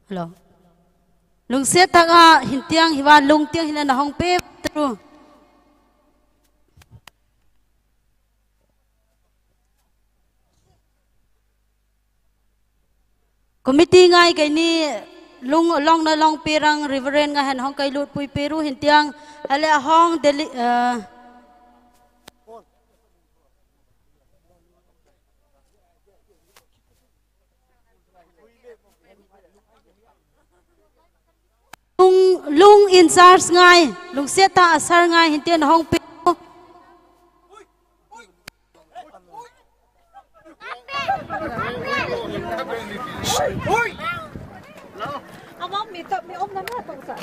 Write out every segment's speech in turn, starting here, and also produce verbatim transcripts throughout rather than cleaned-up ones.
Hello. Lungsiat thak a hin tiang hi va lung tiang hin na hong pe tru. Committee ngai kei ni lung long na long pe rang Reverend ngai han hong kai lut pui pe ru hin tiang hale a hong deli, uh, Lung, lung in charge ngai, lungsiat thak a sar ngai, hin tiang na hong pe.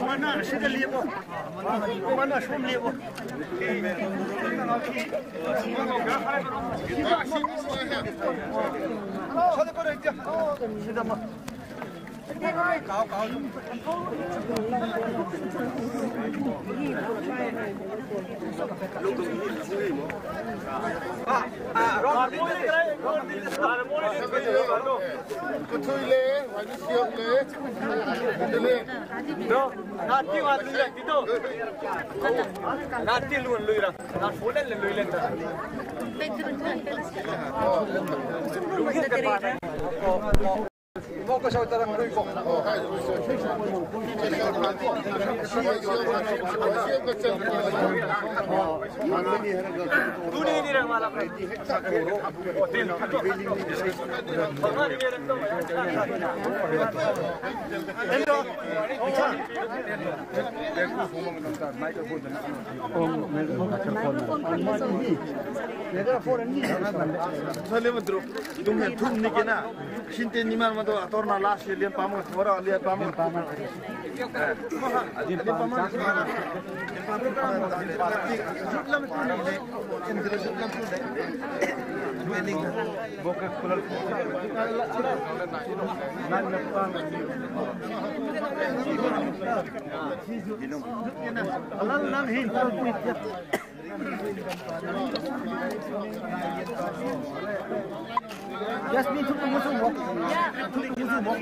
Mana sida libo. Mana som libo. Sida ma. Sale mandro, tum hen thum ni kena. Sinte ni man mado ator na last year lian pamo, ora lian pamo. Lian pamo. Yasmin, thuk tung masuk mo. Thuk tung masuk mo.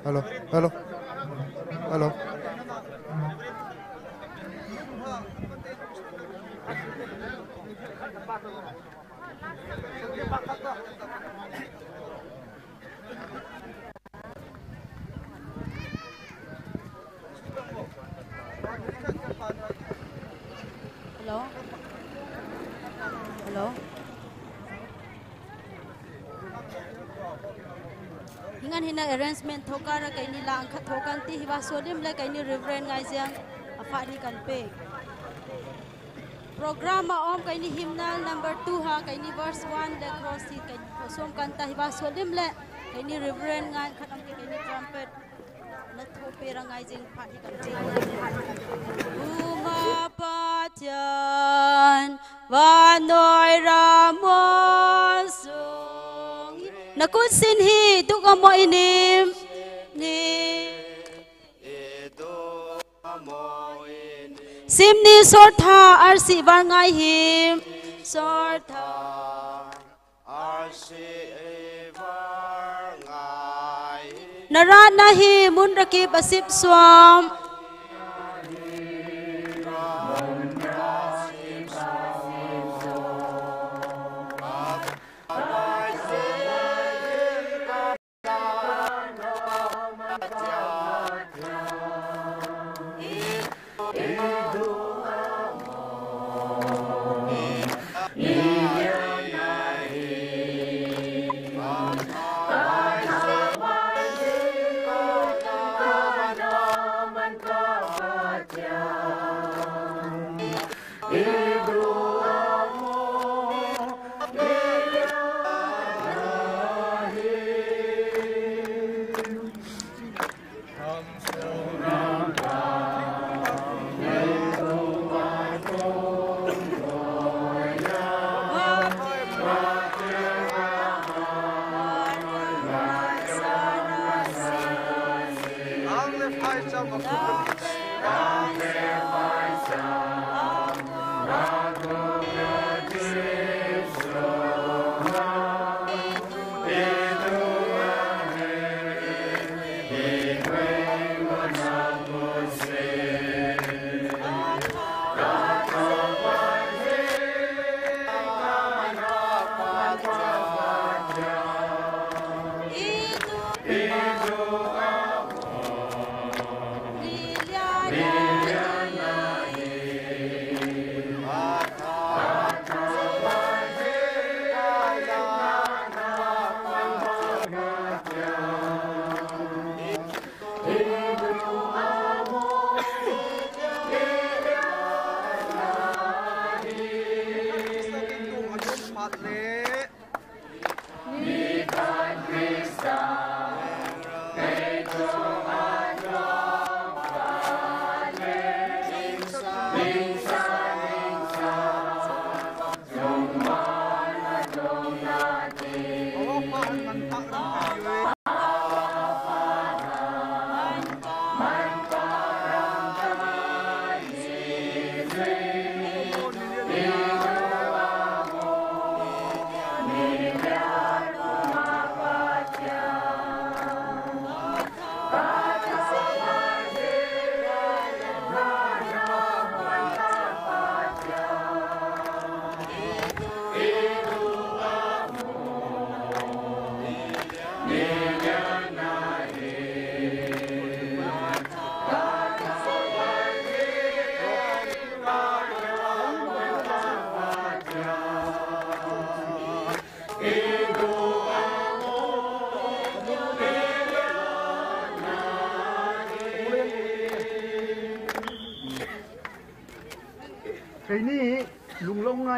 Hello, hello, hello. Hello? Hello? Hingan hina arrangement thokara kaini lang khat thokan ti hiba solim le kaini Reverend Ngaijeng afa ni kan pe. Program a om kaini hymnal number two ha kaini verse one le cross hi kaini som kanta hiba solim le kaini Reverend ngai khat am kaini trumpet na thope ra Ngaijeng pha hi kan ti. Uma Pathian vanoi ramon sung. Na kut sin hi duk amo inim ni. Simni sortha arsi var ngai hi. Sortha arsi var ngai. Narat nahi mun rakip asip suam.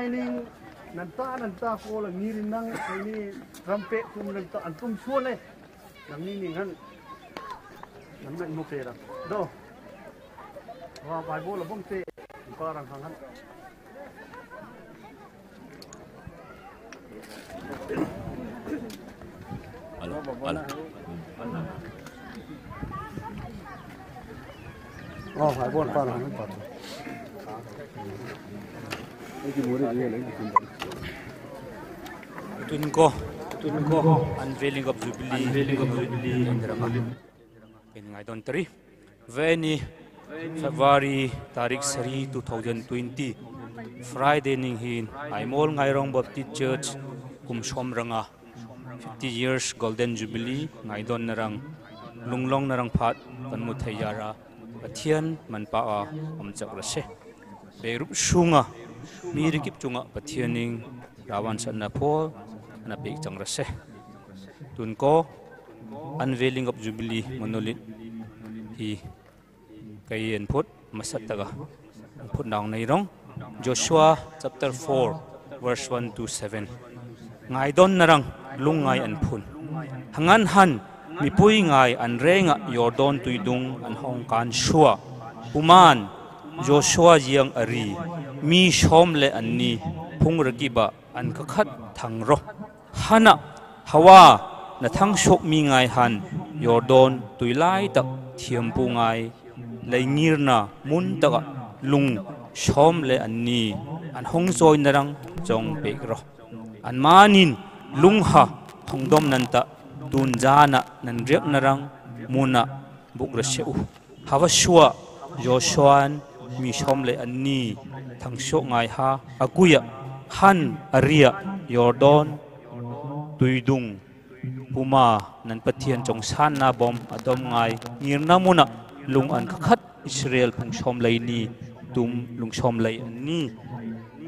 Ning nanta nanta ko la ngirin nang ini trumpet kum nanta antum suole. Nang ni ning han. Nang na imo pera. Do. Wa Bible la bom te. Parang hangan. Alo, alo. Oh, Bible parang hangan. Tun ko, tun ko, unveiling of Jubilee, unveiling of Jubilee, in ngaidon tari. Veni, February tarik sari two thousand twenty, Friday ning hin, Aimol Ngairong Baptist Church, kum som ranga, fifty years Golden Jubilee, ngaidon narang, lunglong narang phat, panmu thei yara, Pathian manpa a, om chak rase. Berup sunga, mi rikip chunga, Pathian ning, rawan satna pho, na pek chang rase. Tun ko, unveiling of Jubilee monolith hi kai en phut masat taga en phut naung nei rong. Joshua chapter four, verse one to seven. Ngaidon narang lungngai an phun. Hangan han mipui ngai an renga Jordan tuidung an hong kan sua. Uman Joshua yang ari mi som le anni phung rakiba an kakhat thang ro. Hana hawa na thang sok mi ngai han Jordan tuilai tak thiampu ngai leingirna mun taka lung som le anni an hong soi narang chong pek ro. An manin lung ha hong dom nanta tun jana nan riak narang muna buk ra se u. Hava sua Joshua mi som le anni thang sok ngai ha akuya han aria Jordan tuidung puma nan Pathian chong sanna bom adom ngai ngirna muna lung an kakhat Israel phung som lei ni tum lung som lei anni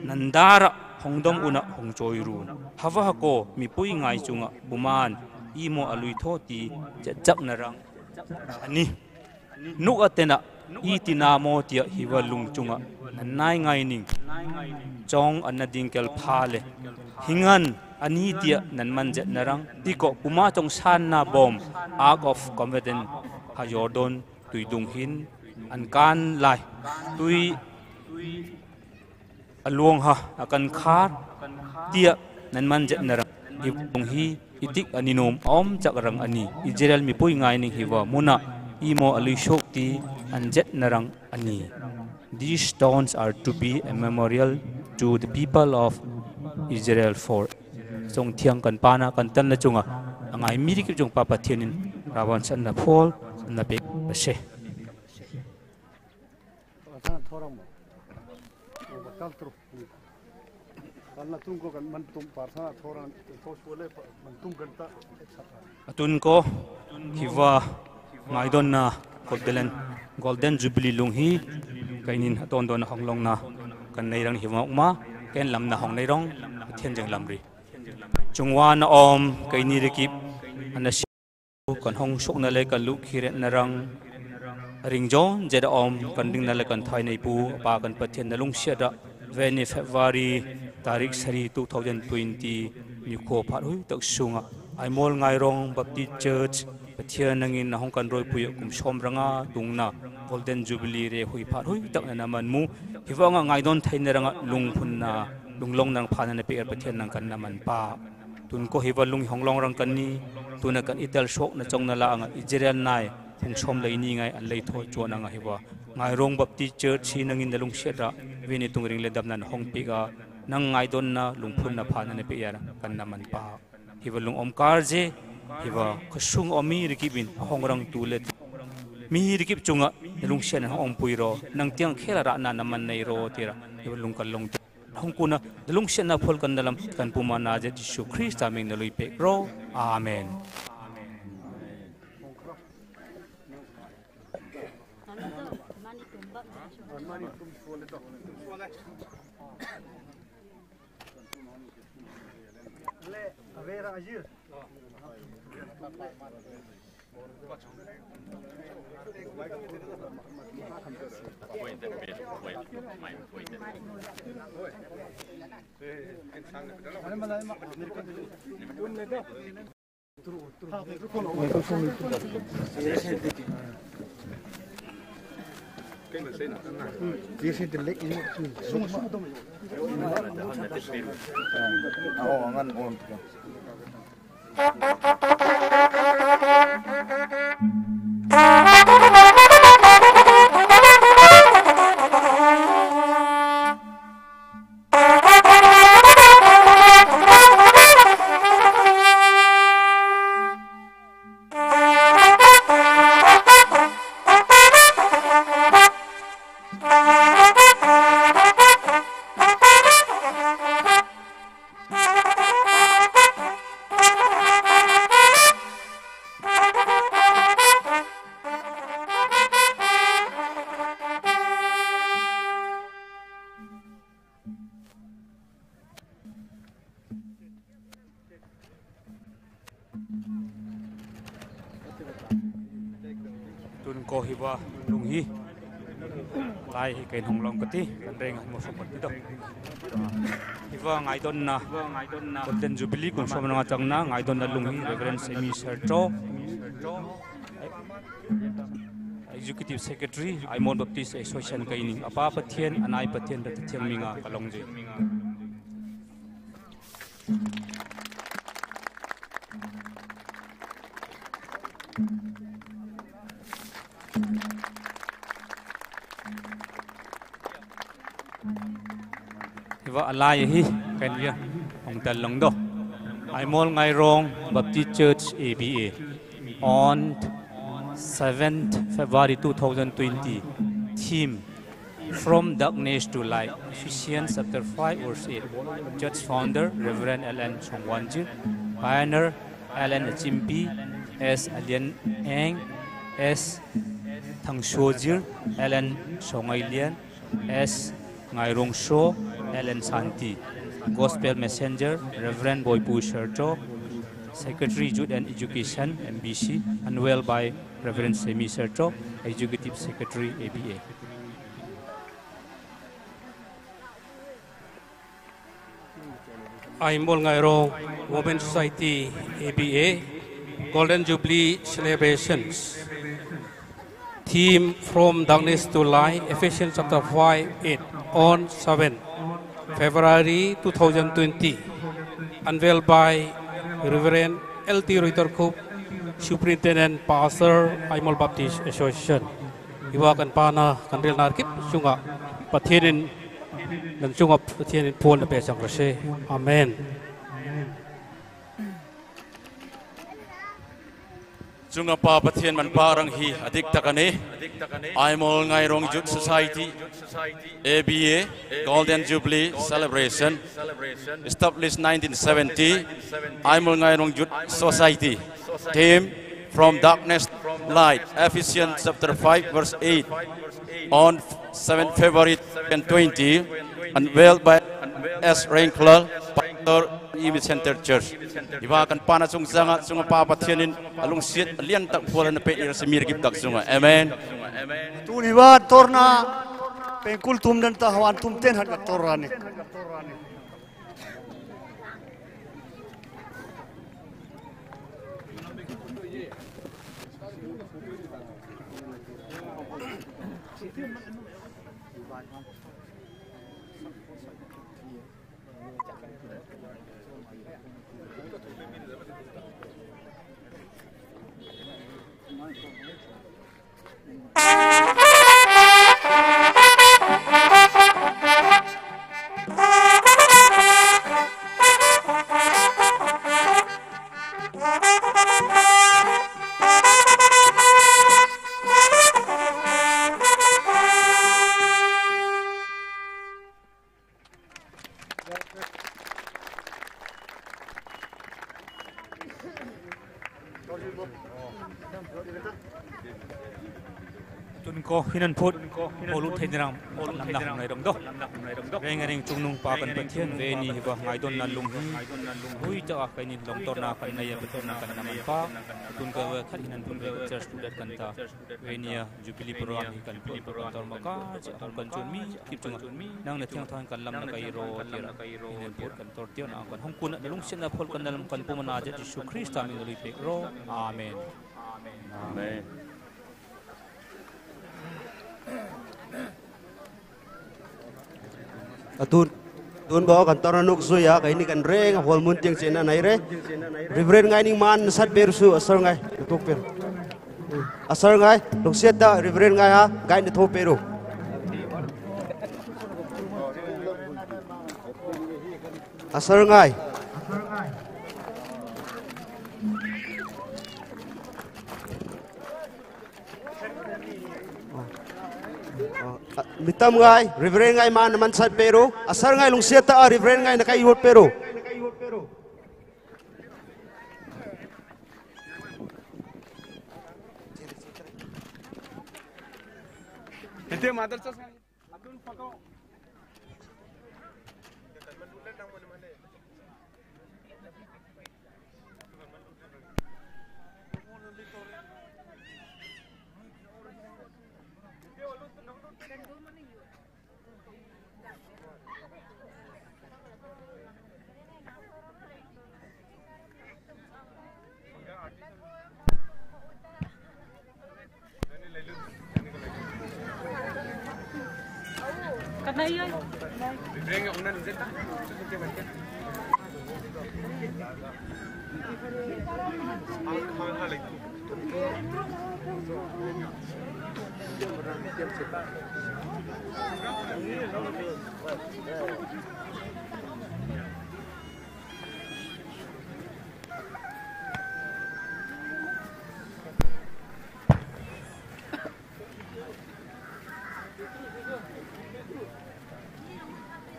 nan dara hong dom una hong choi ru. Hava hako mipui ngai chunga puman imo alui tho ti chak narang ani. Nuk atena i tina mo tia hiva lungchunga nanai ngaining. Chong anna dingkel pha le. Hingan ani tia nanman jet narang. Tiko puma chong san na bom. Ark of Covenant ha Jordan tuidung hin ankan lai. Tui aluang ha akan khar tia nanman jet narang. Hibung hi itik ani nom om chak rang ani. Israel mipui ngaining hiva muna imo alui shok ti an jet narang ani. These stones are to be a memorial to the people of Israel for. Song thiang kan pana kan tan la chunga angai mi ri ki chung papa thianin rawan san na phol na pe se. Atun ko hiva ngaidonna Golden, Golden Jubilee lung hi kainin aton don hong long na kan nei rang hiva uma ken lam na hong nei rong thien jeng lam ri. Chungwa na om kaini ri kip ana kan hong sokna le kan lu khiret na rang ring jon jeda om kan ding na le kan thai nei pu pa kan pathian na lungsiat da veni February tarik sari two thousand twenty ni kho phat hui tak sunga Aimol Ngairong Baptist Church pathian nangin na hong kan roi pu kum som ranga tungna Golden Jubilee re hui phat hui tak na na man mu hiva nga ngaidon thai na ranga lungphun na lunglong nang phana na pe pathian nang kan na man pa. Tun ko hiva lung hong long rang kan ni, tuna kan itel sok na chong na la anga Israel nai, hung som lei ni ngai an lei tho chuan anga hiva. Ngairong Baptist Church hi nangin na lungsiat ra, veni tung ring le dam nan hong pik a, nang ngaidon na lungphun na pha na na pe ya kan na man pa. Hiva lung om kar je, hiva khosung om mi ri kip in hong rang tu le. Mi ri kip chunga na lungsiat na hong om pui ro, nang tiang khela ra na na man nei ro tira, hiva lung kan long tu. Hong kuna, na lungsiatna phol kan na lam, kan puma na je Jisu Krista ming na lui pek ro. Amen. Tun ko hiva lung hi lai hi kain hong long kati, kan reng mo song kati do. Hiva ngaidonna Golden Jubilee kum som nga changna ngaidonna lung hi Reverend Semi Serto, Executive Secretary, Aimol Baptist Association kaini. Apa Pathian, Anai Pathian, Tata Thiang minga kalong je. Hiva alai hi kan ya hong tal long do. Aimol Ngairong Baptist Church A B A on seventh February two thousand twenty. Theme: From Darkness to Light. Ephesians chapter five verse eight. Church founder Reverend L N Songwanjir. Pioneer L N Achimpi, S Alian Eng, S Thangsojir, L N Songailian, S Ngairong Sho, L N Santi. Gospel Messenger Reverend Boipu Serto. Secretary, Youth and Education, M B C, unveiled by Reverend Semi Serto, Executive Secretary, A B A. Aimol Ngairong Women Society, A B A, Golden Jubilee Celebrations. Theme: From Darkness to Light, Ephesians chapter five eight, on seven February two thousand twenty. Unveiled by Reverend L T Roiterkhup, Superintendent Pastor, Aimol Baptist Association. Iwa kan pana kan ril narkip sunga Pathianin nan sunga Pathianin phone na pe sang rase. Amen. Chunga pa Pathian man pa rang hi adik takane. Aimol Ngairong Youth Society, A B A, Golden Jubilee Celebration, established nineteen seventy. Aimol Ngairong Youth Society. Theme: From Darkness to Light, Ephesians chapter five, verse eight. On seventh February twenty twenty, unveiled by S Rengkhlal, Pastor, Image Center Church. Iwa kan pana chung sanga, chunga pa Pathianin alungsiat alian tak phual na pe ira semir gip tak chunga. Amen. Tuni wa torna pengkul tum dan tahawan tum ten hat ka torani. Tun ko hinan phut, holu thei nirang, lamna hong nai rong do. Reng ring chung nung pa kan Pathian ve ni hi ba ngai don na lung hi. Hui ta a kai ni long tor na kan nai ya Pathian na kan na man pa. Tun ka ve khat hinan phut ve church kudat kan ta. Ve ni ya Jubilee program hi kan phut kan tor ma ka cha hong kan chun mi kip chung. Nang na thiang thang kan lam na kai ro tira. Hinan phut kan tor tia na kan hong kun na lung sian na phol kan na lam kan pu ma na ja Jisu Krista min lui pe ro. Amen. Amen. Atun, tun ba kan tor nuk zui a, kai ni kan reng a hol mun tiang chena nai re. Reverend Ngai Ningman sat beru su asar ngai, tuk per. Asar ngai, lungsiat ta Reverend Ngai ha, gai na tho peru. Asar ngai. Oh. Oh. Ah, mitam ngai, Reverend Ngai man man sat peru. Asar ngai lungsiat ta, ah, Reverend Ngai na kai yot peru. Ente mother church.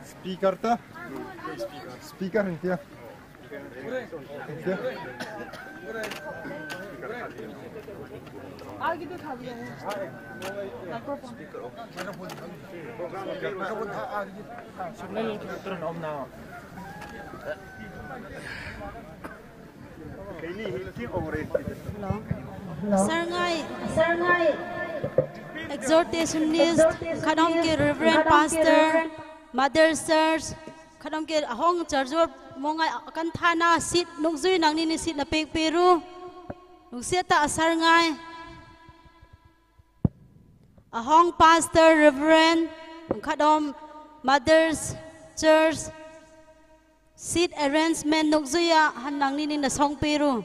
Speaker ta? Speaker hintia. Hintia. Sarngai, Sarngai Exhortationist, khanom ke Reverend Pastor, Mother Church, khanom ke ahong charjor mongai akanthana seat nungzui nangnini seat napek peru. Nungsiata a Sarngai. Ahong Pastor, Reverend, khanom Mother's Church, seat arrangement nungzuia han nangnini nasong peru.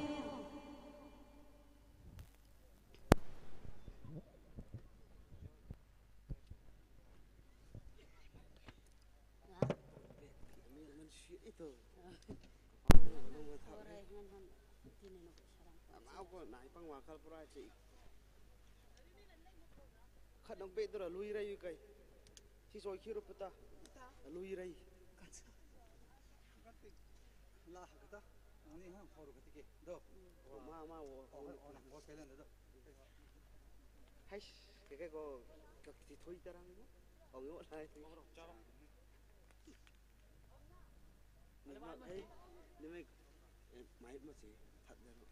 Khat nang pe dura lui rai kai. Si soi khiru puta. Lui rai. La kata. Ani ha khoru kati ke. Do. Ma ma wo. Ona ona ko kelen do. Hais, ke ke ko kati thoi tarang. Ong yo lai. Nima, eh, nima, eh, mai ma si, that dero.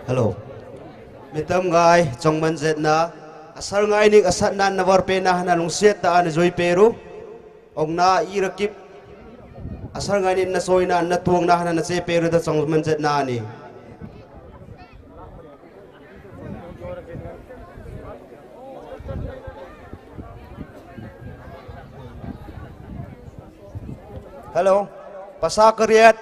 Hello. Mitam ngai chongman zetna, asar ngainik asatna navar pena hana lungsiat ta ana joi peru. Ongna irakip, asar ngainik na soina na tuangna hana na che peru da chongman zetna ni. Hello. Pasa kariat,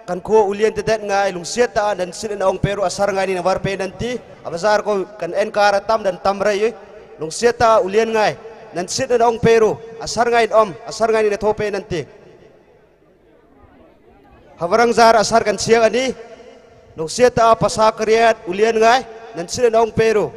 kan ko ulian tetet ngai, lungsiat ta dan sin na ong peru asar ngainik na var pe nanti, abazar ko kan enkara tam dan tam rai, lungsiat ta ulian ngai, nan sin na ong peru, asar ngainik om, asar ngainik na thope nanti. Havarang zar asar kan siang ani, Nungsiat a pasa kariat ulian ngai, nan sila naung pero.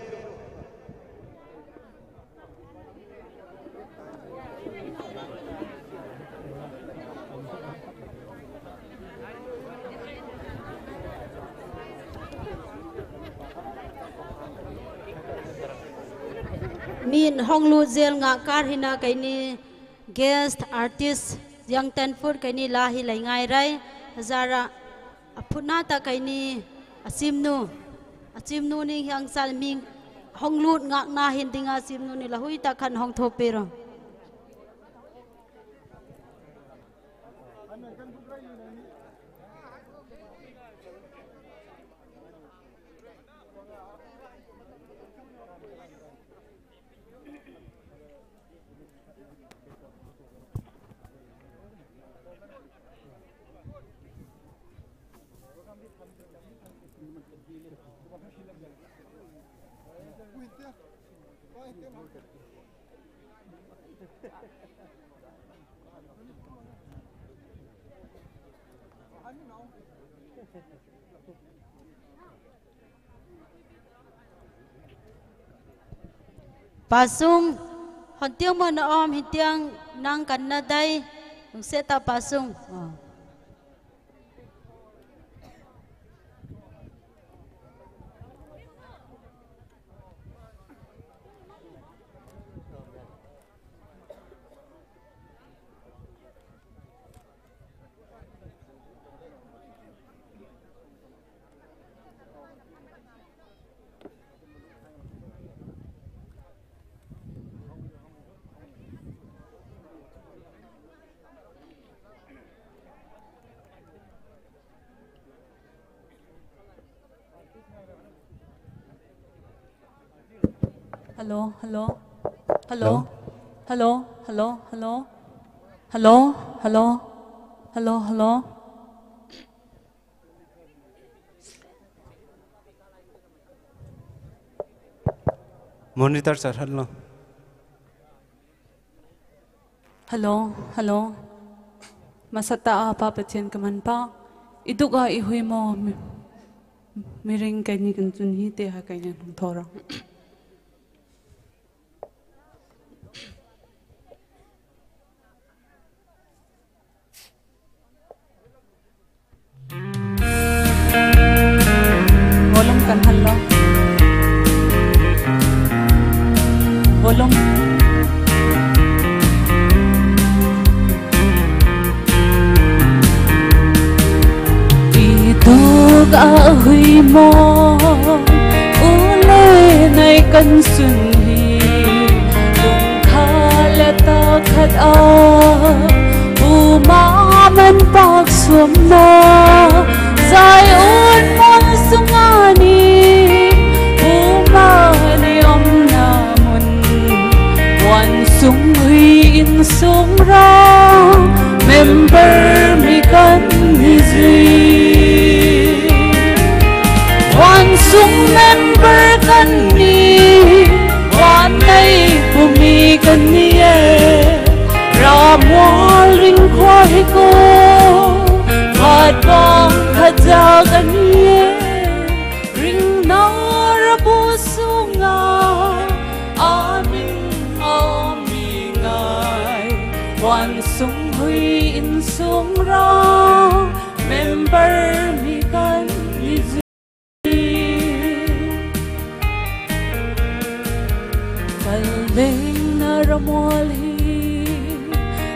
Min hong lu zel nga kar hina kaini guest artist yang ten foot kaini la hi lai ngai rai. Hazara a phutna ta kaini a simnu. A simnu ni hiang sal ming hong lut ngak na hin dinga simnu ni la hui ta khan hong tho pero. Pasung, hontiang mo na om, hintiang nang kan na dai, nung seta pasung. Oh. Hello, hello. Hello. Hello. Hello, hello, hello. Hello, hello. Hello, hello. Monitor sir, hello. Hello, hello. Masata a pa Pathian kaman pa. Iduk a ihui mo. Miring kaini kan chun hi te ha kaini hung thora. Volume kan hal lo. Volume. Iduk a hui mo, u le nai kan sun hi, tung kha le ta khat a, u ma man pak suam na, Zion mon sunga ni, u ma ni om na mun, wan sung hui in sung ra, member mi kan ni zi. Wan sung member kan ni, wan nei pu mi kan ni e, ra mual ring khua hi ko, khat bang khat za kan ni e, ring na ra bu sunga, amin a mi ngai, wan sung hui in sung ra, member mi kan ni zi. Kalbeng na ra mual hi,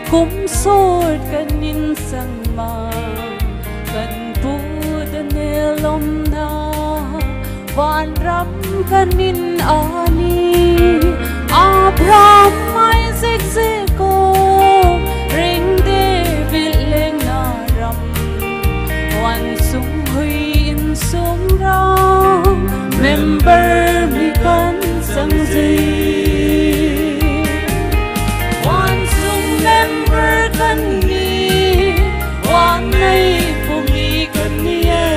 kum sot kan in sang ma, kan pu Daniel om na, van ram kan in ani, Abraham mai zek zek ko, ring David leng na ram, wan sung hui in sung ra, member mi kan sang zi. Wan sung member kan ni, wan nei pu mi kan ni e,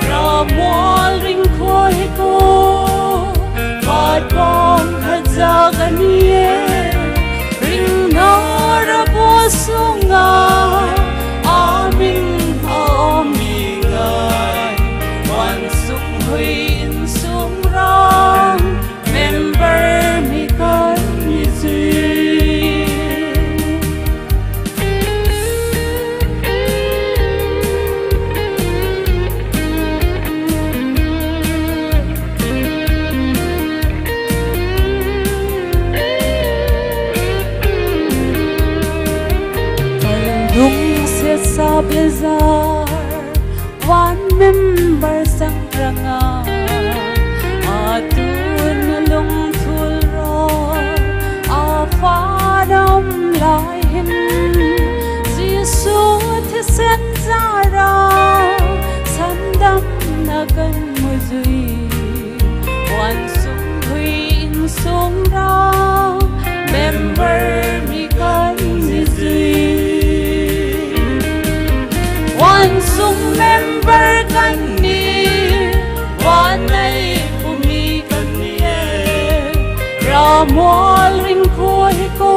ra mual ring khua hi ko, khat bang khat za kan ni e, ring na ra bu sunga, amin a mi ngai, Member sang ranga atun lungthul ro, a fanam lai hin Jisu thisen zara sandam na kan mujui. Wan sung hui in sung ra member mi kan mujui. Wan sung member kan ni, wan nei pumi kan ni e. Ramual ring khuai ko,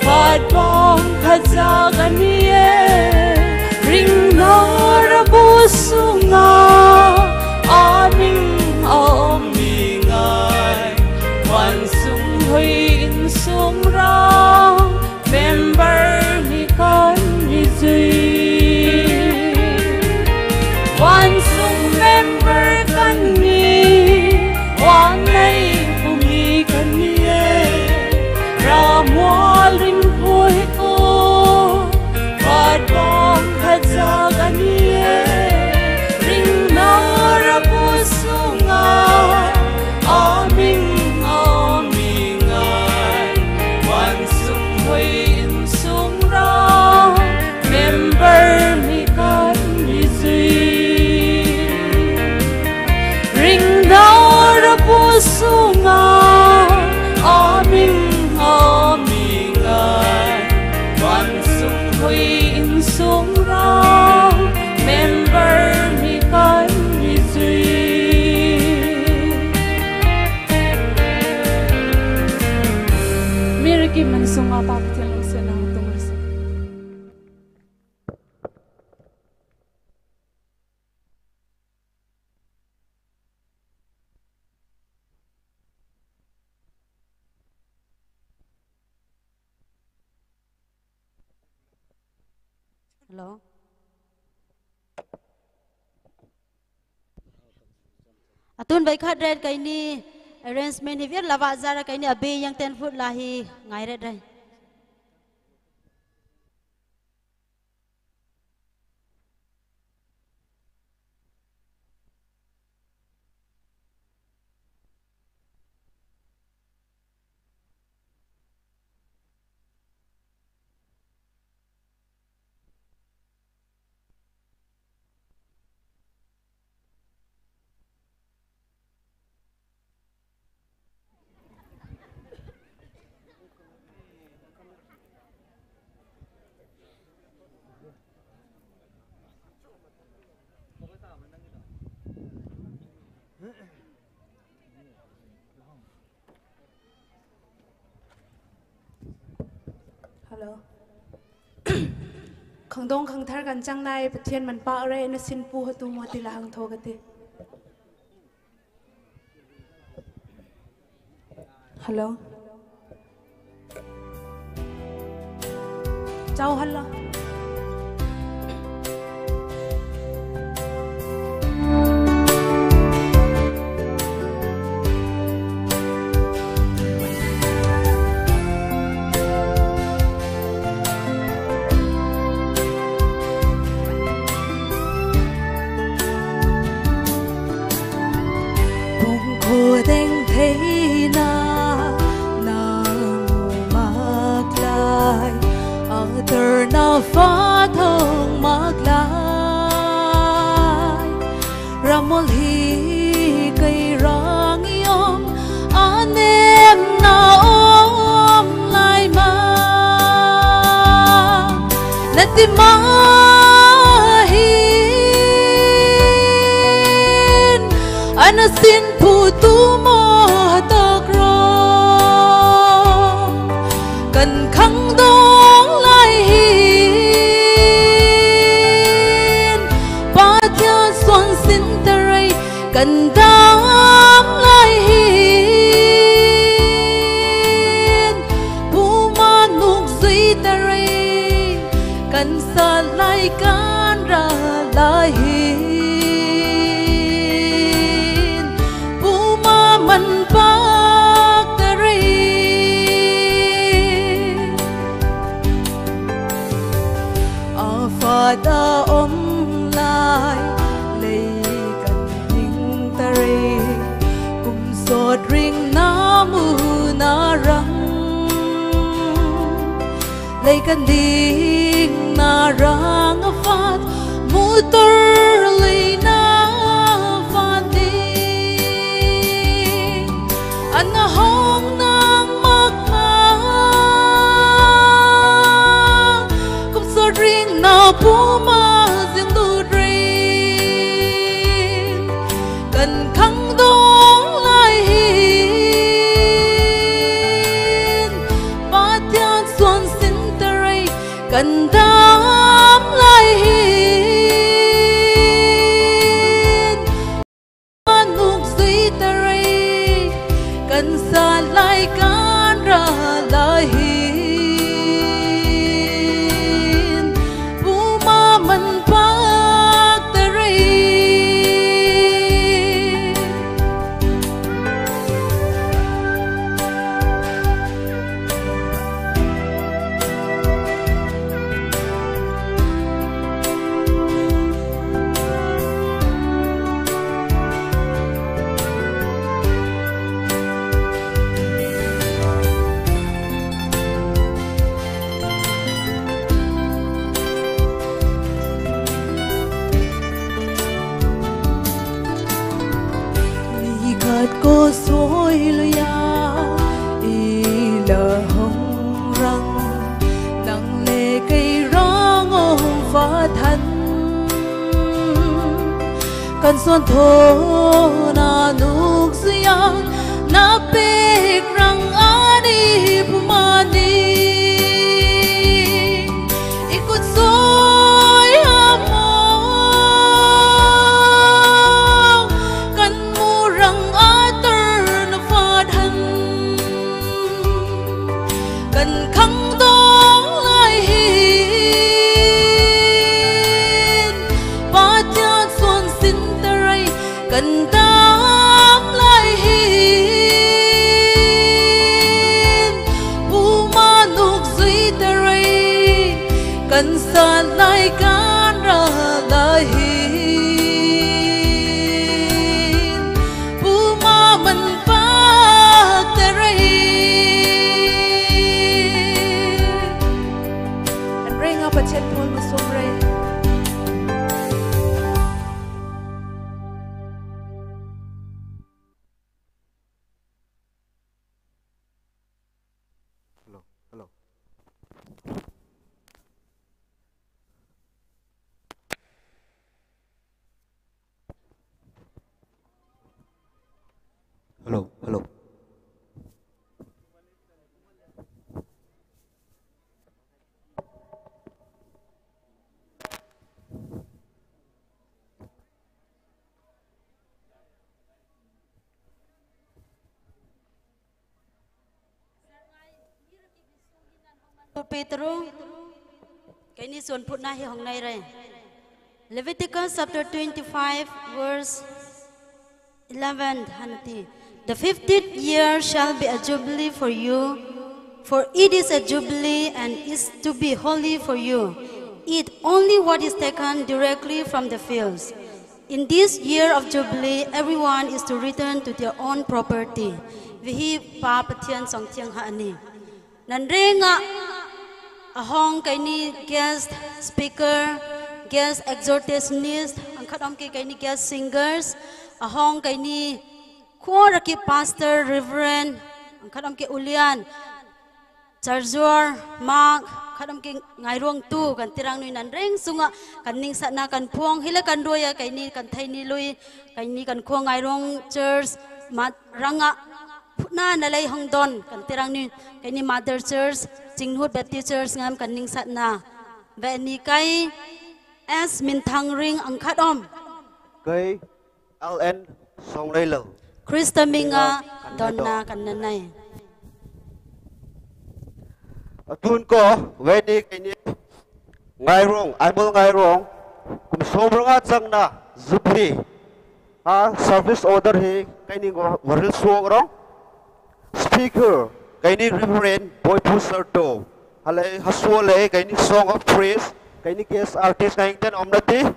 fat bang khaja kan ni e. Ring na rabu sunga, aming a om mi ngai. Wan sung hui in sung ra member mi kan mujui. Wan sung member kan ni, wan nei pumi kan ni e. Ramual ring khuai ko, fat bang khaja kan ni e. Ring na rabu sunga, aming a om mi ngai. Wan sung hui in sung ra member mi kan mujui. Ring na rabu sunga, aming a om mi ngai. Wan sung hui in sung ra member mi kan mujui. Miraki man sunga Pa Pathian lungsiatna tung ra se. Hello. Atun vai khat ret kaini arrangement hi vir lava zara kaini abe yang ten foot la hi ngai ret rai. Khangdong khangthar kan chang nai, Pathian man pak re, na sin pu hatu mo ti la hang tho kate. Hello. Chau hal la. Pung kho deng theina nang mak lai, a ter na fa thong mak lai. Ramol hi kei rang i om, a nem na om lai ma. Na ti ma hin, ana sin pu tu mo tak ro. Kan khangdong lai hin, Pathian suan sin tarai, kan dam lai hin, puma nuk zui tarai, kan sa lai kan ra lai hin, puma man pak tarai. A fada om lai lei kan ding tarai, kum sot ring na mu na rang, lei kan ding na rang a fat, mu tor lei na fat ding. Ana hong nang mak ma, kum sot ring na puma zing du ring. Kan khangdong lai hin, Pathian suan sin tarai, kan dam At ko soi luya ila hong rang nang le kei rang ong fa than kan suan tho na nuk siang na pek rang ani pumani. Ikut soi among kan murang atar na fadhan kan khang dong lai hin Pathian suan sin tarai kan dam lai hin Puma nuk zui tarai kan san lai kan ra lai hin Puma man pak tarai. An rei nga Pathian phol ma sum rei. Hello, hello. Hello, hello. Petru, keini suan phutna hi hong nai rei. Leviticus chapter twenty-five, verse eleven, hanati. The fiftieth year shall be a jubilee for you, for it is a jubilee and is to be holy for you. Eat only what is taken directly from the fields. In this year of jubilee, everyone is to return to their own property. Vihi pa Pathian song thiang ha ani. Nan rei nga ahong keini guest speaker, guest exhortationist, ang khat om ki keini guest singers, ahong keini Khoraki Pastor Reverend, ang khatam ke ulian, Charzuar, Mak, khatam ke ngairong tu, kan tirang nui nan reng sunga, kan ningsatna kan phuang, hila kan roya, kaini kan thaini lui, kaini kan khong ngairong church, mat ranga, phutna na lei hong don, kan tirang nui, kaini Mother Church, Chingnut Baptist Church ngam kan ningsatna. Ve ni kai, S Minthang Ring ang khatom. Kai L N Songreilal. Krista minga donna kan nanai. Atun ko, weni kaini ngairong, aimol ngairong, kum sobranga changna, Jubilee. A service order hi kaini ngo waril suang rong. Speaker, kaini Reverend Boipu Sarto. Halai hasuale, kaini Song of Praise, kaini guest artist ngaingten omnati.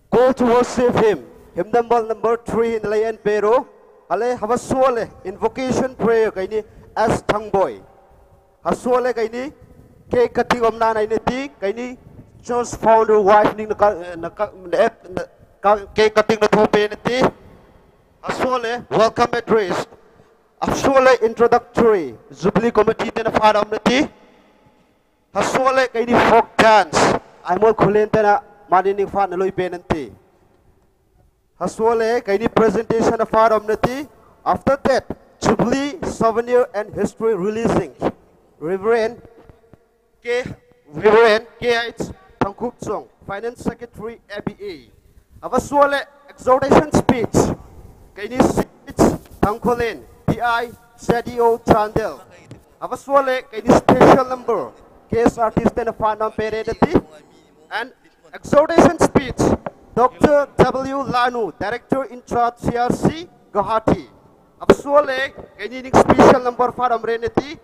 Call to worship hymn. Hymn number number three in Layan Pero. Ale hava suale invocation prayer kaini S Thangboi. Hasuale kaini cake cutting omna nainati kaini church founder wife ning naka naka cake cutting na thope nati. Hasuale welcome address. Hasuale introductory Jubilee committee tena fara omnati. Hasuale kaini folk dance. Aimol khulen tena mani ning fan lui penanti. Hasuale kaini presentation of Adam nati. After that, Jubilee souvenir and history releasing. Reverend K Reverend K H Thangkupsong, Finance Secretary A B A. Hava suale exhortation speech. Kaini speech Thangkholin, P I, C D O Chandel. Hava suale kaini special number. Guest artist tena fan nam pere dati. And exhortation speech. Doctor W Lanu, Director in Charge C R C, Guwahati. Hava suale kaini ning special number fan nam renati.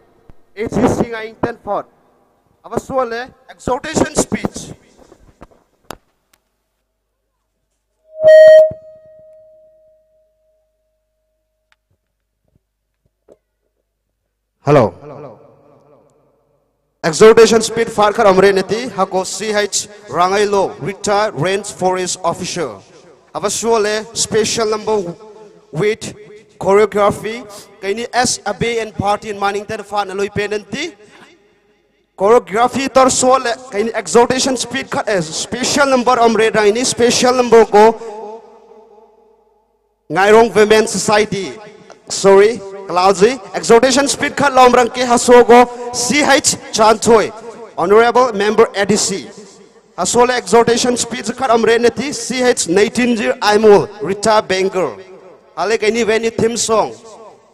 A G C ngaingten fan. Hava suale exhortation speech. Hello. Exhortation speech fan khat omre nati, hako C H Rangailo, retired range forest officer. Hava suale special number with choreography. Keini S Abe and party in maning ten fan aloi penalty. Choreography tor sole, keini exhortation speech khat, eh, special number om re rang ini, special number ko Ngairong Women Society. Sorry, Kalauji. Exhortation speech khat lom rang ke haso go C H Chanthoi, Honorable Member A D C. Hasole exhortation speech khat om re nati C H nineteen year Aimol, Rita Bengal. Ale keini veni theme song,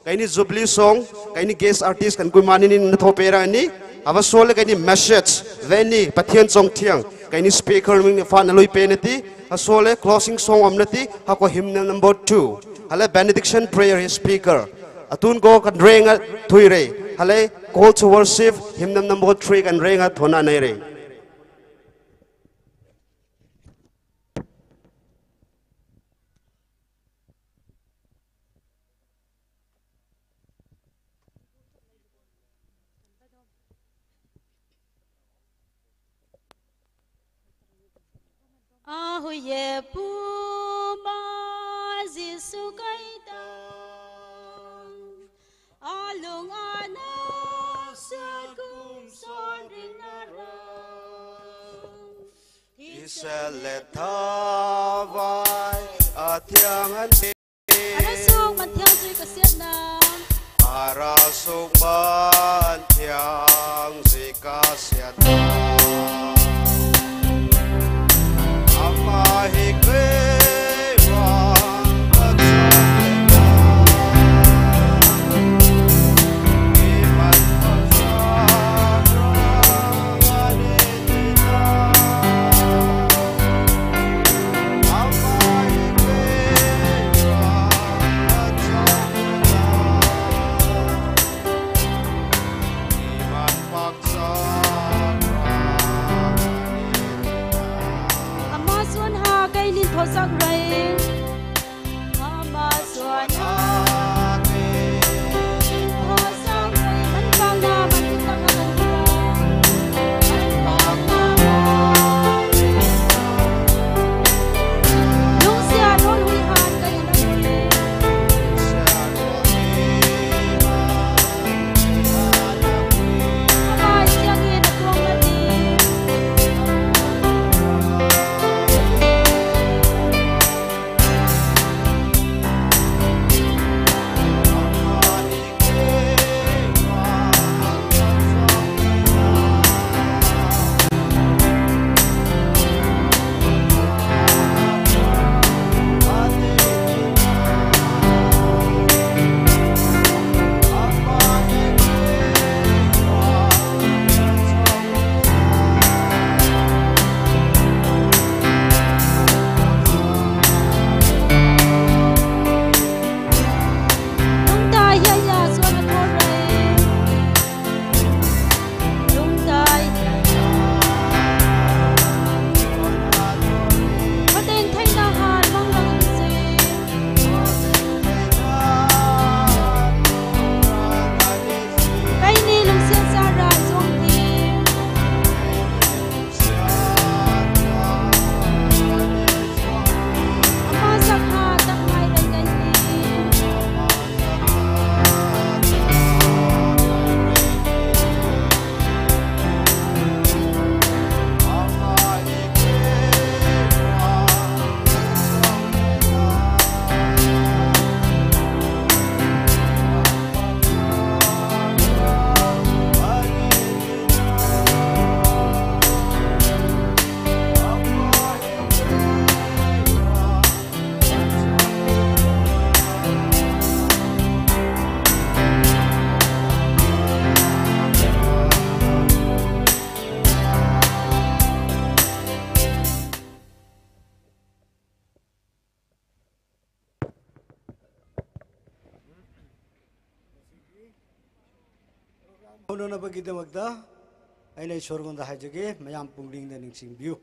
keini jubilee song, keini guest artist kan kui mani ni na thope rang ni. Hava sole keini message, veni Pathian song thiang, keini speaker ming ni fan aloi penalty. Hasole closing song om nati, hako hymnal number two. Hale benediction prayer hi speaker. Atun go kan renga thui re. Hale call to worship, hymnal number three kan renga thona nei re. Ahuye puma Jisu kaita alung ana sakum sorinara. Isele thawai athiang han Arasuk man thiang zui ka siatna. Arasuk man thiang zui ka siatna. Ama hi kei wang ka chak na. Iman pa sa rang ani tina. Ama suan ha kei nin tho sak rai. Ama suan ha kei nin tho sak rai. Man pang na man pang na man pang na. Lungsia rol hui han kei na hui. ꯍꯧꯅꯅꯕꯒꯤꯗꯃꯛꯇ ꯑꯩꯅ ꯏꯁꯣꯔꯉꯣꯟꯗ ꯍꯥꯏꯖꯒꯦ, ꯃꯌꯥꯝ ꯄꯨꯛꯅꯤꯡꯗ ꯅꯤꯡꯁꯤꯡꯕꯤꯌꯨ꯫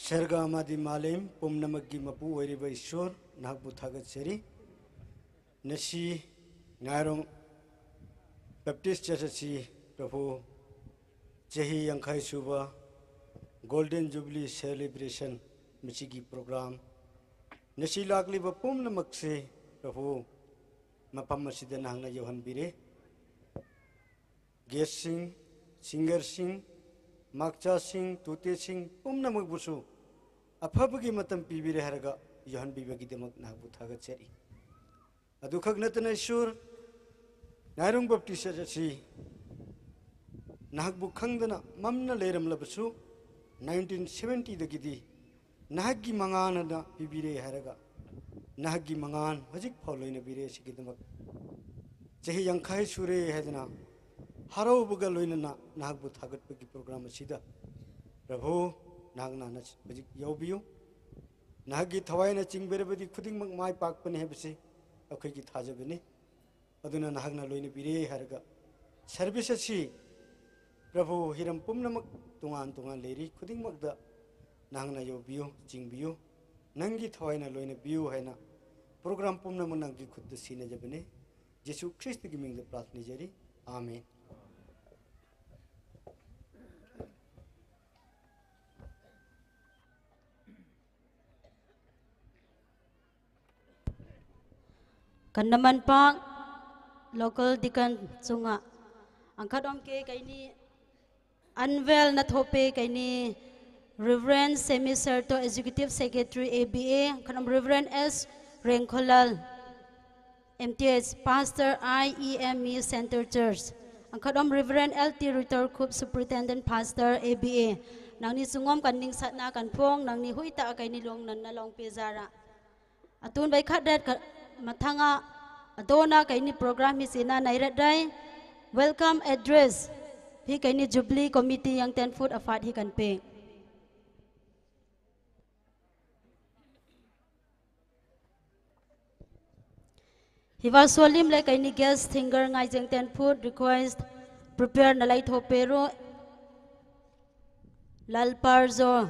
ꯁꯔꯒ ꯑꯃꯗꯤ ꯃꯥꯂꯦꯝ ꯄꯨꯝꯅꯃꯛꯀꯤ ꯃꯄꯨ ꯑꯣꯏꯔꯤꯕ ꯏꯁꯣꯔ, ꯅꯍꯥꯛꯄꯨ ꯊꯥꯒꯠꯆꯔꯤ꯫ ꯉꯁꯤ ꯉꯥꯏꯔꯣꯡ ꯕꯦꯞꯇꯤꯁ ꯆꯔꯆ ꯑꯁꯤ, ꯄ꯭ꯔꯚꯨ, ꯆꯍꯤ ꯌꯥꯡꯈꯩ ꯁꯨꯕ ꯒꯣꯜꯗꯟ ꯖꯨꯕꯤꯂꯤ ꯁꯦꯂꯦꯕ꯭ꯔꯦꯁꯟ, ꯃꯁꯤꯒꯤ ꯄ꯭ꯔꯣꯒ꯭ꯔꯥꯝ, ꯉꯁꯤ ꯂꯥꯛꯂꯤꯕ ꯄꯨꯝꯅꯃꯛꯁꯦ, ꯄ꯭ꯔꯚꯨ, ꯃꯐꯝ ꯑꯁꯤꯗ ꯅꯍꯥꯛꯅ ꯌꯧꯍꯟꯕꯤꯔꯦ꯫ ꯒꯦꯁꯁꯤꯡ, ꯁꯤꯡꯒꯔꯁꯤꯡ, ꯃꯥꯛꯆꯥꯁꯤꯡ, ꯇꯨꯇꯦꯁꯤꯡ ꯄꯨꯝꯅꯃꯛꯄꯨꯁꯨ ꯑꯐꯕꯒꯤ ꯃꯇꯝ ꯄꯤꯕꯤꯔꯦ ꯍꯥꯏꯔꯒ ꯌꯧꯍꯟꯕꯤꯕꯒꯤꯗꯃꯛ ꯅꯍꯥꯛꯄꯨ ꯊꯥꯒꯠꯆꯔꯤ꯫ ꯑꯗꯨꯈꯛ ꯅꯠꯇꯅ ꯏꯁꯣꯔ, ꯉꯥꯏꯔꯣꯡ ꯕꯦꯞꯇꯤꯁ ꯆꯔꯆ ꯑꯁꯤ ꯅꯍꯥꯛꯄꯨ ꯈꯪꯗꯅ ꯃꯝꯅ ꯂꯩꯔꯝꯂꯕꯁꯨ, ꯅꯥꯏꯟꯇꯤꯟ ꯁꯚꯦꯟꯇꯤꯗꯒꯤꯗꯤ ꯅꯍꯥꯛꯀꯤ ꯃꯉꯥꯜ ꯑꯗꯨꯅ ꯄꯤꯕꯤꯔꯦ ꯍꯥꯏꯔꯒ ꯅꯍꯥꯛꯀꯤ ꯃꯉꯥꯜ ꯍꯧꯖꯤꯛ ꯐꯥꯎ ꯂꯣꯏꯅꯕꯤꯔꯦ꯫ ꯑꯁꯤꯒꯤꯗꯃꯛ ꯆꯍꯤ ꯌꯥꯡꯈꯩ ꯁꯨꯔꯦ ꯍꯥꯏꯗꯅ ꯍꯔꯥꯎꯕꯒ ꯂꯣꯏꯅꯅ ꯅꯍꯥꯛꯄꯨ ꯊꯥꯒꯠꯄꯒꯤ ꯄ꯭ꯔꯣꯒ꯭ꯔꯥꯝ ꯑꯁꯤꯗ, ꯄ꯭ꯔꯚꯨ, ꯅꯍꯥꯛꯅ ꯍꯧꯖꯤꯛ ꯌꯥꯎꯕꯤꯌꯨ꯫ ꯅꯍꯥꯛꯀꯤ ꯊꯋꯥꯏꯅ ꯆꯤꯡꯕꯤꯔꯕꯗꯤ ꯈꯨꯗꯤꯡꯃꯛ ꯃꯥꯏ ꯄꯥꯛꯄꯅꯤ ꯍꯥꯏꯕꯁꯤ ꯑꯩꯈꯣꯏꯒꯤ ꯊꯥꯖꯕꯅꯤ꯫ ꯑꯗꯨꯅ ꯅꯍꯥꯛꯅ ꯂꯣꯏꯅꯕꯤꯔꯦ ꯍꯥꯏꯔꯒ ꯁꯔꯚꯤꯁ ꯑꯁꯤ, ꯄ꯭ꯔꯚꯨ, ꯍꯤꯔꯝ ꯄꯨꯝꯅꯃꯛ ꯇꯣꯉꯥꯟ ꯇꯣꯉꯥꯟ ꯂꯩꯔꯤ, ꯈꯨꯗꯤꯡꯃꯛꯇ ꯅꯍꯥꯛꯅ ꯌꯧꯕꯤꯌꯨ, ꯆꯤꯡꯕꯤꯌꯨ, ꯅꯪꯒꯤ ꯊꯋꯥꯏꯅ ꯂꯣꯏꯅꯕꯤꯌꯨ ꯍꯥꯏꯅ ꯄ꯭ꯔꯣꯒ꯭ꯔꯥꯝ ꯄꯨꯝꯅꯃꯛ ꯅꯪꯒꯤ ꯈꯨꯠꯇ ꯁꯤꯟꯅꯖꯕꯅꯤ꯫ ꯖꯤꯁꯨ ꯈ꯭ꯔꯤꯁꯇꯒꯤ ꯃꯤꯡꯗ ꯄ꯭ꯔꯥꯔꯊꯅꯤꯖꯔꯤ꯫ ꯑꯥꯃꯦꯟ꯫ Kandaman Park, local deacon chunga angkhat om ke kaini unveil na thope kaini Reverend Semi Serto, Executive Secretary A B A, angkhat om Reverend S Rengkholal, M T S, Pastor I E M E Center Church. Angkhat om Reverend L T Rutor Khup, Superintendent Pastor A B A. Nangni sungom kan ning satna kan phong, nangni hui ta kaini long nan na long pe zara. Atun bai khat ret ka mathanga adona kaini program hi sina nai ret dai. Welcome address hi kaini Jubilee Committee yang ten foot afat hi kan pe. Hiva solim le kaini guest singer ngai jeng ten foot request prepare na lai tho pero. Lalparzo.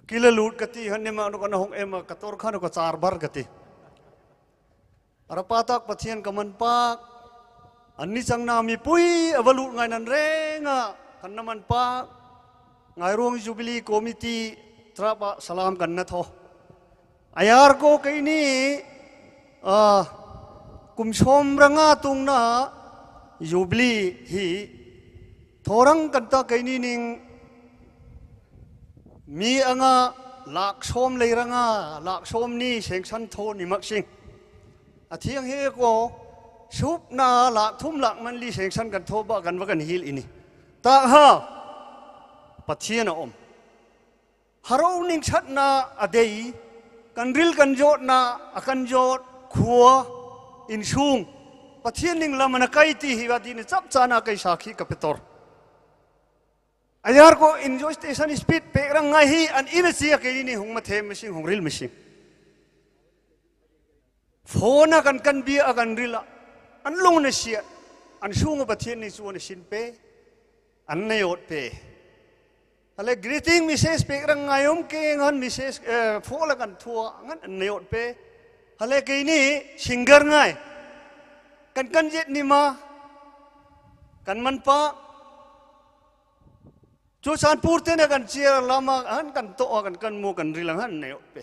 Kila lut kati han ne ma no kana hong ema kator khano ka char bar kati. Arapatak Pathian ka manpak, anni changna mipui a va lut ngai nan renga kan na manpak, Ngairong Jubilee Committee trapa salam kan na tho. Ayar ko keini, ah, kum som ranga tungna Jubilee hi thorang kan ta keini ning mi anga lak som lei ranga, lak som ni sengsan tho ni mak sing. A thiang he ko, supna lak thum lak man li sengsan kan tho ba kan va kan hil ini. Ta ha, Pathian a om. Haro ning chatna a dei, kan ril kan jotna, a kan jot, khua, insung. Pathian ning lam ana kai ti hi va ti ni chap chana kai sakhi ka petor. Ayar ko enjoy station speed pe rang ngai hi an ina sia keini hong ma them machine hong ril machine. Phone a kan kan bia a kan rila. An long na sia. An sung a Pathian ni chu na sin pe. An na yot pe. Ale greeting message pe rang ngai om ke ngan message, eh, phone a kan thua ngan an na yot pe. Ale keini singer ngai. Kan kan jet ni ma. Kan man pa. Churachandpur te na kan chia lama han kan to kan kan mu kan ril ang han ne pe.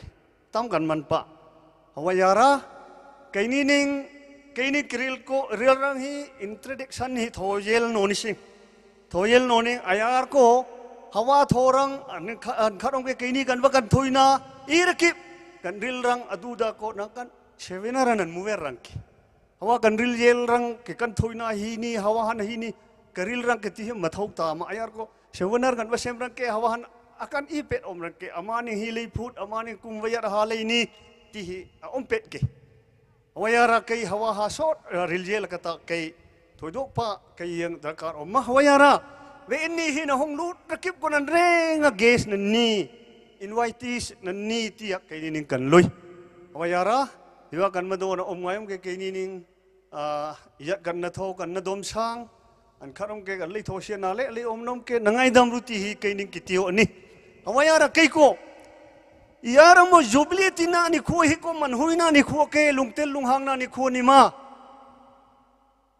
Tam kan man pa. Hawa yara. Keini ning, keini kiril ko ril rang hi introduction hi thoyel no ni sing. Thoyel no ni ayar ko hawa thorang an kha-, an kharong ke keini kan va kan thoina irakip kan ril rang aduda ko na kan sevenaran an muver rang ki. Hawa kan ril yel rang ke kan thoina hi ni, hawa han hi ni, ka ril rang ke ti hi mathau ta ma ayar ko. Sevenar kan va sem rang ke, hawa han akan i pet om rang ke, amani hi lei phut, amani kum va yar ha lei ni, ti hi a om pet ke. Hawaiara kei hawa ha sot, eh, rilje la kata kei thoidok pa kei yang darkar om ma hawaiara. Ve inni hi na hong lut rakip ko nan renga guest na ni, invitees na ni tia kei ni ning kan lui. Hawaiara, hiwa kan mado na om ngai om ke kei ni ning, ah, yat kan na tho kan na dom sang, an khat om ke kan lei tho sia na le, lei om nom ke na ngai dam ruti hi kei ning kitio ni. Hawaiara kei ko. Iara mo Jubilee tina ni khu hi ko man hui na ni khu ke lungtel lunghang na ni khu ni ma.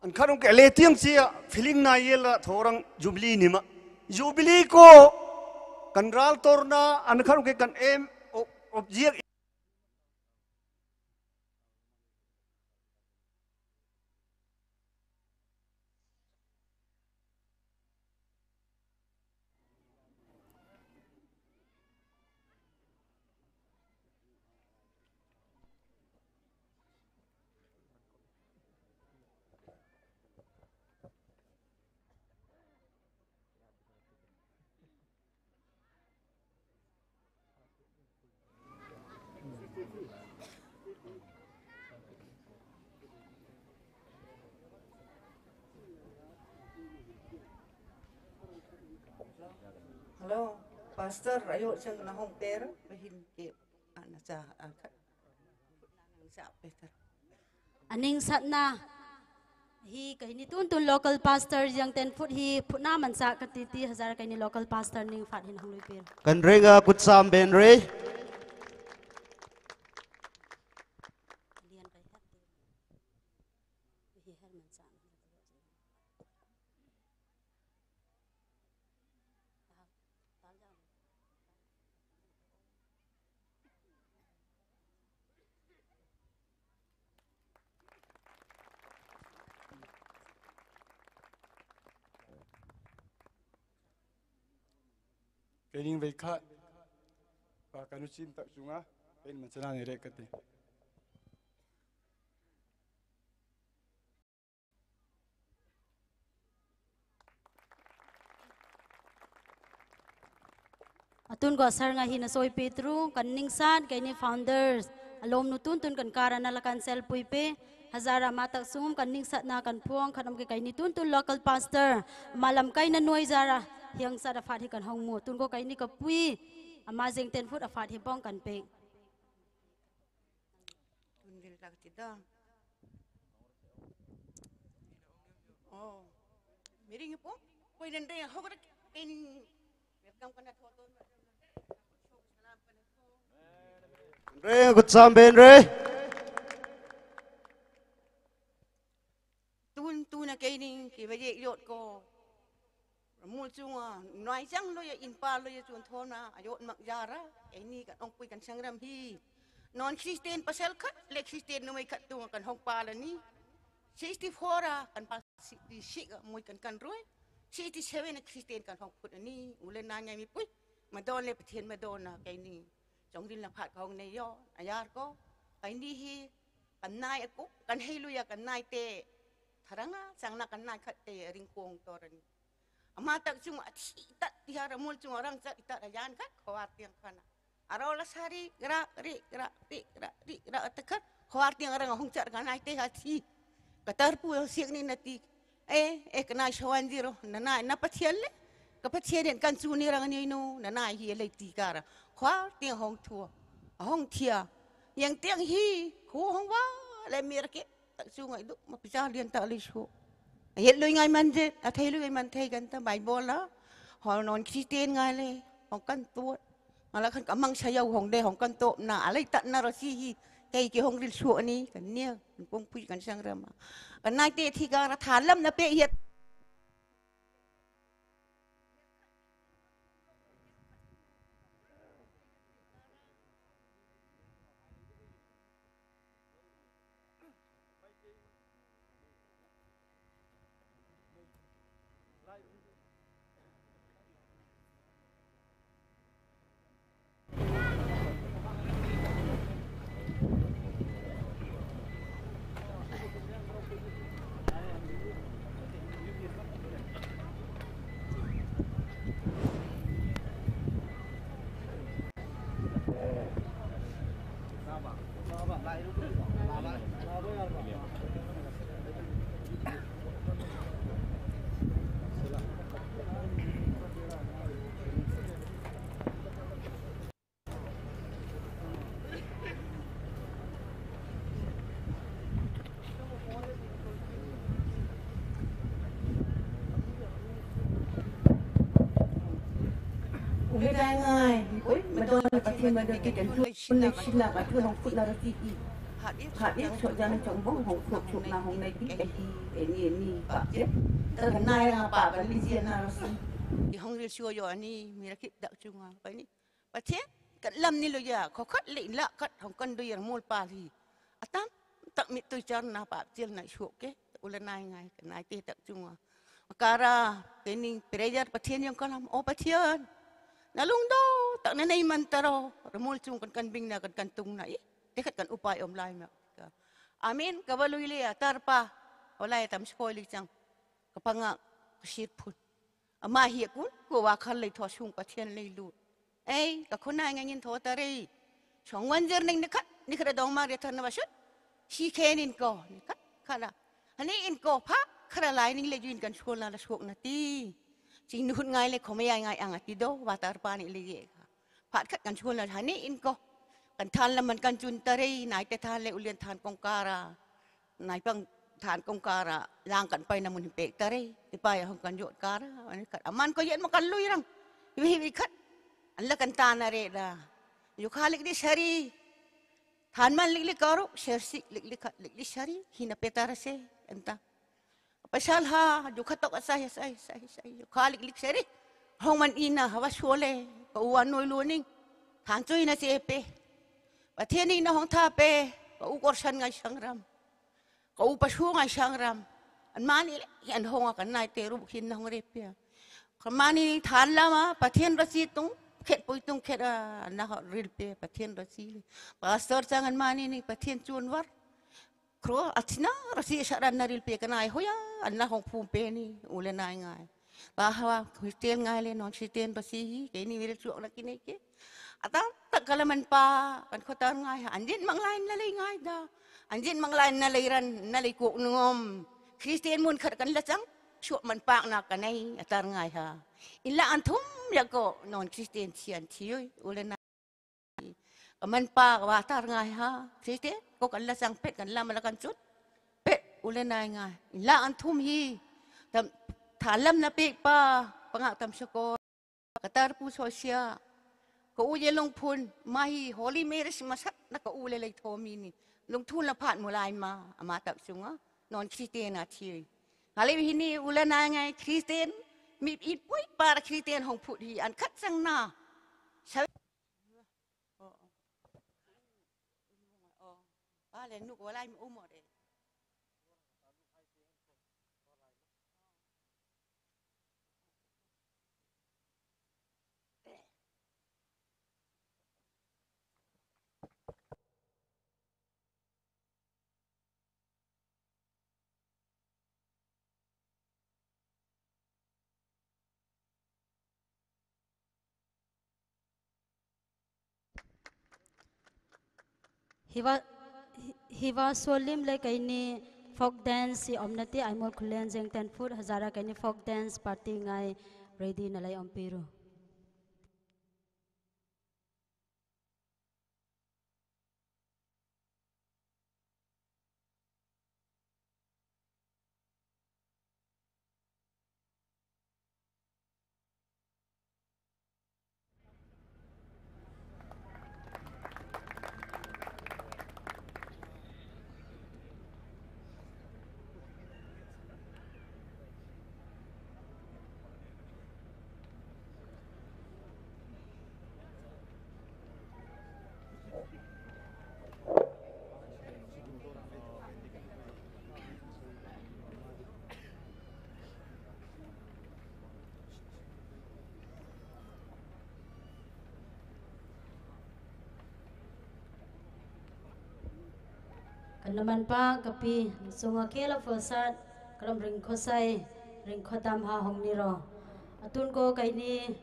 An khat ong ke le tiang sia feeling na ye la thorang Jubilee ni ma. Jubilee ko kan ral tor na an khat ong ke kan em o-, object. Hello, Pastor, ayo chang na hong per, bahin ke, ana cha, akat. Sa Peter. Aning satna hi kei ni tun tun local pastor yang ten foot hi phutna man sa ka ti ti hazar kei ni local pastor ning fat hin hong lui pil. Kan renga kut sam ben re. Lian kai hat ti. Hi har man sa. Kei ning vei khat, pa kanu chim tak chunga, kei man chana ni rek kati. Atun ko sar nga hi na soi Petru, kan ningsan, kei ni founders, Alom nu tun tun kan kara na la kan sel pui pe. Hazara ma tak sungum kan ning sat na kan phuang khat om ke kaini tun tun local pastor. Malam kaina noi zara hiang sat a phat hi kan hong mu. Tun ko kaini ka pui. Ama jeng ten phut a phat hi bong kan pe. Tun vil tak ti da. Oh. Miring po. Koi nan re ho ka kaini. Welcome kana tho to. Re, good sam ben re. Tun tun a kaini ki ba ye yot ko. Mul chunga noi chang lo ya in pa lo ya chun thona a yot mak yara. Kaini kan ong pui kan sangram hi. Non Christian pasal khat le Christian numei khat tu kan hong pa la ni. Sixty-four a kan pa sixty-six a mui kan kan roi. Sixty-seven a Christian kan hong put ani. Ule na ngai mi pui. Madon le Pathian madon na kaini. Chong din la phat ka hong nei yo. A yar ko. Kaini hi kan nai a ku kan hei lu ya kan nai te. Tharanga chang na kan nai khat te ring kong tor ani. Ama tak chung a thi tat ti har a mul chung a rang chat i tat a yan khat khawar tiang khana. A ro la sari gra ri gra ri gra ri gra a ta khat khawar tiang a rang a hong chat ka nai te ha thi. Ka tar pu a siak ni na ti. E, e ka nai shawan zero na nai na Pathian le. Ka Pathian den kan chu ni rang ni nu na nai hi le ti kara. Khawar tiang hong thua. A hong thia. Yang tiang hi khu hong wa le mir ke. Tak chu ngai du ma picha lian ta le shu. A yet lui ngai man je, a thei lui ngai man thei kan ta Bible la. Hol non Christian ngai le, hong kan tu. Ala kan ka mang sa yau hong de hong kan to na, alai tat na ro si hi. Kei ki hong ril shu ani kan nia, kan pung pui kan sang rama. Kan nai te thi ka ra tha lam na pe hiat. Uhe dai ngai, oi, madon na patin madon ki kan tu, na sila ka tu hong put na roti i. Hat i chok jan chok bong hong put chok na hong nai pi, eh, eh, ni, ni, pa, eh. Ta ka nai ra pa, ba li zi na roti. I hong ril sio yo ani, mi ra kit dak chunga, pa ni. Pathian, kan lam ni lo ya, kho khat le la khat hong kan do yar mul pa hi. Atam, tak mit tu char na pa, chil na shuke, ula nai ngai, kan nai te tak chunga. Kara, kening prayer Pathian yang kalam, o Pathian. Na lung do, tak na nei man taro, ramul chung kan kan bing na kan kan tung na i. Te khat kan upai om lai ma. Amen, ka ba lui le atar pa. Olai tam skoi li chang. Ka panga, ka shir phun. Ama hi kun, ko wa khal lei tho sung Pathian lei lut. Ei, ka khuna ngai ngin tho ta rei. Chong wan jer ning ni khat, ni khat dong ma re than na ba shut. Si khe nin ko, ni khat, khat la. Hani in ko pha, khat la lai ning le juin kan shul na la shuk na ti. Ching nu hut ngai le khome ai ngai ang ati do, wa tar pa ni le ye ka. Phat khat kan shul na hani in ko. Kan than la man kan chun ta rei, nai te than le ulian than kong kara. Nai pang than kong kara, lang kan pai na mun hi pek ta rei. Ti pai hong kan jot kara, ani khat. Aman ko yen ma kan lui rang. Hiwi hiwi khat. An la kan ta na re da. Yu kha lik di sari. Than man lik lik karu, ser sik lik lik khat lik di sari. Hina pe ta ra se, anta. Pasal ha, yu kha tok asai, asai, asai, asai. Yu kha lik lik sari. Hong man ina, hawa shole. Ka uwa noi lo ning. Than chui na se pe. Pathian ning na hong tha pe. Ka u kor san ngai sang ram. Ka u pa shu ngai sang ram. An mani le, hi an hong a kan nai te ru khin na hong re pia. Ka mani than lama, Pathian ra si tung, khet pui tung khet a, an na ho ril pe, Pathian ra si le. Pastor chang an mani ni, Pathian chun war. Kro, a china ra si sa ran na ril pe ka nai hoya, an na hong phum pe ni, u le nai ngai. Ba hawa, Christian ngai le, non Christian ra si hi, ke ni mi ril chuak na ki nei ke. Atan tak kala manpa, kan khotar ngai ha. Anjin manglai na lei ngai da. Anjin manglai na lei ran, na lei kok nungom. Christian mun khat kan la chang, shuak manpak na kanai, atar ngai ha. Inla an thum ya ko, non Christian thian thioi, ule na. Ka manpa ka wa atar ngai ha. Christian, ko kan la chang pet kan la mala kan chut. Pet, ule nai ngai. Inla an thum hi. Tam, thalam na pek pa, pangak tam shako. Ka tar pu sosia, ka u ye Lungphun, ma hi holy marriage masat na ka u le lei thomi ni. Lungthun la phat mulai ma, ama tap sunga, non Christian a thi. Hale hi ni ule na ngai Christian, mi i pui par Christian hong phut hi an khat sang na. Sa-, oh, oh. Oh. Ba le nuk walai mi umor e. Hiva, hi-, hiva solim le kaini folk dance si omnati aimol khulen jeng ten foot hazara kaini folk dance party ngai ready na lai ompiru. Kanaman pa kapi, sunga kela fosat, kalam ring khosai, ring khotam ha hong niro. Atun ko kaini,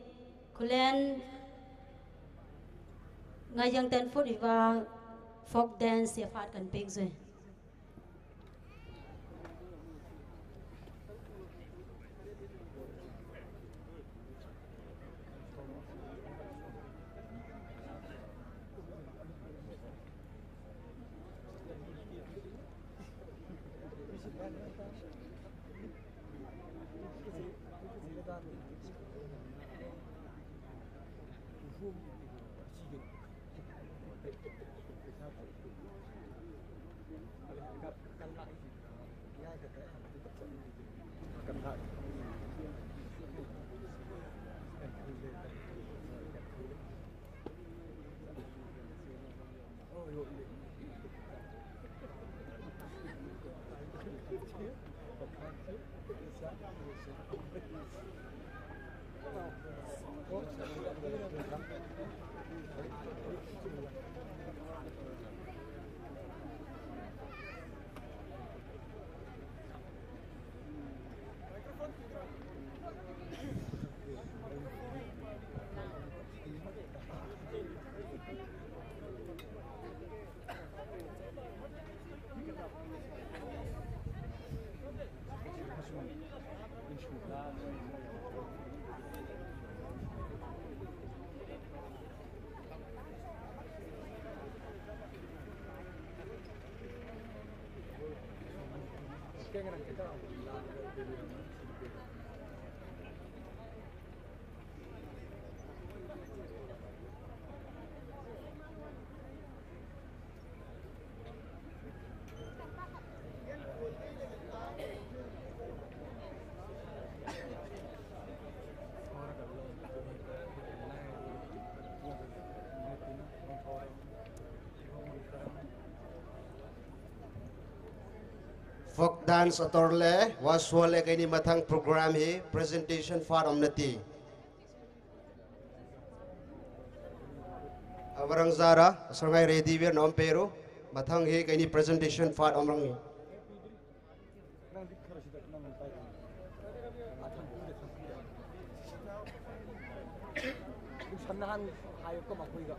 khulen, Nga yang ten foot iwa folk dance ya fat kan ping zui. Folk dance ator le, wa suale kaini mathang program hi presentation fat om nati. Awarang zara, sarngai ready wir nom peru, mathang hi kaini presentation fat om rang ni. ꯅꯪꯗꯤ ꯈꯔꯁꯤꯗ ꯅꯪ ꯄꯥꯏ꯫ ꯁꯝꯅ ꯍꯥꯟ ꯍꯥꯏꯌꯣ ꯀꯃꯥꯏ ꯀꯨꯏꯒ꯫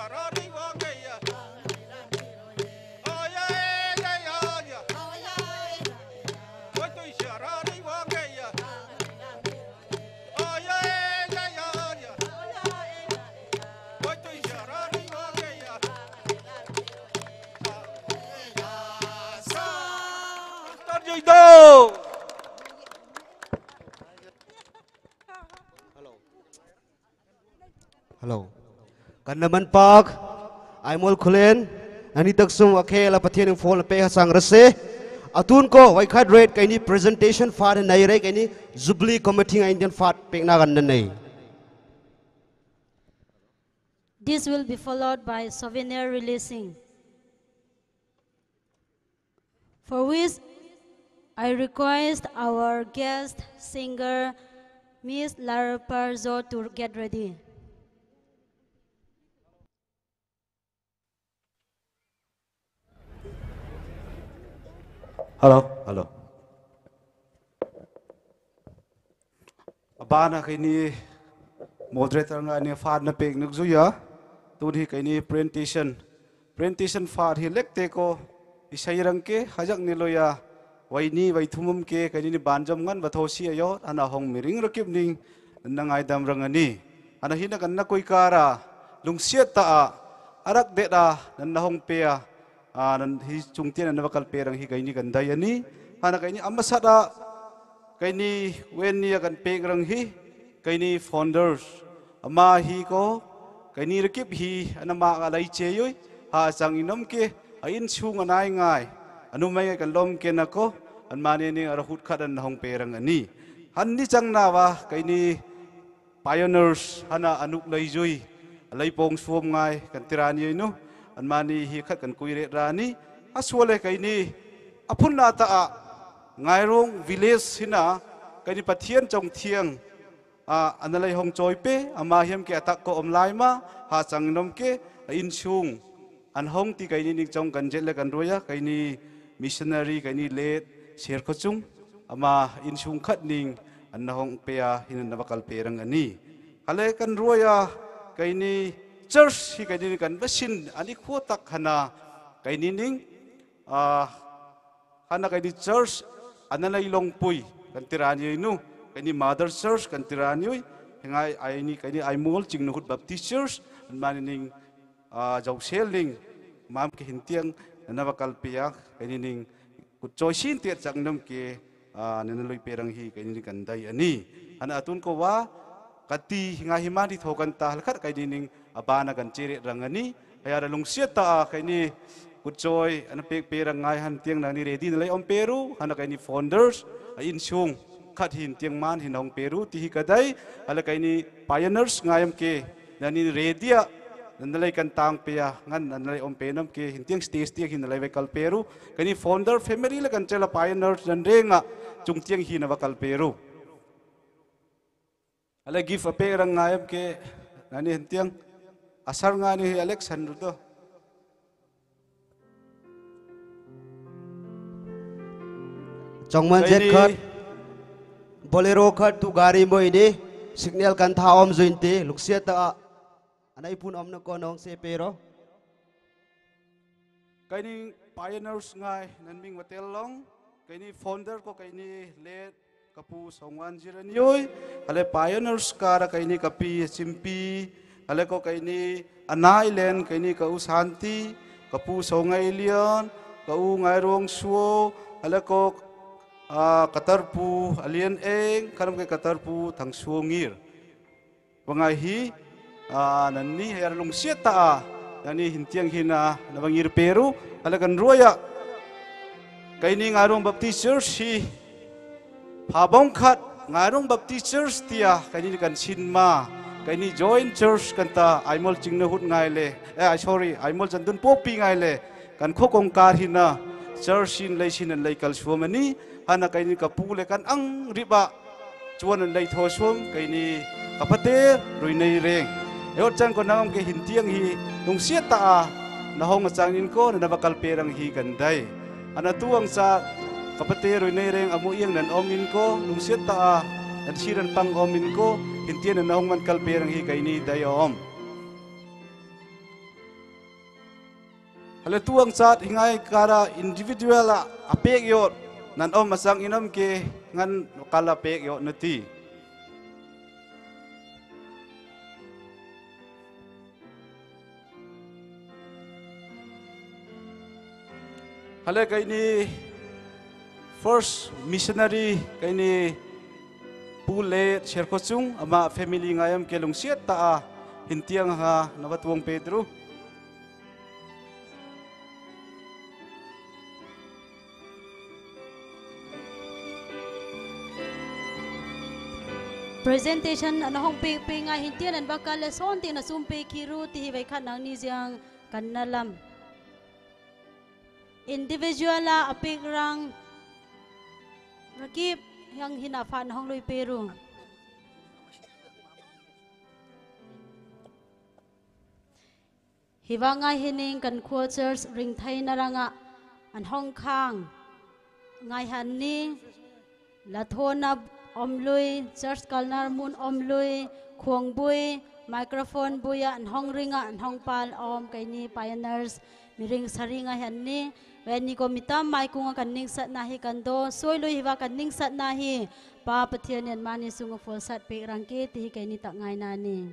Hello. Hello. Kandaman Park, Aimol Khulen, nani taksung akhela Pathian phone pe hasang rase. Atun ko, wai khat red kaini presentation fat na ire kaini Jubilee Committee nga Indian fat pek na kan nei. This will be followed by souvenir releasing, for which I request our guest singer, Miss Lara Parzo, to get ready. Hello, hello. Abana kaini moderator nga ni fat na pek nuk zuya. Tun hi kaini presentation. Presentation fat hi lek te ko isai rang ke hajak ni loya. Wai ni wai thumum ke kaini ni banjam ngan batho si ayo. Ana hong miring rakip ning nangai dam rang ani. Ana hina kan na koi kara lungsiat ta a arak det a nan na hong pe a. Ah, nan hi chungtian nan na bakal pe rang hi kaini kan dai ani. Hana kaini amasat a kaini wen ni a kan pek rang hi kaini founders. Ama hi ko kaini rakip hi ana ma ka lai che yoi. Ha chang inom ke a insung anai ngai. Anu mai ngai kan lom ke na ko an mane ni ara hut khat an hong pe rang ani. Han ni chang na wa kaini pioneers hana anuk lai zui, lai pong suom ngai kan tirani nu, an mani hi khat kan kuire rani, a suale kaini, a phun na ta a, Ngairong village hina, kaini Pathian chong thiang, a, ana lai hong choi pe, ama hiam ke atak ko om lai ma, ha chang nom ke, a insung, an hong ti kaini ning chong kan jet le kan ruya, kaini missionary, kaini let, ser ko chung, ama insung khat ning, an na hong pe a, hin na bakal pe rang ani. Kale kan ruya, kaini church hi kaini kan basin ani khuatak hana kaini ning, ah, hana kaini church ana lai longpui kan tirani nu, kaini mother church kan tirani ui, hengai aini kaini Aimol Chingnahut Baptist Church, an mani ning, ah, Jausel ning, mam ke hintiang, nana ba kalpia, kaini ning, kutchoi sin te chang nam ke, ah, nana lui perang hi kaini ning kan dai ani. Hana atun ko wa, kati ngai hi mani tho kan ta halkhat kaini ning, abana kan chere rang ani. Haya ra lungsiat ta a kaini kutchoi, ana pek perang ngai han tiang nani ready na lai om peru, hana kaini founders, a insung, khat hin tiang man hin hong peru, ti hi kadai, hala kaini pioneers ngai am ke, nani ready a, nana lai kan tang pe a, ngan nana lai om pe nam ke, hin tiang stage tiang hin lai vai kal peru, kaini founder family la kan chela pioneers nan renga, chung tiang hin va kal peru. Hala gift a pek rang ngai am ke, nani hin tiang, asar ngai ni Alex han ru to. Chongman jet kaini khat, Bolero khat tu gari mo ini, signal kan tha om zuin ti, lungsiat ta a. Ana ipun om na ko nong se pero. Kaini pioneers ngai, nan ming matel long, kaini founder ko kaini late, kapu Songwan Jiranioi, hale pioneers kara kaini kapi Simpi, hale ko kaini anai len kaini ka u Santi, kapu Songai Lian, ka u Ngai Rong Suo, hale ko, ah, katarpu Alian Eng, kanam ke katarpu Thang Suo Ngir. Wangai hi, ah, nani haya ra lungsiat ta a, nani hin tiang hina, na bangir peru, hale kan ruaya. Kaini Ngairong Baptist Church hi, phabong khat, Ngairong Baptist Church tia, kaini kan sin ma, kaini joint church kan ta, Aimol Chingnahut ngai le, eh, sorry, Aimol Chandun Popi ngai le, kan kho kong kar hina, church sin lai sin an lai kal suam ani, hana kaini kapu le kan ang riba, chuan an lai tho suam, kaini kapate, Ruinei Reng. Eot chan ko nangam ke hin tiang hi, lungsiat ta a, na hong a chang in ko, na na ba kal perang hi kan dai. Ana tu ang sa, kapate, Ruinei Reng, amu iang nan om in ko, lungsiat ta a, nan siran pang om in ko, hin tiang na hong man kal perang hi kaini dai om. Hale tuang chat hingai kara individual a apek yot nan om masang inam ke ngan kala pek yot nati. Hale kaini first missionary kaini Pu Le Sherkhochung ama family ngayam ke lungsiat ta a hintiang ha nava tuang Pedro. Presentation an hong pek pe ngai hintian an baka le son ting na sum pe kiru ti hi vai khat nang ni ziang kan na lam. Individual a apek rang rakip yang hina fa na hong lui peru. Hiva ngai hining kan khua church ring thai na ranga an hong khang ngai han ni lathona om lui, church kalnar mun om lui, khuang bui, microphone bui a an hong ring a an hong pal om kaini pioneers miring sari ngai han ni. Veni ko mitam mai kunga kan ning sat na hi kan do soi lui hiva kan ning sat na hi pa Pathian nian mani sunga fual sat pek rang ke ti hi kaini tak ngai na ni.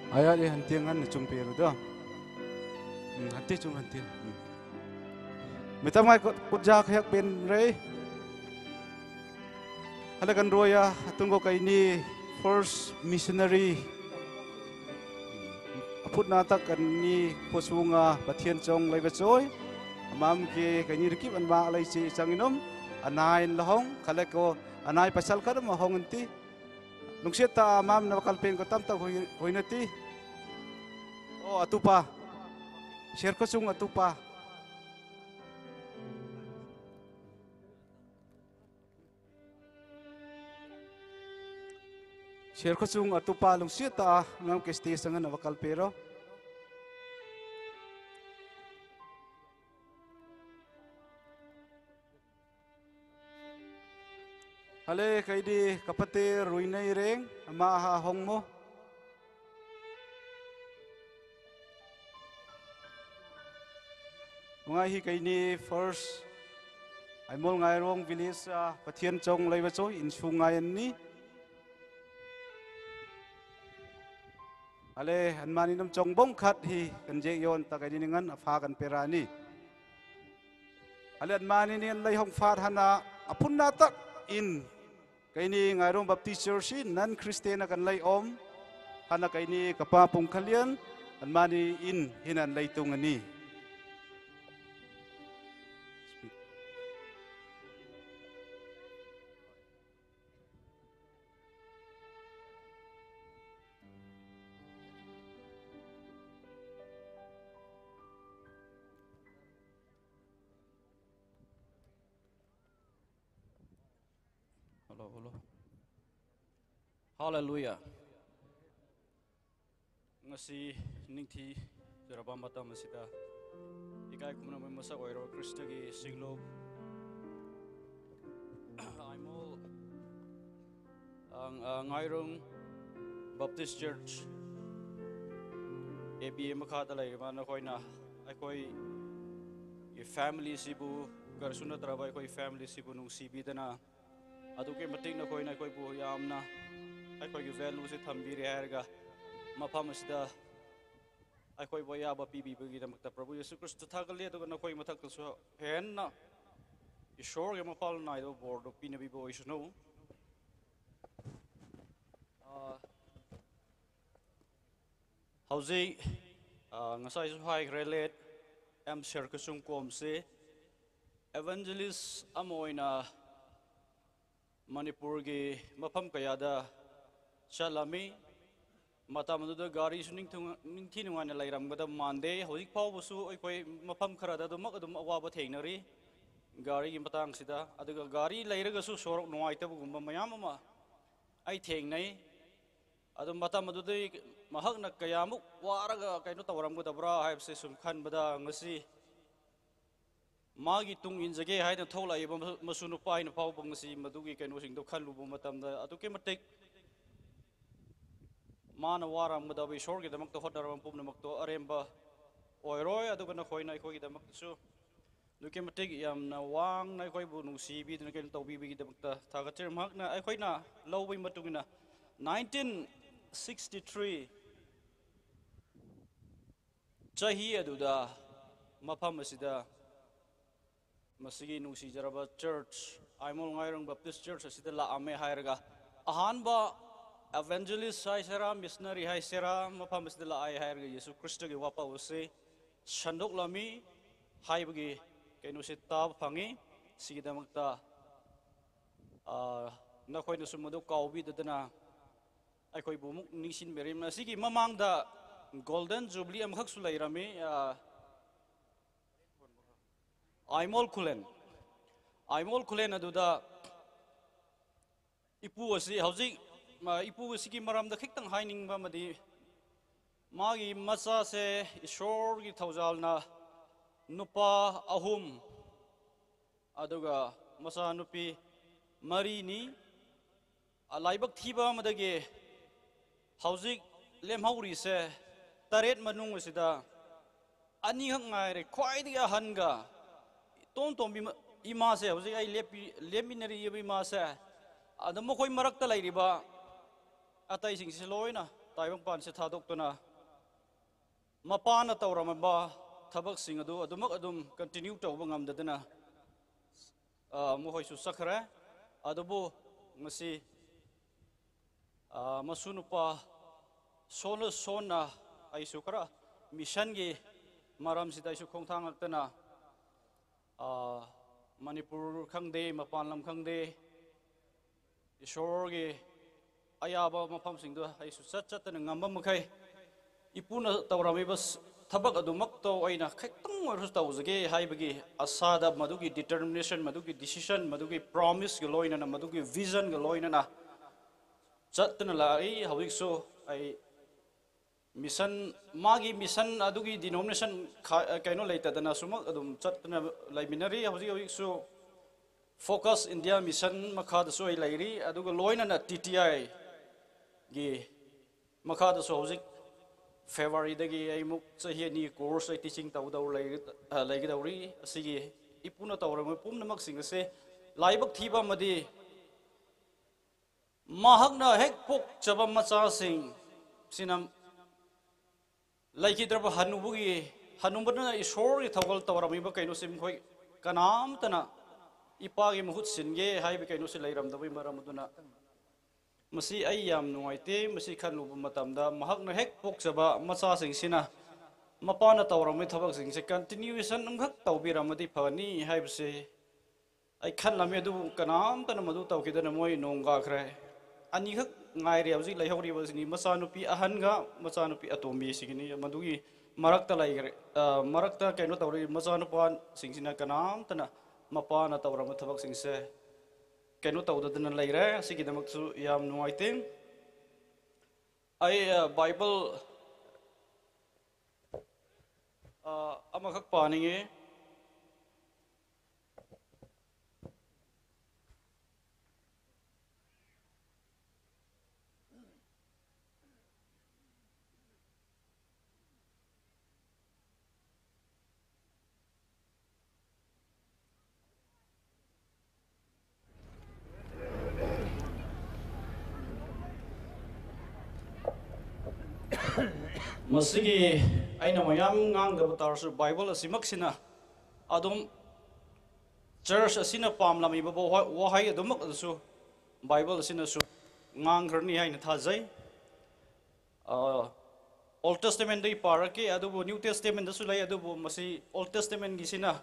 Ayat e hantiang ngan na chung peru do. Hmm, hanti chung hanti. Hmm. Mitam ngai kut, kutja khayak pen rei. Hala kan roya, atung ko kaini first missionary. Aput na tak kaini khosunga Pathian chong lei ba choi. Amam ke kaini rikip an ma lei chi chang inom. Anai lahong, khala ko anai pasal kadam ahong anti. Lungsiat ta amam na bakal pen ko tam tak hoi, hoi nati. O atupa. Share khosung atupa. Share khosung atupa lungsiat ta ngam ke stage sangan na bakal pero. Hale, kaidi kapate ruinai reng, ama aha hong mo. Mangai hi kaini first, Aimol Ngairong village, ah, Pathian chong lei ba choi, insung ngai an ni. Ale, anmani nam chong bong khat hi kan jek yon ta kaini ngan apha kan perani. Ale, anmani ni an lei hong fat hana apun na tak in kaini Ngairong Baptist Church hi non Christian a kan lei om. Hana kaini kapa pung khalian anmani in hinan lei tung ani. Hello, hello. Hallelujah. Ngasi ningthi jaraba matam asida ikai kumna mai masak oiro Krista gi siglo. Aimol, ang, ah, Ngairong Baptist Church, A B A makha da lei ma na koina, ai koi family sibu, gar suna taraba ai koi family sibu nung sibi dana, ꯑꯗꯨꯛꯀꯤ ꯃꯇꯤꯛ ꯅꯈꯣꯏꯅ ꯑꯩꯈꯣꯏꯕꯨ ꯌꯥꯝꯅ ꯑꯩꯈꯣꯏꯒꯤ ꯚꯦꯂꯨꯁꯤ ꯊꯝꯕꯤꯔꯦ ꯍꯥꯏꯔꯒ ꯃꯐꯝ ꯑꯁꯤꯗ ꯑꯩꯈꯣꯏꯕꯨ ꯑꯌꯥꯕ ꯄꯤꯕꯤꯕꯒꯤꯗꯃꯛꯇ ꯄ꯭ꯔꯚꯨ ꯌꯦꯁꯨ ꯈ꯭ꯔꯤꯁꯇ ꯊꯥꯒꯠꯂꯤ, ꯑꯗꯨꯒ ꯅꯈꯣꯏ ꯃꯊꯛꯇꯁꯨ ꯍꯦꯟꯅ ꯏꯁꯣꯔꯒꯤ ꯃꯄꯥꯜ ꯅꯥꯏꯗꯕ ꯕꯣꯔꯗꯨ ꯄꯤꯅꯕꯤꯕ ꯑꯣꯏꯁꯅꯨ꯫ ꯑ, ꯍꯧꯖꯤꯛ, ꯑ, ꯉꯁꯥꯏꯁꯨ ꯍꯥꯏꯈ꯭ꯔꯦ, ꯂꯦꯠ ꯑꯦꯝ ꯁꯦꯔꯀꯁꯨꯡ ꯀꯣꯝꯁꯦ evangelist ꯑꯃ ꯑꯣꯏꯅ ꯃꯅꯤꯄꯨꯔꯒꯤ ꯃꯐꯝ ꯀꯌꯥꯗ ꯆꯠꯂꯝꯃꯤ꯫ ꯃꯇꯝ ꯑꯗꯨꯗ ꯒꯥꯔꯤꯁꯨ ꯅꯤꯡꯊꯨꯡ-, ꯅꯤꯡꯊꯤ ꯅꯨꯡꯉꯥꯏꯅ ꯂꯩꯔꯝꯒꯗꯕ ꯃꯥꯟꯗꯦ꯫ ꯍꯧꯖꯤꯛ ꯐꯥꯎꯕꯁꯨ ꯑꯩꯈꯣꯏ ꯃꯐꯝ ꯈꯔꯗ ꯑꯗꯨꯃꯛ ꯑꯗꯨꯝ ꯑꯋꯥꯕ ꯊꯦꯡꯅꯔꯤ ꯒꯥꯔꯤꯒꯤ ꯃꯇꯥꯡꯁꯤꯗ꯫ ꯑꯗꯨꯒ ꯒꯥꯔꯤ ꯂꯩꯔꯒꯁꯨ ꯁꯣꯔꯣꯛ ꯅꯨꯡꯉꯥꯏꯇꯕꯒꯨꯝꯕ ꯃꯌꯥꯝ ꯑꯃ ꯑꯩ ꯊꯦꯡꯅꯩ꯫ ꯑꯗꯨ ꯃꯇꯝ ꯑꯗꯨꯗꯩ ꯃꯍꯥꯛꯅ ꯀꯌꯥꯃꯨꯛ ꯋꯥꯔꯒ ꯀꯩꯅꯣ ꯇꯧꯔꯝꯒꯗꯕ꯭ꯔꯥ ꯍꯥꯏꯕꯁꯦ ꯁꯨꯝ ꯈꯟꯕꯗ, ꯉꯁꯤ ꯃꯥꯒꯤ ꯇꯨꯡ ꯏꯟꯖꯒꯦ ꯍꯥꯏꯅ ꯊꯣꯛꯂꯛꯏꯕ ꯃꯁꯨ ꯅꯨꯄꯥ ꯑꯩꯅ ꯐꯥꯎꯕ ꯉꯁꯤ ꯃꯗꯨꯒꯤ ꯀꯩꯅꯣꯁꯤꯡꯗꯣ ꯈꯜꯂꯨꯕ ꯃꯇꯝꯗ ꯑꯗꯨꯛꯀꯤ ꯃꯇꯤꯛ ꯃꯥꯅ ꯋꯥꯔꯝꯒꯗꯕ, ꯏꯁꯣꯔꯒꯤꯗꯃꯛꯇ ꯍꯣꯠꯅꯔꯝꯕ ꯄꯨꯝꯅꯃꯛꯇꯣ ꯑꯔꯦꯝꯕ ꯑꯣꯏꯔꯣꯏ꯫ ꯑꯗꯨꯒ ꯅꯈꯣꯏꯅ ꯑꯩꯈꯣꯏꯒꯤꯗꯃꯛꯇꯁꯨ ꯑꯗꯨꯛꯀꯤ ꯃꯇꯤꯛ ꯌꯥꯝꯅ ꯋꯥꯡꯅ ꯑꯩꯈꯣꯏꯕꯨ ꯅꯨꯡꯁꯤꯕꯤꯗꯨꯅ ꯀꯩꯅꯣ ꯇꯧꯕꯤꯕꯒꯤꯗꯃꯛꯇ ꯊꯥꯒꯠꯆꯔꯤ꯫ ꯃꯍꯥꯛꯅ ꯑꯩꯈꯣꯏꯅ ꯂꯧꯕꯒꯤ ꯃꯇꯨꯡ ꯏꯟꯅ nineteen sixty three ꯆꯍꯤ ꯑꯗꯨꯗ ꯃꯐꯝ ꯑꯁꯤꯗ ꯃꯁꯤꯒꯤ ꯅꯨꯡꯁꯤꯖꯔꯕ church, ꯑꯥꯏꯃꯣꯜ ꯉꯥꯏꯔꯣꯡ Baptist Church ꯑꯁꯤꯗ ꯂꯥꯛꯑꯝꯃꯦ ꯍꯥꯏꯔꯒ, ꯑꯍꯥꯟꯕ evangelist ꯍꯥꯏꯁꯤꯔꯥ, missionary ꯍꯥꯏꯁꯤꯔꯥ, ꯃꯐꯝ ꯑꯁꯤꯗ ꯂꯥꯛꯑꯦ ꯍꯥꯏꯔꯒ ꯌꯦꯁꯨ ꯈ꯭ꯔꯤꯁꯇꯒꯤ ꯋꯥꯄꯥꯎ ꯑꯁꯤ ꯁꯟꯗꯣꯛꯂꯝꯃꯤ ꯍꯥꯏꯕꯒꯤ ꯀꯩꯅꯣꯁꯤ ꯇꯥꯕ ꯐꯪꯉꯤ꯫ ꯁꯤꯒꯤꯗꯃꯛꯇ, ꯑ, ꯅꯈꯣꯏꯅꯁꯨ ꯃꯗꯨ ꯀꯥꯎꯕꯤꯗꯗꯅ ꯑꯩꯈꯣꯏꯕꯨ ꯑꯃꯨꯛ ꯅꯤꯡꯁꯤꯡꯕꯤꯔꯤ꯫ ꯃꯁꯤꯒꯤ ꯃꯃꯥꯡꯗ Golden Jubilee ꯑꯃꯈꯛꯁꯨ ꯂꯩꯔꯝꯃꯤ꯫ ꯑ, ꯑꯥꯏꯃꯣꯜ ꯈꯨꯂꯦꯟ, ꯑꯥꯏꯃꯣꯜ ꯈꯨꯂꯦꯟ ꯑꯗꯨꯗ ꯏꯄꯨ ꯑꯁꯤ ꯍꯧꯖꯤꯛ, ꯑ, ꯏꯄꯨ ꯑꯁꯤꯒꯤ ꯃꯔꯝꯗ ꯈꯤꯇꯪ ꯍꯥꯏꯅꯤꯡꯕ ꯑꯃꯗꯤ, ꯃꯥꯒꯤ ꯃꯆꯥꯁꯦ ꯏꯁꯣꯔꯒꯤ ꯊꯧꯖꯥꯜꯅ ꯅꯨꯄꯥ ꯑꯍꯨꯝ, ꯑꯗꯨꯒ ꯃꯆꯥꯅꯨꯄꯤ ꯃꯔꯤꯅꯤ꯫ ꯑ, ꯂꯥꯏꯕꯛ ꯊꯤꯕ ꯑꯃꯗꯒꯤ ꯍꯧꯖꯤꯛ ꯂꯦꯝꯍꯧꯔꯤꯁꯦ ꯇꯔꯦꯠ ꯃꯅꯨꯡ ꯑꯁꯤꯗ ꯑꯅꯤꯈꯛ ꯉꯥꯏꯔꯦ꯫ ꯈ꯭ꯋꯥꯏꯗꯒꯤ ꯑꯍꯟꯒ ꯏꯇꯣꯝ ꯇꯣꯝꯕꯤ ꯃ-, ꯏꯃꯥꯁꯦ, ꯍꯧꯖꯤꯛ ꯑꯩ ꯂꯦꯞꯄꯤ-, ꯂꯦꯞꯃꯤꯟꯅꯔꯤꯕ ꯏꯃꯥꯁꯦ, ꯑꯗ ꯃꯈꯣꯏ ꯃꯔꯛꯇ ꯂꯩꯔꯤꯕ ꯑꯇꯩꯁꯤꯡꯁꯤ ꯂꯣꯏꯅ ꯇꯥꯏꯕꯪꯄꯥꯟꯁꯦ ꯊꯥꯗꯣꯛꯇꯨꯅ ꯃꯄꯥꯅ ꯇꯧꯔꯝꯕ ꯊꯕꯛꯁꯤꯡ ꯑꯗꯨ ꯑꯗꯨꯃꯛ ꯑꯗꯨꯝ continue ꯇꯧꯕ ꯉꯝꯗꯗꯅ, ꯑ, ꯃꯈꯣꯏꯁꯨ ꯆꯠꯈ꯭ꯔꯦ꯫ ꯑꯗꯨꯕꯨ ꯉꯁꯤ, ꯑ, ꯃꯁꯨ ꯅꯨꯄꯥ ꯁꯣꯟꯅ ꯁꯣꯟꯅ ꯑꯩꯁꯨ ꯈꯔ ꯃꯤꯁꯟꯒꯤ ꯃꯔꯝꯁꯤꯗ ꯑꯩꯁꯨ ꯈꯣꯡꯊꯥꯡ ꯉꯥꯛꯇꯅ, ꯑ, ꯃꯅꯤꯄꯨꯔ ꯈꯪꯗꯦ, ꯃꯄꯥꯟ ꯂꯝ ꯈꯪꯗꯦ, ꯏꯁꯣꯔꯒꯤ ꯑꯌꯥꯕ ꯃꯐꯝꯁꯤꯡꯗꯣ ꯑꯩꯁꯨ ꯆꯠ ꯆꯠꯇꯅ ꯉꯝꯕ ꯃꯈꯩ ꯏꯄꯨꯅ ꯇꯧꯔꯝꯃꯤꯕ ꯊꯕꯛ ꯑꯗꯨꯃꯛꯇꯣ ꯑꯩꯅ ꯈꯤꯇꯪ ꯑꯣꯏꯔꯁꯨ ꯇꯧꯖꯒꯦ ꯍꯥꯏꯕꯒꯤ ꯑꯁꯥꯗ, ꯃꯗꯨꯒꯤ determination, ꯃꯗꯨꯒꯤ decision, ꯃꯗꯨꯒꯤ promiseꯒ ꯂꯣꯏꯅꯅ, ꯃꯗꯨꯒꯤ visionꯒ ꯂꯣꯏꯅꯅ ꯆꯠꯇꯅ ꯂꯥꯛꯏ꯫ ꯍꯧꯖꯤꯛꯁꯨ ꯑꯩ mission, ꯃꯥꯒꯤ mission ꯑꯗꯨꯒꯤ denomination ꯈꯥ-, ꯀꯩꯅꯣ ꯂꯩꯇꯗꯅ ꯁꯨꯃꯛ ꯑꯗꯨꯝ ꯆꯠꯇꯅ ꯂꯩꯃꯤꯟꯅꯔꯤ꯫ ꯍꯧꯖꯤꯛ ꯍꯧꯖꯤꯛꯁꯨ Focus India Mission ꯃꯈꯥꯗꯁꯨ ꯑꯩ ꯂꯩꯔꯤ, ꯑꯗꯨꯒ ꯂꯣꯏꯅꯅ TTIꯒꯤ ꯃꯈꯥꯗꯁꯨ ꯍꯧꯖꯤꯛ Februaryꯗꯒꯤ ꯑꯩ ꯑꯃꯨꯛ ꯆꯍꯤ ꯑꯅꯤ course ꯑꯩ teaching ꯇꯧꯗꯧ ꯂꯩ-, ꯑ, ꯂꯩꯒꯗꯧꯔꯤ꯫ ꯑꯁꯤꯒꯤ ꯏꯄꯨꯅ ꯇꯧꯔꯕ ꯄꯨꯝꯅꯃꯛꯁꯤꯡ ꯑꯁꯦ ꯂꯥꯏꯕꯛ ꯊꯤꯕ ꯑꯃꯗꯤ ꯃꯍꯥꯛꯅ ꯍꯦꯛ ꯄꯣꯛꯆꯕ ꯃꯆꯥꯁꯤꯡ ꯁꯤꯅ ꯂꯩꯈꯤꯗ꯭ꯔꯕ ꯍꯅꯨꯕꯒꯤ, ꯍꯅꯨꯕꯅ ꯏꯁꯣꯔꯒꯤ ꯊꯧꯒꯜ ꯇꯧꯔꯝꯃꯤꯕ ꯀꯩꯅꯣꯁꯤ ꯃꯈꯣꯏ ꯀꯅꯥꯝꯇꯅ ꯏꯄꯥꯒꯤ ꯃꯍꯨꯠ ꯁꯤꯟꯒꯦ ꯍꯥꯏꯕ ꯀꯩꯅꯣꯁꯤ ꯂꯩꯔꯝꯗꯕꯒꯤ ꯃꯔꯝ ꯑꯗꯨꯅ ꯃꯁꯤ ꯑꯩ ꯌꯥꯝ ꯅꯨꯡꯉꯥꯏꯇꯦ꯫ ꯃꯁꯤ ꯈꯜꯂꯨꯕ ꯃꯇꯝꯗ ꯃꯍꯥꯛꯅ ꯍꯦꯛ ꯄꯣꯛꯆꯕ ꯃꯆꯥꯁꯤꯡꯁꯤꯅ ꯃꯄꯥꯅ ꯇꯧꯔꯝꯃꯤ ꯊꯕꯛꯁꯤꯡꯁꯦ continuation ꯑꯃꯈꯛ ꯇꯧꯕꯤꯔꯝꯃꯗꯤ ꯐꯅꯤ ꯍꯥꯏꯕꯁꯦ ꯑꯩ ꯈꯜꯂꯝꯃꯤ, ꯑꯗꯨꯕꯨ ꯀꯅꯥꯝꯇꯅ ꯃꯗꯨ ꯇꯧꯈꯤꯗꯅ ꯃꯣꯏ ꯅꯣꯡ ꯀꯥꯈ꯭ꯔꯦ꯫ ꯑꯅꯤꯈꯛ ꯉꯥꯏꯔꯦ ꯍꯧꯖꯤꯛ ꯂꯩꯍꯧꯔꯤꯕꯁꯤꯅꯤ, ꯃꯆꯥꯅꯨꯄꯤ ꯑꯍꯟꯒ ꯃꯆꯥꯅꯨꯄꯤ ꯑꯇꯣꯝꯕꯤꯁꯤꯒꯤꯅꯤ꯫ ꯃꯗꯨꯒꯤ ꯃꯔꯛꯇ ꯂꯩꯈ꯭ꯔꯦ, ꯑ, ꯃꯔꯛꯇ ꯀꯩꯅꯣ ꯇꯧꯔꯤ, ꯃꯆꯥꯅꯨꯄꯥꯁꯤꯡꯁꯤꯅ ꯀꯅꯥꯝꯇꯅ ꯃꯄꯥꯅ ꯇꯧꯔꯝꯕ ꯊꯕꯛꯁꯤꯡꯁꯦ ꯀꯩꯅꯣ ꯇꯧꯗꯗꯅ ꯂꯩꯔꯦ꯫ ꯑꯁꯤꯒꯤꯗꯃꯛꯁꯨ ꯌꯥꯝ ꯅꯨꯡꯉꯥꯏꯇꯦ꯫ ꯑꯩ, ꯑ, Bible, ꯑ, ꯑꯃꯈꯛ ꯄꯥꯅꯤꯡꯉꯤ꯫ ꯃꯁꯤꯒꯤ ꯑꯩꯅ ꯃꯌꯥꯝ ꯉꯥꯡꯗꯕ ꯇꯥꯔꯁꯨ, ꯕꯥꯏꯕꯜ ꯑꯁꯤꯃꯛꯁꯤꯅ ꯑꯗꯨꯝ ꯆꯔꯆ ꯑꯁꯤꯅ ꯄꯥꯝꯂꯝꯃꯤꯕ ꯋꯥꯍ-, ꯋꯥꯍꯩ ꯑꯗꯨꯃꯛ ꯑꯗꯨꯁꯨ ꯕꯥꯏꯕꯜ ꯑꯁꯤꯅꯁꯨ ꯉꯥꯡꯈ꯭ꯔꯅꯤ ꯍꯥꯏꯅ ꯊꯥꯖꯩ꯫ ꯑ, Old Testament ꯗꯒꯤ ꯄꯥꯔꯛꯀꯦ, ꯑꯗꯨꯕꯨ New Testament ꯗꯁꯨ ꯂꯩ, ꯑꯗꯨꯕꯨ ꯃꯁꯤ Old Testament ꯒꯤꯁꯤꯅ,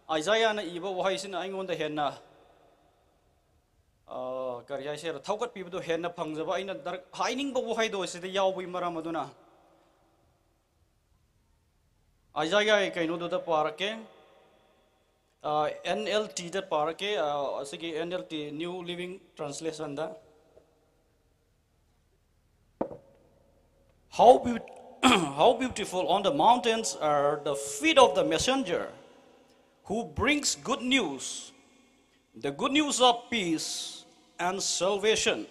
ꯑꯥꯏꯖꯥꯌꯥꯅ ꯏꯕ ꯋꯥꯍꯩꯁꯤꯅ ꯑꯩꯉꯣꯟꯗ ꯍꯦꯟꯅ, ꯑ, ꯀꯔꯤ ꯍꯥꯏꯁꯤꯔ, ꯊꯧꯒꯠꯄꯤꯕꯗꯣ ꯍꯦꯟꯅ ꯐꯪꯖꯕ, ꯑꯩꯅ ꯗꯔ-, ꯍꯥꯏꯅꯤꯡꯕ ꯋꯥꯍꯩꯗꯣ ꯑꯁꯤꯗ ꯌꯥꯎꯕꯒꯤ ꯃꯔꯝ ꯑꯗꯨꯅ꯫ ꯑꯥꯏꯖꯥꯌꯥꯒꯤ ꯀꯩꯅꯣꯗꯨꯗ ꯄꯥꯔꯛꯀꯦ, ꯑ, N L T ꯗ ꯄꯥꯔꯛꯀꯦ, ꯑ, ꯑꯁꯤꯒꯤ N L T, New Living Translation the. How beau-, how beautiful on the mountains are the feet of the messenger who brings good news, the good news of peace and salvation,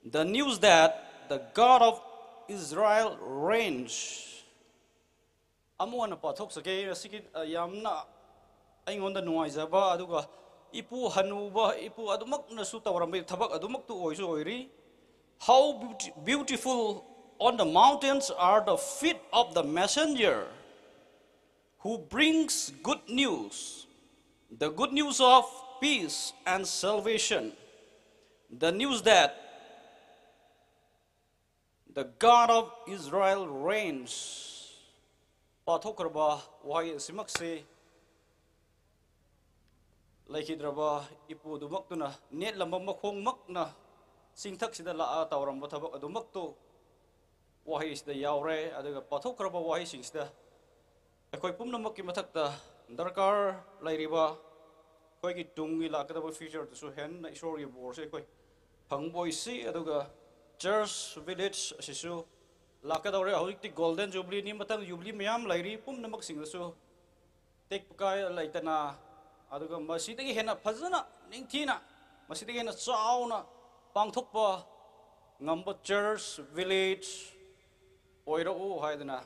the news that the God of Israel reigns. ꯑꯃꯨꯛ ꯍꯟꯅ ꯄꯥꯊꯣꯛꯆꯒꯦ꯫ ꯑꯁꯤꯒꯤ, ꯑ, ꯌꯥꯝꯅ ꯑꯩꯉꯣꯟꯗ ꯅꯨꯡꯉꯥꯏꯖꯕ, ꯑꯗꯨꯒ ꯏꯄꯨ ꯍꯅꯨꯕ, ꯏꯄꯨ ꯑꯗꯨꯃꯛꯅꯁꯨ ꯇꯧꯔꯝꯕꯒꯤ ꯊꯕꯛ ꯑꯗꯨꯃꯛꯇꯨ ꯑꯣꯏꯁꯨ ꯑꯣꯏꯔꯤ꯫ How beauti-, beautiful on the mountains are the feet of the messenger who brings good news, the good news of peace and salvation, the news that the God of Israel reigns. ꯄꯥꯊꯣꯛꯈ꯭ꯔꯕ ꯋꯥꯍꯩ ꯑꯁꯤꯃꯛꯁꯤ ꯂꯩꯈꯤꯗ꯭ꯔꯕ ꯏꯄꯨꯗꯨꯃꯛꯇꯨꯅ ꯅꯦꯠꯂꯝꯕ ꯃꯈꯣꯡꯃꯛꯅ ꯆꯤꯡꯊꯛꯁꯤꯗ ꯂꯥꯛꯑ ꯇꯧꯔꯝꯕ ꯊꯕꯛ ꯑꯗꯨꯃꯛꯇꯨ ꯋꯥꯍꯩꯁꯤꯗ ꯌꯥꯎꯔꯦ꯫ ꯑꯗꯨꯒ ꯄꯥꯊꯣꯛꯈ꯭ꯔꯕ ꯋꯥꯍꯩꯁꯤꯡꯁꯤꯗ ꯑꯩꯈꯣꯏ ꯄꯨꯝꯅꯃꯛꯀꯤ ꯃꯊꯛꯇ ꯗꯔꯀꯥꯔ ꯂꯩꯔꯤꯕ ꯑꯩꯈꯣꯏꯒꯤ ꯇꯨꯡꯒꯤ ꯂꯥꯛꯀꯗꯕ future ꯗꯁꯨ ꯍꯦꯟꯅ ꯏꯁꯣꯔꯒꯤ ꯕꯣꯔꯁꯦ ꯑꯩꯈꯣꯏ ꯐꯪꯕ ꯑꯣꯏꯁꯤ꯫ ꯑꯗꯨꯒ church village ꯑꯁꯤꯁꯨ ꯂꯥꯛꯀꯗꯧꯔꯦ꯫ ꯍꯧꯖꯤꯛꯇꯤ Golden Jubilee ꯅꯤ, ꯃꯊꯪ Jubilee ꯃꯌꯥꯝ ꯂꯩꯔꯤ꯫ ꯄꯨꯝꯅꯃꯛꯁꯤꯡꯗꯁꯨ ꯇꯦꯛꯄ ꯀꯥꯏ ꯂꯩꯇꯅ, ꯑꯗꯨꯒ ꯃꯁꯤꯗꯒꯤ ꯍꯦꯟꯅ ꯐꯖꯅ, ꯅꯤꯡꯊꯤꯅ, ꯃꯁꯤꯗꯒꯤ ꯍꯦꯟꯅ ꯆꯥꯎꯅ ꯄꯥꯡꯊꯣꯛꯄ ꯉꯝꯕ church village ꯑꯣꯏꯔꯛꯎ ꯍꯥꯏꯗꯅ,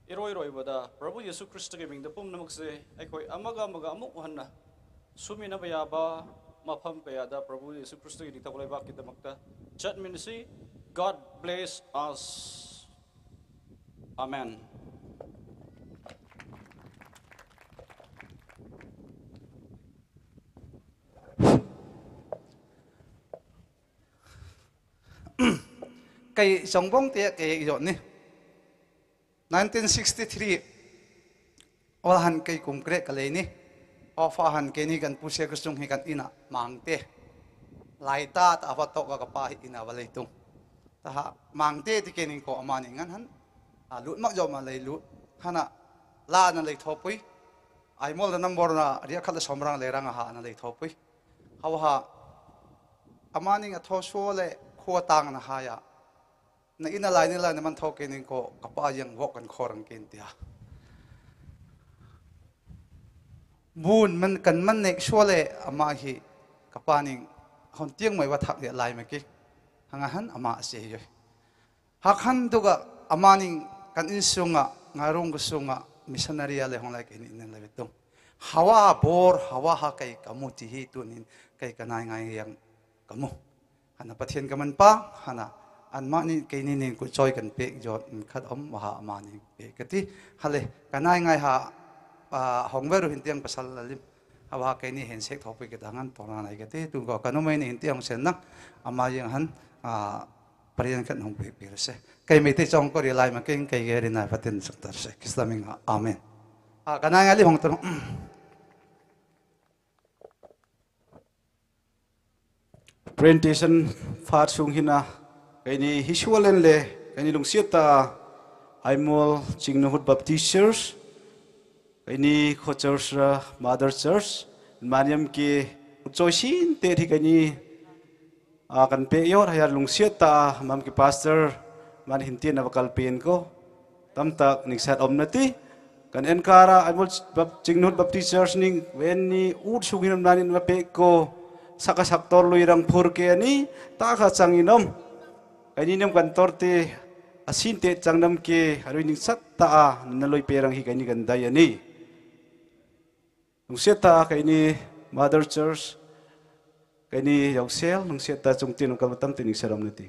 ꯏꯔꯣꯏꯔꯣꯏꯕꯗ ꯄ꯭ꯔꯚꯨ ꯌꯦꯁꯨ ꯈ꯭ꯔꯤꯁꯇꯒꯤ ꯃꯤꯡꯗ ꯄꯨꯝꯅꯃꯛꯁꯦ ꯑꯩꯈꯣꯏ ꯑꯃꯒ ꯑꯃꯒ ꯑꯃꯨꯛ ꯍꯟꯅ ꯁꯨꯃꯤꯟꯅꯕ ꯌꯥꯕ ꯃꯐꯝ ꯀꯌꯥꯗ ꯄ꯭ꯔꯚꯨ ꯌꯦꯁꯨ ꯈ꯭ꯔꯤꯁꯇꯒꯤ ꯅꯤꯡꯊꯧ ꯂꯩꯕꯥꯛꯀꯤꯗꯃꯛꯇ ꯆꯠꯃꯤꯟꯅꯁꯤ꯫ God bless us. Amen. Kei chongbong te kei jot ni. Nineteen sixty-three. Wal han kei kum krek ka lei ni. Ofa han kei ni kan pu se ka sung hi kan ina mangte. Lai ta ta va tok ka pa hi ina va lei tung. Ta ha mangte ti kei ning ko amani ngan han. A lut mak jo ma lei lut. Hana la na lei thopui. Ai mol da number na ria khat la somrang lei rang a ha na lei thopui. Hau ha amani a tho so le khua tang na ha ya. Na ina lai ni lai na man tho kei ning ko ka pa yang wok kan khorang kei tia. Bun man kan man nek so le ama hi ka pa ning hon tiang mai wa thak le lai ma ki. Hanga han ama se hi. Hak han tu ka ama ning kan in sunga ngarung ka sunga missionary a le hong lai kei ni nen lai tung. Hawa bor hawa ha kei ka mu ti hi tu nin kei ka nai ngai yang ka mu. Hana Pathian ka man pa, hana an ma ni kei ni nin ku choi kan pek jot in khat om wa ha ama ni pek ka ti. Hale, ka nai ngai ha, a, hong veru hin tiang pasal la lim. Hawa kei ni hen sek thopui ka dangan tona nai ka ti. Tu ko ka nu mai ni hin tiang sen nang, ama yang han, a, parian kan hong pek pek se. Kei mei te chong ko ri lai ma keng kei ge ri nai Pathian sak tar se. Kista ming ha. Amen. A, ka nai ngai li hong tar. Presentation fat sung hina, kei ni hi sualen le, kei ni lungsiat ta, Aimol Chingnuhut Baptist Church, kei ni kho church ra, Mother Church, maniam ki, choi sin te thi kei ni, a, kan pe yot hayar lungsiat ta, mam ki pastor, man hin tian na bakal pen ko, tam tak ning sat om na ti, Kan enkara Aimol Bap-, Chingnuhut Baptist Church ning ven ni ut sung hinam nanin ma pek ko saka saktor lui rang phur ke ni ta kha chang inom. Kei ni nem kan tor te asin te chang nam ke harui ning sat ta a na lui pe rang hi kei ni kan dai ani. Lungsiat ta kei ni Mother Church kei ni Yausel lungsiat ta chung tin kal tam te ning saram na ti.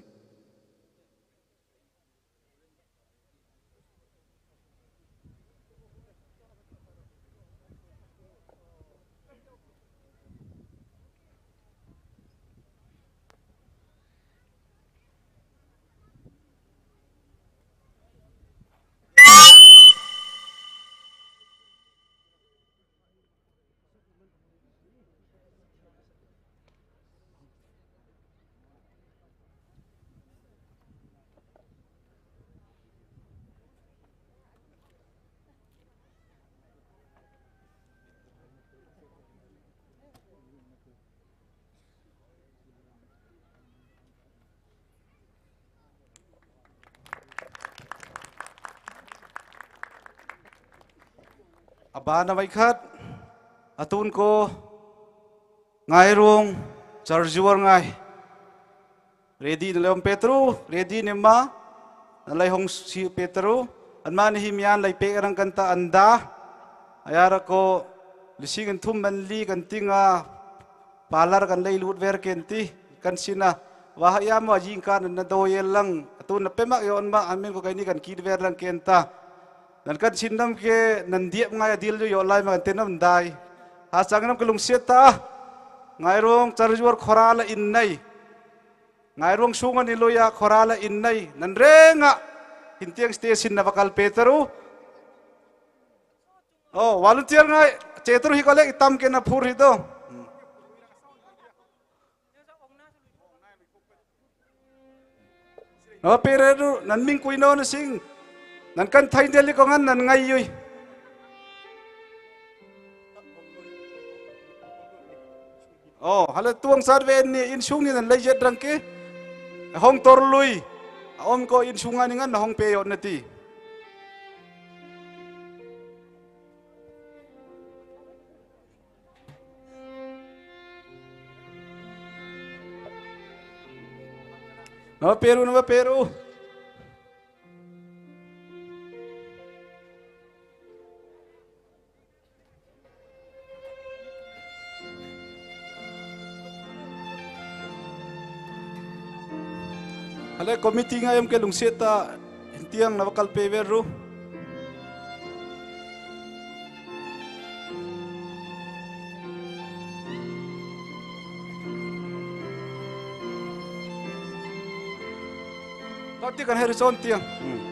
Pana vaikhat, atun ko, Ngairong, Charjuar ngai. Ready na leom Petru, ready ni ma, na lai hong si Petru, an mani hi mian lai pe rang kanta anda, ayara ko, lising an thum man li kan tinga, palar kan lei lut ver kenti, kan sina, wah ya ma jing kan na do ye lang, atun na pemak yon ma, amin ko kaini kan kid ver lang kenta. Nan kan sindam ke, nan diep ngai adil jo yolai ma kan tenam dai. Hasang nam ke lungsiat ta. Ngairong Charjuar khorala innai. Ngairong sungan iloya khorala innai. Nan renga. Hintiang station na bakal Petru. Oh, volunteer ngai. Chetru hi kole itam ke na phur hi do. Nava pereru, nan ming kuino na sing. Nan kan thai deli ko ngan nan ngai yui. Oh, hala tuang sar ven ni insung ni nan lai jet rang ke. Hong tor lui. Om ko insunga ni ngan hong pe yo na ti. Nava peru, nava peru. Hale committee ngai em ke lungsiat ta hintiang nava kal pe ver ru. Toti kan heri son tiang. Hmm.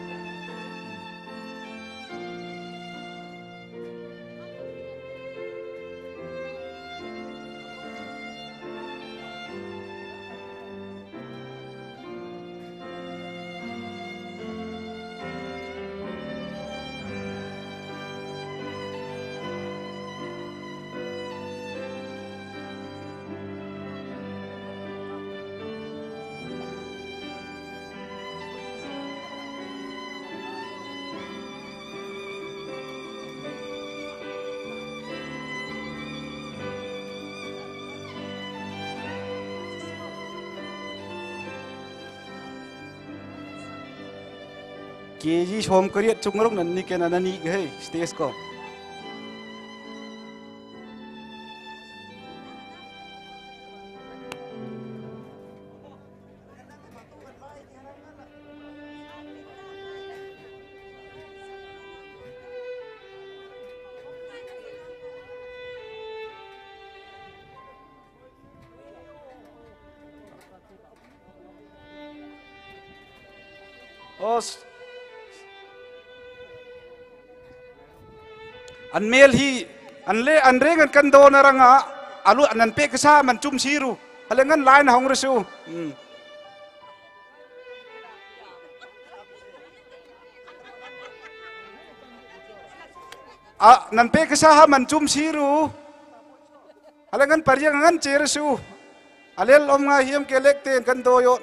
K G som kariat chung rung nan ni kena nani ke hei stage ko. Os. An mel hi, an le, an reng an kan do na ranga, alu an an pe kasa man chum siru. Hale ngan line hong resu. Hmm. A, nan pe kasa ha man chum siru. Hale ngan pariang ngan cheresu. Alel om nga hiam ke lek te kan do yo.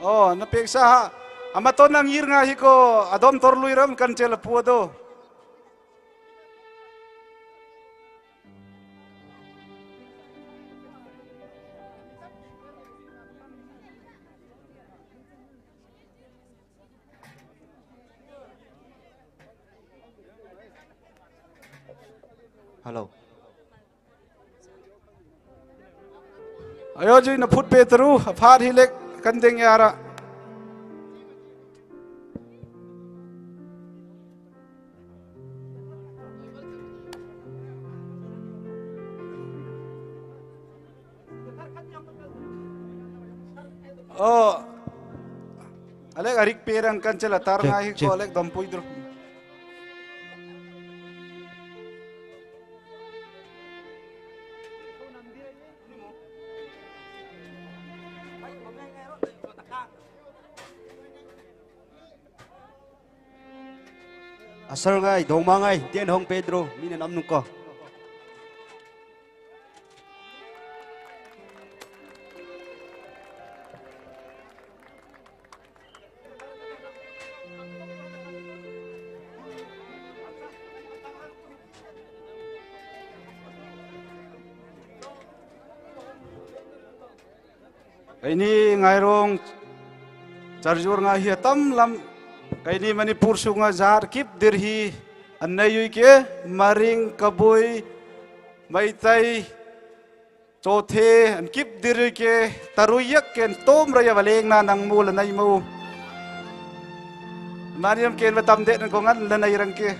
Oh, na peksa ha. Amaton ang ir nga hiko adom torlui ram kan chela puado. Hello. Ayo ji na phut petru, aphat hilek kandeng yara. Oh. Alek arik perang kan chela tar check, ngai check. Ko alek dom pui dro. Asar ngai, dongma ngai, ten hong Pedro, mina nam nung ko. Keini ngairong charjur nga hi atam lam, keini Manipur sunga jat kipdir hi anei ui ke, Maring, Kabui, Meitei, Chothe, an kipdir ui ke, tarui yak ken tom raya valeng na nang mu la nai mu. Maniam ken vatam det ko ngan la nai rang ke.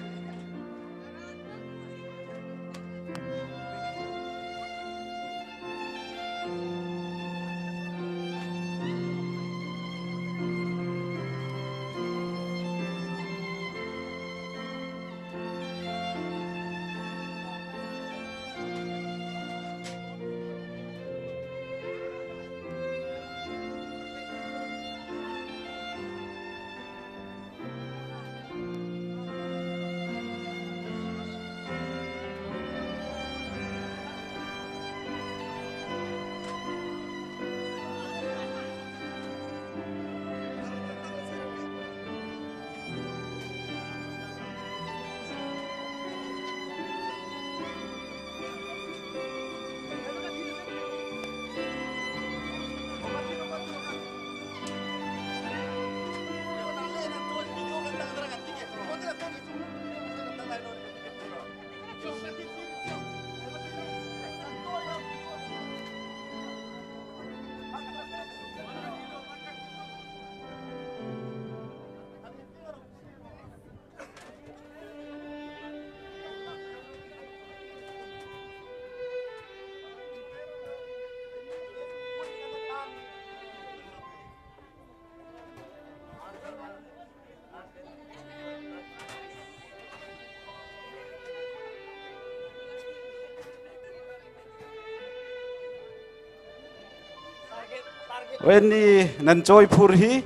Weni nan choi phur hi.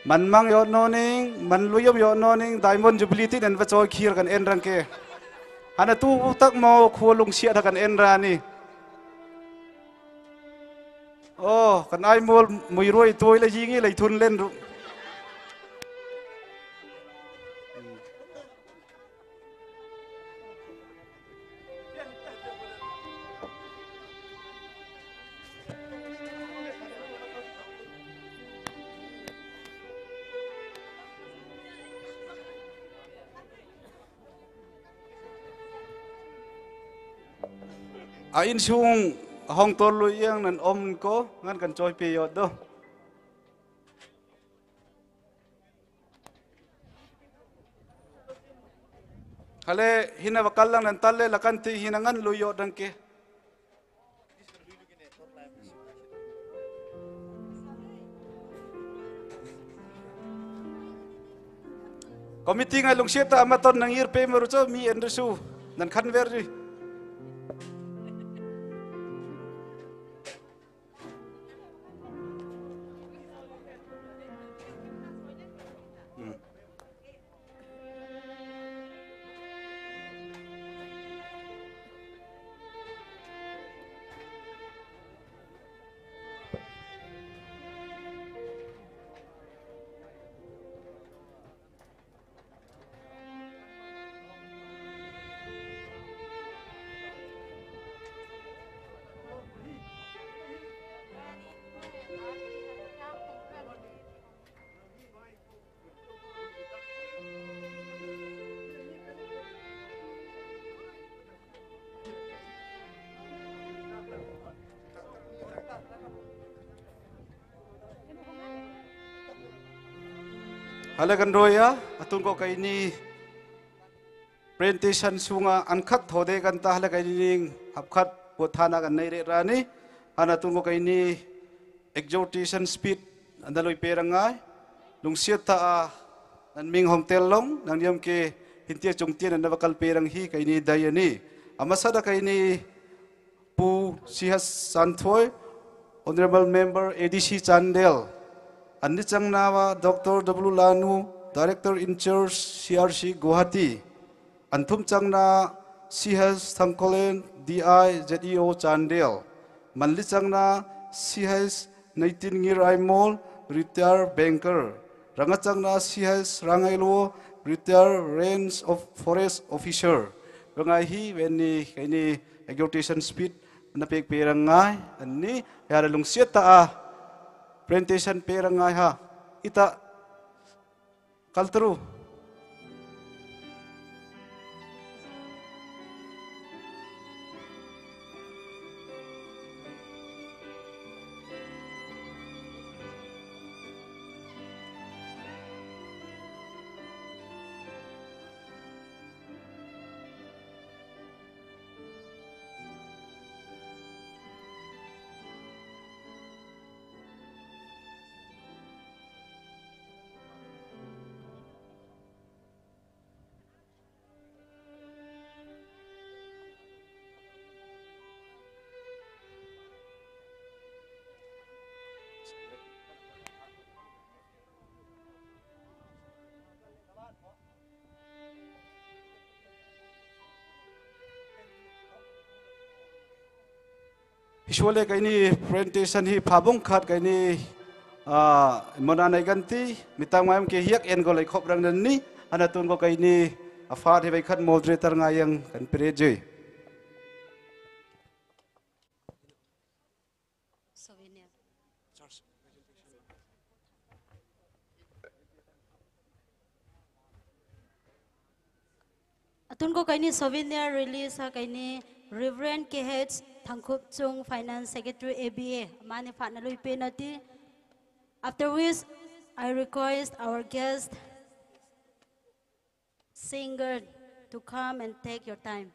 Man mang yo noning, man luyom yo noning, Diamond Jubilee ti nan va choi khir kan en rang ke. Hana tu tak mo khua lung sia tha kan en ra ni. Oh, kan ai mol mui ruai tuai la yingi lai thun len ru. A insung hong tol lui yang nan om ko, ngan kan choi pe yot do. Hale hina bakal lang nan tal le lakan ti hina ngan lui yot dang ke. Committee ngai lungsiat ta amaton nang ir pe maru cho mi endu su nan khan ver ri. Hala kan roya, atung ko kaini presentation sunga ankhat thode kan ta hala kaini ning hapkhat puthana kan nei re rani, ana tung ko kaini exhortation speech anda loi perang ngai, lungsiat ta a nan ming hong tel long, nang niam ke hintia chungtian anda bakal perang hi kaini dai ani. Amasada kaini Pu C H Santhoi, Honorable Member A D C Chandel. Anni changnawa Doctor W Lanu, Director in Charge C R C Guwahati. Anthum changna C H Thangkolen, D I Z E O Chandel. Manli changna C H Naitin Ngir Aimol, Retired Banker. Ranga changna C H Rangailo, Retired Range of Forest Officer. Rangai hi venni kaini exhortation speech na pek perang ngai, anni yara lungsiat ta a presentation perang ngai ha. Ita kaltru. Suale kaini presentation hi phabung khat kaini, ah, mona nai ganti, mitang mayam ke hiak en go lai khop rang nan ni, ana tun go kaini, a fat hi bai khat moderator nga yang kan pire jui. Souvenir. Atun ko kaini souvenir release ha kaini Reverend K H Thangkhupchung, Finance Secretary A B A, mani phatna lui pe nati. After which, I request our guest singer to come and take your time.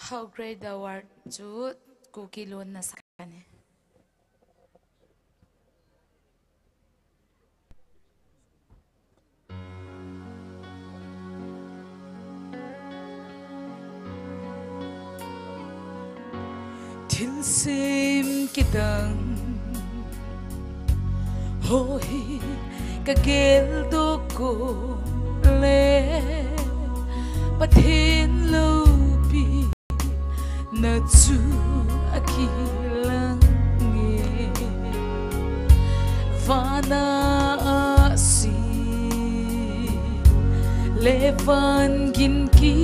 How great thou art chu Kuki lonna sakani. Thilsem kidang hohi ka gel doko le Pathen lopi na chu akilang nge vana asi Levan gin ki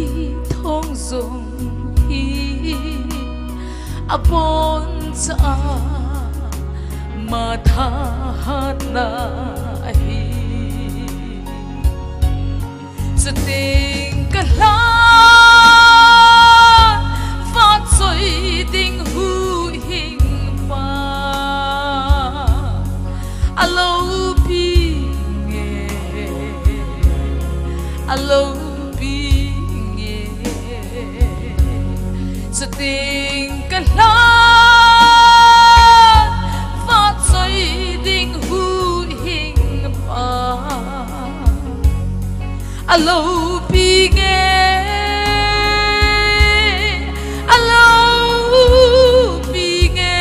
thong zong hi a bon cha a matha hat na hi. Chuting ka hlan va choi ding hu hing pa a lo pi nge, a lo pi nge. Chuting ka hlan va choi ding hu hing pa a lo pi nge, a lo pi nge.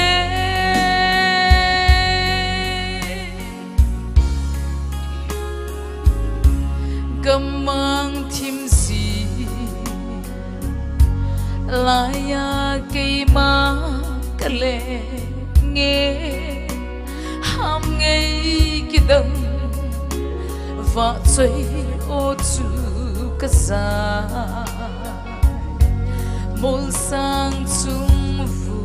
Gamang thim si laya keima ka le nge, ham ngei kidam va choi o chu ka za. Mol sang chung vu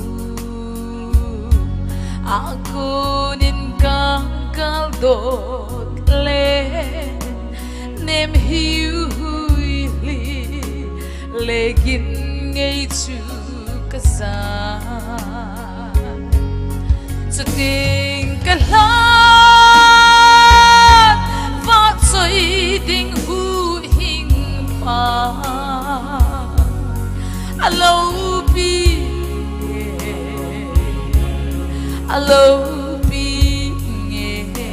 a kunin kang kal dot le nem hiu hui li le gin ngei chu ka za. Chuting ka hlan va choi ding hu hing pa a lo pi nge, a lo pi nge.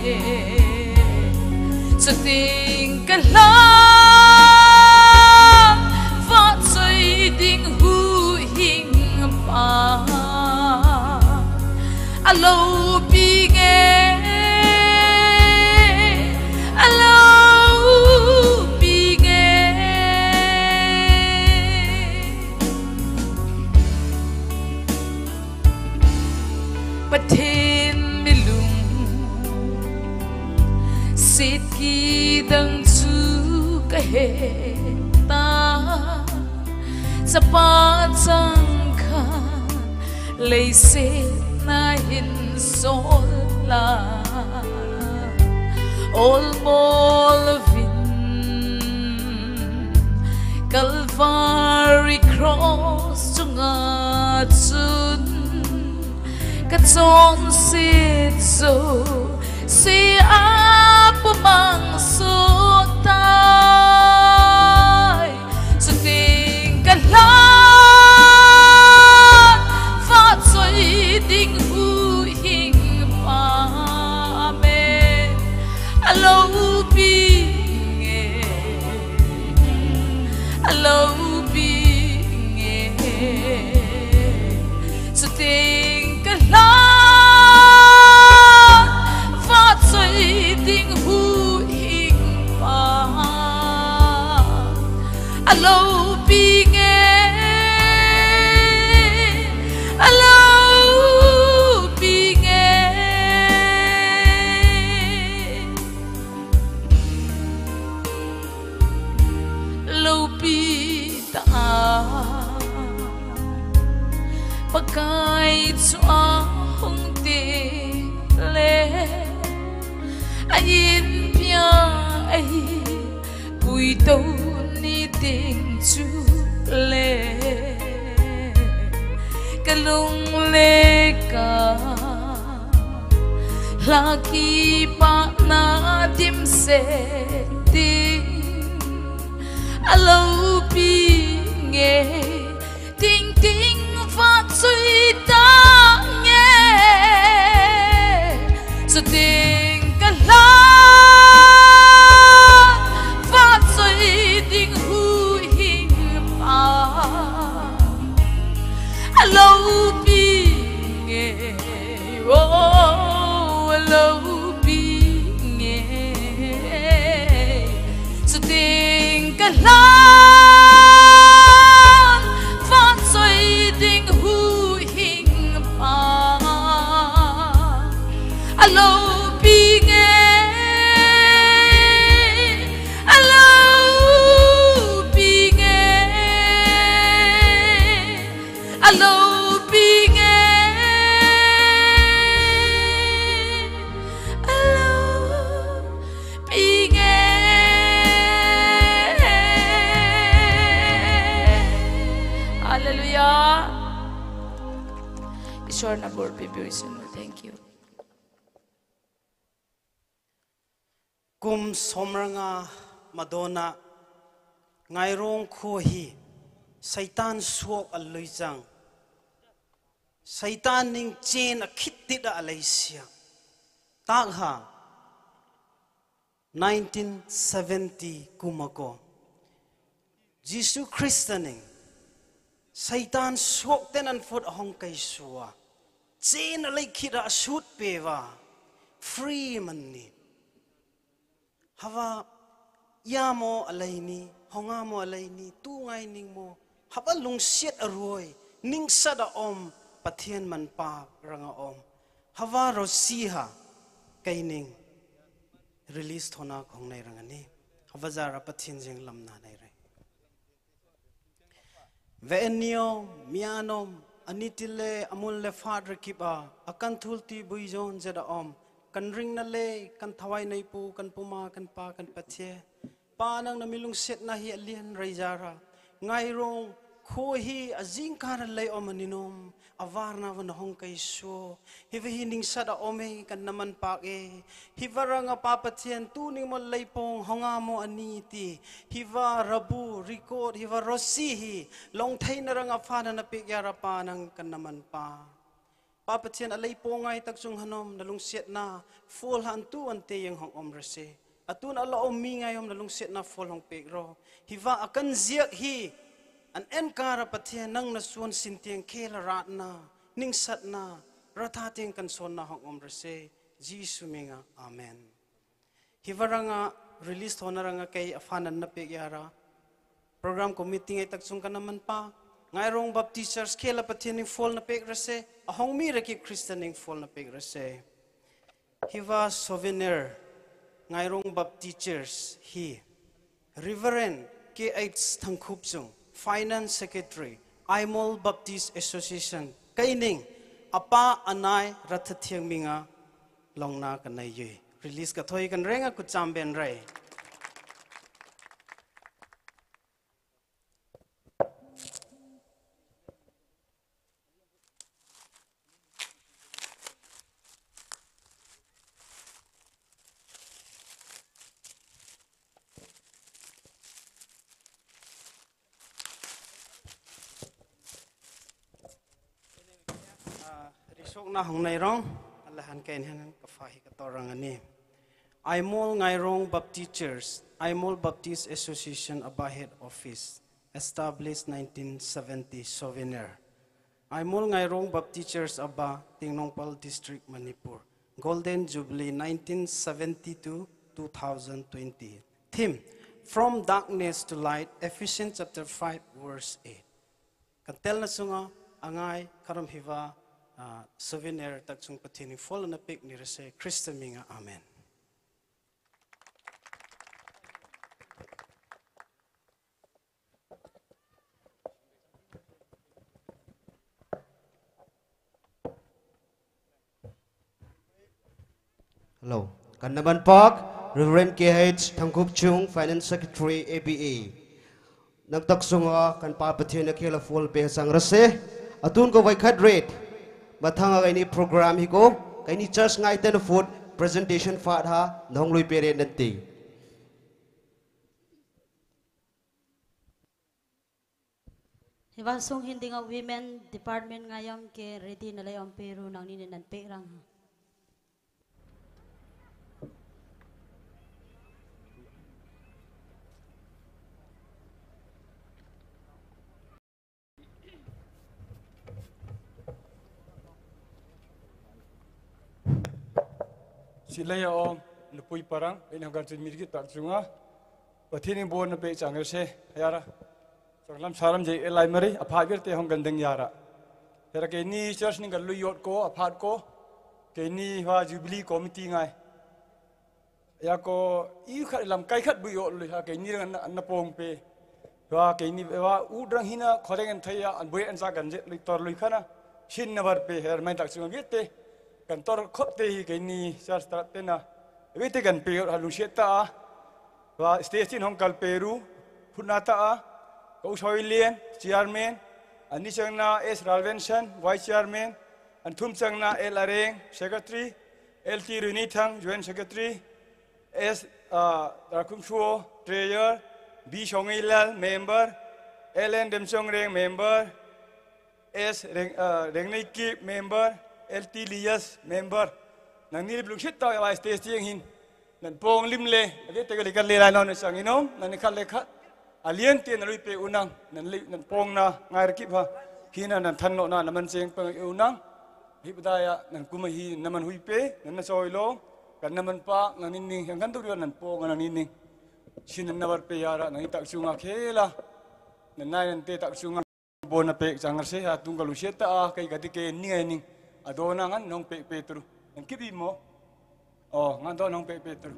Chuting ka hlan va choi ding hu hing pa a lo pi nge, a lo pi nge. Pathen mi lungsit kidam Chapa chang khat leiset na hin sol la, olmol vin Calvary cross chunga chun ka chonset zo si a pumang sutai. Chuting ka hlan va choi ding Huhhingpa, amen, a lo pi nge, a lo pi nge. Chuting ka hlan va choi ding Huhhingpa, a lo pi nge, a lo pi nge. Lo pi ta a, Pakai chu a hung ti le, a inpia ei puito ni ding chu le, ka lung le ka lha kipana dimset ding a lo pi nge. Ting ting va choi ta nge. Chuting ka hlan va choi ding Huhhingpa, a lo pi nge. Oh, a lo pi nge. Chuting ka hlan va choi ding Huhhingpa, a lo pi nge, a lo pi nge. ꯏꯁꯣꯔꯅ ꯕꯣꯔ ꯄꯤꯕꯤꯔꯁꯅꯨ꯫ Thank you. ꯀꯨꯝ ꯁꯣꯝꯔꯉꯥ ꯃꯗꯣꯅ ꯉꯥꯏꯔꯣꯡ ꯈꯣꯍꯤ ꯁꯩꯇꯥꯟ ꯁꯣꯛ ꯑ ꯂꯨꯏꯆꯥꯡ ꯁꯩꯇꯥꯟ ꯅꯤꯡꯆꯦꯟ ꯑ ꯈꯤꯠꯇꯤꯠ ꯑ ꯂꯩꯁꯤꯌꯥ ꯇꯥꯛꯍꯥ nineteen seventy ꯀꯨꯃꯀꯣ ꯖꯤꯁꯨ ꯈ꯭ꯔꯤꯁꯇꯅꯤꯡ ꯁꯩꯇꯥꯟ ꯁꯣꯛꯇꯦꯅꯟ food ꯑꯍꯣꯡ ꯀꯩꯁꯨꯋꯥ ꯆꯦꯅ ꯂꯩꯈꯤꯔ ꯑꯁꯨꯠ ꯄꯦꯋꯥ free ꯃꯟꯅꯤ꯫ ꯍꯋꯥ ꯌꯥꯃꯣ ꯑꯂꯩꯅꯤ, ꯍꯣꯉꯥꯃꯣ ꯑꯂꯩꯅꯤ, two ꯉꯥꯏꯅꯤꯡꯃꯣ hub ꯂꯨꯡꯁꯤꯠ ꯑꯔꯣꯏ ꯅꯤꯡꯁꯗ ꯑꯣꯝ ꯄꯊꯦꯟ ꯃꯟ ꯄꯥꯛ ꯔꯉ ꯑꯣꯝ ꯍꯋꯥ ꯔꯣꯁꯤ ꯍꯥ ꯀꯩꯅꯤꯡ release ꯊꯣꯅꯥ ꯈꯣꯡꯅꯩ ꯔꯉꯅꯤ꯫ ꯍꯕꯖꯥꯔ ꯄꯊꯦꯟ ꯖꯦꯡ ꯂꯝꯅꯥ ꯅꯩꯔꯩ꯫ ꯚꯦꯅꯤꯌꯣ ꯃꯤꯌꯥꯅꯣꯝ ꯑꯅꯤꯇꯤꯜꯂꯦ ꯑꯃꯨꯜꯂꯦ ꯐꯥꯠ ꯔꯀꯤꯕ ꯑꯀꯟ ꯊꯨꯜꯇꯤ ꯕꯨꯏꯖꯣꯟ ꯖꯦꯗ ꯑꯣꯝ ꯀꯟꯔꯤꯡꯅ ꯂꯦ ꯀꯟ ꯊꯋꯥꯏ ꯅꯩꯄꯨ ꯀꯟ ꯄꯨꯃꯥ ꯀꯟ ꯄꯥ ꯀꯟ ꯄꯊꯦ ꯄꯥ ꯅꯪꯅ ꯃꯤꯂꯨꯡꯁꯦꯠꯅ ꯍꯤ ꯑꯂꯤꯌꯟ ꯔꯩꯖꯥꯔꯥ ꯉꯥꯏꯔꯣꯡ ꯈꯣ ꯍꯤ ꯑꯖꯤꯡ ꯀꯥꯔ ꯂꯩ ꯑꯣꯝ ꯑꯅꯤꯅꯣꯝ ꯑꯋꯥꯔꯅꯥꯕ ꯅꯍꯣꯡ ꯀꯩꯁꯨ ꯍꯤꯕ ꯍꯤ ꯅꯤꯡꯁꯠ ꯑꯣꯝꯃꯦ ꯀꯟꯅꯃꯟ ꯄꯥꯛꯑꯦ꯫ ꯍꯤꯕ ꯔꯪ ꯑꯄꯥ ꯄꯊꯦꯟ ꯇꯨ ꯅꯤꯡꯃꯣ ꯂꯩꯄꯣꯡ ꯍꯣꯉꯥꯃꯣ ꯑꯅꯤ ꯇꯤ ꯍꯤꯕ ꯔꯕꯨ ꯔꯤꯀꯣꯠ ꯍꯤꯕ ꯔꯣꯁꯤ ꯍꯤ ꯂꯣꯡꯊꯩꯅ ꯔꯪ ꯑꯐꯥꯅ ꯅꯄꯦꯛ ꯌꯥꯔ ꯄꯥ ꯅꯪ ꯀꯟꯅꯃꯟ ꯄꯥ꯫ ꯄꯥ ꯄꯊꯦꯟ ꯑꯂꯩ ꯄꯣꯉꯥꯏ ꯇꯛꯆꯨꯡ ꯍꯅꯣꯝ ꯅꯂꯨꯡꯁꯦꯠꯅ ꯐꯣꯜ ꯍꯟ ꯇꯨ ꯑꯟꯇꯦ ꯌꯦꯡꯍꯣꯡ ꯑꯣꯝꯔꯁꯦ꯫ ꯑꯇꯨꯟ ꯑꯂ ꯑꯣꯝ ꯃꯤꯉꯥꯏ ꯑꯣꯝ ꯅꯂꯨꯡꯁꯦꯠꯅ ꯐꯣꯜ ꯍꯣꯡ ꯄꯦꯛꯔꯣ꯫ ꯍꯤꯕ ꯑꯀꯟ ꯖꯤꯌꯛ ꯍꯤ ꯑꯟ ꯑꯦꯟ ꯀꯥꯔ ꯄꯊꯦꯟ ꯅꯪꯅ ꯁꯣꯟ ꯁꯤꯟꯇꯦꯡ ꯈꯦꯂ ꯔꯥꯠꯅ ꯅꯤꯡꯁꯠꯅ ꯔꯊꯥ ꯇꯦꯡ ꯀꯟꯁꯣꯟꯅ ꯍꯣꯡ ꯑꯣꯝꯔꯁꯦ꯫ ꯖꯤꯁꯨ ꯃꯤꯡ ꯑ, ꯑꯥꯃꯦꯟ꯫ ꯍꯤꯕꯔꯪ ꯑ release ꯊꯣꯅꯔꯪ ꯑ ꯀꯩ ꯑꯐꯥꯅꯟꯅ ꯄꯦꯛ ꯌꯥꯔ꯫ Program committee ꯉꯩ ꯇꯛꯆꯨꯡ ꯀꯅꯃꯟ ꯄꯥ꯫ ꯉꯥꯏꯔꯣꯡ Baptist Church ꯈꯦꯂ ꯄꯊꯦꯟ ꯅꯤꯡ ꯐꯣꯜꯅ ꯄꯦꯛ ꯔꯁꯦ꯫ ꯑꯍꯣꯡ ꯃꯤ ꯔꯀꯤꯞ ꯈ꯭ꯔꯤꯁꯇ ꯅꯤꯡ ꯐꯣꯜꯅ ꯄꯦꯛ ꯔꯁꯦ꯫ ꯍꯤꯕ souvenir ꯉꯥꯏꯔꯣꯡ Baptist Church ꯍꯤ꯫ Reverend K H ꯊꯪꯈꯨꯞꯆꯨꯡ, Finance Secretary, Aimol Baptist Association, ꯀꯩꯅꯤꯡ, ꯑꯄꯥ ꯑꯅꯥꯏ ꯔꯊ ꯊꯦꯡꯃꯤꯉꯥ ꯂꯣꯡꯅꯥ ꯀꯅꯩ ꯌꯨꯏ꯫ Release ꯀꯊꯣꯏ ꯀꯟꯔꯦꯡ ꯑ ꯀꯨꯆꯥꯝꯕꯦꯟ ꯔꯩ꯫ Sokna Hongnairong, alahan kain hanan kafahi katorang ani. Aimol Ngairong Baptist Church, Aimol Baptist Association Aba Head Office, established nineteen seventy, souvenir. Aimol Ngairong Baptist Church Aba, Tengnoupal District, Manipur, Golden Jubilee nineteen seventy-two two thousand twenty. Theme: From Darkness to Light, Ephesians chapter five, verse eight. Kantelna sunga angai karam hiva, ah, souvenir tak sung Pathian follow na pek ni rese Krista minga. Amen. Hello. Kandaman Park, Reverend K H Thangkupchung, Finance Secretary, A B A. Nang tak sunga kan pa Pathian na kela full pe sang rase. Atun ko vaikhat red. Mathanga kaini program hi ko, kaini church ngai ten food presentation fat ha, nong lui pe red nanti. Hiva sung hindinga women department ngayam ke ready na lay om peru nang ni nan pe rang ha. Silaya om, lupui parang, ini hong kan tun mirgi tak sunga. Pathian in bon na pe chang se, yara. Chang lam saram je elai mari, aphat gerte hong kan deng yara. Hera keini church ni kan lui yot ko, aphat ko. Keini hua Jubilee Committee ngai. Ya ko, i khat lam kai khat bu yot lui ha, keini rang na, na pong pe. Hua keini, hua u drang hina, khoreng an thaya, an bui an sa kan je, lui tor lui khana. Shin na bar pe, her mai tak sunga gerte. Kan tor khot te hi keini church tarat te na. Gerte kan pe yot ha lung siet ta a. Wa station hong kal peru, phutna ta a, ko Usoi Lian, Chairman, ani changna S Ralvenson, Vice Chairman, an thum changna L Areng, Secretary, L T Runithang, Joint Secretary, S, uh, Rakum Shuo, Treasurer, B Shongilal, Member, L N Demchongreng, Member, S Reng, uh, Rengnei Kip, Member, L T Elias member, nangni lip lungsit tau ya stage tiang hin. Nan pong lim le, ade te kali kali lai non sang inom, nan khat le khat. Alien te na lui pe unang, nan li, nan pong na, ngai rakip ha. Hina nan than no na, naman sing pang unang. Hi bada ya, nan kuma hi, naman hui pe, nan na soi lo. Kan naman pa, nan ning ning, yang kan tu dia nan pong, nan ning ning. Sin nan nabar pe ya ra, nan tak sunga khela. Nan nai nan te tak sunga. Bona pek chang se ha tung ka lu se ta a kai ka ti ke ning ai ning. A do na ngan nong pek Petru. Ngan kip i mo. Oh, ngan do nong pek Petru.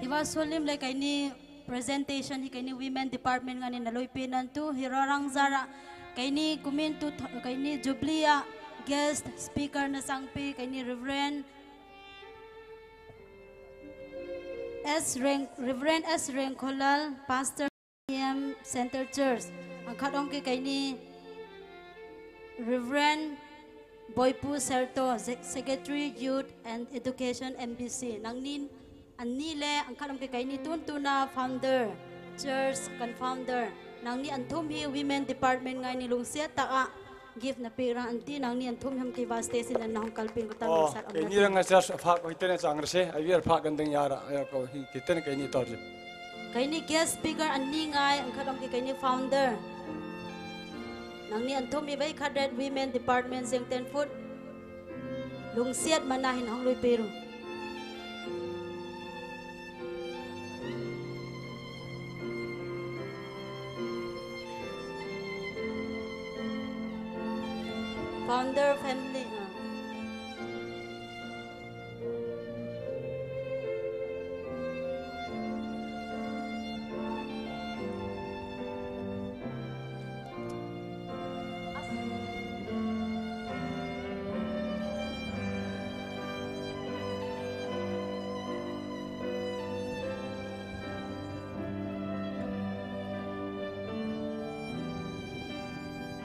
Hiva solim le kaini presentation hi kaini women department ngani na lui pe nan tu hi rarang zara kaini kumin tu th- kaini jubilee a guest speaker na sangpi kaini Reverend S Reng Reverend S Rengkholal, Pastor M Center Church. Angkhat ong ke kaini Reverend Boipu Serto, Se- Secretary Youth and Education M B C. Nangni anni le angkhat ong ke kaini tun tuna founder, church kan founder. Nangni anthum hi women department ngai ni lungsia ta a gift na pe ra anti nangni anthum ham ki va station na hong kalpin ko tam Oh, sat am kaini na. Rang sa phak ko itene chang se, ai wir phak kan deng ya ra, ya ko hi kitene kaini tor. Kaini guest speaker anni ngai angkhat ong ke kaini founder. Nangni anthum i vai khat red women department zeng ten foot. Lungsiat mana hin hong lui peru. Founder family. Ah.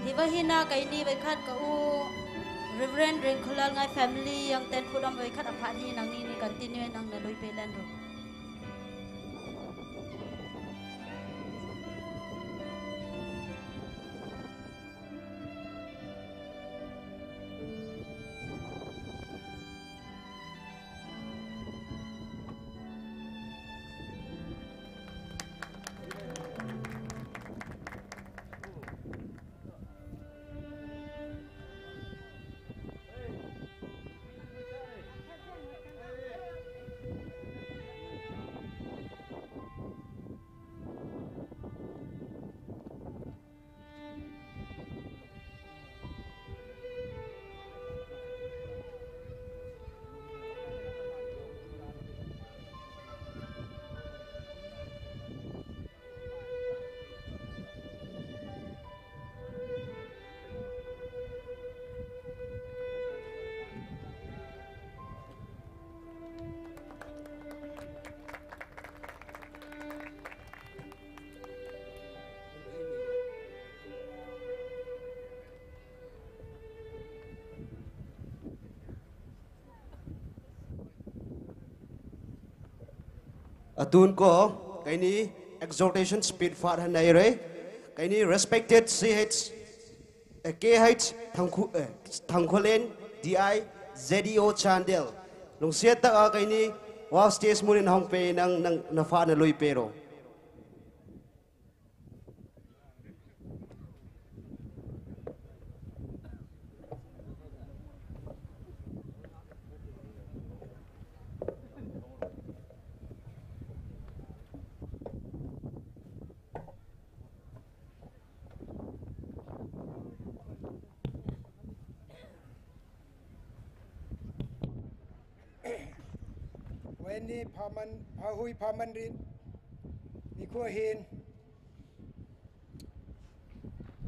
Hiva hina kaini vaikhat ka u Reverend Ringkhulalngai family yang ten foot am oi khat aphat hi nangni ni continue nang na lui pe len ro. Atun ko, keini exhortation speech fat han nai re. Keini respected C H, eh, K H Thangkhu-, eh, Thangkholen D I Z E O Chandel. Lungsiat tak a keini wow stage munin hong pe nang, nang na fat na lui pe ro. Weni phaman, phahui phaman rin, nikho hin,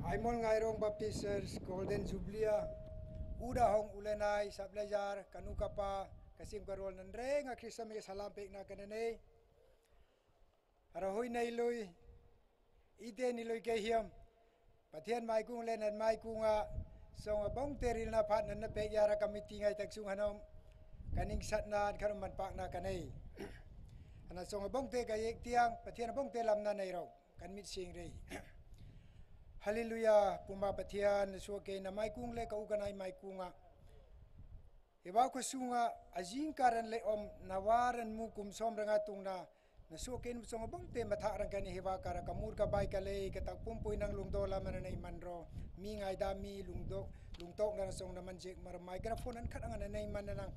Aimol Ngairong Baptist Church Golden Jubilee a, uda hong ulenai, sap le jar, kanu kapa, kasim karol nan renga Krista mi salam pek na kananei. Ara hui nei lui, ite ni lui ke hiam. Pathian maikung le nan maikung a, Song abong te ril na phat nan na pek yara committee ngai tak sung hanom. Kaning sat na kharom man pak na kanei. Ana song abong te ka yek tiang, Pathian abong te lam na nei rau. Kan mit sing rei. Hallelujah, puma Pathian, na suak ke na mai kung le ka u kanai mai kunga. Hiva ko sunga, ajing karan le om, na varan mu kum som ranga tung na, na suak ke nu song abong te mathak rang kani hiva kara ka mur ka bai ka lei, ka tak pum pui nang lung do la mana nei man ro, mi ngai da mi lung do, lung tok na song na man jek mar microphone an khat ang na nei man na nang,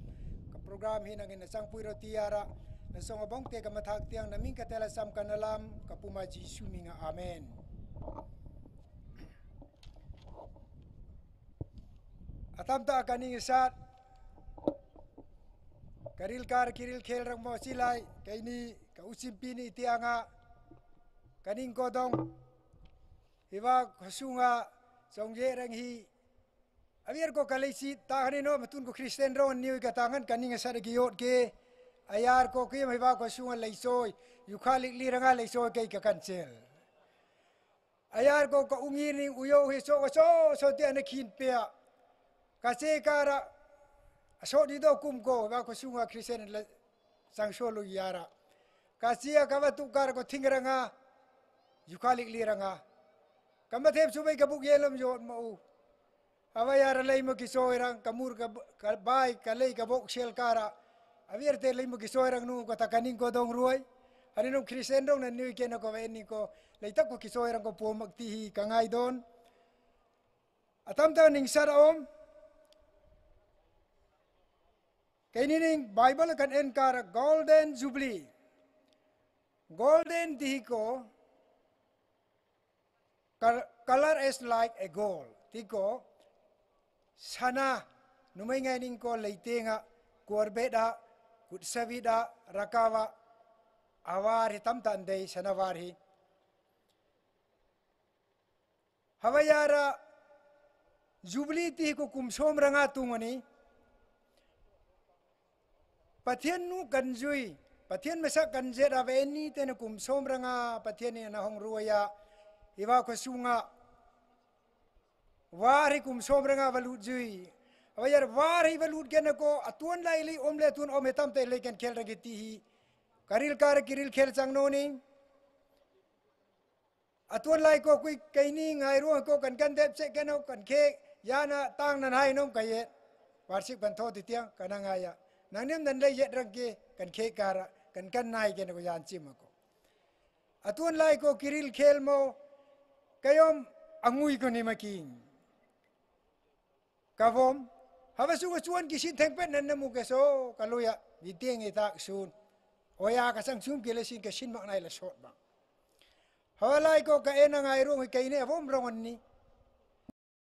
ka program hi nang na sang pui ro tiara, na song abong te ka mathak tiang na ming ka tela sam ka na lam, ka puma Jisu minga. Amen. Atam ta kaning sat, karil kar kiril khel rang mo silai, kaini, ka usim pini tianga, kaning kodong, hiva kasunga, song ye rang hi, aviar ko kalei si, ta hani no, matun ko Christian ro, niu ka tangan, kaning sat ki yot ke, ayar ko ke, hiva kasunga lei soi, yukha lik li ranga lei soi ke ka cancel. Ayar ko ka ungir ning uyo he so, so, so te ana khin pea. Ka se kara, so di do kum ko, va ko sunga Christian la sang so lo yara. Ka sia ka va tu kara ko thing ranga, yukha lik li ranga. Ka ma them su bai ka buk ye lam yo ma u. Ava yara lei mo ki soi rang, ka mur ka, ka bai, ka lei ka bok sel kara. Aviar te lei mo ki soi rang nu ko ta kaning kodong ruai. Ani nung Christian dong na nui ke na ko ve ni ko. Lei tak ko ki soi rang ko po mak ti hi ka ngai don. Atam ta ning sar om. Kaini ning Bible kan en kara Golden Jubilee. Golden ti hi ko, col-, color is like a gold. Ti ko, sana, numai ngai ning ko lei tenga, kuar beda, kut savida, rakava, avar hi tam tan dei, sana var hi. Havayara, Jubilee ti ko kum som ranga tung ani. Pathian nu kan jui, Pathian masa kan jet ave ni te na kum som ranga, Pathian ni na hong ruaya, iva ko sunga. Var hi kum som ranga valut jui. Awayar var hi valut kena ko atuan lai li om le tun om hetam te le ken khel ragi ti hi. Karil kar kiril khel chang no ni. Atuan lai ko kui kaini ngai ruang ko kan kan dep se keno kan khe yana tang nan hai nom kaye. Varsik ban tho ti tiang kana ngaya. Nang nem nan le yet rang ke kan khe kara kan kan nai kena ko yan chim ko. Atuan lai ko kiril khel mo kayom angui ko ni making. Kavom, hava sunga chuan kisin thengpet nan namu ke so, kaluya, mi tiang e tak sun. Oya ka sang sum kile sin ka sin mak nai la sot bang. Hava lai ko ka ena ngai rong hi kaine avom rong an ni.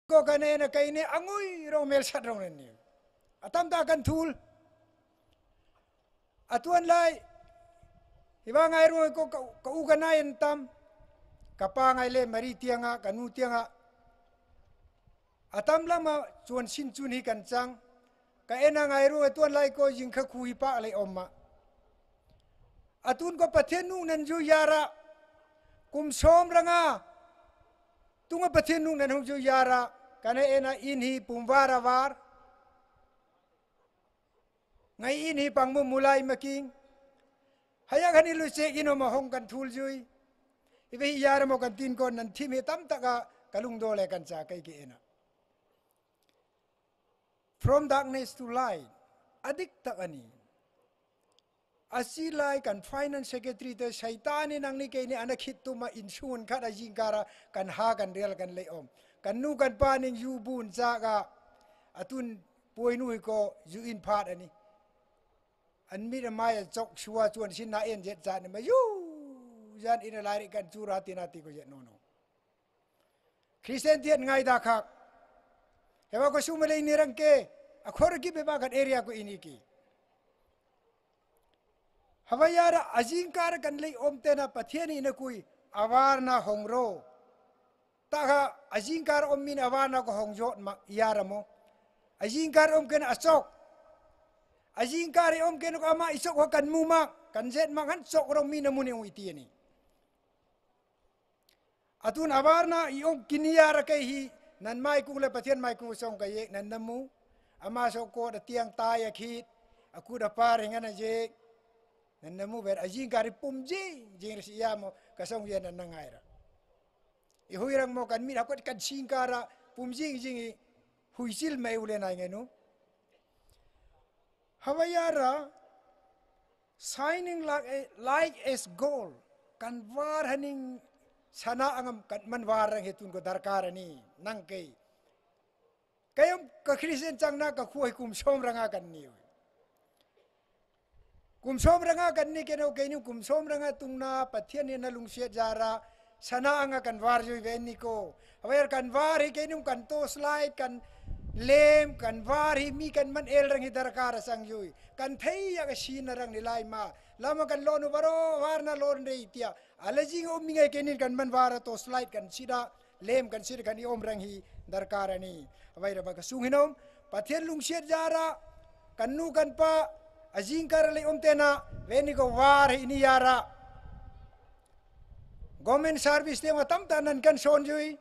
Ko ka ne na kaine angui rong mel sat rong an ni. Atam ta kan thul. Atuan lai, hiva ngai rong ko ka, ka u ka nai an tam. Ka pa ngai le mari tianga, ka nu tianga. Atam lama chuan sin chun hi kan chang. Ka ena ngai ru atuan lai ko jing kha khu hi pa lei om ma. Atun ko Pathian nu nan ju yara. Kum som ranga. Tunga Pathian nu nan hung ju yara. Kana ena in hi pum vara var. Ngai in hi pang mu mulai making. Haya kan ilu che ino ma hong kan thul jui. Ibe hi yara mo kan tin ko nan thim hi tam taka kalung do le kan cha kai ke ena. From darkness to light. Adik tak ani. Asi lai kan finance secretary te Satan ni nang ni ke ni ana khit tu ma insun khat a jingkara kan ha kan real kan lei om. Kan nu kan pa ning ju bun cha ka atun poi nu ko ju in phat ani. An mi na mai chok sua chuan sin na en jet cha ni ma ju jan in a lai ri kan chu ra ti na ti ko jet no no. Christian tian ngai da khak. Hewa ko suma lei ni rang ke. A khor ki be ba kan area ko ini ki. Hawaya ra ajing kar kan lei om te na Pathian ina kui. Awar na hong ro. Ta kha ajing kar om min awar na ko hong jot ma yara mo. Ajing kar om ken a chok. Ajing kar om ken ko ama i chok ho kan mu ma. Kan jet ma kan chok ro min na mu ni ung iti ani. Atun awar na i ong kini yara kai hi Nan maikung le Pathian maikung song ka yek nan namu. Ama so kot atiang tai akhit. Akut apar hingan ajek. Nan namu ber ajing kari pum jing, jing resi amo kasong yen nan nangai ra. I hui rang mo kan mit hakot kan singkara pum jing jing i hui sil mai ule nai ngenu. Hawaiara shining like, like as gold. Kan var haning sana angam kan man var rang hetun ko darkar ani nang kei. Kayam ka Christian chang na ka khuai kum som ranga kan ni. Kum som ranga kan ni keno kenu kum som ranga tung na Pathian ni na lungsiat jara sana anga kan var jui ven ni ko. Hawaiar kan var hi kenu kan to slide kan lem kan var hi mi kan man el rang hi darkar sang jui. Kan thei ya ka shin na rang ni lai ma. Lama kan lonu baro var na lon rei tia. Ala jing om mi ngai kenin kan man var to slide kan sida lem kan sida kan i om rang hi darkar ani. Hawai ra ba ka sung hinom Pathian lungsiat jara kan nu kan pa ajing kar le om tena veni ko var hi ni yara. Government service te ma tam ta nan kan son jui.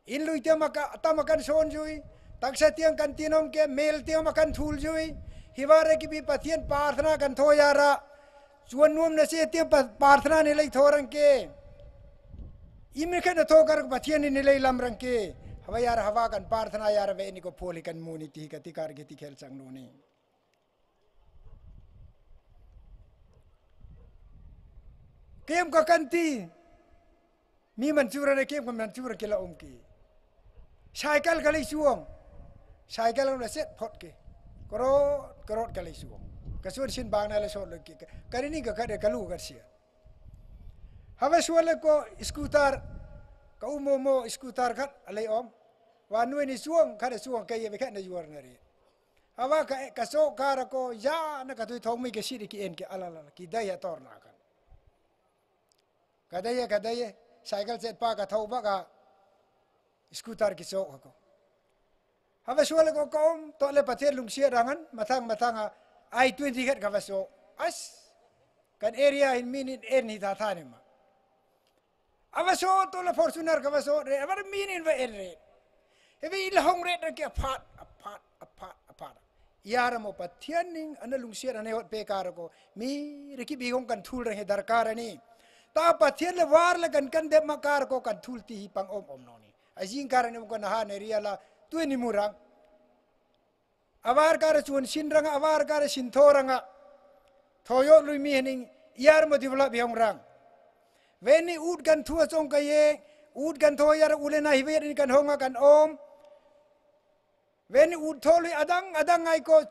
In lui tiang ma ka, tam ma kan son jui. Taksa tiang kan tinom ke, mel tiang ma kan thul jui. Hi bare ki bi Pathian parthana kan tho yara. Chuan nuam na se tiang pa, parthana ni lei tho rang ke. Imi khen na tho kar Pathian ni lei lam rang ke. Hawa yara hawa kan parthana yara ve ni ko pholi kan mu ni ti ka ti kar ki ti khel chang nu ni. Kem ka kan ti. Mi man chura ne kem ka man chura kila um ki. Cycle ka lei chuang. Cycle na set phot ki. Korot, korot ka lei chuang. Ka suan sin bang na le sot lo ki. Ka ri ni ka ka de ka lu ka sia. Hawa suan le ko scooter. Ka umo mo scooter khat a lei om. Wa nui ni chuang khat a chuang ka ye be khat na yuar na ri. Hawa ka, ka so kara ko ya na ka tui thong mi ke siri ki en ke ala la ki dai ya tor na kan. Ka dai ya, ka dai ya, cycle set pa ka thau ba ka scooter ki so ka ko. Hawa sual ko kom to le Pathian lungsiat rangan mathang mathang a I twenty khat ka va so. As kan area in min in en hi ta tha ne ma. Ava so to la Fortuner ka va so re, ava min in va en re. Ebe ila hong ret rang ke aphat, aphat, aphat, aphat. Iara mo Pathian ning ana lungsiat ana hot pe kara ko. Mi reki bi hong kan thul rang he darkar ani. Ta Pathian le war le kan kan dep ma kara ko kan thul ti hi pang om om no ni. Ajing kara ni mo ko na ha ne ria la tu ni murang. Awar kara chuan sin ranga, awar kara sin tho ranga. Thoyo lui mi hening iar mo develop hi hong rang. Veni ut kan thua chong ka ye, ut kan tho yar ulena hi ve kan honga kan om. Veni ut tho lui adang, adang ngai ko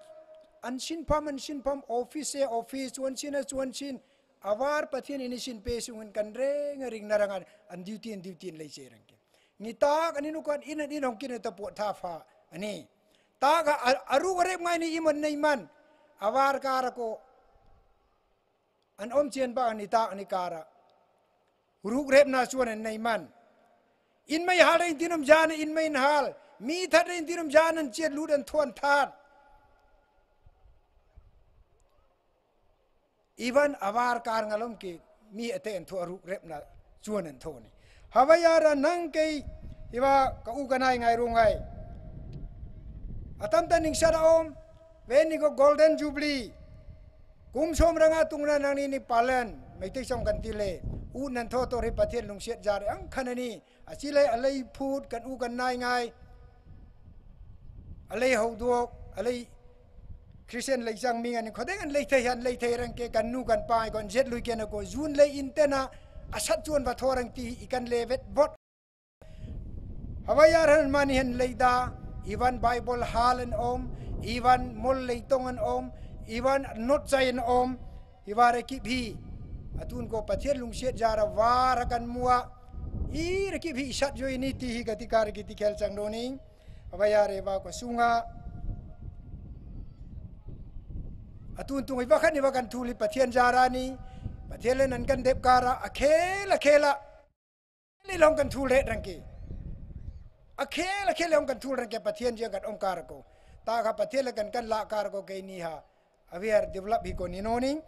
an sin pham, an sin pham, office e, office, chuan sin a, chuan sin. Awar Pathian ini sin pe sungin kan reng a ring na ranga an duty, an duty in lei che rang ke. Ni tak ani nu kan in an in hong kin ta puat tha fa ani. Tak a, a, aru arep ngai ni imon nei man. Awar kara ko. An om chien ba ani tak ani kara. Ruk rep na chuan an nei man. In mai hal in tinom jan in mai hal. Mi that in tinom jan an chiat lut an thuan that. Ivan awar kar ngalom ki mi ate an tho aruk rep na chuan an tho ni. Hawai ara nang kei iwa ka u ka nai ngai ru ngai. Atam ta ning sara om. Veni ko Golden Jubilee. Kum som ranga tungna nang ni ni palen. Mai te song kan tile. U nan tho to ri Pathian lungsiat jar ang khanani. A chi lei a lei phut kan u kan nai ngai. A lei ho duok, a lei Christian lei chang mi ngan khodeng an lei thei han lei thei rang ke kan nu kan pai kon jet lui ke na ko zun lei in tena a sat chuan va thorang ti i kan le vet bot. Hawai ar han mani han lei da, ivan Bible hal an om, ivan mol lei tong an om, ivan not chai an om. Hi vara kip hi. Atun ko Pathian lungsiat jara vara kan mua. I ra kip hi sat joi ni ti hi ka ti kar ki ti khel chang do ni. Ava ya re va ko sunga. Atun tung i va khan i va kan thuli Pathian jara ni. Pathian le nan kan dep kara a khela khela. Le long kan thul ret rang ke. A khel a khel long kan thul rang ke Pathian je kan om kar ko. Ta kha Pathian le kan kan la kar ko ke ni ha. Aviar develop hi ko ni no ni.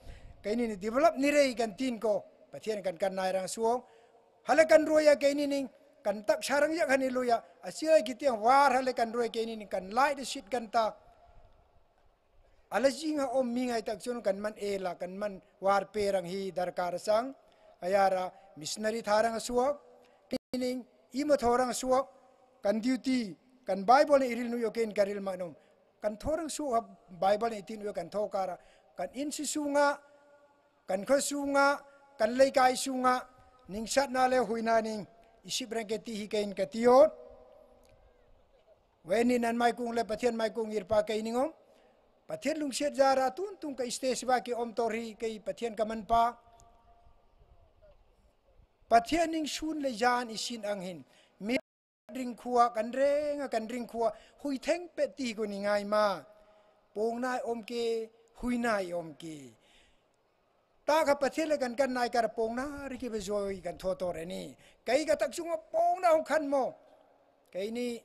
Ke ni ni develop ni rei kan tin ko. Pathian kan kan nai rang suo. Hala kan ruya ke ni ni. kan tak sarang yak hani luya. Asia kitiang war hale kan roi ke ni kan lai de sit kan ta. Ala jing ha om mi ngai tak chun kan man e la, kan man war pe rang hi darkar sang. Ayara missionary tharang suak. Kining ima thorang suak. Kan duty, kan Bible ni iril nu yoken karil manum. Kan thorang suak Bible ni tin yo kan thokara. Kan in si sunga, kan kho sunga, kan leikai sunga, ning sat na le hui na ning, isip rang ke ti hi kein ka tiot. Weni nan mai kung le Pathian mai kung irpa kei ningom. Pathian lungsiat jara tun tung ka stage ba ki om tor hi kei Pathian ka man pa. Pathian ning sun le jan isin ang hin. Mi ring khua kan reng a kan ring khua. Hui theng pe ti ko ni ngai ma. Pong nai om ke, hui nai om ke. Ta ka Pathian le kan kan nai kar pong na ri ki be joi kan tho tor ni. Kei ka tak sunga pong na hong khan mo. Kei ni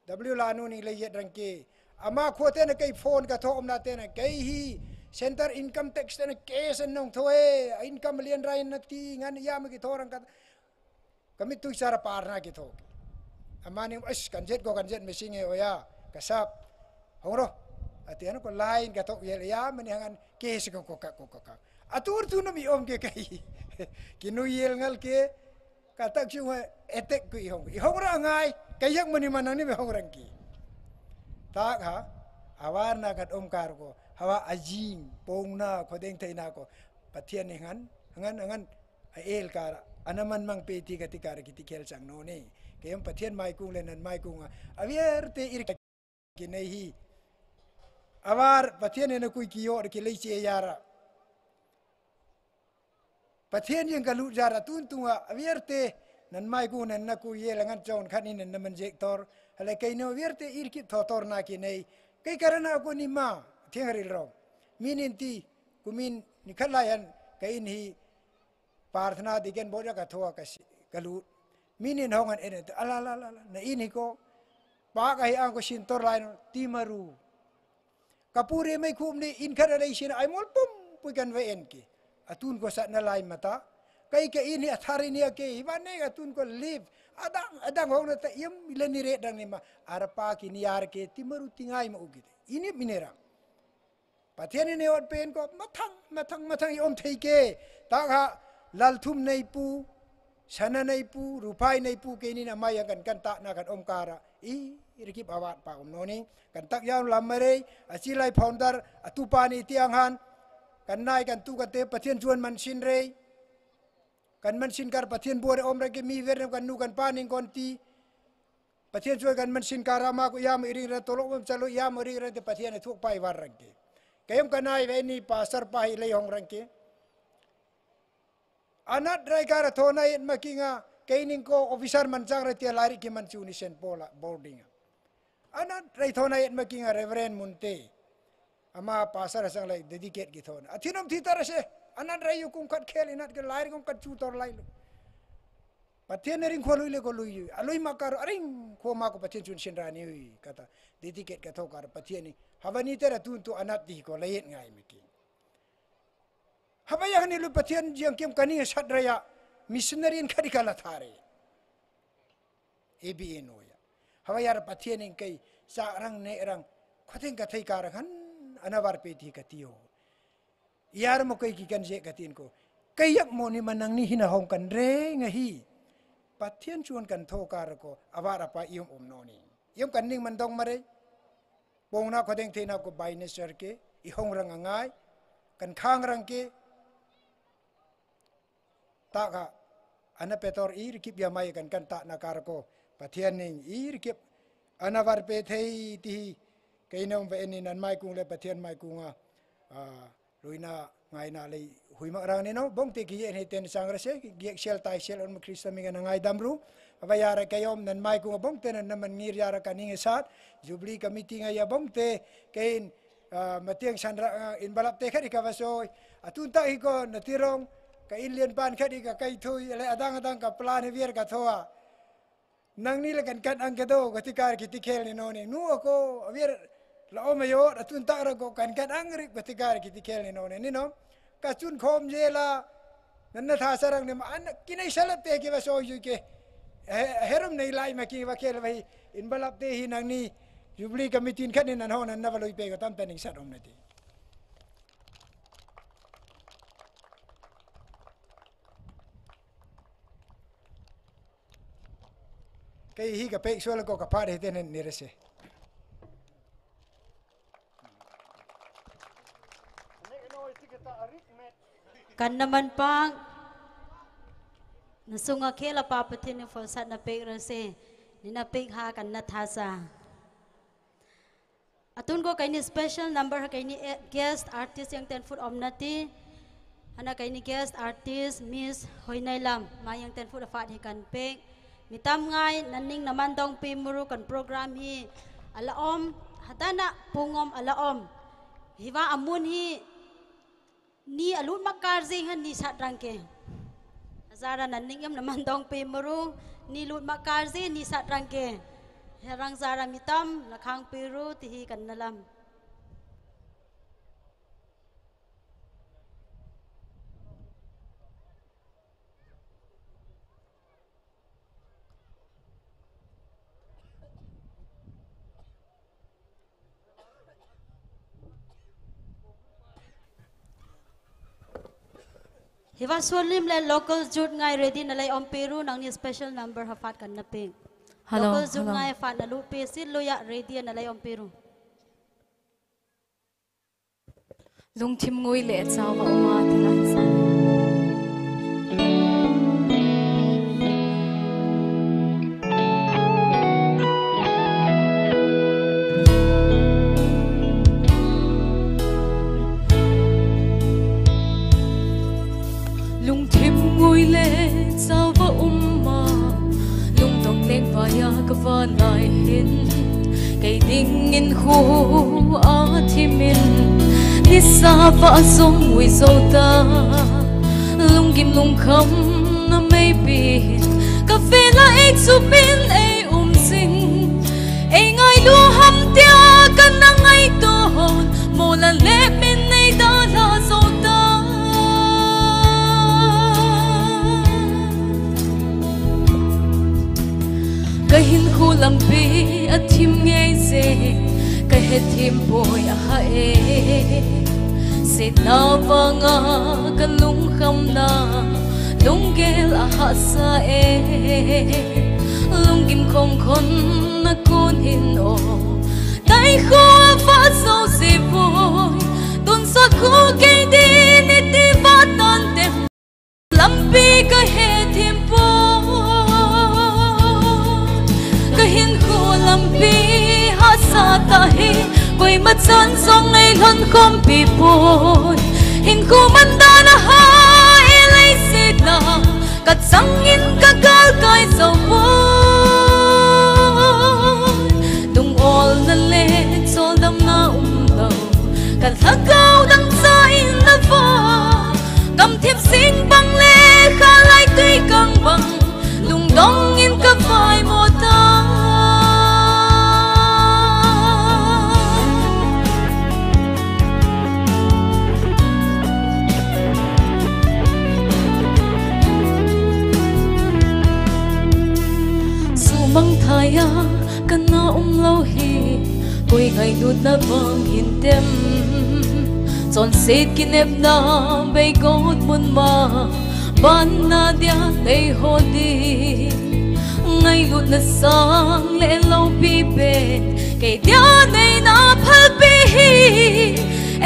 W Lanu ni le yet rang ke. Ama khua te na kei phone ka tho om na te na kei hi. Center income tax te na case an nong tho e. Income lian rai na ti ngan ya ma ki tho rang ka. Kami tu sara par na ki tho. Ama ni, "Ash, kan jet ko kan jet missing e oya. Kasap. Hong ro." Ati ano ko line ka tho yel ya mani hangan case ko ko ka ko ka. Atur tu na mi om ke kai. Kinu yel ngal ke. Ka tak chu attack ku i hong. I hong ra ngai. Ka yak mani manang ni me hong rang ki. Tak ha. Awar na kat om kar ko. Hawa ajing. Pong na ko deng thai na ko. Pathian ni ngan. Ngan, ngan. A el kara. Ana man mang pe ti ka ti kara ki ti khel chang no ni. Ke yam Pathian mai kung le nan mai kung a. Avier te ir ki nei hi. Awar Pathian ni na kui ki yo ki lei che yara. Pathian yang ka lut jara tun tunga avier te nan mai ku nan na ku ye la ngan chon khan in nan man jek tor. Hale kei no avier te ir ki tho tor na ki nei. Kei karana ko ni ma thiang ril ro. Min in ti ku min ni khat lai an ka in hi parthana di ken bo ja ka thoa ka si, ka lut. Min in hong an en ala la la la. Na in hi ko. Pa ka hi ang ko sin tor lai no ti maru. Kapure mai khum ni in khara dai sin ai mol pum pui kan ve en ki. Atun ko sat na lai mata. Kai ka in hi athari ni ke hi ba ne atun ko live. Adang, adang hong na ta iam ilani re dang ni ma. Arapa ki ni ar ke ti maru tingai ma ugite. Ini minera. Pathian ini ot pen ko mathang, mathang, mathang i om thei ke. Ta ha lal thum nei pu, sana nei pu, rupai nei pu ke ni na mai kan kan ta na kan om kara. I rikip awat pa om noni. Kan tak yau lam marei, a silai founder, a tu pa ni tiang han. Kan nai kan tu kan te Pathian juan man sin rei. Kan man sin kar Pathian buar om rang ke mi ver kan nu kan paning kon ti. Pathian juan kan man sin kar ama ku yam iring ran tolok mem chalo yam iring ran te Pathian e thuk pai war rang ke. Kayam kan ai ve ni pastor pa hi lei hong rang ke. Anat rai kara thona yet makinga keining ko officer man chang rai tia lari ki man chu ni sen pola boarding. Anat rai thona yet makinga Reverend Munte. Ama pastor sang lai dedicate ki thona. Athinom thi tara se. Anat rai yu kung kat khel inat ke lari kung kat chu tor lai lu. Pathian ring kho lui le ko lui yu. Alui makar aring kho ma ko Pathian chun sin rani ui kata. Dedicate ka thokar Pathian ni. Havani tera tun tu anat di ko layet ngai miki. Haba ya ni lu Pathian jiang kim kani sat raya missionary in khadi kala thare. A B N O ya. Haba ya Pathian in kai sa rang ne rang khating ka thai kar han anavar pe ti ka tio. Yar mo kai ki kan je ka tin ko. Kai yak mo ni manang ni hina hong kan re nga hi. Pathian chuan kan tho kar ko avar apa iom om no ni. Iom kan ning man dong mare. Pongna khodeng theina ko by nature ke, i hong rang angai, kan khang rang ke, ta ka, ana petor i rikip ya mai kan kan ta na kar ko, Pathian ning i rikip, ana var pe thei ti hi, kei nom ve ni nan mai kung le Pathian mai kunga, a, luina ngaina lei hui mak rang ni no, bong te ki ye hei ten sang ra se, ki ye sel tai sel on Krista mi kan ngai dam ru. Aba ya ra kei om nan mai kung bong te nan man ngir ya ra ka ning sat, Jubilee committee nga ya bong te, kein, a, matiang san ra, a, in balap te khari ka va soi. Atun ta hi ko na tirong, ka in lian pan khari ka kai thui, le adang adang ka plan hi vier ka thoa. Nang ni le kan kan ang ke do, ka ti kar ki ti khel ni no ni. Nu ako, avier la om yo, atun ta ra ko kan kan ang ri, ka ti kar ki ti khel ni no ni, ni no. Ka chun khom je la, nan na tha sarang ni ma, an, kinai sala pe ki va so yu ke. Herum nei lai maki vakel vai envelope te hi nangni Jubilee Committee khat nin an hon an na valoi pe ko tam ta ning sat om na ti. Kei hi ka pek sual ko ka pare te nen nirese. Kan na man pang na sunga khela pa Pathian ni folsat na pek rase, ni na pek ha kan na thasa. Atun ko kaini special number ha kaini guest artist yang ten foot om nati. Hana kaini guest artist Miss Hoinailam ma yang ten foot afat hi kan pek. Mitam ngai naning naman dong pi muru kan program hi ala om hatana pungom ala om. Hiva amun hi ni alut makar jing han ni sat rangke. Zara naning yam naman dong pi muru ni lut makar jing ni sat rangke. Herang zara mitam lakhang piru tihi kan nalam. Hiva solim le local jut ngai ready na lai om peru nang ni special number ha fat kan na ping. Hello, local jut hello. Ngai fat na lu pe sil lo ya ready na lai om peru. Lungthim ngui le chawa uma ti lai sa. Lungthim ngui le chawa uma lungdong leng vaya ka va lai hin. Kei dingin khu a thimin nisa va zong ui zo ta. Lunggim lungkham na mei pi hin ka fe la ei chu pin ei um sing. Ei ngai lu ham tia ka na ngai to hon mo la le min ei da la zo ta. Khu lampi a thim ngei se, ka he thim poi a ha e. Sitna vanga ka lungkhamna, lunggel a ha sa e. Lunggim khong khon na kun hin o, tai khu a fa so se poi. Tun sa khu kei di ni ti va tan tem. Lampi ka he thim poi. Ka hin khu lampi ha sa ta hi, koi ma chan zong nei lhon khom pi poi. Hin khu man dan a ha e lei si ta, ka chang in ka gal kai zo poi. Dung ol na le chol dam na um lo, ka lhakau dang sa in na va. Kam thip sing bang le kha lai tui kang bang, lungdong in ka vai mo ta. Sumang thaya ka na um lo hi, koi ngai dut na bang hin tem. Chon set ki nep na bei got mun ma, ban na dia tei ho di. Ngai lut na sang le lo pi pe, kei dia nei na phal pi hi.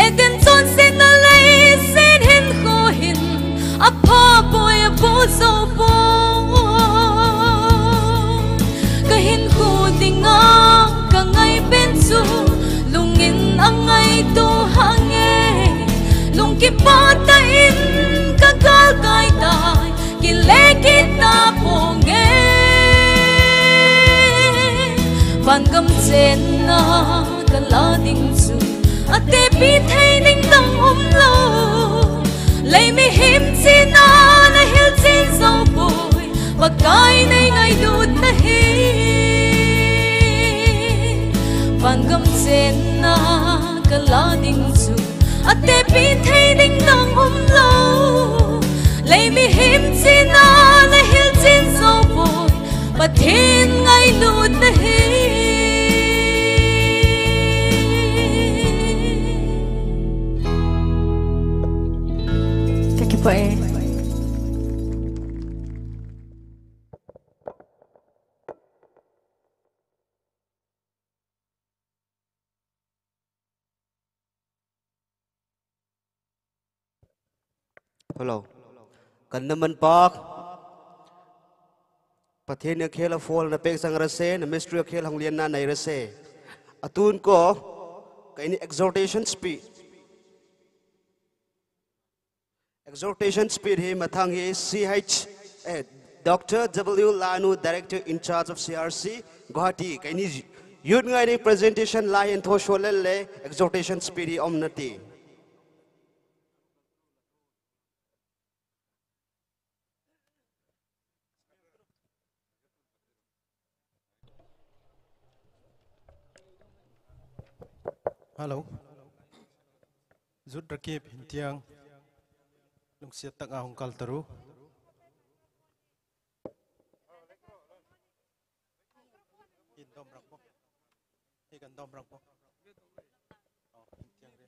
E ten chon set na lei sen hin khu hin, a pha poi a bo zo poi. Ka hin khu dinga ka ngai pen chu, lungin a ngai tu ha nge. Lung ki pa ta in ka gal kai tai, ki le ki ta po nge. Van gam chen na ka la ding chu, a te pi thei ding dang um lo. Lei mi him chi na na hil chin zo poi, Pakai nei ngai dut na hi. Van gam chen na ka la ding chu, a te pi thei ding dang um lo. Lei mi him chi na na hil chin zo poi, Pathian ngai lut Hello. Kandaman Park. Pathen akhel aphol na pek sang rase, na mystery akhel hong lian na nai rase. Atun ko, kaini exhortation speech. Exhortation speech hi mathang hi C H, eh, Doctor W Lanu, Director in charge of C R C, Guwahati. Kaini youth ngai ni presentation lai and thosho lele, exhortation speech hi om nati. Hello. Zut rakip hintiang. Lungsiat tak ahung kal taru. Hin dom rakpo. Hi kan dom rakpo. Oh, hintiang re.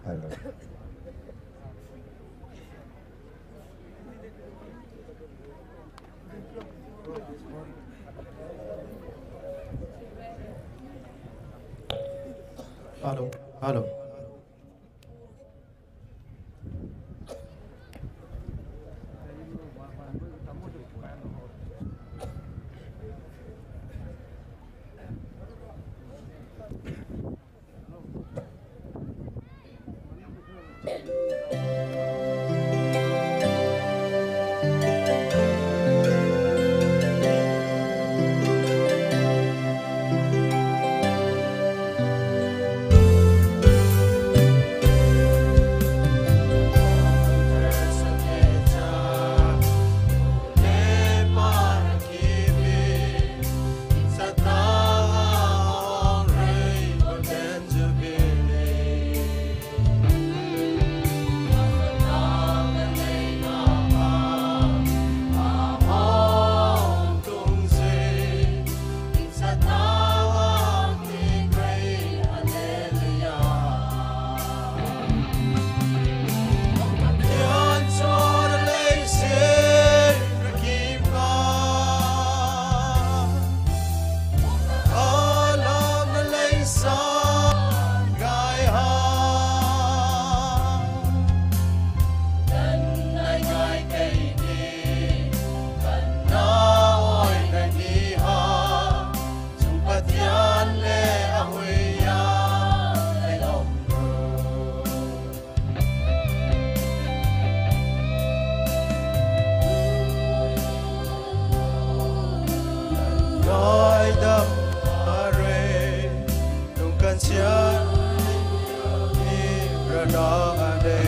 Hello. Hello. Hello. Aidam are, tung kan sian i rana ane.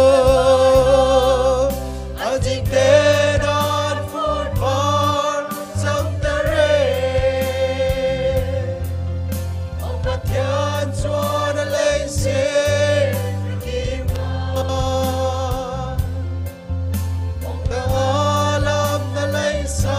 Oh, azing te dan fut par sang tare. Ong Pathian chuan a lei se ki ma. Ong ta alam na lei sa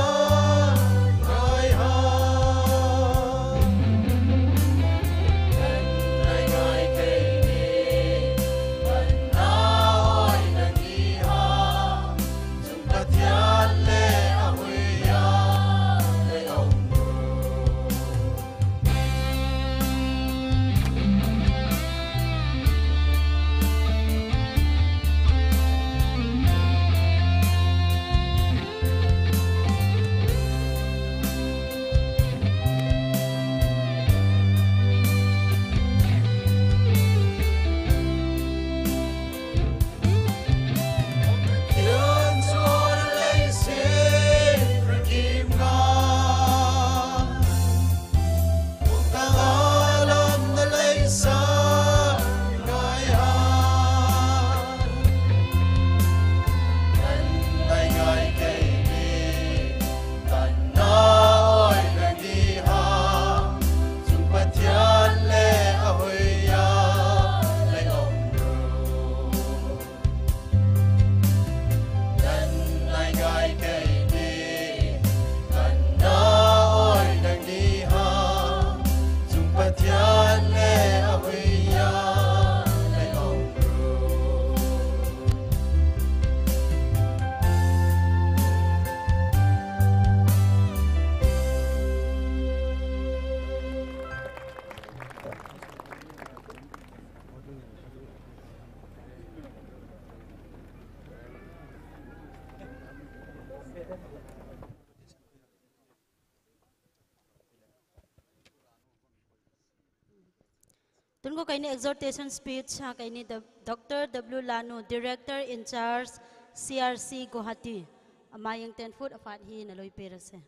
Ko kaini exhortation speech ha kaini Doctor W Lanu, Director in Charge, C R C Guwahati. Ama yang ten foot apart hi na loi perase.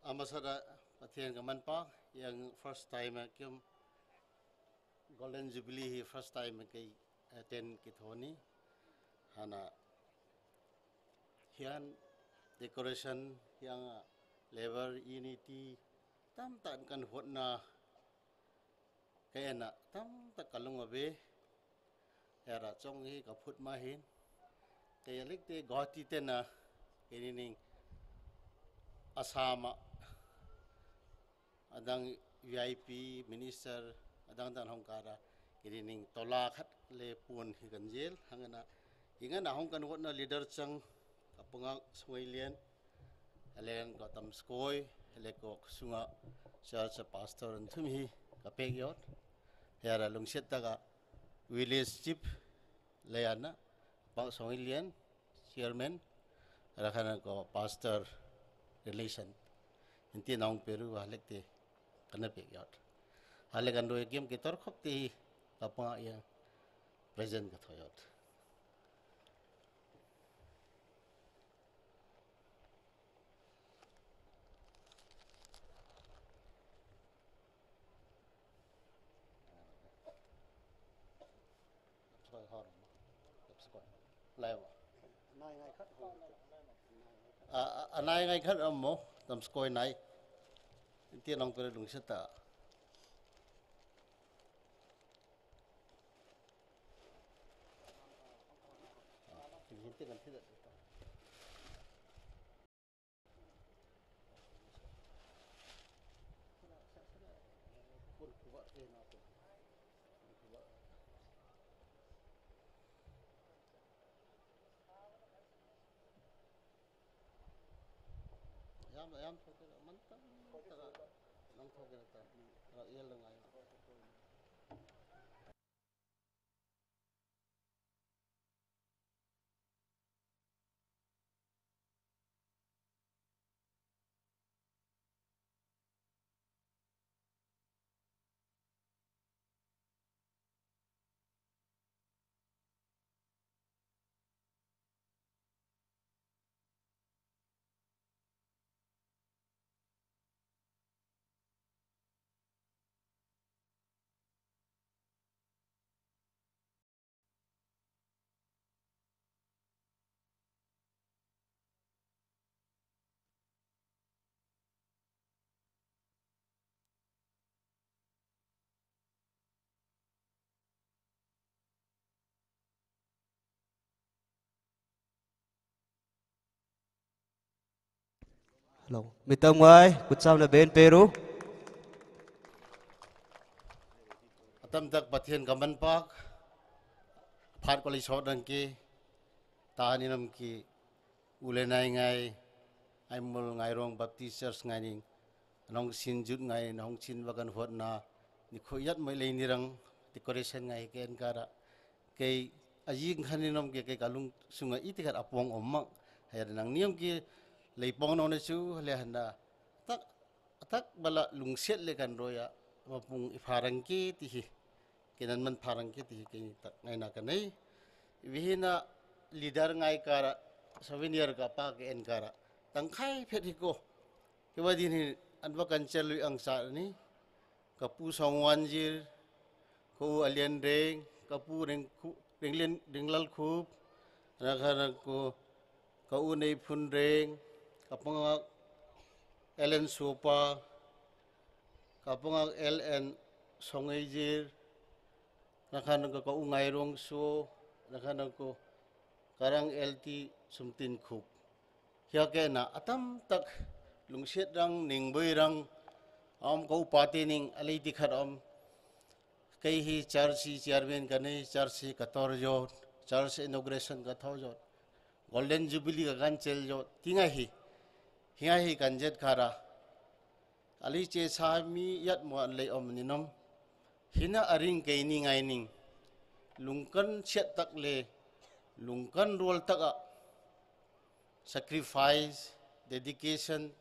Amasada Pathian ka manpa, yang first time kim Golden Jubilee hi first time kei attend kithoni. Hana hian decoration, hiang labour unity tam tan kan hotna kaina tam ta kalung abe. Hera chong hi ka phut ma hin. Kaya lik te Guwahati te na kini ning Assam a adang V I P minister adang dan hong kara kini ning tola khat le pun hi kan jel hangana ingana hong kan hotna leader chang ka panga sungay lian. Aleng ko Tamskoi, aleng ko sunga church pastor an thum hi ka pek yot. Hera lungset taka village chief leyana, pang song ilian, chairman, rakhana ko pastor relation. Inti naung peru halek te kana pek yot. Halek an doi kim kitor khop te hi ka panga ya present ka thoyot. Anai ngai khat amo, Tamskoi nai. Inti nong pere lungset ta. Yam, yam, Hello. Mitam ngai, kutsamna ben peru. Atam tak Pathian kaman pak, phat ko li sot nang ki, tani nam ki, ulenai ngai, Aimol Ngairong Baptist Church ngai ning, nong sin jut ngai, nong sin bagan hot na, ni khoyat mai lei nirang, decoration ngai ke enkara, kei ajing khani nom ke kei kalung sunga iti khat apong om mang. Haya nang niam ke leipong nong na chu le handa tak tak bala lungset le kan roya mapung ipharang ke tihi. Kenan man pharang ke tihi kei tak ngai na kanai. Vihina leader ngai kara souvenir ka pa ke enkara. Tangkhai phet hi ko. Ke wadin hi anwa kan chelui ang sa ni. Kapu Songwanjir, kau Alian Reng, kapu Rengku-, Renglin-, Renglal Khup, nakhan ko kau Nei Phun Reng, kapangak Ellen Sopa, kapangak L N Songeijir, nakhan ko kau Ngairong So, nakhan ko karang L T Sumtin Khup. Hia ke na atam tak lungset rang, ningboi rang, om kau pati ning alei dikhat om. Kei hi church hi chairman kanei, church hi kator jo, church inauguration kathor jo, Golden Jubilee kakan chel jo, tinga hi, hinga hi kanjet khara. Ali che sa mi yat mo an lei om ninom. Hina aring kei ni ngai ning. Lungkan siat tak le, lungkan rol tak a. Sacrifice, dedication,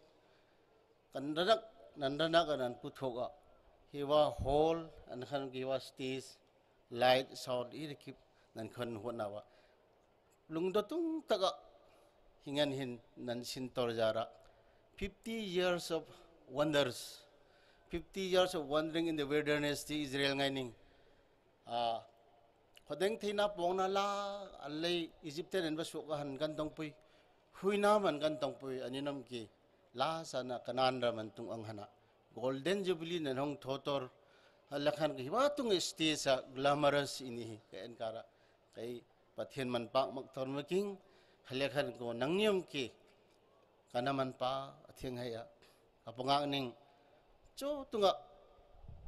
kan ranak, nan ranak a nan puthok a. Hiwa hall, an khan hiwa stage, light, sound, i rikip, nan khan hot na wa. Lungdo tung tak a, hingan hin nan sin tor jara. Fifty years of wonders. Fifty years of wandering in the wilderness ti Israel ngai ning. Ah, khodeng theina pongna la, alei Egyptian en ba suak han kan tongpui. Huina man kan tongpui, aninam ki la sana Kanan ra man tung ang hana. Golden Jubilee nan hong thotor, halakhan ki hiwa tung stage a glamorous ini hi, ka en kara. Kai Pathian man pak mak tor making, halakhan ko nang niam ki, kana man pa, athing haya. Kapangak ning, cho tunga,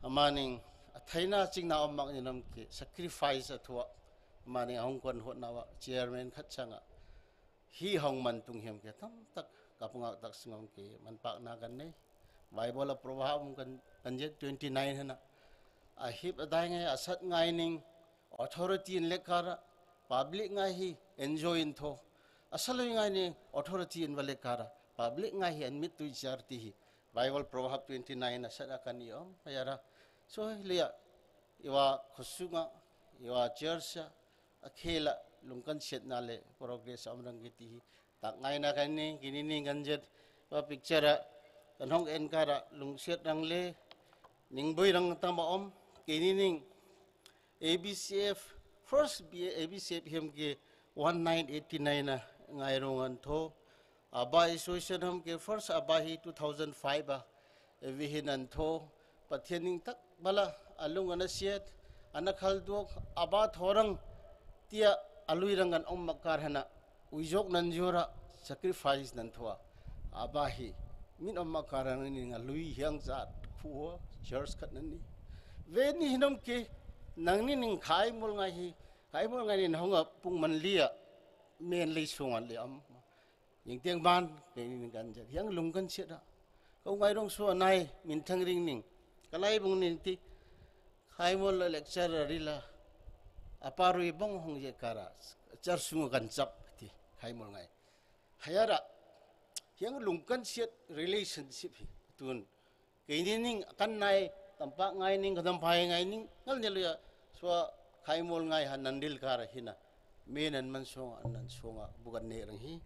amaning, athaina chingna om mak ninam ki, sacrifice athua, amaning ahong kon hot nawa, chairman khat changa. Hi hong man tung hiam ke tam tak, kapangak tak singong ke, man pak na kan nei. Bible a Proverbs kan, kan jet twenty nine hana. A hip a dai ngai, a sat ngai ning, authority in le kara, public ngai hi, enjoy in tho. A saloi ngai ning, authority in va le kara, public ngai hi, an mit tui char ti hi. Bible Proverbs twenty nine a sat a kan i om, ayara. So, le ya, iwa khusunga, iwa church a, a khela, lungkan siat na le, progress a om rang ki ti hi. Tak ngai na kan ni, kini ni kan jet, wa picture a, kan hong en kara, lungsiat rang le, ning bui rang tam a om, kini ning, A B C F, first B-, A B C F hiam ke one nine eighty nine a ngai rong an tho, aba association ham ke first aba hi two thousand five a, evi hin an tho, Pathian ning tak bala, alung ana siat, ana khal duak, aba thorang, tia alui rang an om makar hana, uijok nan jura, sacrifice nan thua, aba hi, min om makar hana ning alui hiang zat, khua, church khat nan ni. Ve ni hinam ke, nang ni ning khai mul ngai hi, khai mul ngai ni hong a pung man lia, men lei sung an le am. Ning tiang ban, kei ni kan jet, hiang lung kan siat a. Au ngairong so anai minthang ring ning. Kalai bung ning ti. Khaimol la lecturer ri la. Apa rui bong hong ye kara. Char sunga kan chap ti. Khaimol ngai. Hayara. Hiang lungkan siat relationship hi. Tun. Keini ning kan nai tampak ngai ning kadam phai ngai ning ngal ne luya. Swa khaimol ngai ha nandil kara hina. Me nan man songa, an nan songa, bukan ne rang hi.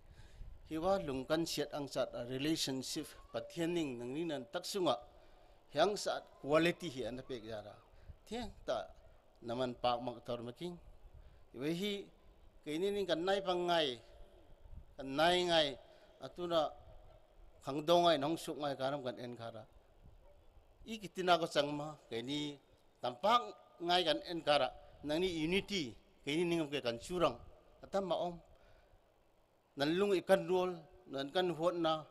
Hiwa lungkan siat ang chat a relationship, Pathian ning nang ni nan tak sunga. Hiang sat quality hi an pek yara. Thiang ta naman pak mak tor making. Iwe hi, keini ning kan nai pang ngai, kan nai ngai, atuna khangdong ngai, nong suk ngai karam kan en kara. I kitina ko changma, keini tampak ngai kan en kara, nang ni unity, keini ning ke kan churang, atam ma om. Nan lung i kan rol, nan kan hot na.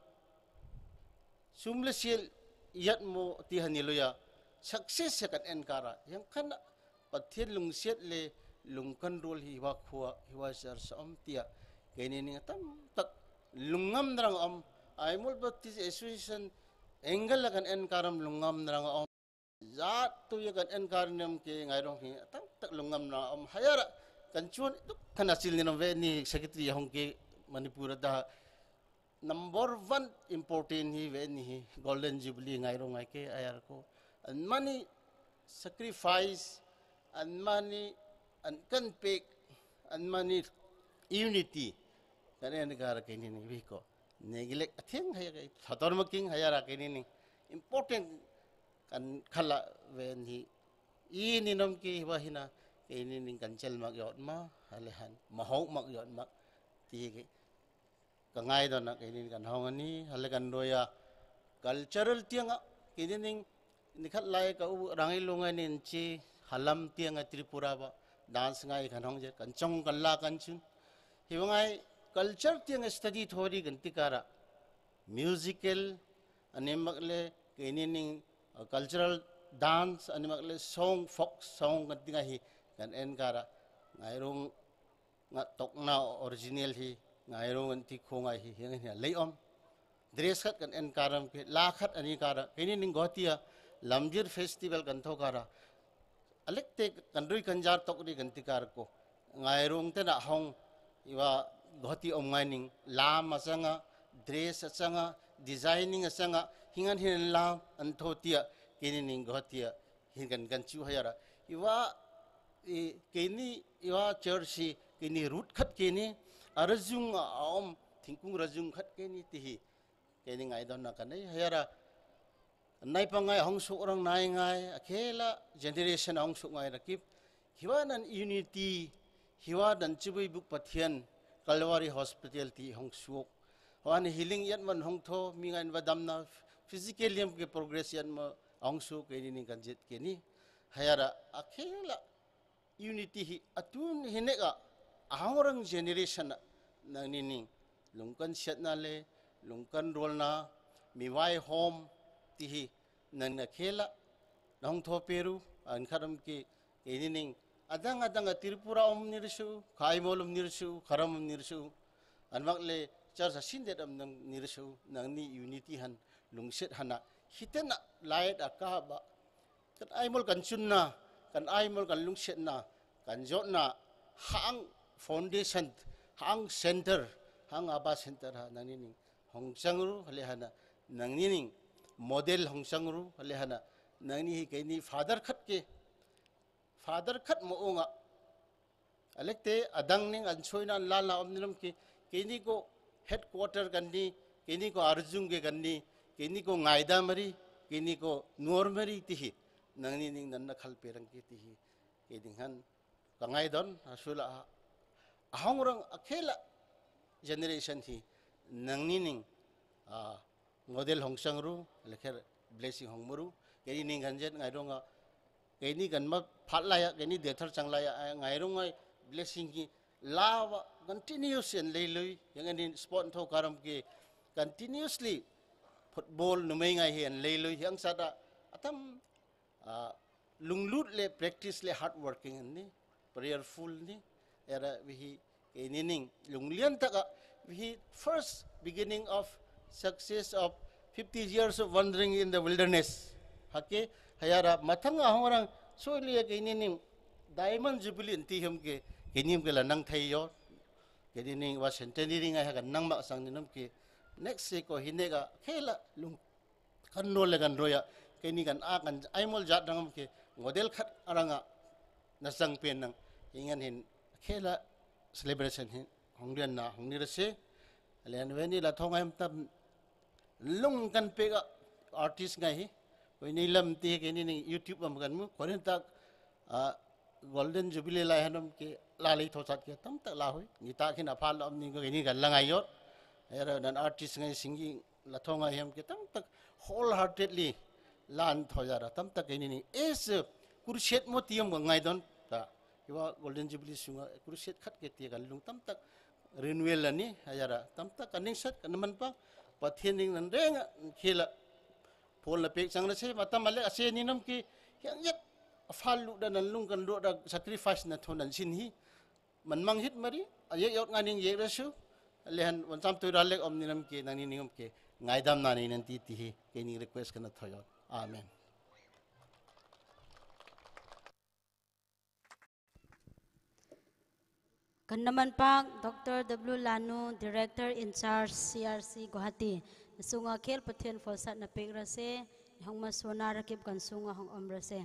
Sum le sial yat mo ti hani loya. Success ya kan en kara. Yang kan Pathian lungsiat le lung kan rol hi wa khua, hi wa sar sa om tia. Keini ning tam tak lungam drang om. Aimol Baptist Association angle la kan en karam lungam drang om. Zat tu ya kan en kar nem ke ngairong hi tam tak lungam na om hayara kan chun tu kan asil ni ve ni secretary hong ke Manipur da number one important hi ve ni hi Golden Jubilee ngairong ngai ke ayar ko an mani sacrifice an mani an kan pek an mani unity kan en kar ke ni ni vi ko neglect atheng hai ke sator making hayara ke ni ni important kan khala ve ni i ni nom ki wa hina ke ni ni kan chel mak yot ma hale han mahok mak yot mak ti ke ka ngai dona keini kan hong ani hale kan doya cultural tianga keini ning nikhat lai ka u rangai lungai nin chi halam tianga Tripura ba dance ngai kan hong je kan chong kan la kan chun hiwa ngai culture tianga study thori kan tikara musical animak le keini ning uh, cultural dance animak le song folk song kan tinga hi kan en kara ngairung nga tokna original hi ngairung an ti khongai hi hiang hi lei om dress khat kan en karam ke, la khat ani kara, keni ning Guwahati a Lamjir festival kan tho kara. Alek te kan rui kan jar tok ri kan ti kar ko. Ngai rong te na hong iwa Guwahati om ngai ning lam asanga, dress asanga, designing asanga, hingan hin lam an tho tia, keni ning Guwahati a hin kan kan chiu hayara. Iwa, i, keni, iwa church si, keni root khat keni, arajung a om, thingkung rajung khat keni ti hi. Keni ngai don na kanai, hayara, nai pa ngai hong suk rang nai ngai, akhela generation hong suk ngai rakip. Hiwa nan unity, hiwa nan chibui buk Pathian, Calvary Hospitality hong suk. Hawa ni healing yat man hong tho, mi ngai ba dam na, physical yam ke progress yat ma hong suk, keni ning kan jet keni. Hayara, akhela unity hi atun hi nek a, ahong rang generation a, nangni ning lungkan siat na le, lungkan rol na, mi vai hom ti hi nang na khela, nong tho peru, an kharam ke, keni ning, adang adang a Tripura om nirsu, Khaimol om nirsu, Kharam om nirsu, an mak le church a sindet am nang nirsu, nangni unity han, lungset hana, hitena light a ka ba, kan aimol kan chunna, kan aimol kan lungsetna, kan jotna, hang foundation, hang center, hang aba center ha nangni ning hong changru, hale hana, nangni ning model hong changru, hale hana, nangni hi keni father khat ke, father khat mo onga, alek te adang ning an choi na an lal na om nilam ke, keni ko headquarter kan ni, keni ko arjung ke kan ni, keni ko ngaida mari, keni ko nuor mari ti hi, nangni ning nan na khal perang ke ti hi, keni han, ka ngai don, asula, ahong rang akhela generation hi, nangni ning, a, model hong changru, lekher blessing hong muru, keni ning kan jet ngai rong a, keni kan ma phat laya, keni dethar chang laya, a, ngai rong ngai blessing ki lawa continuous en leilui, yang ani sport tho karam ke continuously football numei ngai hi en leilui, yang sada atam, a, lunglut le practice le hard working ni, prayerful ni, era vihi keni ning lunglian taka vihi first beginning of Success of fifty years of wandering in the wilderness. Hake, hayara mathang ahong orang soili ya kini ning diamond jubilee nti hem ke, kini hem ke la nang thai yo. Kini ning wa centenary ngai ha kan nang mak sang ninam ke, next se ko hine ka khela lung kan no le kan roya, kini kan a kan aimol jat rangam ke model khat aranga na sang pen nang ingan hin khela celebration hin hong rian na hong ni rase. Alen weni la thong aim tam lung kan pe ka artist ngai hi. Koi ni lam ti ke ni ning YouTube am kan mu. Korin tak, ah, Golden Jubilee lai hanam ke la lei tho chat ke tam tak la hui. Ni ta khin a phal am ni ko ni kan la ngai yot. Era nan artist ngai singing la thong aim ke tam tak wholeheartedly lan tho ya ra tam tak ke ni ni. Es crusade mo tiam ko ngai don ta. Iwa Golden Jubilee sunga crusade khat ke ti kan lung tam tak renewal ani hayara tam tak kaning sat kan man pa Pathian ning nan renga khela phol na pek chang na se matam ale ase ni nam ki yang yet afal lu da nan lung kan do da sacrifice na thon nan sin hi man mang hit mari aye yot nga ning ye rasu lehan wan sam tu ra lek om ni nam ki nang ni ning om ke ngaidam na ni nan ti ti hi ke ni request kan na thoyot. Amen. Kan naman pak Doctor W Lanu, Director in Charge C R C Guwahati. Sunga khel Pathian folsat na pek rase, hong ma sona rakip kan sunga hong om rase.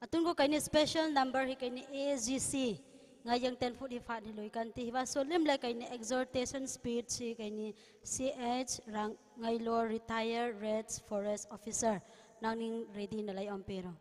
Atun ko kaini special number hi kaini A G C. Nga yang ten foot hi fat hi lui kan ti hi va so lim le kaini exhortation speech hi kaini C H Rangailo, retired Reds Forest Officer. Nang ning ready na lai om pero.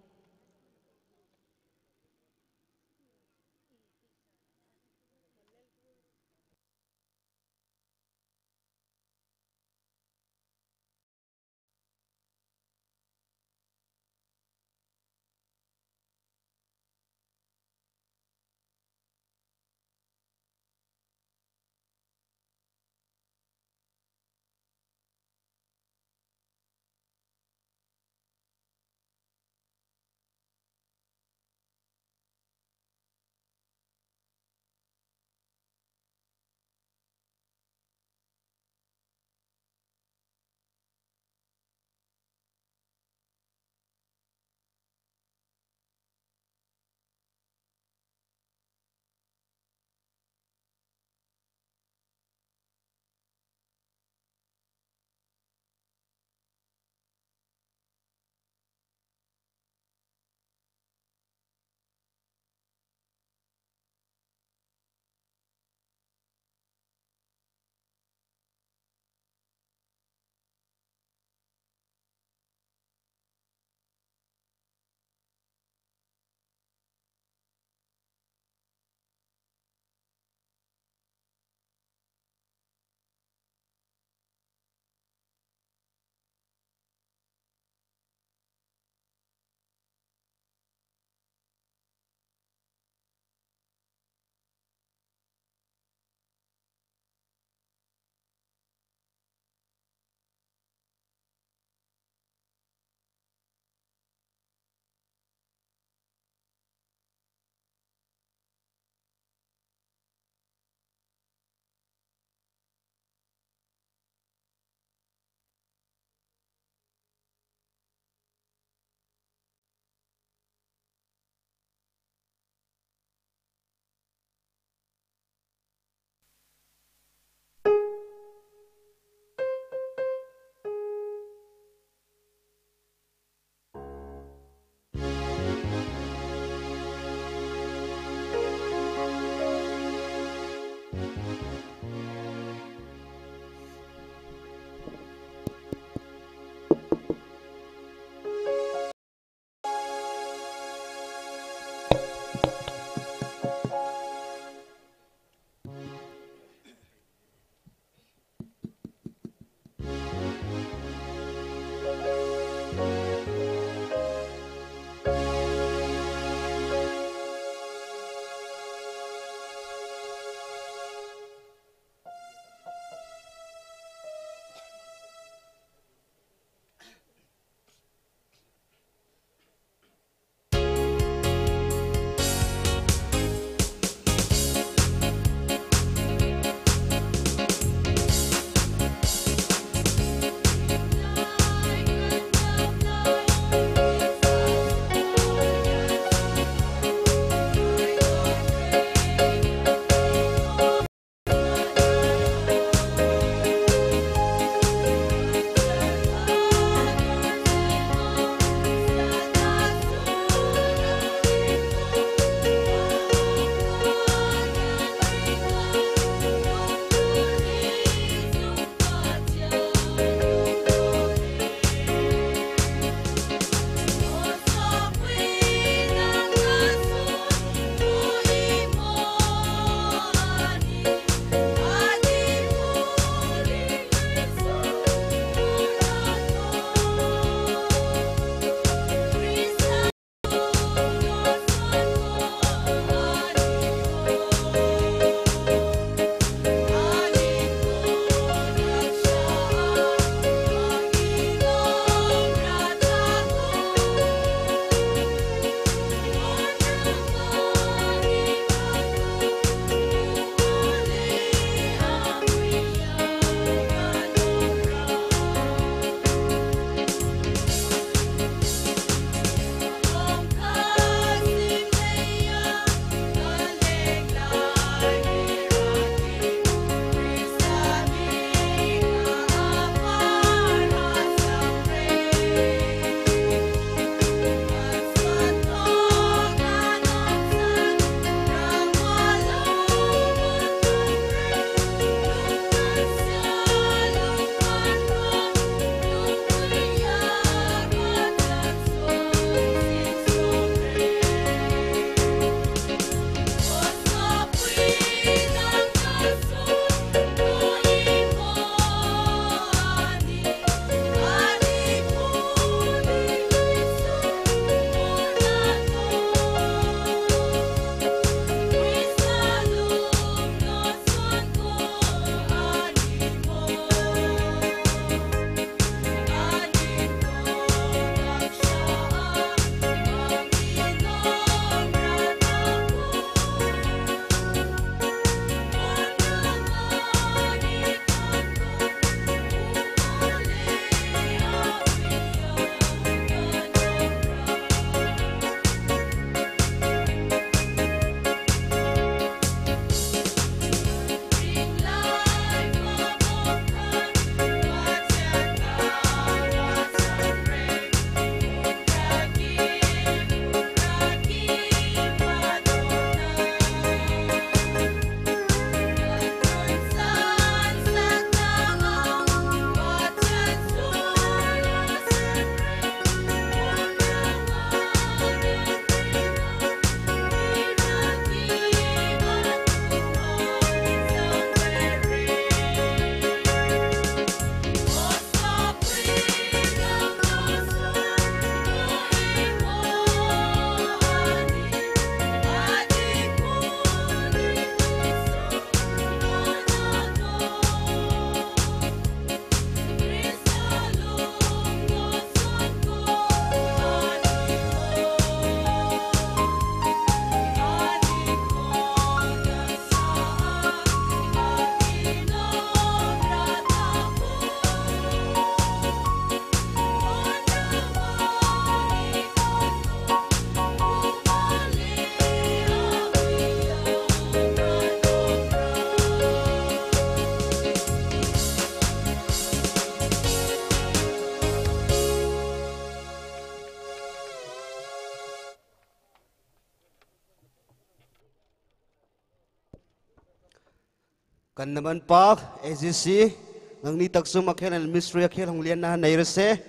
Kandaman Park, A G C, ngangni takchum akhel and ministry akhel hong lianna neirase.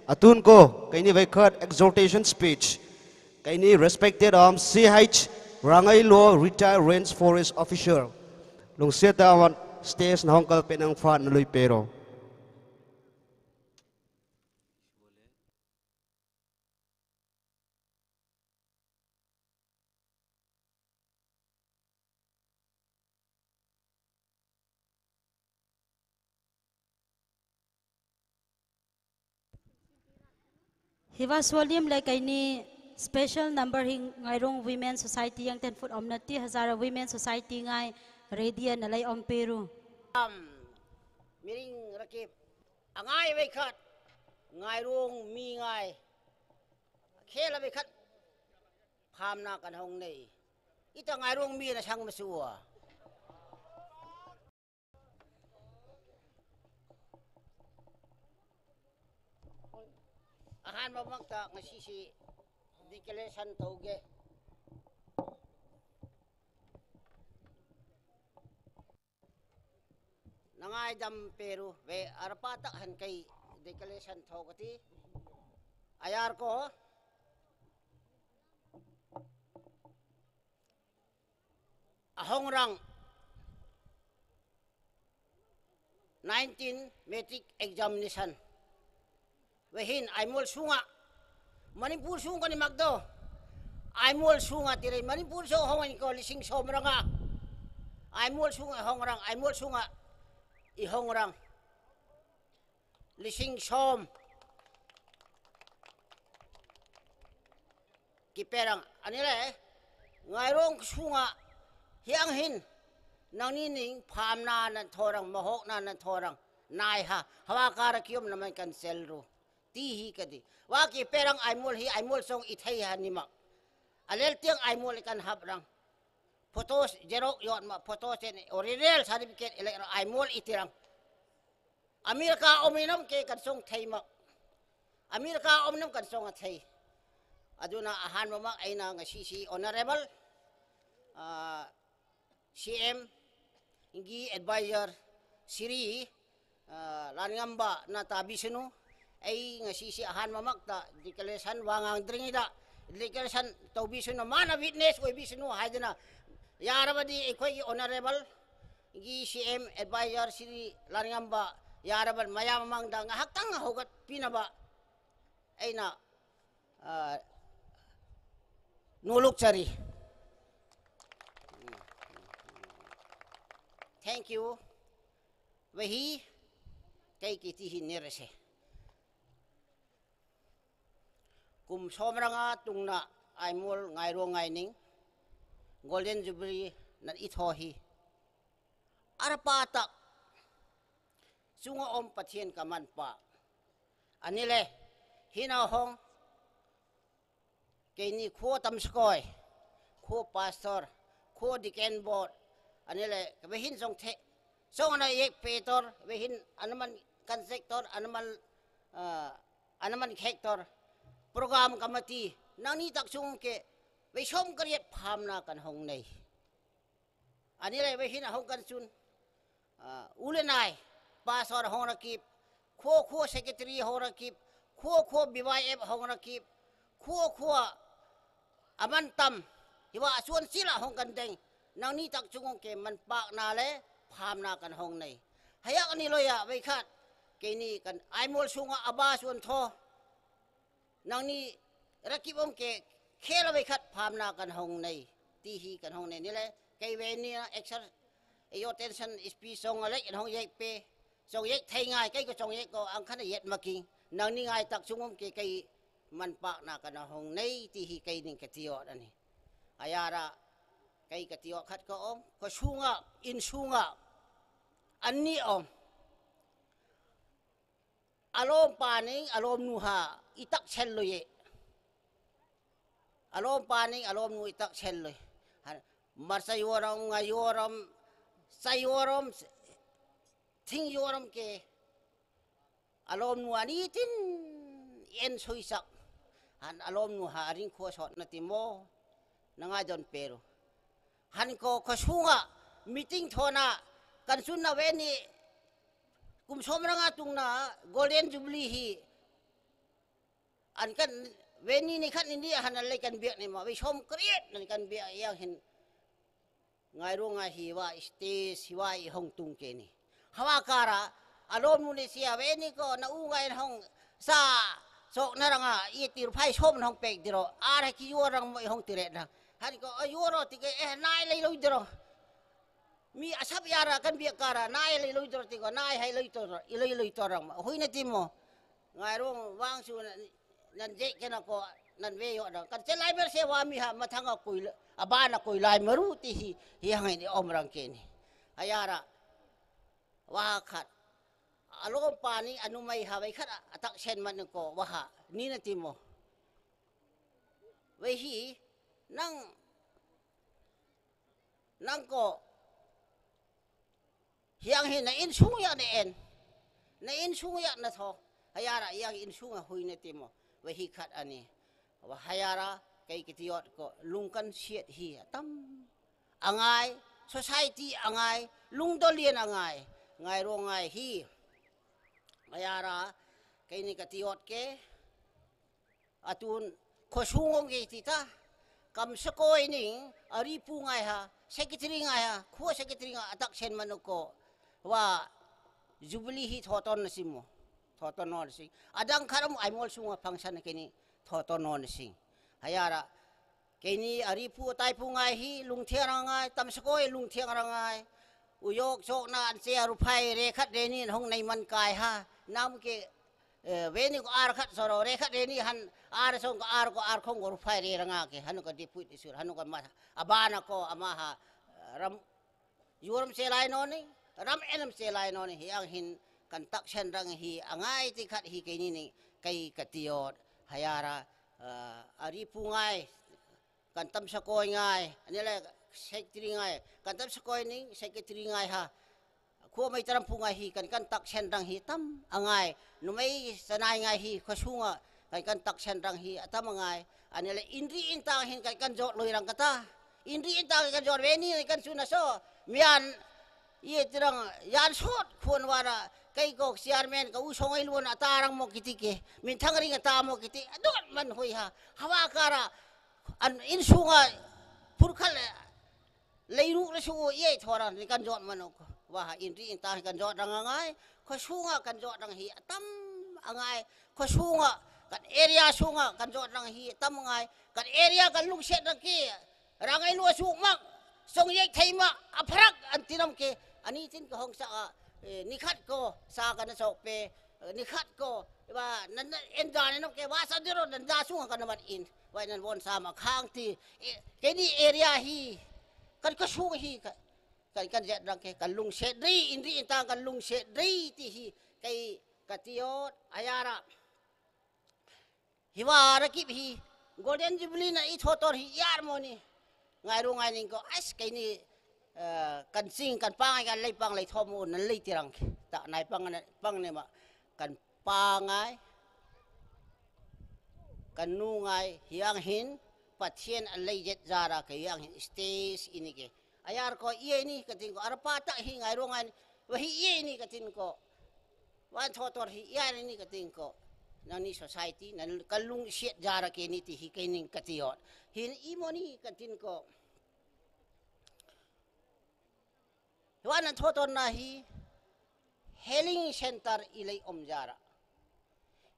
Atun ko, keini veikhat exhortation speech. Keini respected Om C H Rangailo, retired range forest officer. Lungsiat awan stage na hong kalpe nang phat na lui pero. Hiva Solim le keini special number hing Ngairong Women Society yang ten foot om nati Hazara Women Society ngai ready na lei om peru. Am, miring rakip, angai veikhat, Ngairong mi ngai, khela veikhat, phamna kan hong nei. Ita Ngairong mi na sang masua. Ahan mamakta ngasi si declaration tauge. Nangai dam peru ve arpa tak han kai declaration thau kati. Ayar ko ahong rang nineteen matric examination. Vehin Aimol sunga. Manipur sunga ni magdo. Aimol sunga tire Manipur so hong ko lising som ranga. Aimol sunga hong rang, Aimol sunga i hong rang. Lising som. Kiperang anile Ngairong sunga hiang hin nang ni ning phamna nan thorang mahokna nan thorang nai ha hawa kara kiom na man kan sel ru. Ti hi kadi. Wa kiperang Aimol hi Aimol song i thei ha ni mak. Alel tiang Aimol i kan hap rang. Photos jerok yot ma photos chen original certificate ele Aimol i tirang. America om inam ke kan song thei mak. America om nam kan song a thei. Aduna ahan mamak aina ngasi si honorable, ah, C M ꯒꯤ adviser Shri, ꯑ, ꯂꯥꯟꯉꯝꯕꯅ ꯇꯥꯕꯤꯁꯅꯨ꯫ ꯑꯩ ꯉꯁꯤꯁꯤ ꯑꯍꯥꯟꯕꯃꯛꯇ ꯗꯤꯀ꯭ꯂꯦꯔꯦꯁꯟ ꯋꯥ ꯉꯥꯡꯗ꯭ꯔꯤꯉꯩꯗ ꯗꯤꯀ꯭ꯂꯦꯔꯦꯁꯟ ꯇꯧꯕꯤꯁꯅꯨ, ꯃꯥꯅ witness ꯑꯣꯏꯕꯤꯁꯅꯨ ꯍꯥꯏꯗꯅ, ꯌꯥꯔꯕꯗꯤ ꯑꯩꯈꯣꯏꯒꯤ ꯑꯣꯅꯔꯦꯕꯜꯒꯤ ꯁꯤ M adviser Shri ꯂꯥꯟꯉꯝꯕ ꯌꯥꯔꯕ ꯃꯌꯥꯝ ꯃꯃꯥꯡꯗ ꯉꯥꯏꯍꯥꯛꯇꯪ ꯍꯧꯒꯠꯄꯤꯅꯕ ꯑꯩꯅ, ꯑ, ꯅꯣꯂꯨꯛꯆꯔꯤ꯫ Thank you꯫ ꯋꯥꯍꯤ ꯀꯩ ꯀꯤꯇꯤ ꯍꯤ ꯅꯦꯔꯁꯦ꯫ ꯀꯨꯝ ꯁꯣꯝꯔꯉꯥ ꯇꯨꯡꯅ ꯑꯥꯏꯃꯣꯜ ꯉꯥꯏꯔꯣ ꯉꯥꯏꯅꯤꯡ꯫ Golden Jubilee ꯅ ꯏꯊꯣ ꯍꯤ꯫ ꯑꯔꯄꯥꯇ ꯆꯨꯡꯉ ꯑꯣꯝ ꯄꯊꯦꯟ ꯀꯃꯟ ꯄꯥ꯫ ꯑꯅꯤꯂꯦ, ꯍꯤꯅ ꯍꯣꯡ, ꯀꯩꯅꯤ ꯈꯣ ꯇꯝꯁꯀꯣꯏ, ꯈꯣ ꯄꯥꯁꯇꯔ, ꯈꯣ ꯗꯤꯀꯦꯟ ꯕꯣꯔꯗ, ꯑꯅꯤꯂꯦ, ꯀꯕꯦꯍꯤꯟ ꯆꯣꯡꯊꯦ, ꯆꯣꯡꯅ ꯌꯦꯛ ꯄꯦꯇꯣꯔ, ꯕꯦꯍꯤꯟ ꯑꯅꯃꯟ ꯀꯟꯁꯦꯛꯇꯣꯔ, ꯑꯅꯃꯜ, ꯑ, ꯑꯅꯃꯟ ꯈꯦꯛꯇꯣꯔ, ꯄ꯭ꯔꯣꯒ꯭ꯔꯥꯝ ꯀꯃꯇꯤ, ꯅꯪꯅꯤ ꯇꯛꯆꯨꯡ ꯀꯦ, ꯕꯦꯁꯣꯝ ꯀꯔꯤꯌꯦꯠ ꯐꯥꯝꯅ ꯀꯟꯍꯣꯡꯅꯩ꯫ ꯑꯅꯤꯂꯦ ꯕꯦꯍꯤꯟ ꯑꯍꯣꯡ ꯀꯟꯆꯨꯟ, ꯑ, ꯎꯂꯦꯅꯥꯏ, ꯄꯥꯁꯋꯥꯔ ꯍꯣꯡꯔꯀꯤꯞ, ꯈꯣ ꯈꯣ ꯁꯦꯀ꯭ꯔꯦꯇꯔꯤ ꯍꯣꯡꯔꯀꯤꯞ, ꯈꯣ ꯈꯣ ꯕꯤ ꯋꯥꯏ ꯑꯦꯐ ꯍꯣꯡꯔꯀꯤꯞ, ꯈꯣ ꯈꯣ ꯑꯃꯟ ꯇꯝ, ꯏꯋꯥ ꯑꯆꯣꯟ ꯆꯤꯂꯥ ꯍꯣꯡ ꯀꯟꯗꯦꯡ, ꯅꯪꯅꯤ ꯇꯛ ꯆꯨꯡꯉꯣꯡ ꯀꯦ ꯃꯟ ꯄꯥꯛ ꯅꯥꯂꯦ, ꯐꯥꯝ ꯅꯥ ꯀꯟ ꯍꯣꯡꯅꯩ꯫ ꯍꯌꯥꯛ ꯑꯅꯤ ꯂꯣꯏꯌꯥ, ꯕꯩꯈꯥꯠ, ꯀꯦꯅꯤ ꯀꯟ, ꯑꯥꯏꯃꯣꯜ ꯁꯨꯡꯉ ꯑꯕꯥ ꯆꯣꯟ ꯊꯣ, ꯅꯪꯅꯤ ꯔꯀꯤꯕꯣꯝ ꯀꯦ ꯈꯦꯂꯕꯩ ꯈꯠ ꯐꯥꯝꯅ ꯀꯟꯍꯣꯡꯅꯩ꯫ ꯇꯤ ꯍꯤ ꯀꯟꯍꯣꯡꯅꯩ ꯅꯤꯂꯦ꯫ ꯀꯩ ꯋꯦꯅꯤ ꯑꯦꯛꯁꯔ ꯑꯦꯌꯣ ꯇꯦꯟꯁꯟ ꯏꯁꯄꯤꯁ ꯆꯣꯡ ꯑꯂꯦꯛ ꯀꯟꯍꯣꯡ ꯌꯦꯛꯄꯦ꯫ ꯆꯣꯡ ꯌꯦꯛ ꯊꯩꯉꯥꯏ ꯀꯩ ꯀꯣ ꯆꯣꯡ ꯌꯦꯛ ꯀꯣ ꯑꯪꯈꯅ ꯌꯦꯠ ꯃꯀꯤꯡ꯫ ꯅꯪꯅꯤꯡꯉꯥꯏ ꯇꯛ ꯆꯨꯡꯉꯝ ꯀꯦ ꯀꯩ ꯃꯟ ꯄꯥꯛꯅ ꯀꯟꯍꯣꯡꯅꯩ ꯇꯤ ꯍꯤ ꯀꯩ ꯅꯤꯡ ꯀꯇꯤꯌꯣꯠ ꯑꯅꯤ꯫ ꯑꯌꯥꯔ ꯀꯩ ꯀꯇꯤꯌꯣꯠ ꯈꯠ ꯀ ꯑꯣꯝ꯫ ꯀꯣ ꯁꯨꯉ ꯏꯟ ꯁꯨꯉ ꯑꯅꯤ ꯑꯣꯝ꯫ ꯑꯂꯣꯝ ꯄꯥꯅꯤꯡ ꯑꯂꯣꯝ ꯅꯨꯍꯥ ꯏꯇꯛ ꯁꯦꯜꯂꯨꯌꯦ꯫ ꯑꯂꯣꯝ ꯄꯥꯅꯤꯡ ꯑꯂꯣꯝ ꯅꯨ ꯏꯇꯛ ꯁꯦꯜꯂꯨꯏ꯫ ꯍꯥꯏꯅ ꯃꯔꯆ ꯌꯣꯔꯝ, ꯉꯥ ꯌꯣꯔꯝ, ꯆ ꯌꯣꯔꯝ, ꯊꯤꯡ ꯌꯣꯔꯝ ꯀꯦ꯫ ꯑꯂꯣꯝ ꯅꯨ ꯑꯅꯤ ꯇꯤꯟ ꯑꯦꯟ ꯁꯨꯏ ꯆꯛ꯫ ꯍꯥꯏꯅ ꯑꯂꯣꯝ ꯅꯨꯍꯥ ꯑꯔꯤꯡ ꯈꯣ ꯁꯣꯠꯅ ꯇꯤꯃꯣ꯫ ꯅꯉꯥꯏꯗꯣꯟ Peru. ꯍꯟꯀꯣ ꯈꯣꯁꯨꯉ Meeting thona kanchunna veni kum somranga tungna Golden Jubilee hi an kan veni ni khat ni ni hana lei kan biak ni ma vei som create nan kan biak yang hin. Ngairong ngai hi va stage hi va i hong tung ke ni. Hawa kara alom nu ni sia veni ko na u ngai hong sa sok na ranga i tir phai som hong pek diro. Ara ki yo rang mo i hong tire na. Han ko a yo ro ti ke eh nai lei loi diro. Mi asap yara kan biak kara nai lei loi diro ti ko nai hai loi to i loi loi to rang ma. Hui na ti mo. Ngairong vang su na nan je ke na ko nan ve yo na. Kan che lai mer se wa mi ha mathang a koi a ba na koi lai maru ti hi hi hang ni om rang ke ni. Ayara wa khat. Alom pani anu mai ha vei khat atak sen man ko wa ha. Ni na ti mo. Vei hi nang nang ko hiang hi na insung ya na en. Na insung ya na tho. Hayara yang insung a hui na ti mo. Vei hi khat ani. Wa hayara kei kitiot ko lungkan siat hi atam. Angai, society angai, lungdolian angai. Ngairong ngai hi. Hayara kei ni katiot ke. Atun khosung ong ke ti ta. Kam sakoi ning ari pu ngai ha, secretary ngai ha, khua secretary ngai atak sen manu ko. Wa Jubilee hi thoton na simo. Thoton non sing. Adang kharam ai mol sunga function ke ni thoton non sing. Hayara kei ni ari pu tai pu ngai hi lungthiang rangai, tam sakoi lungthiang rangai. Uyok sok na an se aru phai re khat re ni hong nei man kai ha. Nam ke veni ko ar khat soro re khat re ni han ar song ko ar ko ar khong ko ru phai re ranga ke hanu ko dipui disur hanu ko ma abana ko ama ha ram yuram se lai no ni ram enam se lai no ni hi ang hin kan tak sen rang hi angai ti khat hi kei ni ni kei katiot hayara ari pu ngai kan tam sakoi ngai ani le secretary ngai kan tam sakoi ni secretary ngai ha. Khua mai taram pu ngai hi kan kan tak sen rang hi tam angai. Numei sanai ngai hi khasunga kan kan tak sen rang hi atam angai. Ani le inri intang hin kan kan jot loi rang kata. Inri intang kan jot veni kan suna so. Mian, ye tirang yan sot khon wara, kei kok chairman ka u song ai luon atarang mo kiti ke, min thang ring ata mo kiti, adot man hoi ha, hawa kara, an in sunga, purkhal, leiru le su ye thora ni kan jot mano ko. Wa ha in ri in ta kan jot rang ngai, ko sunga kan jot rang hi atam angai, ko sunga, kan area sunga kan jot rang hi atam ngai, kan area kan lungset rang ke, Rangai lua suk mak, song yek thei mak, apharak an tinam ke, ani tin ka hong sa a, eh, nikhat ko, sa ka na sok pe, eh, nikhat ko, ba, nan, nan, en da ne nok ke, ba, sa diro, nan da sung ka na mat in, ba, nan won sa ma khang ti, eh, ke ni area hi, kan ka sung hi, ka, kan, kan jet rang ke, kan lungset ri, in ri in tang kan lungset ri ti hi, kei ka tiot, ayara. Hiwa rakip hi, Golden Jubilee na i thotor hi yar moni. Ngai ru ngai ning ko, as kei ni, eh, kan sing, kan pangai, kan lei pang lei thomu, nan lei tirang. Ta nai pang na, pang ne ma, kan pangai, kan nu ngai, hiang hin, Pathian a lei jet zara ke hiang hin, stage ini ke. Ayar ko iye ni ka tin ko, arpa ta hi ngai ru ngai ni, wa hi iye ni ka tin ko. Wan thotor hi, ya ni ka tin ko. Nang ni society, nan kalung siat jara ke ni ti hi ke ning ka ti hot. Hin i mo ni ka tin ko. Wan thotor na hi healing center i lei om jara.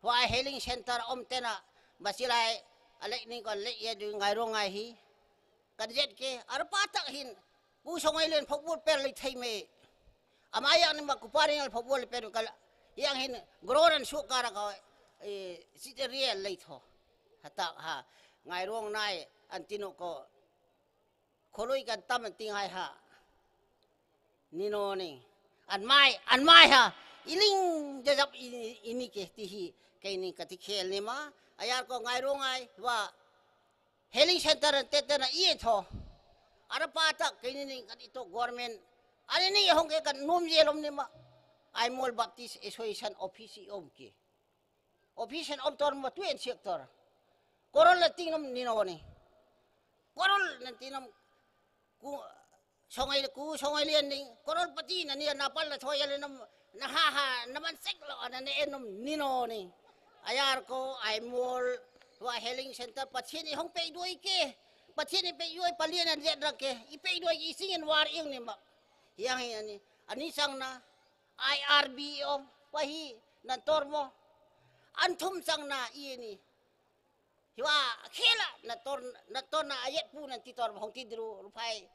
Wa healing center om tena, basilai, alek ni ko lek ya du ngai ro ngai hi. Kan jet ke, arpa tak hin, ku song ai len phok bul per lei thei me. Ama yang ni ma ku pa ring al phok bul per kal, yang hin, groran su kara ka, eh, si te riel lei tho. Hata ha, ngai rong nai, an tino ko, kholoi kan tam an ting hai ha. Ni no ni. An mai, an mai ha. Iling jajap ini, ini ke ti hi, ke ini ka ti khel ni ma. Ayar ko ngai rong ngai, wa, Healing center an tete na iye tho. Ara pa tak ke ni ni kan ito government. Ani ni hong ke kan num ye lom ni ma. Aimol Baptist Association office i om ke. Office an om tor ma tu en sector. Korol la ting nom ni no ni. Korol nan ting nom ku Songai ku, songai lian ning, korol pati na ni na pal na thoya le nam, na ha ha, na man sek lo, na ne enum nino ni. Ayar ko, Aimol, wa healing center, Pathian i hong pei duai ke, Pathian i pei duai, palian an zet rak ke, i pei duai i sing in war ing ni ma. Yang hi ani, ani sang na, I R B o, pa hi, nan tor mo, an thum sang na, i ni. Hiwa, khela, na tor, na tor na ayet pu nan ti tor, hong ti dru, rupai.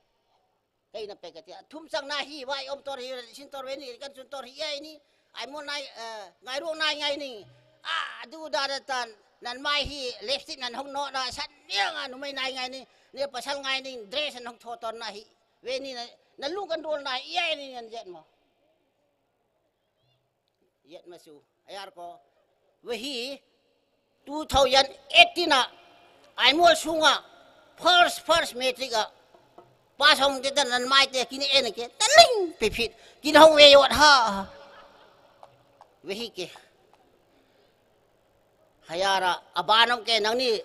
Kei na pe ka tia. Thum sang na hi, wai om tor hi, sin tor weni, kan sun tor hi, ai ni. Ai mo nai, eh, ngai ruang nai ngai ni. Ah, du da da tan. Nan mai hi, lipstick nan hong no na, san niang a, numei nai ngai ni. Ni pasal ngai ni, dress nan hong tho tor na hi. Weni na, na lung kan dol na hi, ai ni nan jet mo. Yet masu. Ayar ko. Wahi two thousand eighteen a Aimol sunga first, first matric a pass hong te nan mai te kini en ke. Taling pipit. Kini hong we yot ha. Wahi ke. Hayara abanom ke nangni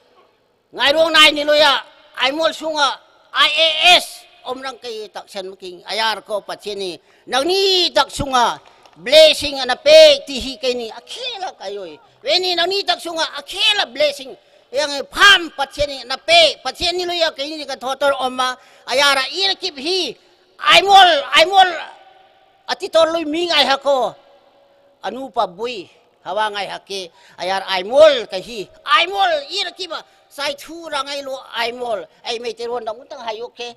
Ngairuang nai ni loya, Aimol sunga, I A S, om rang kei tak sen making, ayar ko Pathian ni, nangni tak sunga, blessing ana pe, ti hi kei ni, akhela kayoi. Weni nangni tak sunga, akhela blessing, yang pham Pathian ni, na pe, Pathian ni loya kei ni ka thotor oma, ayara ir kip hi, Aimol, Aimol, ati tor lui mi ngai hako, anu pa bui, hawa ngai hake, ayar Aimol ka hi, Aimol, ir kiba, Sai thu rangai lo Aimol. Ei Meitei ron dang utang hai ok ke.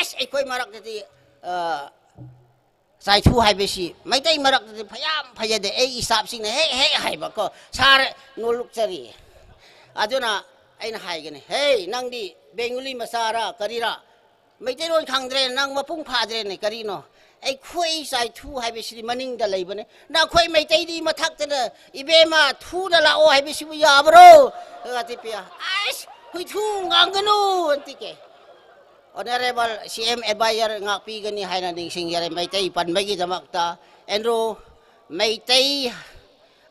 As ei koi marak tadi, eh, Sai thu hai besi. Meitei marak tadi phayam phaya de ei isap sing ne. Hey, hey, hai ba ko. Sar nuluk chari. Aduna, ei na hai gani. Hey, nang di Bengali masara, karira. Meitei ron khang dre, nang mapung pha dre ne, karino. ꯑꯩꯈꯣꯏ ꯆꯥꯏꯊꯨ ꯍꯥꯏꯕꯁꯤꯗꯤ ꯃꯅꯤꯡꯗ ꯂꯩꯕꯅꯦ꯫ ꯅꯈꯣꯏ ꯃꯩꯇꯩꯗꯤ ꯃꯊꯛꯇꯅ, "ꯏꯕꯦꯝꯃ, ꯊꯨꯅ ꯂꯥꯛꯑꯣ" ꯍꯥꯏꯕꯁꯤꯕꯨ ꯌꯥꯕ꯭ꯔꯣ? ꯀꯥꯇꯤ ꯄꯤꯌꯥ꯫ ꯑꯁ, ꯍꯨꯏꯊꯨ ꯉꯥꯡꯒꯅꯨ ꯑꯟꯇꯤꯀꯦ꯫ Honorable C M advisor ꯉꯥꯛꯄꯤꯒꯅꯤ ꯍꯥꯏꯅ ꯅꯤꯡꯁꯤꯡꯖꯔꯤ ꯃꯩꯇꯩ ꯄꯟꯕꯒꯤꯗꯃꯛꯇ꯫ ꯑꯦꯟꯗ꯭ꯔꯣ, ꯃꯩꯇꯩ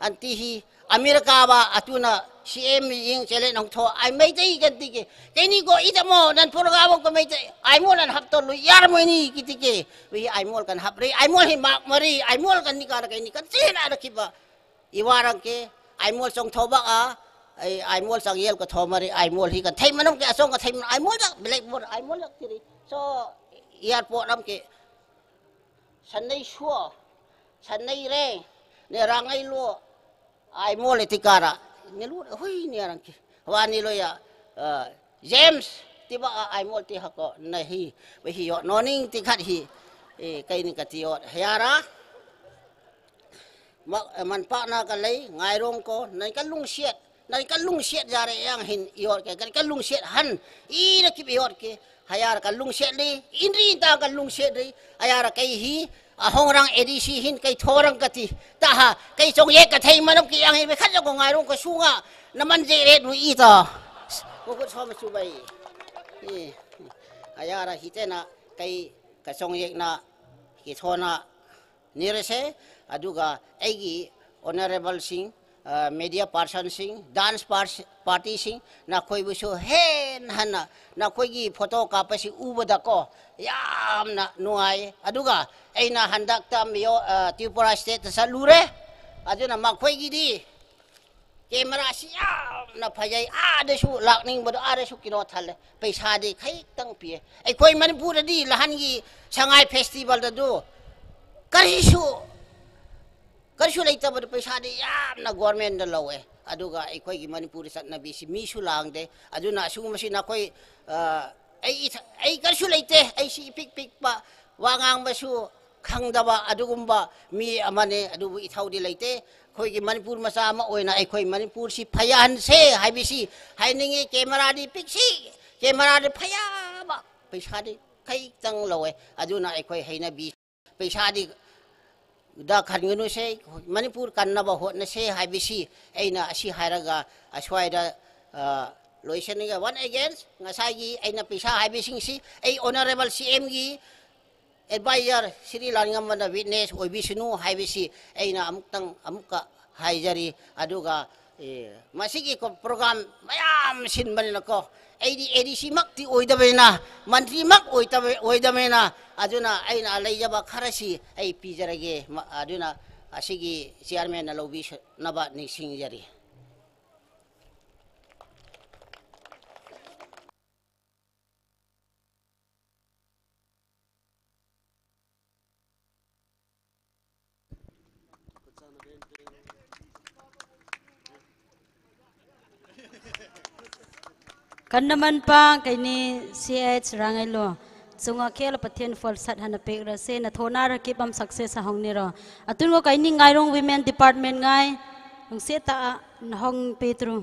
ꯑꯟꯇꯤ ꯍꯤ ꯑꯃꯤꯔꯀꯥꯕ ꯑꯇꯨꯅ ꯁꯤ ꯑꯦꯝ ꯌꯦꯡ ꯆꯦꯂꯦꯟ ꯍꯣꯡꯊꯣꯛ ꯑꯩ ꯃꯩꯇꯩ ꯀꯟꯇꯤꯒꯦ꯫ ꯀꯩꯅꯤ ꯀꯣ ꯏꯗꯃꯣ ꯅꯟ ꯄꯨꯔꯒꯥꯕꯣ ꯀ ꯃꯩꯇꯩ ꯑꯥꯏꯃꯣꯜ ꯅꯟ ꯍꯞꯇꯣ ꯂꯨ ꯌꯥꯔꯃꯣꯏꯅꯤ ꯀꯤꯇꯤꯒꯦ꯫ ꯋꯤ ꯑꯥꯏꯃꯣꯜ ꯀꯟ ꯍꯞꯔꯤ ꯑꯥꯏꯃꯣꯜ ꯍꯤ ꯃꯥꯛ ꯃꯔꯤ ꯑꯥꯏꯃꯣꯜ ꯀꯟꯅꯤ ꯀꯥꯔ ꯀꯩꯅꯤ ꯀꯟ ꯆꯦꯅ ꯔꯈꯤꯕ꯫ ꯏꯋꯥꯔꯪ ꯀꯦ ꯑꯥꯏꯃꯣꯜ ꯆꯣꯡꯊꯣꯕ ꯑ ꯑꯩ ꯑꯥꯏꯃꯣꯜ ꯆꯥꯡꯌꯦꯜ ꯀ ꯊꯣꯃꯔꯤ ꯑꯥꯏꯃꯣꯜ ꯍꯤ ꯀꯟ ꯊꯩ ꯃꯅꯝ ꯀꯦ ꯑꯁꯣꯡ ꯀ ꯊꯩ ꯃꯅꯝ ꯑꯥꯏꯃꯣꯜ ꯕ꯭ꯂꯦꯛ ꯕꯣꯔꯗ ꯑꯥꯏꯃꯣꯜ ꯂꯛꯇꯤꯔꯤ꯫ ꯁꯣ ꯏꯌꯥꯔꯄꯣꯔꯠ ꯑꯝ ꯀꯦ ꯁꯟꯅꯩ ꯁꯨꯑꯣ ꯁꯟꯅꯩ ꯔꯦ ꯅꯦ ꯔꯥꯡꯉꯩ ꯂꯣ ꯑꯥꯏꯃꯣꯜ ꯏꯇꯤꯀꯥꯔꯥ ꯅꯤꯂꯨ ꯍꯨꯏ ꯅꯤꯌꯥꯔꯪ ꯀꯤ ꯋꯥꯅꯤ ꯂꯣꯌꯥ ꯖꯦꯝꯁ ꯇꯤꯕ ꯑꯥꯏꯃꯣꯜ ꯇꯤ ꯍꯀꯣ ꯅꯍꯤ ꯋꯍꯤ ꯌꯣ ꯅꯣꯅꯤꯡ ꯇꯤꯈꯠ ꯍꯤ ꯀꯩꯅꯤ ꯀꯇꯤ ꯌꯣ ꯍꯌꯥꯔꯥ ꯃꯟꯄꯥꯛꯅ ꯀ ꯂꯩ ꯉꯥꯏꯔꯣꯡ ꯀꯣ ꯅꯩ ꯀ ꯂꯨꯡꯁꯤꯌꯠ ꯅꯩ ꯀ ꯂꯨꯡꯁꯤꯌꯠ ꯌꯥꯔꯦ ꯌꯥꯡ ꯍꯤꯟ ꯏꯌꯣꯔ ꯀꯦ ꯀꯔꯤ ꯀ ꯂꯨꯡꯁꯤꯌꯠ ꯍꯟ ꯏꯅ ꯀꯤꯞ ꯏꯌꯣꯔ ꯀꯦ ꯍꯌꯥꯔ ꯀ ꯂꯨꯡꯁꯤꯌꯠ ꯂꯤ ꯏꯟꯔꯤ ꯇꯥ ꯀ ꯂꯨꯡꯁꯤꯌꯠ ꯂꯤ ꯑꯌꯥꯔ ꯀꯩ ꯍꯤ ꯑꯍꯣꯡ ꯔꯥꯡ ꯑꯦ ꯗꯤ ꯁꯤ ꯍꯤꯟ ꯀꯩ ꯊꯣꯔꯪ ꯀꯇꯤ ꯇꯥꯍ ꯀꯩ ꯆꯣꯡ ꯌꯦꯛ ꯀꯊꯩ ꯃꯔꯝ ꯀꯤ ꯌꯥꯡ ꯍꯤꯟ ꯈꯠ ꯌꯣ ꯉꯥꯏꯔꯣꯡ ꯀ ꯁꯨꯉ ꯅꯃꯟ ꯖꯦ ꯔꯦꯠ ꯔꯨ ꯏ ꯇꯥ ꯀꯣꯀꯨꯠ ꯁꯣꯝ ꯆꯨꯕꯩ ꯑꯌꯥꯔ ꯍꯤꯇꯦꯅ ꯀꯩ ꯀꯆꯣꯡ ꯌꯦꯛꯅ ꯀꯤꯊꯣꯅ ꯅꯤꯔꯁꯦ ꯑꯗꯨꯒ ꯑꯩꯒꯤ ꯑꯣꯅꯔꯦꯕꯜꯁꯤꯡ ꯃꯦꯗꯤꯌꯥ ꯄꯥꯔꯁꯟꯁꯤꯡ ꯗꯥꯟꯁ ꯄꯥꯔꯇꯤꯁꯤꯡ ꯅꯈꯣꯏꯕꯨꯁꯨ ꯍꯦꯟꯅ ꯍꯟꯅ ꯅꯈꯣꯏꯒꯤ ꯐꯣꯇꯣ ꯀꯥꯞꯄꯁꯤ ꯎꯕꯗꯀꯣ ꯌꯥꯝꯅ ꯅꯨꯡꯉꯥꯏ ꯑꯗꯨꯒ ꯑꯩꯅ ꯍꯟꯗꯛꯇ ꯃꯤꯑꯣ ꯇ꯭ꯔꯤꯄꯨꯔꯥ ꯁ꯭ꯇꯦꯠꯇ ꯆꯠꯂꯨꯔꯦ ꯑꯗꯨꯅ ꯃꯈꯣꯏꯒꯤꯗꯤ ꯀꯦꯃꯦꯔꯥꯁꯤ ꯌꯥꯝꯅ ꯐꯖꯩ ꯑꯥꯗꯁꯨ ꯂꯥꯛꯅꯤꯡꯕꯗꯣ ꯑꯥꯗꯁꯨ ꯀꯤꯅꯣ ꯊꯜꯂꯦ ꯄꯩꯁꯥꯗꯤ ꯈꯖꯤꯛꯇꯪ ꯄꯤꯌꯦ ꯑꯩꯈꯣꯏ ꯃꯅꯤꯄꯨꯔꯗꯗꯤ ꯂꯍꯟꯒꯤ ꯁꯉꯥꯏ ꯐꯦꯁꯇꯤꯚꯦꯜꯗꯁꯨ ꯀꯔꯤꯁꯨ ꯀꯔꯤꯁꯨ ꯂꯩꯇꯕꯗ ꯄꯩꯁꯥꯗꯤ ꯌꯥꯝꯅ ꯒꯣꯔꯃꯦꯟꯗ ꯂꯧꯋꯦ ꯑꯗꯨꯒ ꯑꯩꯈꯣꯏꯒꯤ ꯃꯅꯤꯄꯨꯔꯗ ꯆꯠꯅꯕꯤꯁꯤ ꯃꯤꯁꯨ ꯂꯥꯡꯗꯦ ꯑꯗꯨꯅ ꯑꯁꯤꯒꯨꯝꯕꯁꯤ ꯅꯈꯣꯏ ꯑꯩ ꯑꯩ ꯀꯔꯤꯁꯨ ꯂꯩꯇꯦ ꯑꯩꯁꯤ ꯏꯄꯤꯛ ꯄꯤꯛꯄ ꯋꯥ ꯉꯥꯡꯕꯁꯨ ꯈꯪꯗꯕ ꯑꯗꯨꯒꯨꯝꯕ ꯃꯤ ꯑꯃꯅꯤ ꯑꯗꯨꯕꯨ ꯏꯊꯧꯗꯤ ꯂꯩꯇꯦ ꯑꯩꯈꯣꯏꯒꯤ ꯃꯅꯤꯄꯨꯔ ꯃꯆꯥ ꯑꯃ ꯑꯣꯏꯅ ꯑꯩꯈꯣꯏ ꯃꯅꯤꯄꯨꯔꯁꯤ ꯐꯌꯥꯍꯟꯁꯦ ꯍꯥꯏꯕꯁꯤ ꯍꯥꯏꯅꯤꯡꯉꯤ ꯀꯦꯃꯦꯔꯥꯗꯤ ꯄꯤꯛꯁꯤ ꯀꯦꯃꯦꯔꯥꯗꯤ ꯐꯌꯥꯕ ꯄꯩꯁꯥꯗꯤ ꯈꯩꯇꯪ ꯂꯧꯋꯦ ꯑꯗꯨꯅ ꯑꯩꯈꯣꯏ ꯍꯩꯅꯕꯤ ꯄꯩꯁꯥꯗꯤ ꯗ ꯈꯟꯒꯅꯨꯁꯦ ꯃꯅꯤꯄꯨꯔ ꯀꯟꯅꯕ ꯍꯣꯠꯅꯁꯦ ꯍꯥꯏꯕꯁꯤ ꯑꯩꯅ ꯑꯁꯤ ꯍꯥꯏꯔꯒ ꯑꯁ꯭ꯋꯥꯏꯗ ꯂꯣꯏꯁꯟꯅꯤꯡꯉꯦ ꯋꯥꯟ ꯑꯦꯒꯦꯟꯁ ꯉꯁꯥꯏꯒꯤ ꯑꯩꯅ ꯄꯩꯁꯥ ꯍꯥꯏꯕꯁꯤꯡꯁꯤ ꯑꯩ ꯑꯣꯅꯔꯦꯕꯜ ꯁꯤ ꯑꯦꯝꯒꯤ ꯑꯦꯗꯚꯥꯏꯖꯔ ꯁꯤꯔꯤ ꯂꯥꯟꯉꯝꯕꯅ ꯋꯤꯠꯅꯦꯁ ꯑꯣꯏꯕꯤꯁꯅꯨ ꯍꯥꯏꯕꯁꯤ ꯑꯩꯅ ꯑꯃꯨꯛꯇꯪ ꯑꯃꯨꯛꯀ ꯍꯥꯏꯖꯔꯤ ꯑꯗꯨꯒ ꯑꯦ, ꯃꯁꯤꯒꯤ ꯀꯣ-, program ꯃꯌꯥꯝ ꯁꯤꯟꯕꯅꯤꯅꯀꯣ, ꯑꯩꯗꯤ A D C ꯃꯛꯇꯤ ꯑꯣꯏꯗꯕꯅꯤꯅ, ꯃꯟꯇ꯭ꯔꯤꯃꯛ ꯑꯣꯏꯗꯕ-, ꯑꯣꯏꯗꯕꯅꯤꯅ, ꯑꯗꯨꯅ ꯑꯩꯅ ꯂꯩꯖꯕ ꯈꯔꯁꯤ ꯑꯩ ꯄꯤꯖꯔꯒꯦ꯫ ꯃ-, ꯑꯗꯨꯅ ꯑꯁꯤꯒꯤ chairmanꯅ ꯂꯧꯕꯤꯅꯕ ꯅꯤꯡꯁꯤꯡꯖꯔꯤ꯫ Kanna manpa keini C H Rangailu. Chunga khela Pathen fual sat hana pek ra se na thona ra kipam success a hong ni ro. Atun ko keini Ngairong Women Department ngai. Hong se ta a na hong Petru.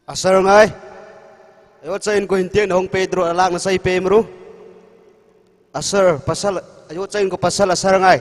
Asar ngai. Ayo chain ko hintiang na hong Pedro alak na sai pemru. Asar pasal, ayo chain ko pasal asar ngai.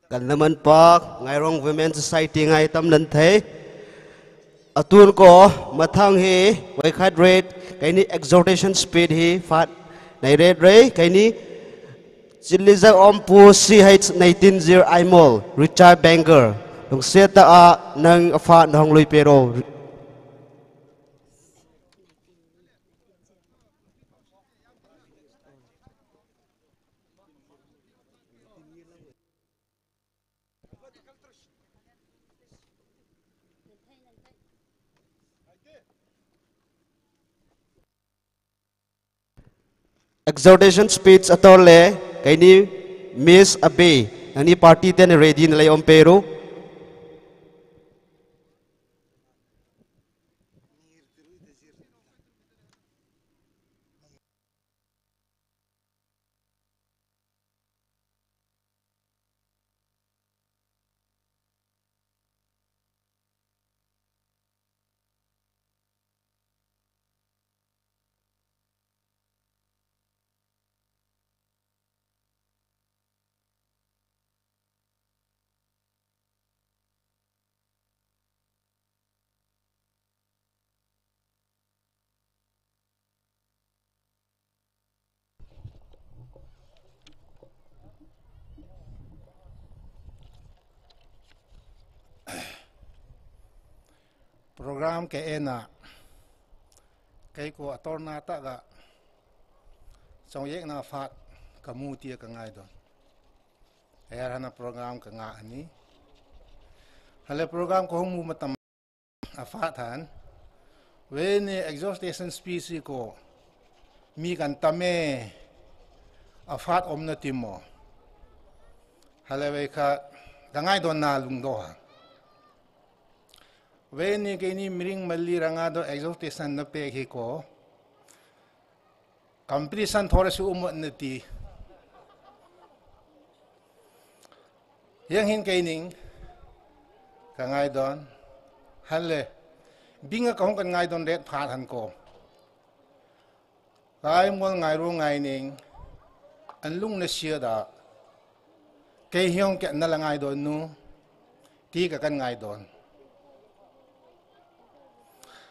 Kan laman pak, Ngairong Women Society ngai tam nan thei. Atun ko, mathang hi, wai khat ret, keini exhortation speech hi, phat, nai ret rei, keini, Chilizak Ompu C H nineteen zero Aimol, retired banker. Lungset ta a, nang a phat, nahong lui pero. Exhortation speech ator le, keini Miss Abe, nangni party ten ready na lei om pero. Program ke ena, kei ko ator na ta ga, chong yek na phat, kamu tia ka ngai don. Ayar hana program ka nga ani. Hale program ko hong mu matam a phat han. Vei ni exhortation speech ko mi kan tame a phat om na timo. Hale vei kha ka ngai don na lung do ha. Vei ni keini miring mali ranga do exhortation na pe hi ko. Competition thore su umot na ti. Yang hin kei ning, ka ngai don, hale, binga ka hong kan ngai don ret phat han ko. Kai mol ngai ro ngai ning, an lung na sia da, Kei hiong ke na la ngaidon nu, ti ka kan ngaidon.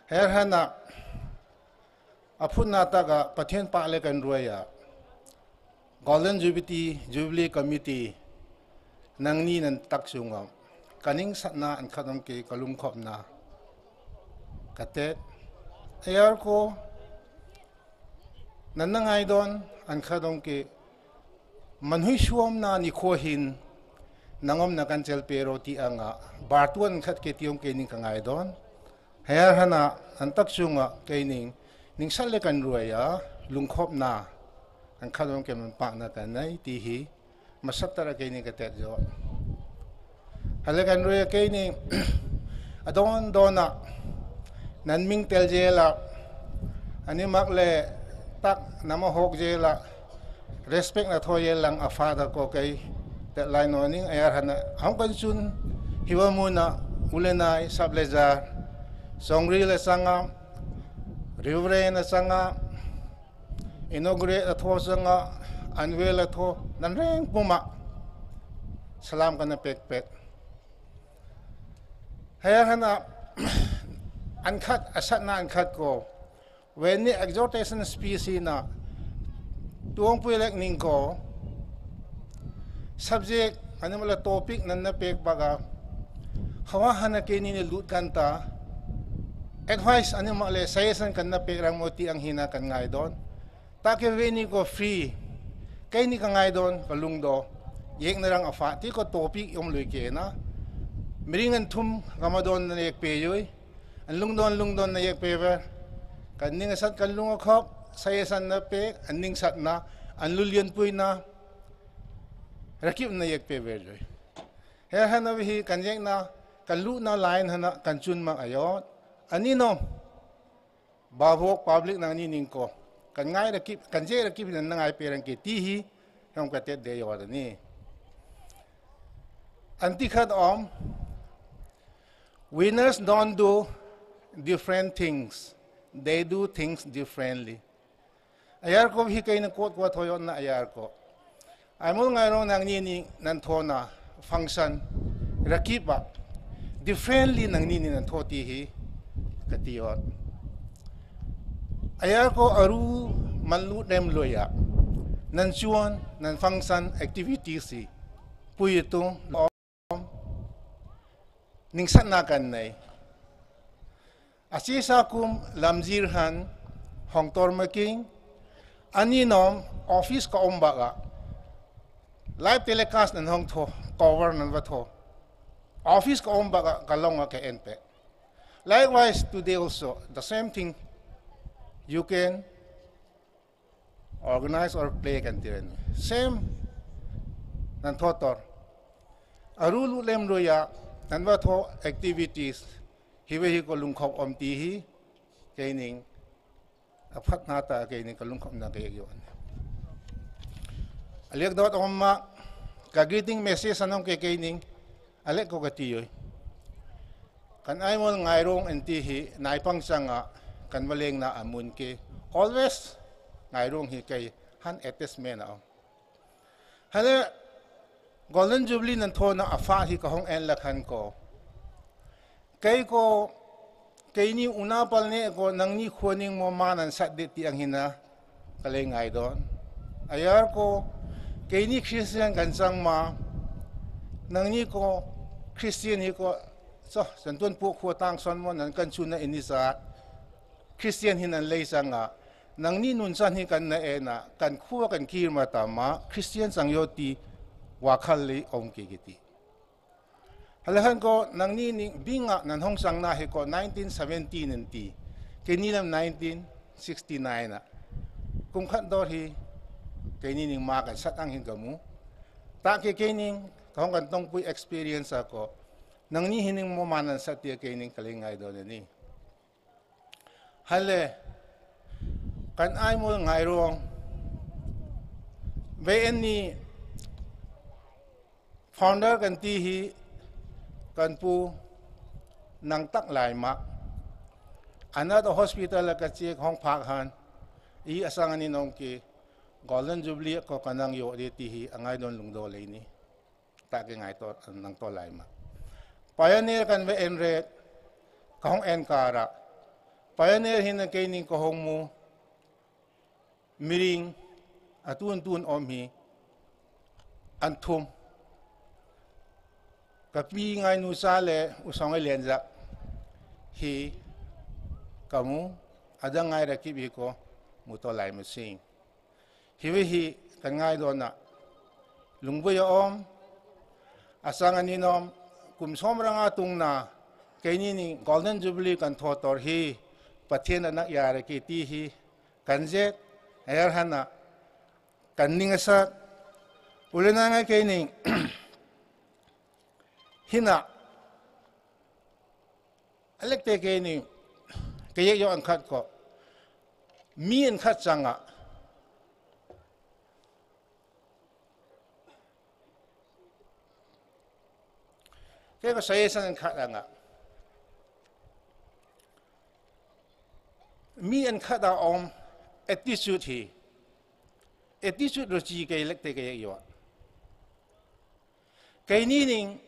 Her hana, aphun na taga Pathian pa le kan ruaya, Golden Jubilee, Jubilee Committee, nangni nan tak sunga, kaning satna an khatom ke kalungkhopna. Katet, ayar ko, nan na ngaidon, an khatom ke, manhui suom na ni kho hin, nangom na kan chel pero ti anga, bartuan khat ke tiom ke ning ka ngaidon. Her hana, an tak sunga, ke ning, ning sat le kan ruaya, lungkhopna, an khatom ke man pa na kan nai, ti hi, masat tara ke ning katet jo. Hale kan ruaya ke ning, adon dona, nan ming tel jela, ani mak le tak nama hok jela, respect na tho jelang a father ko kei, that line no ning, ayar hana, hong kan sun, hiwa muna, ulenai, sab le jar, songri le sanga, Reverend na sanga, inaugurate a tho sanga, anwel a tho, nan reng puma. Salam kana pek pek. Haya hana, an khat, asat na an khat ko. When ni exhortation speech na, tuong pui lek ning ko, subject, ani mala topic nan na pek baga, hawa hana ke ni ni lut kanta, advice ani male suggestion kan na pek rang mo ti ang hina kan ngaidon. Ta ke ve ni ko free, ke ni ka ngaidon, ka lungdo, yek na rang afa, ti ko topic yom lui ke na. Miring an thum, kamadon na yek pe yoi, an lungdon, lungdon na yek pe ver. Kan ning sat kan lung akhop, suggestion na pek, an ning sat na, an lulian pui na, rakip na yek pe ver joi. He hana vihi kan yek na, kan lu na line hana, kan chun ma ayot. Ani no, babok public nang ni ning ko. Kan ngai rakip, kan je rakip nan ngai pe rang ke ti hi, hong ka tet de yo da ni. Anti khat om, winners don't do different things. They do things differently. Ayar ko hi kaina quote ko thoyo na ayar ko. Aimol Ngairong, nangni ni nangthona function rakipa differently nangni ni nangthoti hi kati ot. Ayar ko aru manlu dem loya nangchuan nang function activities hi puitu ningsatna kannei. Achi sakum lamjir han hongtor making, ani nom office ka om baga live telecast nang hongtho, cover nang vatho. Office ka om baga kalong ka ente. Likewise, today also, the same thing. You can organize or play kan tiren. Same nangthotor. Aru lu lem roya, nang vatho activities, hive hi ko lungkhop om ti hi, keining, aphat nata keining ka lungkhop na kei yon. Aliak dot om ma, ka greeting message anong ke keining, alek ko kati yoi. Kan Aimol Ngairong enti hi naipang sanga kan valengna amun ke always Ngairong hi kei han etes mena om. Hale Golden Jubilee nangthona afa hi kahong en lakhan ko. Kei ko, keini una palne ko nangni khuaning mo ma nangsat de ti ang hina kalei ngaidon. Ayar ko, keini Christian kan chang ma, nangni ko Christian hi ko, so, santun pu khua tang son mo nang kan chuna ini sa, Christian hi nang lei sanga, nangni nun san hi kan na ena, kan khua kan kir ma ta ma, Christian sang yo ti, wakhal lei om ke kiti. Halahan ko nangni ning binga nang hong sangna hi ko nineteen seventy nanti. Keini lam nineteen sixty-nine na. Kum khat dor hi keini ning ma kan sat ang hin kamu. Ta ke keining kahong kan tongpui experience ako. Nangni hining mo manan sat tia keining kalingai do ni. Hale, kan Aimol Ngairong. Ve en ni founder kan ti hi kan pu nang tak lai ma. Another hospital la ka chek hong phak han. I asang ani nong ki. Golden Jubilee ko kanang yo de ti hi angaidon lungdo leini. Ta ke ngai to nang to lai ma. Pioneer kan ve en re, kahong en kara. Pioneer hin na keini kahong mu, miring, atun tun om hi, anthum. Kapi ngai nu sa le, usong e lenza. Hi, kamu, adang ngai ra kibi ko, mu to lai masing. Hivi hi kan ngaidon na. Lungvai a om, asang ani nom, kum som ranga tung na, keini ni Golden Jubilee kan thotor hi, Pathen anak yara ke ti hi, kan jet, ayar hana, kan ning asa, ulena ngai keini, hina, alek te keini, kayek yo an khat ko, mi an khat sanga, Kei ko suggestion khat anga. Mi an khat a om attitude hi. Attitude ro chi kei lek te kei yo. Keini ning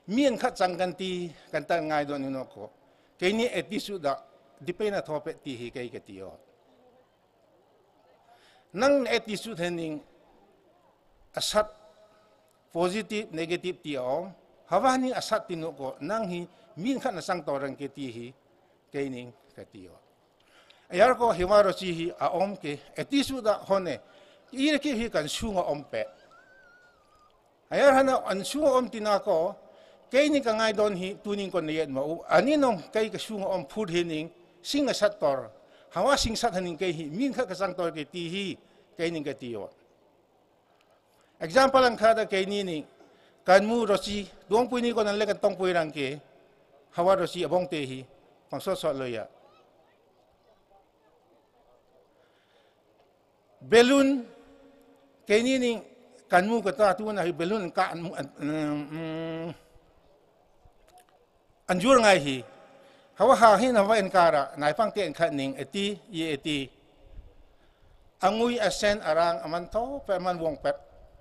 mi an khat chang kan ti kan tan ngaidon ni no ko. Keini attitude da depend a thope ti hi kei ke ti yo. Nang attitude hening asat positive, negative ti a om. Hava ning asat ti no ko, nang hi min khat na sang to rang ke ti hi, keini ka ti yo. Ayar ko hiva ro chi hi a om ke, attitude da hone, i re ki hi kan sung a om pe. Ayar hana an sung a om tina ko, keini ka ngaidon hi, tuning ko na yet ma u, ani nong kei ka sung a om phut hening, sing asat tor. Hava sing sat hening kei hi, min khat ka sang tor ke ti hi, keini ka ti yo. Example ang khat a keini ni, kan mu ro chi, duang pui ni ko nan le kan tong pui rang ke, hava ro chi abong te hi, pang sot sot lo ya. Balloon, keini ni kan mu kata tu na hi balloon ka an, an, um, anjur ngai hi. Hava ha hin hava en kara, nai pang te en khat ning, eti, ye eti. Angui asen arang aman tho pet aman wong pet.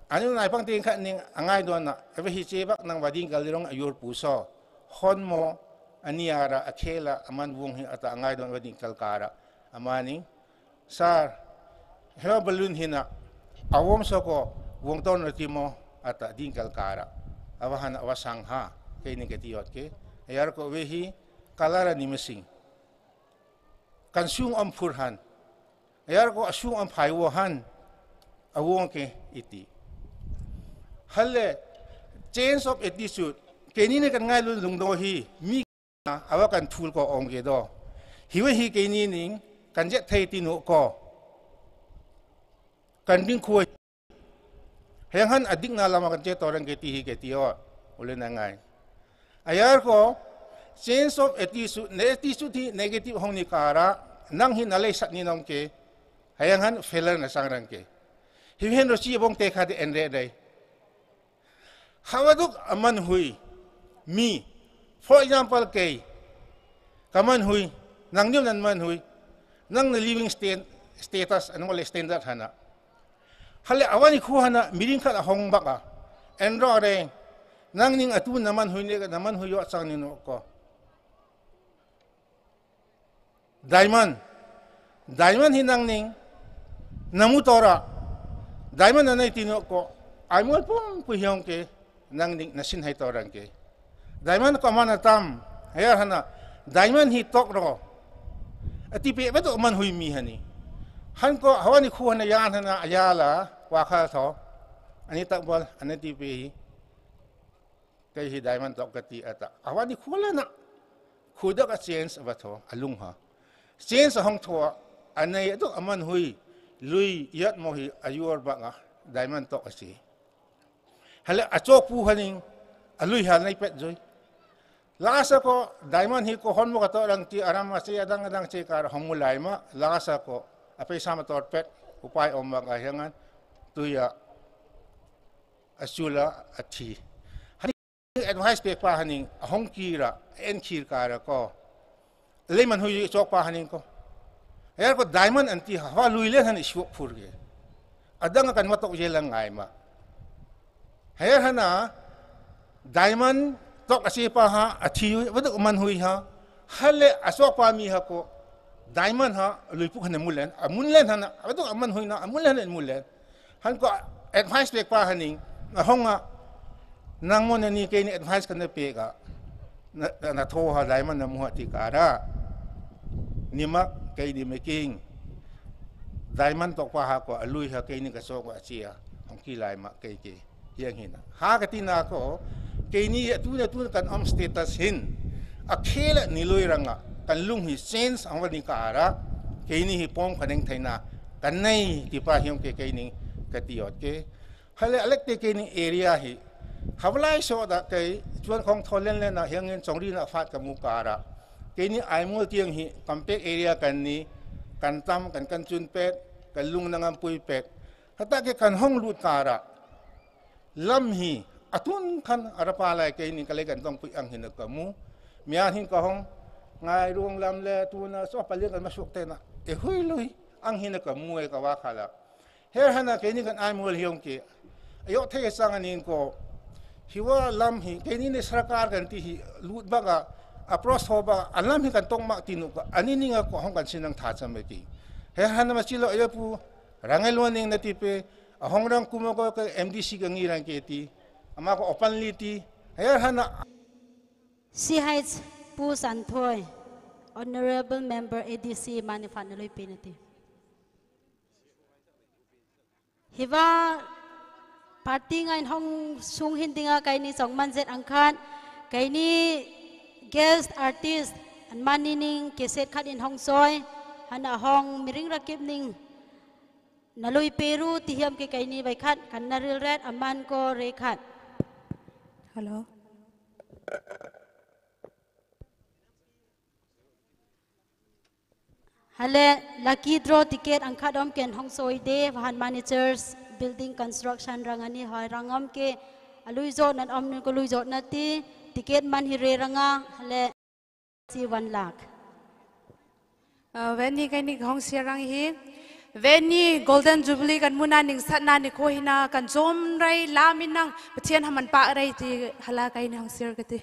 Anu nai pang ting khat ning angai don na. Ebe hi che bak nang wading kal rong ayur puso. Hon mo aniara akhela aman wong hi ata angai don wading kal kara. Amani. Sar. Heo balun hina. Awom soko wong ton roti mo ata ding kal kara. Awahan awasang ha. Kei ning ketiot ke. Ayar ko wehi kalara ni masing. Kan sung am phurhan. Ayar ko asung am phai wo han. Awong ke iti. Hale, change of attitude. Keni ne kan ngai lun lung do hi. Mi awa kan thul ko ong ke do. Hiwe hi keni ning kan jet thei tinu ko. Kan ding khuai. Heng han adik na lama kan che torang ke ti hi ke ti o. Ule na ngai. Ayar ko, change of attitude, ne attitude hi negative hong ni kara, nang hi nalai sat ni nong ke, hayang han failure na sang rang ke. Hi hen ro si bong te kha de en re dai. Hawaduk aman hui, mi, for example ke, kaman hui, nang niu nan man hui, nang na living stand, status, ano le standard hana. Hale awani khu hana, miring khat ahong bak a. Enro re, nang ning atu naman hui ne, naman hui yo chang ni no ko. Diamond. Diamond hi nang ning, namu tora. Diamond na nai tinu ko, ai mol pung ku hiong ke, nang ning nasin hai torang ke. Diamond ko mana tam, haya hana, diamond hi tok ro. Ati pe beto man hui mi hani. Han ko hawani khu hana yan hana ayala, wakha tho. Ani tak bol, ani ti pe hi. Kei hi diamond tok kati ata. Awani khula na. Khuda ka change aba tho, alung ha. Change ahong tho, anai atu aman hui, lui yat mo hi ayur ba nga, diamond tok asi. Hala achok pu haning, alui ha nai pet joi. Lasa ko, diamond hi ko hon mo ka to rang ti aram asi adang adang che kar hong mulai ma, lasa ko, apei sama tor pet, upai om ba nga hiangan, tuya, asula, athi. Advice pek pa haning, ahong kira, en kir kara ko. Leiman hui chok pa haning ko. Hei ko diamond anti ha, hua lui len han isuak phur ke. Adang kan matok je lang ngai ma. Hei hana diamond tok ache pa ha, athi hui, waduk man hui ha. Hale asok pa mi ha ko diamond ha, lui puk han mulen, amun len hana, waduk man hui na, amun len han mulen. Han ko advice pek pa haning, ahong a, nang mo na ni kei ni advice kan na pek a, na, na, na tho ha diamond na muha ti kara. Ni mak kei di making. Diamond tok pa ha ko, alui ha kei ni ka so ko achia. Hong ki lai mak kei kei. Hiang hina. Ha ka ti na ko, kei ni atu na tu kan om status hin. A khela ni lui ranga, kan lung hi sense ang wa ni kara. Kei ni hi pom ka neng thai na, kan nei ti pa hiong ke kei ni ka ti ot ke. Hale alek te kei ni area hi. Hawlai so da kei, chuan khong tholen le na hiang in chongri na fat ka mu kara. Kei ni ai mul tiang hi, kampek area kan ni, kan tam, kan kan chun pet, kan lung na ngam pui pet. Hata ke kan hong lut kara. Lam hi, atun khan arapa lai kei ni ka le kan tong pui ang hin ka mu. Mia hin ka hong, ngai ruang lam le, tu na, so pa le kan masuk te na. E hui lui, ang hin ka mu e ka wa khala. Her hana kei ni kan ai mul hiong ke. Ayo the sang anin ko. Hiwa lam hi, kei ni ne sarkar kan ti hi, lut baga, approach ho ba, alam hi kan tong mak tinu ka, ani ni nga ko hong kan sinang tha cham e ki. Her hana ma chilo ayo pu, rangai lo ning na ti pe, ahong rang kuma ko ka M D C ka ngi rang ke ti, ama ko openly ti, her hana C H Pu Santhoi, Honorable Member A D C, mani fan na lui pe na ti. Hiva party ngai hong sung hin dinga kei ni chong man zet ang khat, kei ni guest artist an mani ning ke set khat in hong soi, hana hong miring rakip ning na lui peru ti hiam ke kei ni vai khat, kan na ril ret aman ko re khat. Hello. Hale, lucky draw ticket ang khat om ken hong soi de, vahan managers, building construction rang ani hoi rang om ke, alui zot nan om nun ko lui zot na ti, ticket man hi re ranga, hale, si one lakh. Veni keini hong share rang hi. Veni Golden Jubilee kan muna ning satna nikho hina kan jom rei lam in nang Pathian haman pak rei ti hala keini hong share kati.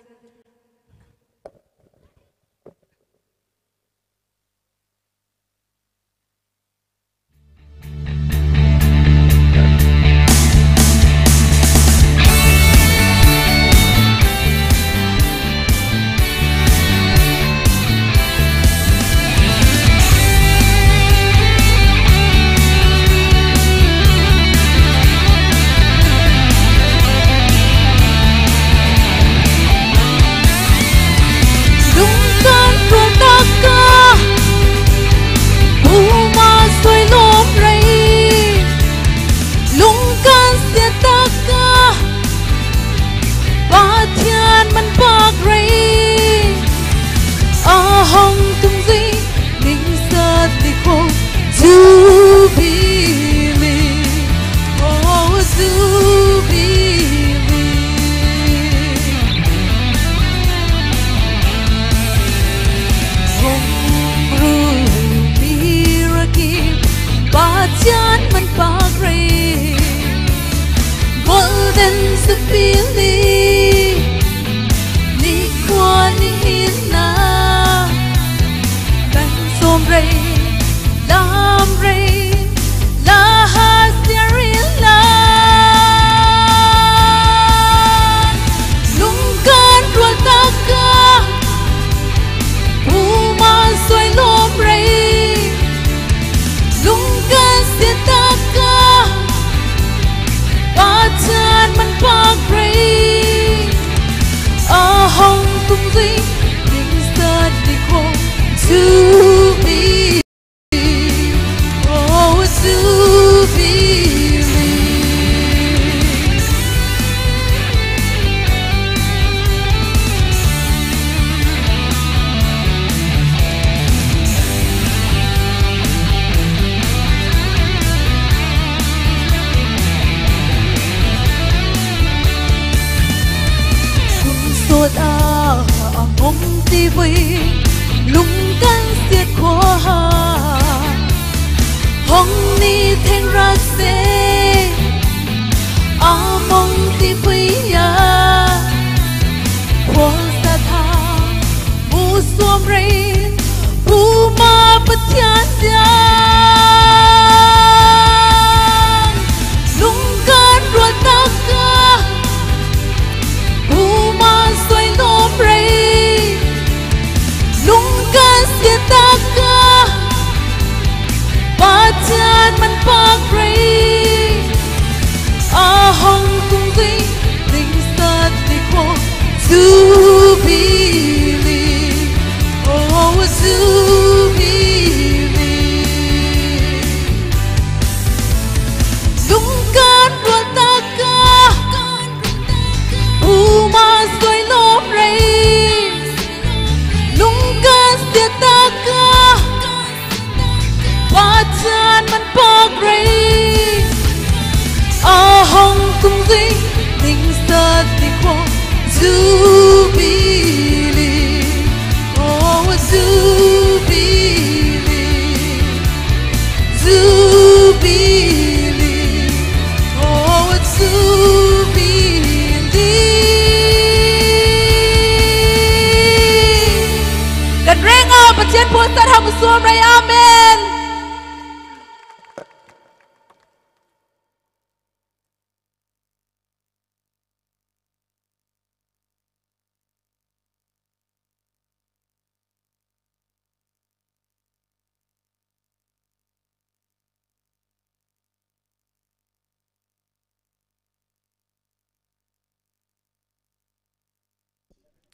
Lungkan ruang taka, uma soi lom rei. Lungkan sia taka, Pathian man pak rei. Ahong tung zui, ning sat di kho, Jubilee. Oh, Jubilee. Hong ru mi ra ki, Pathian man pak rei. Golden Jubilee, ni kwan ni hin na. Kan som rei, lam rei, la ha sia rei la. Lungkan ruang taka, uma soi lom rei. Lungkan sia taka, Pathian man pak rei. Ahong tung zui, ning sat di kho, Jubilee. Oh, Jubilee. Kum sot a, a ngom ti vui, Lungkan siat khua ha, hong ni theng rak se, among ti pui ya, khua sa tha, mu suam rei, pu ma Pathian siang. Lungkan ruat taka, pu ma suai lom rei. Lungkan siat taka, Pathian man pak rei. A hong tung ding, ding sat ni ko. Jubilee, oh, Jubilee. Lungkan ruat taka, pu ma suai lom rei. Lungkan siat taka, Pathian man pak rei. A hong tung ding, ding sat ni ko. Jubilee, oh, Jubilee. Jubilee, oh, Jubilee. Kan reng a Pathian phuan sat ha mu suam rei. Amen.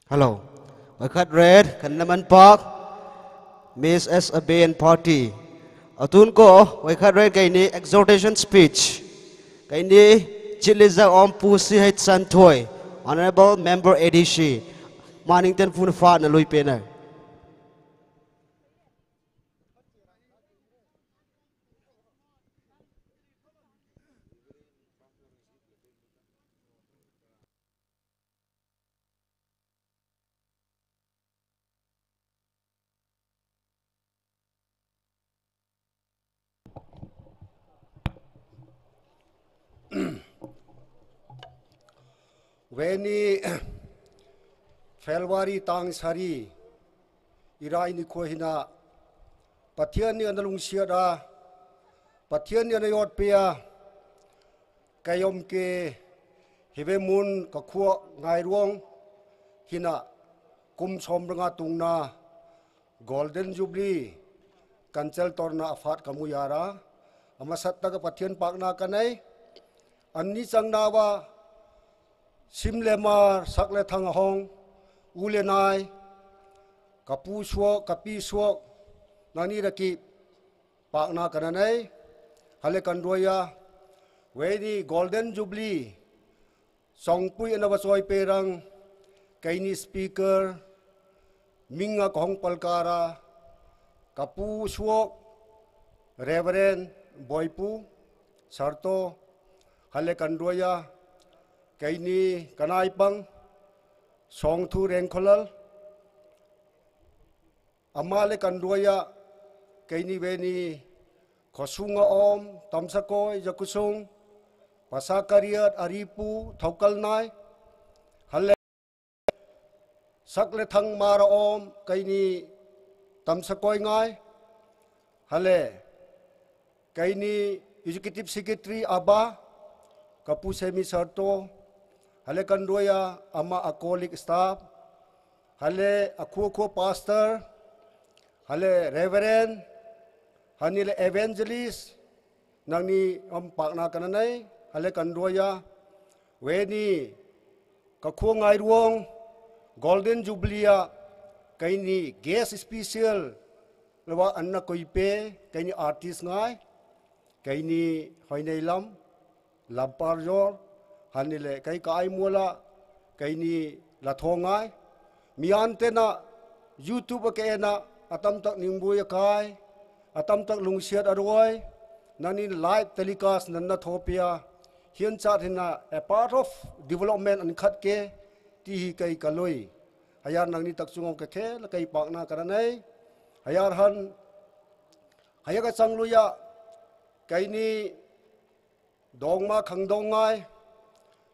Hello. Vaikhat red, kan naman pak, Miss S Aben party. Atun ko, vaikhat red kaini exhortation speech. Kaini chiliza om pu si hait santhoi, Honorable Member A D C. Maningten phun fa na lui pena. Weni February tang sari, Irai nikho hina, Pathian ni ana lungsiat a, Pathian ni ana yot pia, kayom ke hive mun kakhuo Ngairuong hina kum som ranga tungna Golden Jubilee kanchel torna afat kamu yara, amasat taka Pathian pakna kanai, anni changna wa sim le mar, sak le thang ahong, u le nai, kapu suok, kapi suok, nani raki pakna kananai, hale kandoya, weni Golden Jubilee, songpui ana wa soi perang, kaini speaker, minga kohong palkara, kapu suok, Reverend Boipu Sarto, hale kandoya, kaini kanaipang, Songthu Rengkholal, ama le kandoya, kaini weni, khosunga om, Tamsakoi, Jakusung, Pasa Kariat, Aripu, Thaukal Nai, hale, sak le thang mara om, kaini Tamsakoi ngai, hale, kaini Executive Secretary aba, kapu Semi Sarto, hale kandoya ama a colleague staff, hale akhuo khuo pastor, hale Reverend, hani le evangelist, nangni om pakna kananai, hale kandoya, weni, kakhuo Ngairuong, Golden Jubilee a, kaini guest special, lewa anna koipe, kaini artist ngai, kaini Hoineilam, Lampar Jor, hani le kai kai mula, kaini Lathongai, mian tena YouTube a ke ena, atam tak ningbu ya kai, atam tak lungsiat aroi, nani live telecast nanna thopia, hian chat hina a part of development an khat ke, ti hi kai kaloi. Hayar nangni tak chungong ke khe, la kai pakna karanai, hayar han, hayaka changluya, kaini Dongma Khangdongngai,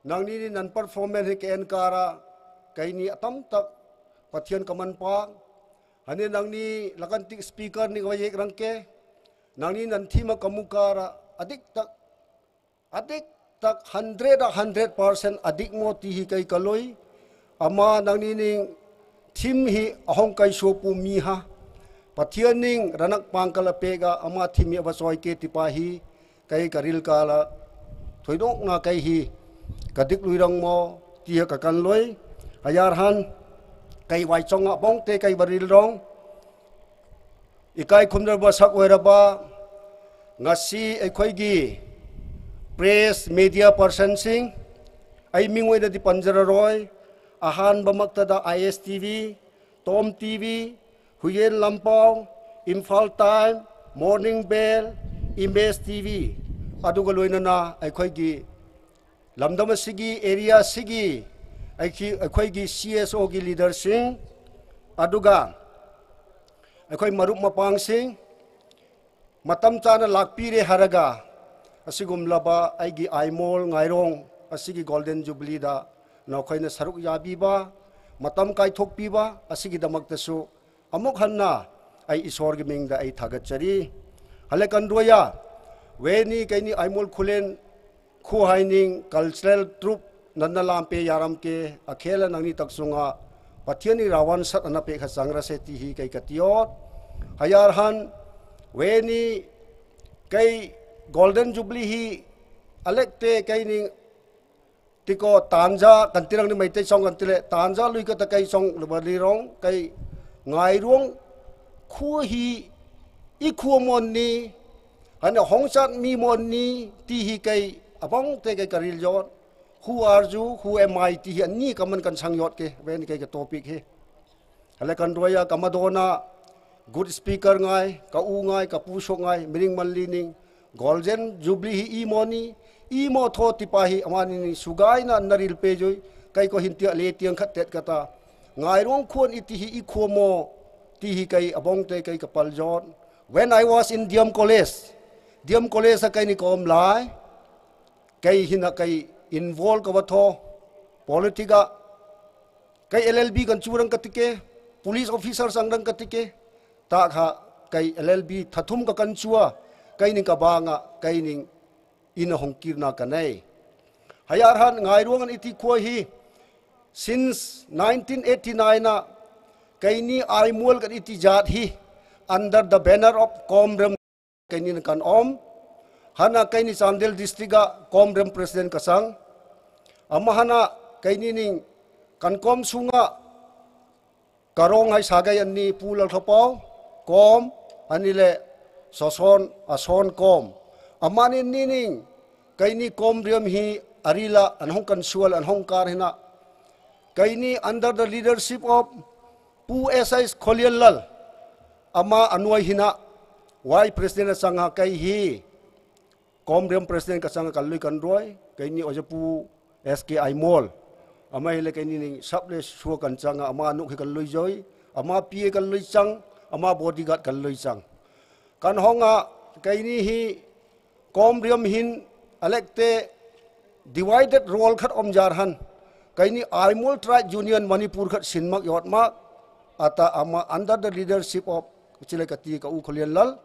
Nangni ni nan performance hi ka-encourage a, keini atam tak Pathian kaman pha. Hane nangni lakan tik speaker ni kawayek rangke. Nangni nan theme a kamu kara adik tak, adik tak hundred a hundred percent adik mo ti hi kei kaloi. Ama nangni ning theme hi ahong kai shopu mi ha. Pathian ning ranak pang kala pega ama theme hi ava soi ke tipa hi kei karil kala thoidok na kei hi kadik lui rang mo ti ha kakan loi. Hayar han kei vai chong a bong te kei baril rong. Ikai khumdar ba sak wera ba ngasi ai khoi gi press media person sing ai ming wena di panjara roi ahan ba makta da I S T V, Tom T V, Huyen Lampau, Imphal Time, Morning Bell, Image T V, aduga loina na ai khoi gi lamdam asigi, area asigi, aiki-, ꯑꯩꯈꯣꯏꯒꯤ C S O ꯒꯤ leader ꯁꯤꯡ, ꯑꯗꯨꯒ ꯑꯩꯈꯣꯏ ꯃꯔꯨꯞ ꯃꯄꯥꯡꯁꯤꯡ, ꯃꯇꯝ ꯆꯥꯅ ꯂꯥꯛꯄꯤꯔꯦ ꯍꯥꯏꯔꯒ, ꯑꯁꯤꯒꯨꯝꯂꯕ ꯑꯩꯒꯤ ꯑꯥꯏꯃꯣꯜ ꯉꯥꯏꯔꯣꯡ ꯑꯁꯤꯒꯤ Golden Jubilee ꯗ ꯅꯈꯣꯏꯅ ꯁꯔꯨꯛ ꯌꯥꯕꯤꯕ, ꯃꯇꯝ ꯀꯥꯏꯊꯣꯛꯄꯤꯕ ꯑꯁꯤꯒꯤꯗꯃꯛꯇꯁꯨ ꯑꯃꯨꯛ ꯍꯟꯅ ꯑꯩ ꯏꯁꯣꯔꯒꯤ ꯃꯤꯡꯗ ꯑꯩ ꯊꯥꯒꯠꯆꯔꯤ꯫ ꯍꯂꯦꯀꯟꯗ꯭ꯔꯣꯌꯥ, ꯋꯦꯅꯤ ꯀꯩꯅꯤ ꯑꯥꯏꯃꯣꯜ ꯈꯨꯂꯦꯟ ꯈꯨꯍꯥꯏꯅꯤꯡ cultural troupe ꯅꯟꯅ ꯂꯥꯝꯄꯦ ꯌꯥꯔꯝꯀꯦ, ꯑꯈꯦꯂ ꯅꯪꯅꯤ ꯇꯛꯁꯨꯡꯉ, ꯄꯊꯤꯌꯅꯤ ꯔꯥꯋꯥꯟ ꯁꯠ ꯑꯅ ꯄꯦꯛ ꯍꯆꯥꯡ ꯔꯁꯦ ꯇꯤꯍꯤ ꯀꯩ ꯀꯇꯤꯌꯣꯠ꯫ ꯍꯌꯥꯔꯍꯟ, ꯋꯦꯅꯤ, ꯀꯩ Golden Jubilee ꯍꯤ ꯑꯂꯦꯛꯇꯦ ꯀꯩꯅꯤ ꯇꯤꯀꯣ ꯇꯥꯟꯖꯥ ꯀꯟꯇꯤꯔꯪꯅꯤ ꯃꯩꯇꯩ ꯆꯣꯡ ꯀꯟꯇꯤꯂꯦ ꯇꯥꯟꯖꯥ ꯂꯨꯏꯀꯇ ꯀꯩ ꯆꯣꯡ ꯂꯨꯕꯂꯤꯔꯣꯡ ꯀꯩ ꯉꯥꯏꯔꯣꯡ ꯈꯨꯍꯤ ꯏꯈꯨ ꯃꯣꯟꯅꯤ ꯍꯥꯏꯅ ꯍꯣꯡꯆꯥꯠ ꯃꯤ ꯃꯣꯟꯅꯤ ꯇꯤꯍꯤ ꯀꯩ ꯑꯕꯣꯡ ꯇꯦ ꯀꯩ ꯀꯔꯤꯜ ꯌꯣꯠ who are you, who am I ꯇꯤꯍꯤ ꯑꯅꯤ ꯀꯃꯟ ꯀꯟꯁꯪ ꯌꯣꯠꯀꯦ ꯕꯦꯟ ꯀꯩ ꯀ topic ꯍꯤ꯫ ꯍꯂꯦꯀꯟꯗ꯭ꯔꯣꯌꯥ ꯀꯃꯗꯣꯅ good speaker ꯉꯥꯏ, ꯀ ꯎ ꯉꯥꯏ, ꯀ ꯄꯨ ꯁꯣꯛ ꯉꯥꯏ, ꯃꯤꯅꯤꯡ ꯃꯜꯂꯤꯅꯤꯡ, Golden Jubilee ꯍꯤ ꯏ ꯃꯣꯅꯤ, ꯏ ꯃꯣ ꯊꯣ ꯇꯤꯄꯥ ꯍꯤ ꯑꯃꯥꯅꯤꯅꯤ ꯁꯨꯒꯥꯏꯅ ꯅꯔꯤꯜ ꯄꯦꯖꯣꯏ, ꯀꯩ ꯀꯣ ꯍꯤꯟꯇꯤ ꯑꯂꯦ ꯇꯤꯌꯪ ꯈꯠ ꯇꯦꯠ ꯀꯇꯥ, ꯉꯥꯏꯔꯣꯡ ꯈꯣꯟ ꯏꯇꯤ ꯍꯤ ꯏ ꯈꯣ ꯃꯣ, ꯇꯤ ꯍꯤ ꯀꯩ ꯑꯕꯣꯡ ꯇꯦ ꯀꯩ ꯀ ꯄꯜ ꯖꯣꯠ, when I was in D M College, D M College ꯀꯩꯅꯤ ꯀꯣꯝ ꯂꯥꯏ, ꯀꯩ ꯍꯤꯅ ꯀꯩ involve ka va tho, politics a, kei L L B kan chu rang ka tike, police officer sang rang ka tike, ta kha kei L L B thathum ka kan chua, kei ning ka banga, kei ning in a hong kirna ka nei. Hayar han Ngairuang an iti khua hi, since nineteen eighty-nine a, kei ni Aimual kan iti jat hi, under the banner of Komrem kei ni kan om. Hana kei ni Chandel district a Komrem president ka sang. Ama hana kei ni ning kan kom sunga ka rong hai sagai an ni Pu Lalthopau, Kom, ani le Soson, Ason Kom. Ama ni ni ning kei ni Komriam hi arila an hong kan sual an hong kar hina. Kei ni under the leadership of Pu S I Kholianlal, ama anuai hina, wai president a sanga kei hi, Komriam president ka sanga kan lui kan ruai, kei ni Oja Pu S K Aimual. Ama hi le kei ni ning sap le sua kan sanga, ama nuk hi kan lui joi, ama P A kan lui chang, ama bodyguard kan lui chang. Kan hong a, kei ni hi Komriam hin alekte divided role khat om jar han. Kei ni Aimual Tribe Union Manipur khat sin mak yot mak. Ata ama under the leadership of chile ka ti ka U Kholianlal.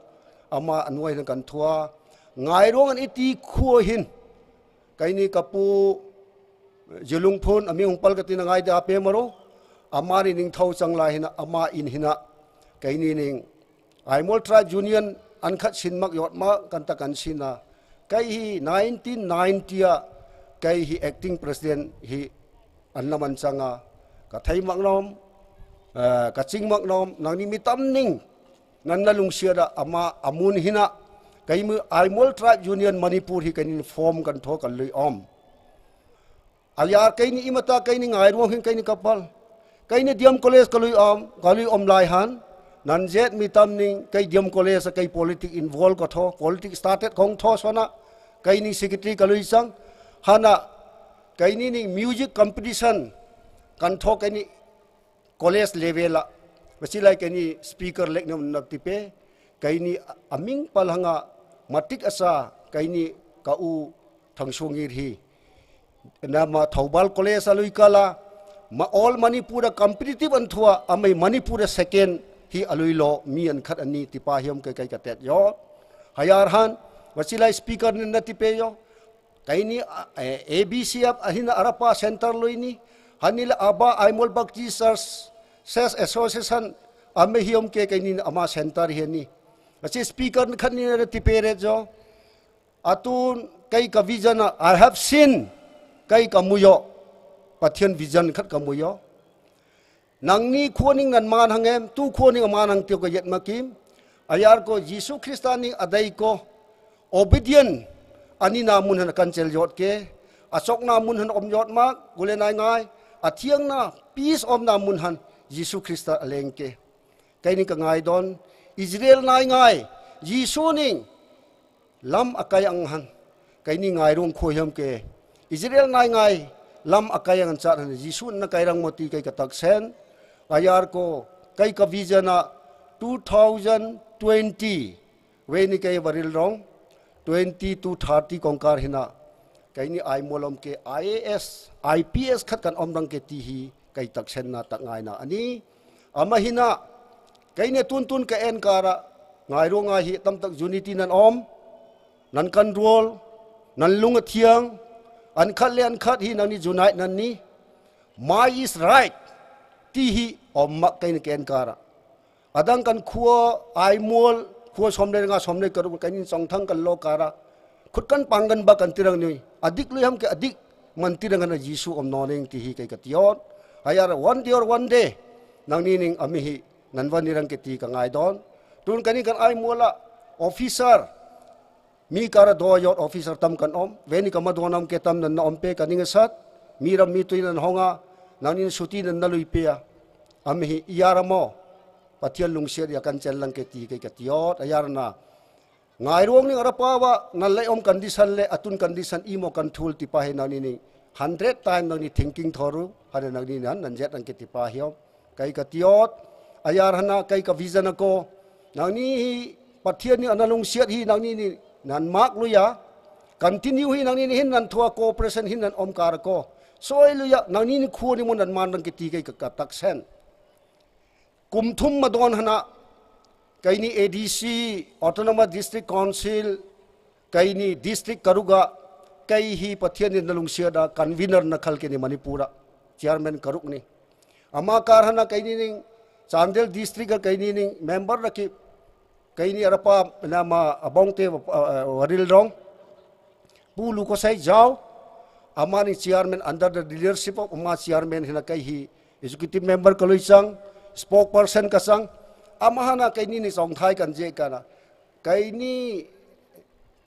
Ama anuai hin kan thua. Ngairuang an iti khua hin. Kei ni ka pu Jilungphun, ami hong pal ka ti na ngai da pe maro. Ama ni ning thau chang lai hina, ama in hina. Kei ni ning Aimual Tribe Union an khat sin mak yot ma kan ta kan sina. Kei hi nineteen ninety a, kei hi acting president hi an na man changa. Ka thei mak nom, eh, ka ching mak nom, nang ni mi tam ning, nan na lungsia da ama amun hina. Kei mu Aimual Tribe Union Manipur hi kei ni form kan tho kan lui om. Aliar kei ni imata kei ni Ngairuang hin kei ni kapal. Kei ni D M College ka lui om, ka lui om lai han. Nan jet mi tam ning kei D M College a kei politics involve ka tho, politics started kong tho sona. Kei ni secretary ka lui sang. Hana kei ni ning music competition kan tho kei ni college level a. Masi lai kei ni speaker lek nam nap tipe. Kei ni aming pal hanga matik asa kei ni ka U Thangsuangir hi. Nama Thoubal College alui kala, ma all Manipur a competitive an thua, amei Manipur a second hi alui lo, mi an khat ani tipa hiam ke kai ka tet yo. Hayar han, wasila speaker ni na tipe yo. Kaini, eh, A B C F ahina arapa center lui ni, hanila aba Aimol Baptist Church, Church Association, amei hiam ke kaini ama center hi ni. Wasi speaker ni khat ni na tipe re jo. Atun kai ka vision a, I have seen, kai ka muyo, Pathian vision khat ka muyo. Nangni khuaning nan man hang em, tu khuaning a man hang tio ka yet makim. Ayar ko Jisu Krista ning adai ko, obedient, ani na mun han kan chel yot ke, asok na mun han om yot mak, gule nai ngai, athiang na peace om na mun han, Jisu Krista aleng ke. Kaini ka ngai don, Israel nai ngai, Jisu ning, lam akai ang han. Kaini ngai rong kho hiam ke. Israel nai ngai, lam akai ang chat han. Jisu na kai rang moti kai ka taksen. Ayar ko, kai ka vision a two thousand twenty. Weni kai varil rong. Twenty to thirty kongkar hina. Kaini ai molom ke I A S, I P S khat kan om rang ke ti hi. Kai taksen na tak ngai na. Ani, ama hina, kaini tun tun ka en kara, ngai rong ngai hi tam tak unity nan om, nan kan rol, nan lung athiang, an khat le an khat hi nangni unite nan ni, my is right, ti hi om mak kaini ka en kara. Adang kan khua ai mual, khua somle nga somle karu kaini song thang kan lo kara. Khut kan pang kan ba kan tirang ni. Adik lui ham ke adik man tirang na Jisu om noning ti hi kai ka tiot. Ayar one day or one day. Nangni ning ami hi nan van nirang ke ti ka ngai don. Tun kaini kan ai muala officer. Mi kara do yot officer tam kan om. Weni kama do nam ke tam nan na om pe kaning sat. Mi ram mi tui nan honga. Nangni suti nan na lui pe a. Ami hi iyara mo. Pathian lungsiat ya kan chel lang ke ti kai ka tiot. Ayar na. Ngai ruang ning arapa wa, nan lai om condition le, atun condition imo kan thul tipa hi nangni ning. Hundred time nangni thinking thoru, hana nangni nan, nan jet ang ke tipa hi om. Kai ka tiot, ayar hana kai ka vision ako. Nangni hi, Pathian ni ana lungsiat hi nangni ni, nan mak lu ya. Continue hi nangni ni hin nan thua cooperation hin nan om kar ko. Soi lu ya nangni ni khu ni mun nan man rang kiti kai ka, ka taksen. Kum thum madon hana kaini A D C, Autonomous District Council, kaini district karuga, kai hi Pathian ni na lungsia da convener na khal ke ni Manipur a, chairman karuk ni. Ama kar hana kaini ning Chandel district a kaini ning member raki, kaini arapa nama abong te, uh, Waril Rong. Pu Lukosai Jao, amani chairman under the leadership of ama chairman hina kai hi executive member kalui chang, spokesperson ka chang, ama hana kaini ni chong thai kan je kana. Kaini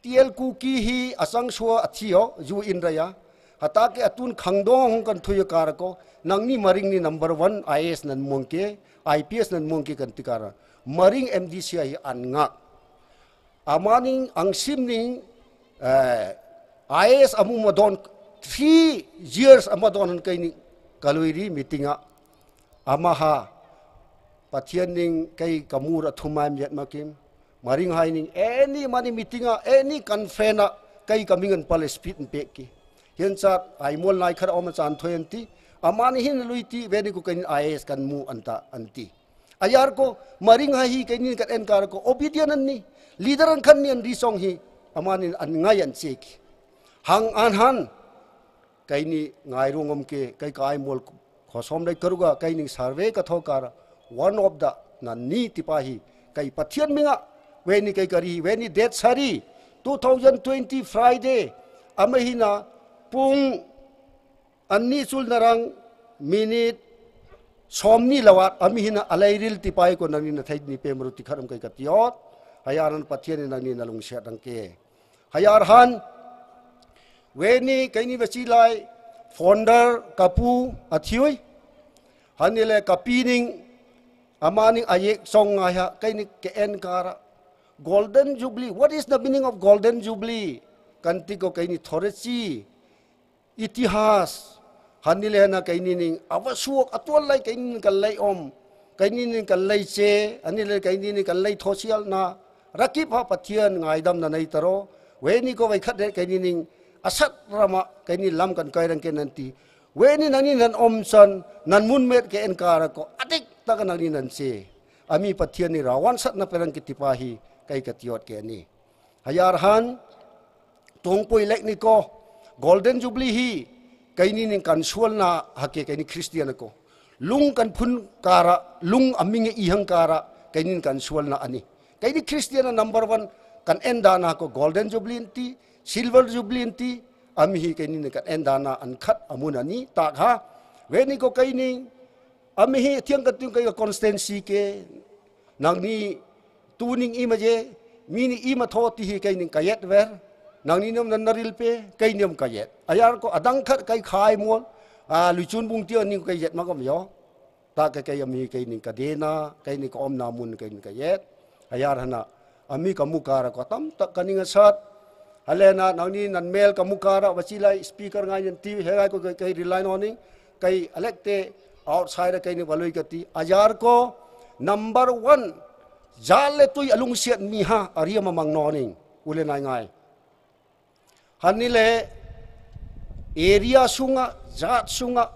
T L Kuki hi asang sua athio, ju in raya. Hata ke atun khangdong hong kan thuyo kar ko, nangni Maring ni number one I A S nan mong ke, I P S nan mong ke kan tikara. Maring M D C hi an ngak. Amaning angsim ning, eh, I A S amu madon three years amadon han kai ni kalui ri meeting a. Amaha Pathian ning kai kamur athumai miat makim. Maring hai ning any mani meeting a, any conference a, kai kamingan pale speed pek ki. Hian chat ai mol nai khar oma chan thoy anti. Amani hin lui ti veni ku kaini I A S kan mu anta anti. Ayar ko, Maring hai hi kaini kan en kar ko, obedient an ni, leader an khan ni an ri song hi, amani an ngai an chek. Hang an han, kaini ngai rung om ke, kai kai mol khosom dai karuga, kaini survey ka tho kar, one of the nan ni tipa hi, kai Pathian minga, veni kai kari, veni date sari, two thousand twenty Friday, amahina, pung, anni chul narang minute somni lawat ami hina alai ril tipai ko nangni na thai ni pemru tikharam kai katiot. Hayaran Pathian ni nangni na lungsiat rang ke. Hayar han veni kaini vachi lai founder kapu athiui. Hanile kapining amaning ayek song ngai ha kaini ke en kara. Golden Jubilee. What is the meaning of Golden Jubilee? Kantiko kaini thorechi. Itihas, hanile na kaini ning, avasuak atual lai kaini ning kalai om, kaini ning kalai che, anile kaini ning kalai thosial na, rakip ha Pathian ngaidam na nei taro, Weni ko wai khat de kaini ning asat rama kaini lam kan kai rang ke nanti. Weni nangni nan om san, nan mun met ke en kara ko. Adik ta ka nangni nan se. Ami Pathian ni rawan sat na perang kiti pa hi kai ka tiot ke ni. Hayar han, tong poi lek ni ko. Golden Jubilee hi kaini ning kan sual na hake kaini Christian ko. Lung kan phun kara, lung aming e ihang kara, kaini ning kan sual na ani. Kaini Christian na number one kan enda na ko Golden Jubilee ti, Silver Jubilee ti, ami hi kaini ning kan enda na an khat amun ani, tak ha. Weni ko kaini, ami hi thiang ka tung kai ka constancy ke, nangni tuning ima je, mini ima tho ti hi kaini ka yet ver, nangni nom nan naril pe, kaini om ka yet. Ayar ko adang khat kai khai mol, a, luchun bung ti ani kai yet ma kom yo. Ta ka kai ami kaini ka dena, kaini ka om na mun kaini ka yet. Ayar hana, ami ka mukara ko tam tak kaning asat. Halena, nangni nan mel ka mukara, wachilai speaker ngai yan ti, hegai ko kai, kai rely noning, kai alek te outside kaini walui ka ti. Ayar ko, number one, jale tui alung siat mi ha, aria mamang noning, ule nai ngai. Hani le, area sunga, jat sunga,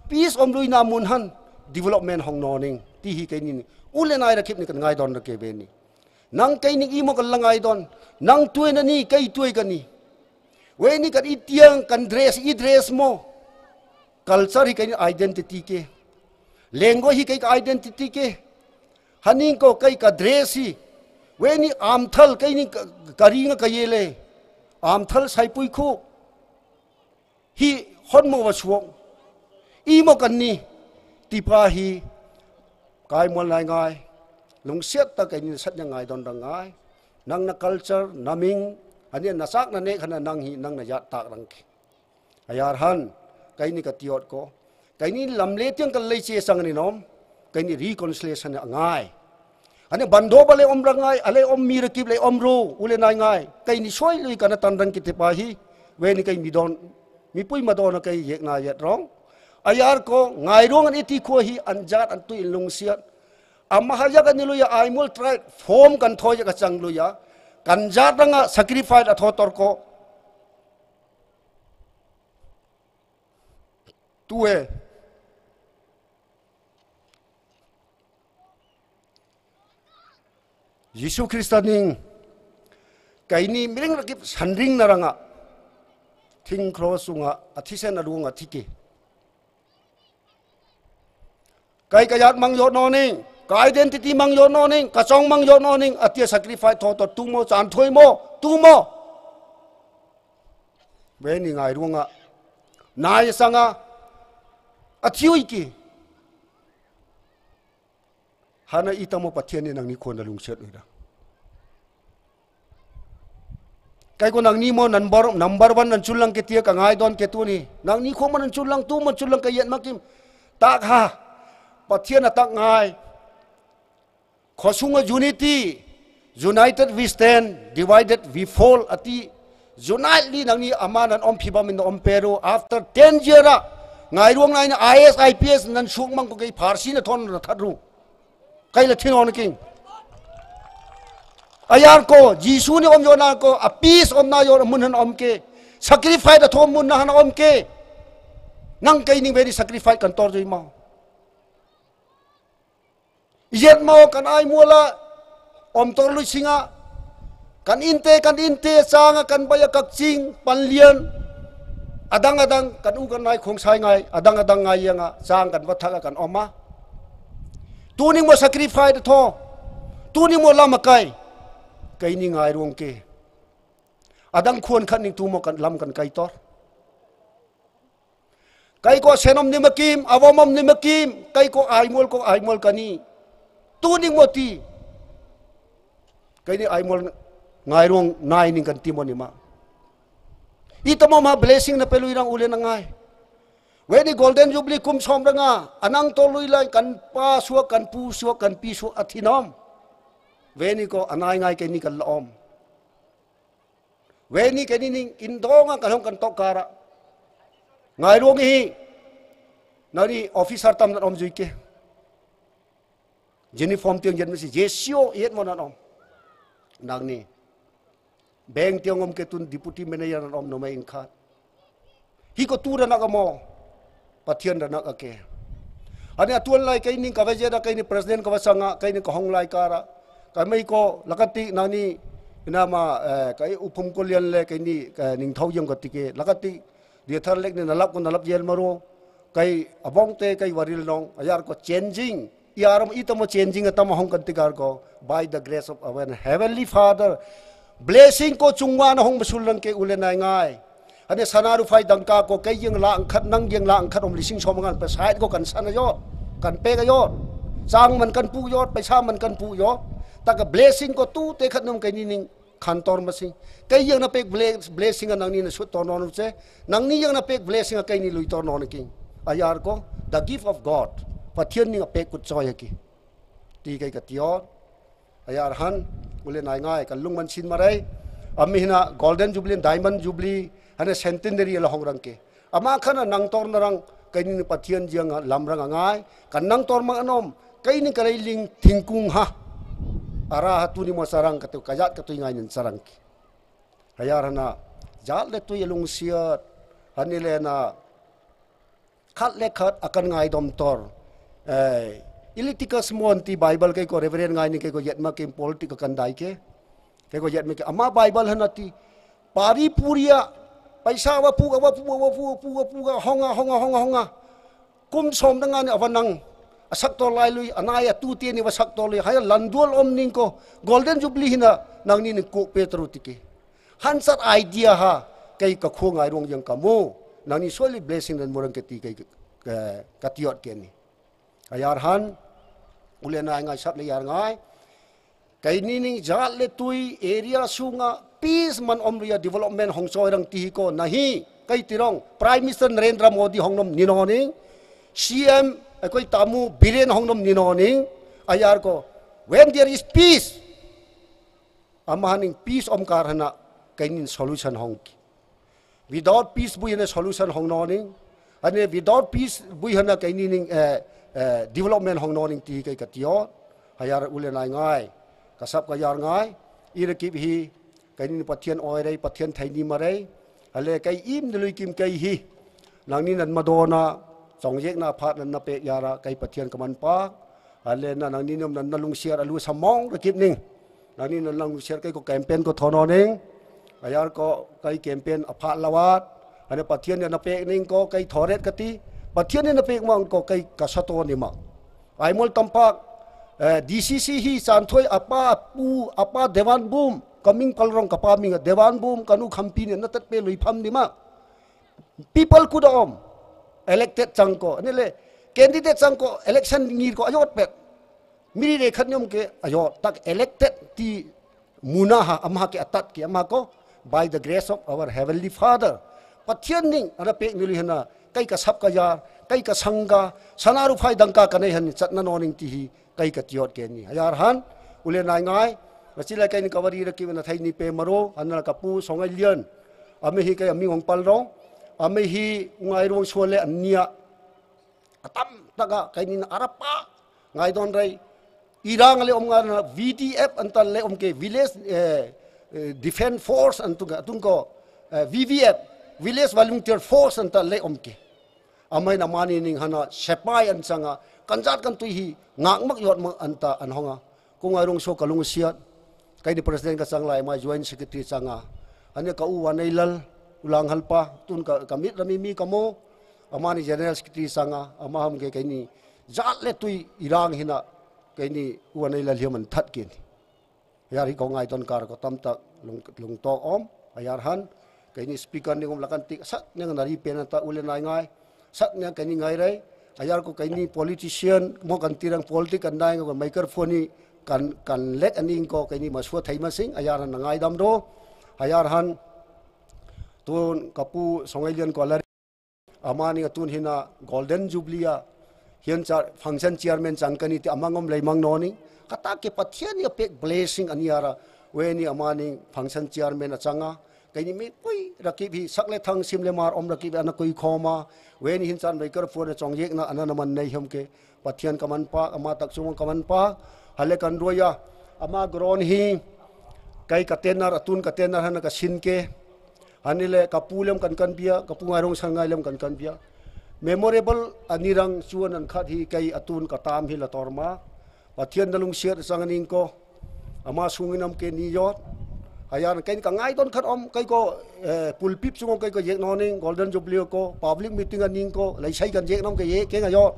peace om lui na mun han, development hong noning, ti hi kaini ni. Ule nai rakip ni kan ngai don rake beni. Nang kaini imo kan la ngai don, nang tuai na ni, kai tuai ka ni. Weni kan i tiang, kan dress, i dress mo. Culture hi kaini identity ke. Language hi kai ka identity ke. Haning ko kai ka dress hi. Weni amthal kaini ka, ka ringa ka yele. Amthal saipui khu. Hi hon mo wa suok. Imo kan ni. Tipa hi. Kai mol nai ngai. Lungsiat ta kaini sat nya ngai don dang ngai. Nang na culture, naming, ani na sak na nek hana nang hi, nang na yat tak rang ki. Ayar han, kaini ka tiot ko. Kaini lamle tiang ka lei che sang ni nom. Kaini reconciliation a ngai. Ani bando ba le om rang ngai, ale om mi rakip le om ro, ule nai ngai. Kaini soi lui kana tan rang kiti pa hi. Weni kai mi don, mi pui ma don kai yek na yet rong. Ayar ko, ngai rong an iti ko hi, an jat an tu in lungsiat. Ama hayak ani luya, aimol tribe, form kan thoyak a chang luya. Kanjat ranga sacrifice atho torko. Tue. Jisu Krista ning kaini miring rakip sanring naranga. Thing cross sunga athisen adunga thiki. Kai kayat mang yot noning, ka identity mang yot noning, kachong mang yot noning, atia sacrifice tho to tumo, chan thui mo, tumo. Weni ngai ruanga, nai sanga, athiu iki. Hana itamo Pathian ni nangni khona lungset uida. Kai ko nangni mo number, number one nan chunlang ke tia ka ngai don ke tu ni. Nangni kho mo nan chunlang tu mo chunlang ka yet makim. Tak ha. Pathian atak ngai. Khosunga unity. United we stand, divided we fall ati. Unite li nangni ama nan om phibam in om pero. After ten year a. Ngai ruang nai na I A S, I P S nan suk mang ko kei pharsi na thon na thatru. Kai la thin on king. Ayar ko, Jisu ni om yona ko, a peace om na yor mun han om ke. Sacrifice da thom mun na han om ke. Nang kai ning very sacrifice kan tor jui mau. Yet mau kan ai mula, om tor lui singa. Kan inte, kan inte, sanga kan baya kak ching, pan lian. Adang adang, kan u kan nai khong sai ngai, adang adang ngai yanga, sang kan bathaka kan oma. Tuning mo sacrifice tho. Tuning mo lama kai. Kai ni ngai ruang ke. Adang khuan khat ning tu mo kan lam kan kai tor. Kai ko senom ni makim, awamom ni makim, kai ko aimol ko aimol kani. Tuning mo ti. Kai ni aimol ngai ruang nai ning kan ti mo ni ma. Itamo ma blessing na pelui rang ule na ngai. Weni Golden Jubilee kum som ranga, anang to lui lai kan pa suak, kan pu suak, kan pi suak athinom. Weni ko anai ngai keni kan laom. Weni keni ning indonga kan hong kan tok kara. Ngai ruang hi. Nani officer tam nan om jui ke. Uniform tiang jet masi jesio yet mo nan om. Nang ni. Bank tiang om ke tun deputy manager an om nomei in khat. Hiko tu ranak amo, Pathian ranak ake. Ani atuan lai kei ning kava jeda kei ni president kava sanga kei ni kahong lai kara. Kamei ko lakati nani inama, eh, kai uphum ko lian le kei ni, eh, ningthau yang ko tike. Lakati dia thar lek ni nalap ko nalap jel maro. Kai abong te kai waril nong, ayar ko changing. Iar am itamo changing atamo hong kan tikar ko. By the grace of our Heavenly Father. Blessing ko chungwa na hong basul lang ke ule nai ngai. Ane sana ru phai dangka ko kei yang la angkhat nang yang la angkhat om lising som ngan pa side ko kan sana yo. Kan pe ka yo. Chang man kan pu yo, paisa man kan pu yo. Ta ka blessing ko tu te khat num kei ni ning khan tor masi. Kei yang na pek ble-, blessing a nang ni na sut tor non che. Nang ni yang na pek blessing a kei ni lui tor non ki. Ayar ko, the gift of God. Pathian ni a pek kut choi ki. Ti kei ka tior. Ayar han, ule nai ngai, ka lung man sin marai. Ami hina Golden Jubilee, Diamond Jubilee, hana Centenary la hong rang ke. Ama khana nang tor na rang, kei ni Pathian jiang lam rang angai, kan nang tor mang anom, kei ni ka lei ling thingkung ha. Ara ha tu ni mo sarang ka tu, ka jat ka tu ngai nin sarang ki. Ayar hana, jat le tu yalung siat, hani le na, khat le khat akan ngai dom tor. Eh, Iliticus Monti Bible kei ko Reverend ngai ni kei ko yet ma kei politic akan dai ke. Kei ko yet ma ke ama Bible hana ti pari puria paisa wa pu wa pu wa pu wa pu wa pu wa honga honga honga honga. Kum som dang ani awa nang asak tor lai lui anai atu ti ni wa sak tor lui haya landul om ning ko Golden Jubilee hina nang ni ni ko Petro tiki. Hansat idea ha, kei ka khu ngai rong yang kamu. Nang ni soli blessing dan murang keti kei, eh, katiot ke ni. Ayar han, ule nai ngai sap le yar ngai. Kei ni ning jat le tui area sunga peace man om ria development hong soi rang ti hi ko nahi. Kei tirong Prime Minister Narendra Modi hong nom ni no ning. C M, eh, koi tamu Biren hong nom ni no ning. Ayar ko, when there is peace, ama haning peace om kar hana kainin solution hong ki. Without peace bui hana solution hong noning. Ane without peace bui hana kainin, eh, eh, development hong noning ti kai katio. Hayar ule nai ngai. Kasap kayar ngai. Ira kip hi. Keini Pathian oirei, Pathian theini marei. Ale kei im de lui kim kei hi. Nangni nan madona, chongjek na phat nan na pek yara, kei Pathian kaman pa. Ale na nangni nom nan na lungsiar alu samong rakip ning. Nangni nan na lungsiar kei ko campaign ko thono ning. Ayar ko kei campaign aphat lawat. Ane Pathian ya na pek ning ko kei thoret kati. Pathian ya na pek mang ko kei kasato ni ma. Aimol tampak, eh, D C C hi santhoi apa pu, apa Dewan Bum, kaming palrong kapa ming Dewan Bum, kanu khampi ni na tat pe lui pham ni ma. People could om, elected chang ko, ni le, candidate chang ko, election ngir ko, ayot pet. Miri re khat nyom ke, ayot, tak elected ti muna ha, ama ke atat ke, ama ko, by the grace of our Heavenly Father. Pathian ning, ana pek nili hana, kai ka sap ka yar, kai ka sangga, sana ru phai dangka ka nei han, chat na noning ti hi, kai ka tiot ke ni. Ayar han, ule nai ngai, na sila kai ni kawari ra ki na thai ni pe maro, ana ka pu, songai lian. Ame hi kai aming ong pal rong, ame hi ngai rong suale ania. Atam taga kai ni na arapa, ngai don rai, irang le om ngar na V D F anta le om ke village, eh, eh, defense force antu ga, tung ko, eh, V V F, village volunteer force anta le om ke. Amai na mani ning hana sepai an sanga, kanjat kan tui hi, ngak mak yot mak anta an honga. Kung ai rong so kalung siat. Kai ni president ka sang lai mai joint secretary sanga. Ane ka u wa nei lal, ulang halpa, tun ka, ka mit rami mi ka mo. Ama ni general secretary sanga, ama ham ke kai ni. Jat le tui irang hina, kai ni u wa nei lal hiam an that ke ni. Ayar hi ko ngai ton kar ko tam tak lung, lung tok om, ayar han, kai ni speaker ni um lakan tik, sat ni nari pen ta ule nai ngai, sat ni kai ni ngai rai, ayar ko kai ni politician, mo kan tirang politic kan dai ko microphone ni kan, kan lek aning ko kai ni masua thai masing, ayar han ngai dam do, ayar han, tun kapu songai lian ko lar. Amani atun hina Golden Jubilee a, hian cha function chairman chan kani ti amangom leimang noni. Kata ke Pathian ya pek blessing ani ara. Weni amani function chairman achanga. Kaini mi pui rakip hi sak le thang sim le mar om rakip ana kui khoma. Weni hin chan microphone chong yek na ana naman nei hom ke. Pathian kaman pa, ama tak sumang kaman pa. Hale kan roya. Ama gron hi. Kei ka tenor, atun ka tenor hana ka sin ke. Ani le ka pu lem kan kan bia, ka pu Ngairong San ngai lem kan kan bia. Memorable ani rang chuan an khat hi kei atun ka tam hi la tor ma. Pathian na lungsiat sang aning ko. Ama sungin am ke ni yot. Ayan kei ka ngai don khat om kei ko, eh, pulpit chung kei ko yek noning Golden Jubilee ko public meeting aning ko lai sai kan yek nom ke ye ke ngai yot.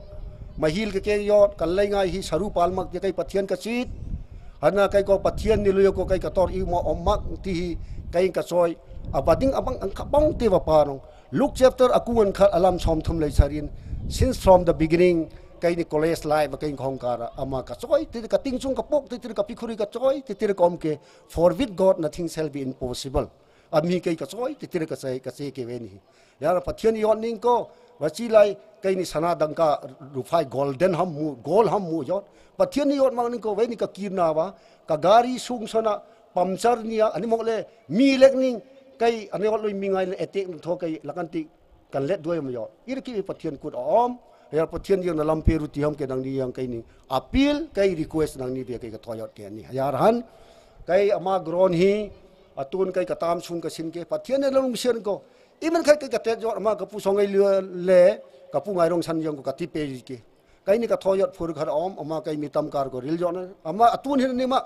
Mahil ke ke yot kan lai ngai hi saru palmak te kei Pathian ka chit. Hana kei ko Pathian ni luyo ko kei ka tor i mo om mak ti hi kei ka choi. Abading abang ang ka bang te va pa nong. Luke chapter a kung an khat alam som thum lai sarin. Since from the beginning, kei ni college life kei khong kara ama ka choi ti ka ting chung ka pok ti ti ka pikhuri ka choi ti ti ka om ke. For with God nothing shall be impossible. Ami kei ka choi ti ti ka chai ka che ke ve ni. Yara Pathian yot ning ko, va chi lai, kei ni sana dangka rufai golden ham mu, gold ham mu yot. Pathian yot mang ning ko, ve ni ka kirna va, ka gari sung sana puncture nia, ani mok le, mi lek ning, kei ani yot lui mi ngai le attack nung tho kei lakan ti kan let duai ma yot. Ir ki Pathian kut om, ya Pathian yang na lampe ru ti ham ke nang ni yang kei ni appeal, kei request nang ni be kei ka thoyot ke ni. Yar han, kei ama ground hi, atun kei ka tam sung ka sin ke, Pathian na lungsian ko, iman khai kei ka tet yot ama ka pu song ai le, ka pu Ngairong San yang ko ka ti pe ke. Kei ni ka thoyot phur khar om, ama kei mi tam kar ko ril yot na, ama atun hin ni ma,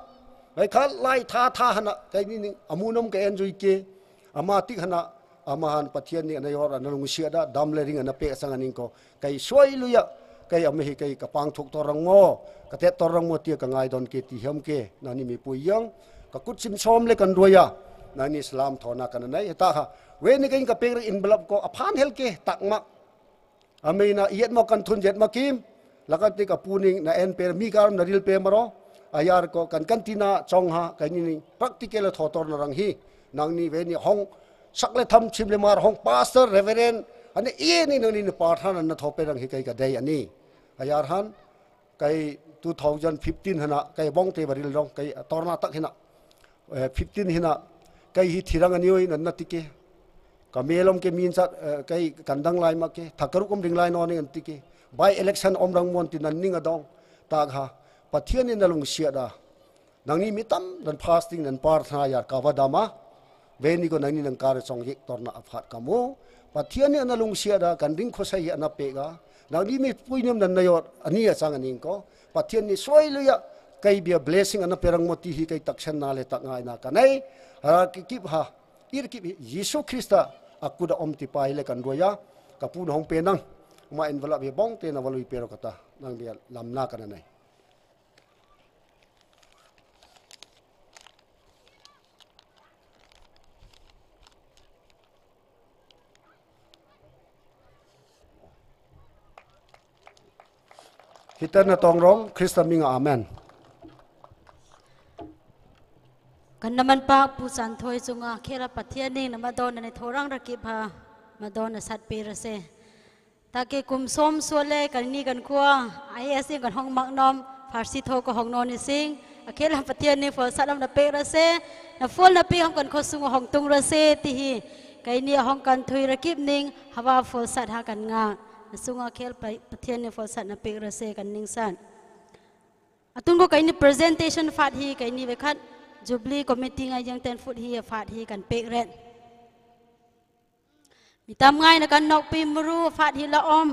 kei kha lai tha tha hana, kei ni ni, amu nom ka enjoy ke, ama tik hana, ama han Pathian ni ana yot ana lungsiat da, dam le ring ana pe sang aning ko, kei soi luya, kei ama hi kei ka pang thuk tor rang mo, ka tet tor rang mo tia ka ngai don ke ti hiam ke, na ni mi pu yang, ka kut sim som le kan ruaya, na ni salam thona kan nai, ta ha, ve ni kei ka pek ring envelope ko, aphan hel ke, tak ma, Ameina iet mo kan thun jet ma kim, lakan ti ka pu ning na en pe mi karam na ril pe maro, ayar ko kan kan tina chong ha, ka ni ni practical tho tor na rang hi, nang ni ve ni hong, sak le tham chim le mar hong pastor, reverend, ani i ni nang ni ni par than na tho pe rang hi kei ka dei ani. Ayar han, kei two thousand fifteen hana, kei bong te baril rong, kei torna tak hina. Eh, fifteen hina, kei hi thirang ani oi nan na tike. Ka melom ke min sat, eh, kei kan dang lai ma ke, thakaruk om ring lai no ni an tike. By election om rang mon ti nan ning adong. Tak ha, Pathian in na lungsiat da. Nangni mitam nan fasting nan prarthana ya kava dama. Veni ko nangni nangkara chongyek torna aphat kamu. Pathian ni ana lungsiada kan ring khosai ana pega. Nangni mi puinim nan nayot ani achang aning ko. Pathian ni soi luya kai bia blessing ana perang moti hi kai taksan na le tak ngai na kanai. Ha kikip ha. Ir kip hi Jisu Krista akuda om tipai le kan roya. Kapu na hong penang. Ma envelope bong te na valui pero kata. Nang bia lamna kananai. Hitan na tongrong, Krista minga, amen. Kan naman pa pu san thoi chunga khela Pathian ning namadon na ne thorang rakip ha madon na sat pe rase. Take kum som suale kan ni kan khua, I A S in kan hong mak nom, Farsi tho ka hong non ni sing, akhel ha Pathian ni fol sat am na pek rase, na fol na pek hong kan khosung hong tung rase, ti hi, kai ni hong kan thui rakip ning, hava fol sat ha kan nga, na sunga khel pa-, Pathian ni fol sat na pek rase kan ning san. Atung ko kai ni presentation fat hi, kai ni vekhat, Jubilee Committee ngai yang ten foot hi, fat hi kan pek ret. Mitam ngai na kan nok pi muru fat hi la om.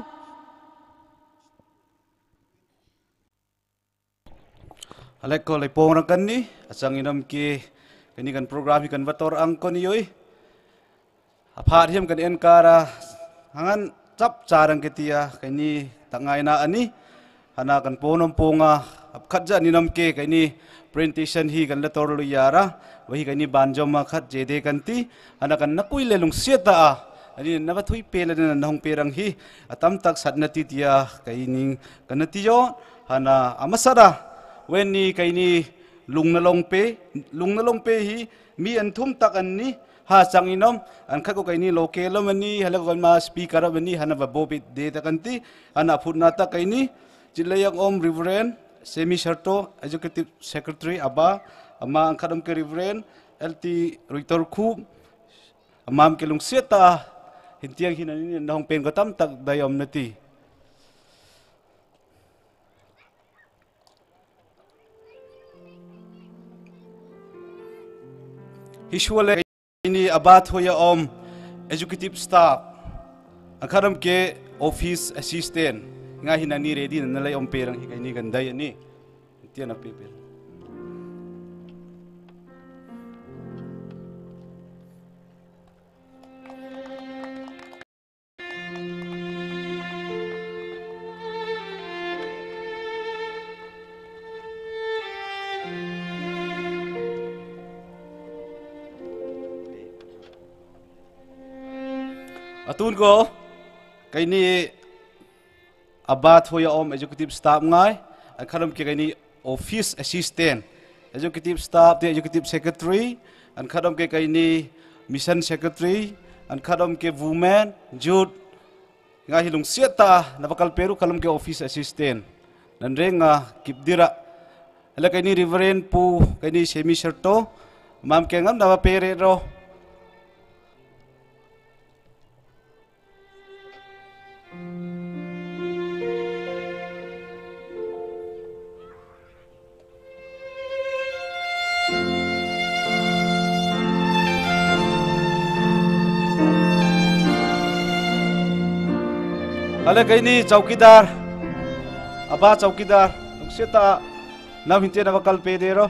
Alek ko lai pong rang kan ni, achang inom ke, kani kan program hi kan vator ang ko ni yoi. Aphat hiam kan en kara, hangan chap charang ke tia, kani tak ngai na ani. Hana kan ponom ponga, ap khat ja ni nam ke, kaini presentation hi kan la tor lu yara, wahi kaini banjom ma khat jede kan ti, hana kan nakui le lungsiata a, ani na ba thui pe le na hong pe rang hi, atam tak sat na ti tia, kaini kan na ti yo, hana amasara, wen ni kaini lung na long pe, lung na long pe hi, mi an thum tak an ni, ha chang inom, an khat ko kaini local lo mani, hala ko ma speaker mani, hana ba bobit de ta kan ti, hana phut na ta kaini, Chit le yang om Reverend Semi Sharto, Executive Secretary, aba, ama ang khat om ke Reverend L T Ruitor Khu, ama am ke lungsiata, hintiang hinani na hong pen ko tam tak dai om na ti. Isuale ini abat hoya om executive staff. Akharam ke office assistant. Nga hinani ready na nalai om perang hi kaini gandai ani. Tiana paper. Atun ko, kaini abat hoya om executive staff ngai, an kharam ke kaini office assistant, executive staff te executive secretary, an kharam ke kaini mission secretary, an kharam ke women, youth, nga hi lungsiat ta na bakal peru kharam ke office assistant. Nan renga kip dira. Ala kaini Reverend Pu, kaini semi serto, mam ke ngam na ba pere ro. Ale kaini chowkidar, aba chowkidar, lungsiat ta, nam hinte na bakal pe dero.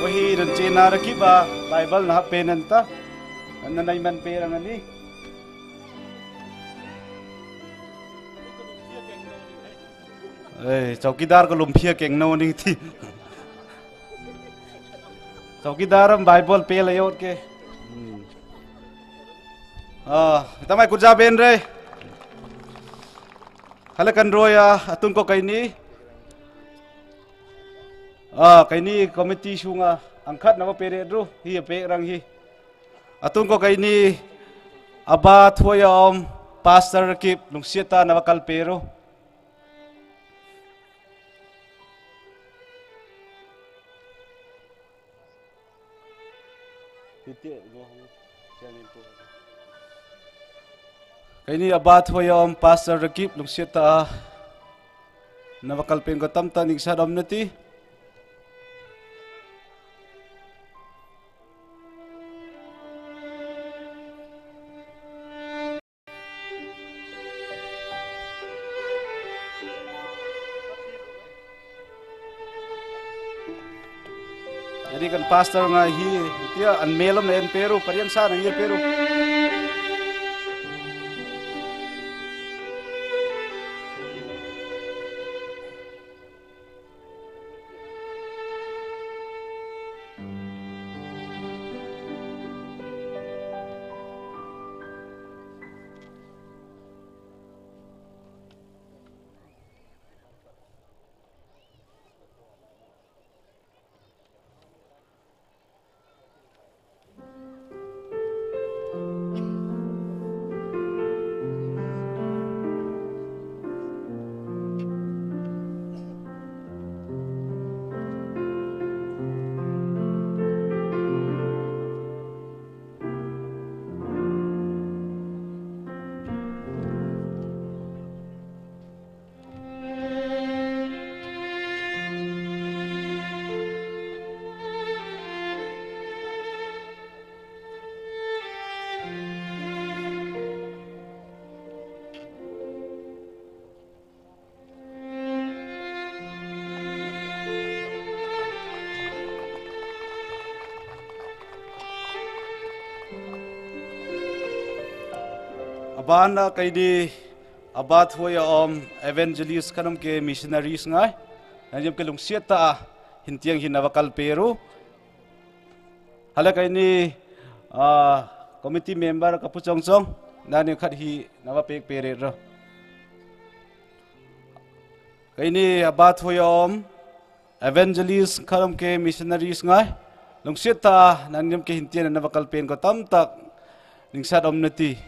Wahi ranche na rakiba Bible na hape nanta. Anna nai man pe rang ani. Eh, chowkidar ko lumphia keng no ning ti. Chowkidar am Bible pe la yot ke. Hmm. Ah, tamai kuja ben re. Hala kanroya, atung ko kaini. Ah, kaini committee sunga angkhat na ba pere dru, hi pe rang hi. Atung ko kaini, aba thuya om, Pastor Kip, lungsiata na ba kal peru. Kaini abat hoyom Pastor Rakip lungsiata na ba kalpen ko tamta ningsat om nati. Jadi kan pastor nga hi, tia an melom na en peru, parian sa na hi peru. Abana kaidi abat hoya om evangelist kanam ke missionaries ngai. Nangyam ke lungsiata hintiang hi na ba kal peru. Hala kaini, ah, committee member kapu chong chong, nani khat hi na ba pek pere ro. Keini abath ho ya om, evangelist khat om ke missionaries ngai. Lungsiat tah a nangni lam ke hintian naba kalpen ko tamtak ningsat om nati.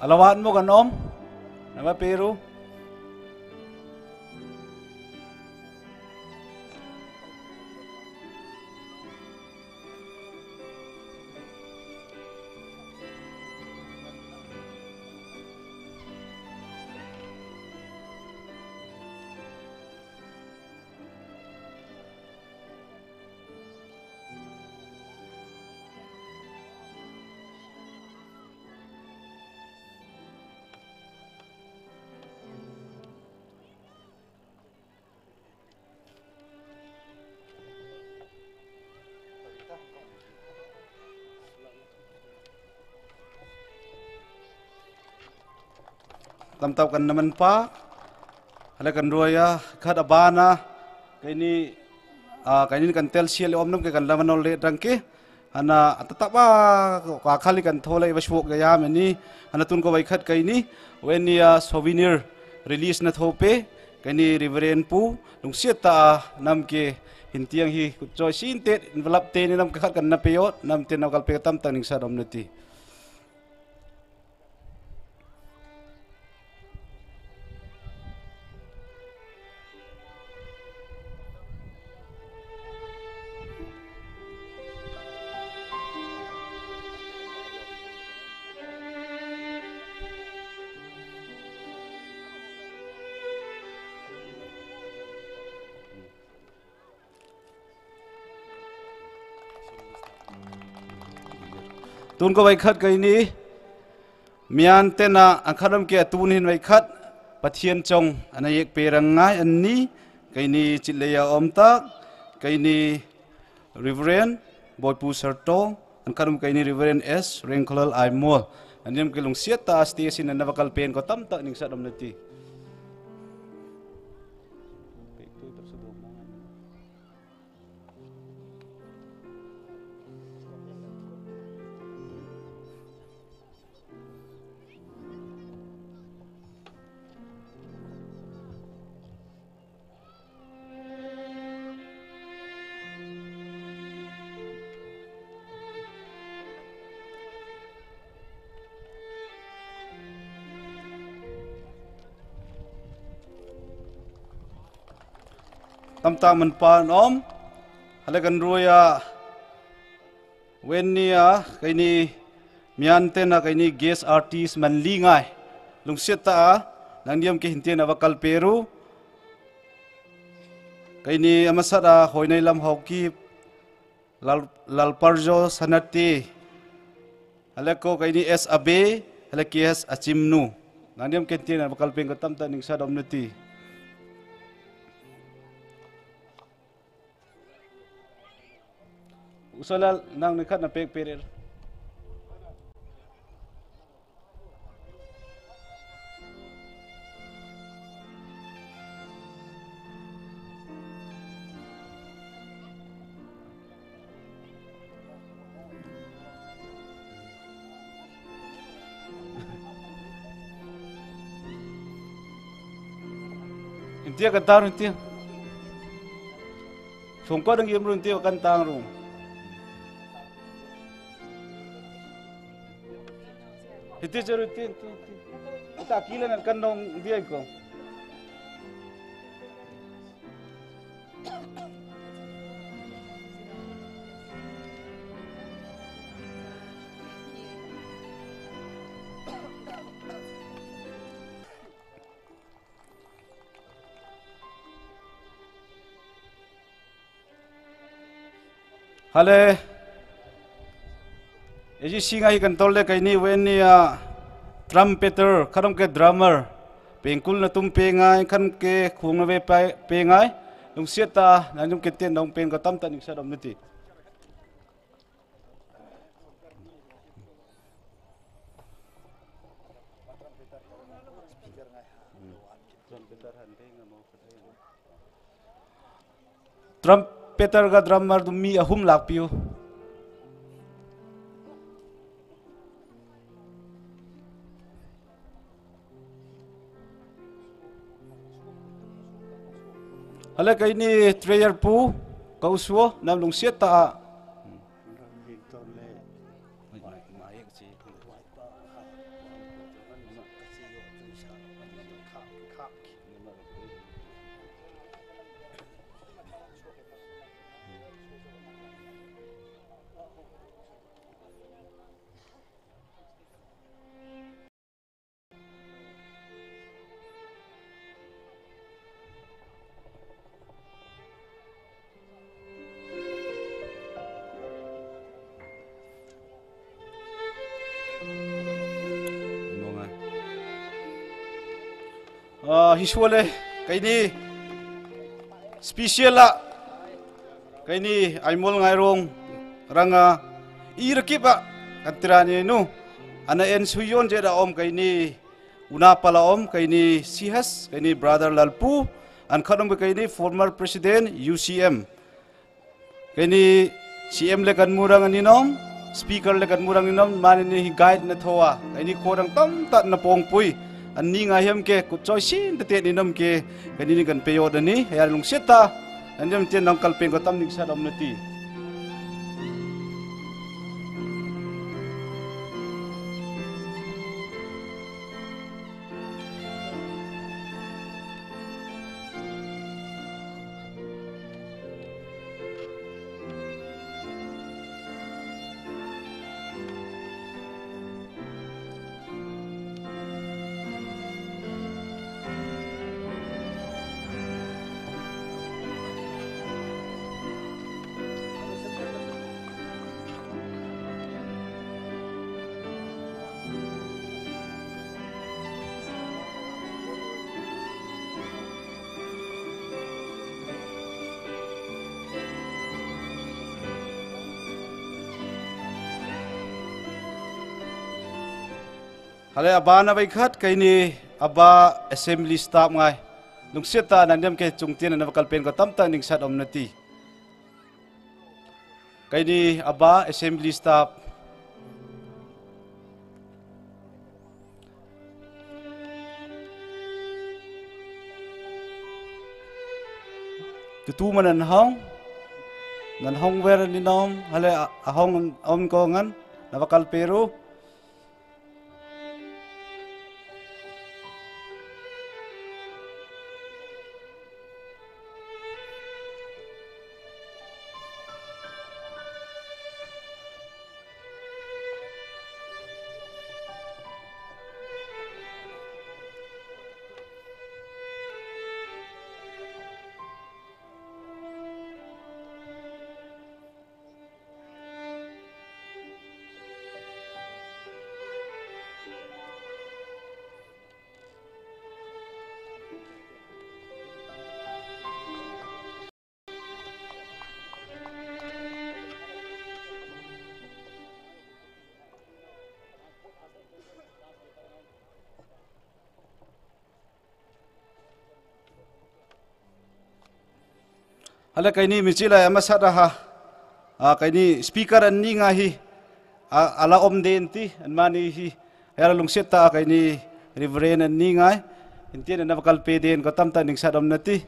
Alawat mo kan om? Nama peru? Tamtap kan naman pa, hala kan ruaya, khat abana, keini, ah, keini kan tel sial om nam ke kan laman ol le drang ke, hana atatap a, ka khali kan thola iba shwok ya yam ni, hana tun ko bai khat keini, weni, ah, souvenir release na thope, keini Reverend Pu, lungsiat tah a nam ke hintiang hi kutchoi sin te, envelope te ni nam ke khat kan na peyot, nam te na kalpe tamtak ningsat om nati. Tun ko vaikhat keini Mian tena angkharam ke atun hin vaikhat Pathian chong ana yek perang ngai anni, keini Chitleya Omtak, keini Reverend Boipu Sarto, angkharam keini Reverend S Rengkholal Aimol. Anim ke lungsiat ta asti asin na vakal pen ko tamtak ningsat om nati. Tamtak man pan om, hale kan ruya, wen nia, keini Mian tena keini guest artist man li ngai. Lungsiat ta a, nang niam ke hintian ava kalperu. Keini amasat a hoinai lam hauki Lal, Lalparjo Sanati. Hale ko keini S Abe, hale K S Achimnu. Nang niam ke hintian ava kalpen ko tamtak ningsat om nati. Usolal nang ni khat na pek perir. Intia kan tang ru intia. Sungkwa dang yem ru intia kan tang ru. Hiti cheru ti ti ti. Ita kila nan kan dong dia ko. Hale. Eji singa hi kan tol le kaini weni a trumpeter, kharam ke drummer. Pengkul na tum pengai, khan ke khung na ve pe-, pengai. Lungsiat ta, na jum ke ten dong peng ka tam ta ning sa dom niti. Trumpeter ga drummer du mi ahum lakpiu. Hale kaini treyer pu, kau suo, nam lungsiat ta. Ah, hisuale, kaini special a, kaini Aimol Ngairong ranga i rakip a, kantirani nu, ana en suyon je da om kaini, una pala om kaini Sihas, kaini brother Lalpu, an khanom kaini former president U C M. Kaini C M le kan murang ani nom, speaker le kan murang ni nom, mani ni guide na thoa. Kaini khorang tam tat na pong pui. An ni ngai hem ke, kut choi sin te te ni nom ke, kaini ni kan peyo da ni, ya lungsiat ta. An jam tien nang kalpeng ko tam ning sa dom na ti. Hale abana vaikhat, kaini aba assembly staff ngai. Lungsiat tah nangniam khe chungtian nava kalpen ko tamtah ningsat om nati. Kaini aba assembly staff. Tutu manan hong, nan hong ver ni nom, hale a-, ahong om ko ngan, nava kalpe ru. Hala kaini michilai amasat aha. Ah, kaini speaker anni ngai hi. Ah, ala om den ti, anmani hi. Hela lungsiat tah kaini Reverend anni ngai. Intian nava kalpe den ko tamtah ningsat om nati.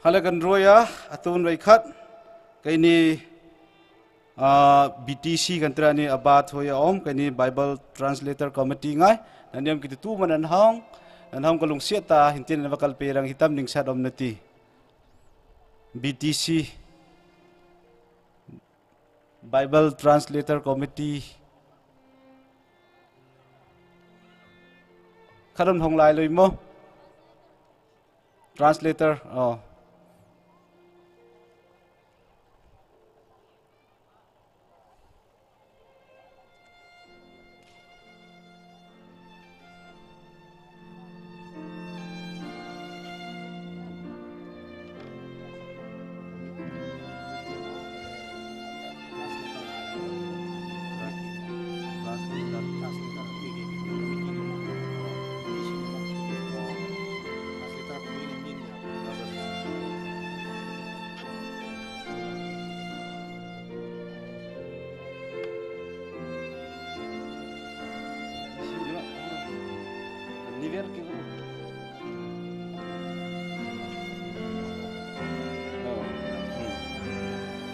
Hale kan roya, atun vaikhat, kaini Ah, B T C kan tirani aba thoi om kani Bible Translator Committee ngai. Naniam kiti tu manan hong, nan hong kalungsiat ta hintin na bakal perang hitam ning sat om nati. B T C, Bible Translator Committee. Kharam hong lai lui mo. Translator, oh.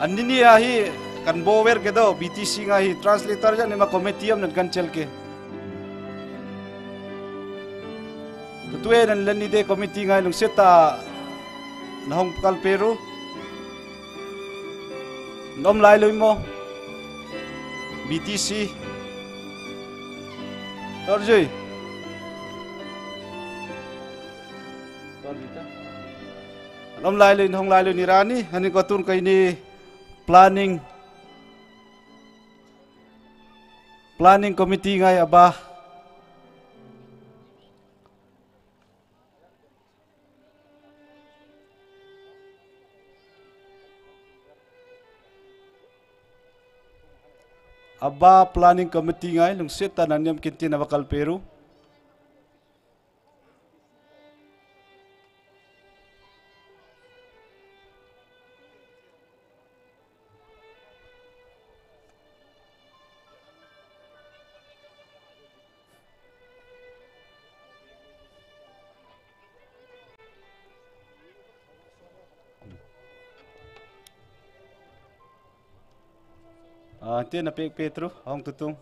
Anini ahi kan bower ke do, B T C nga hi translator ja ni ma committee am nan kan chel ke. Tutue nan lani de committee ngai lungsiat ta na hong kal peru. Nom lai lui mo. B T C. Tor jui. Nom lai lui, hong lai lui ni rani, hani ko tun kai ni planning, planning committee ngai aba. Aba planning committee ngai, lungsiat ta naniam kintin aba kal peru. Ah, tiyan na pek Petro, ahong tutung.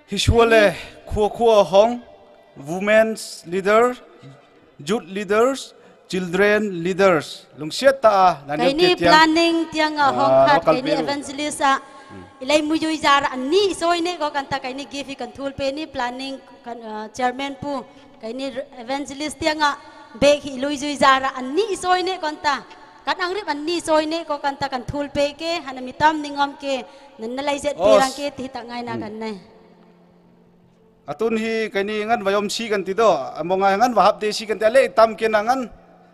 Hisuale, khua khua hong, women's leader, youth leaders, children leaders. Lungsiat ta a, nani Kaini tiang. Planning tiang a hong Ah, khat, local kaini bureau. Evangelist a. Hmm. Ilai muyui zara ani isoi ne ko kanta kaini gift hi kan thul pe ni planning kan, ah, chairman pu. Kaini evangelist tiang a bek hi lui zui zara ani isoi ne konta. Kan angrip ani isoi ne ko kanta kan thul pe ke, hana mitam ningom ke, nan na lai zet pe Oh, rang ke ti ta ngai na hmm. Kan nai. Atun hi kaini ngan vayom si kan ti do, amo ngai ngan vahap de si kan ti ale tam ke na ngan,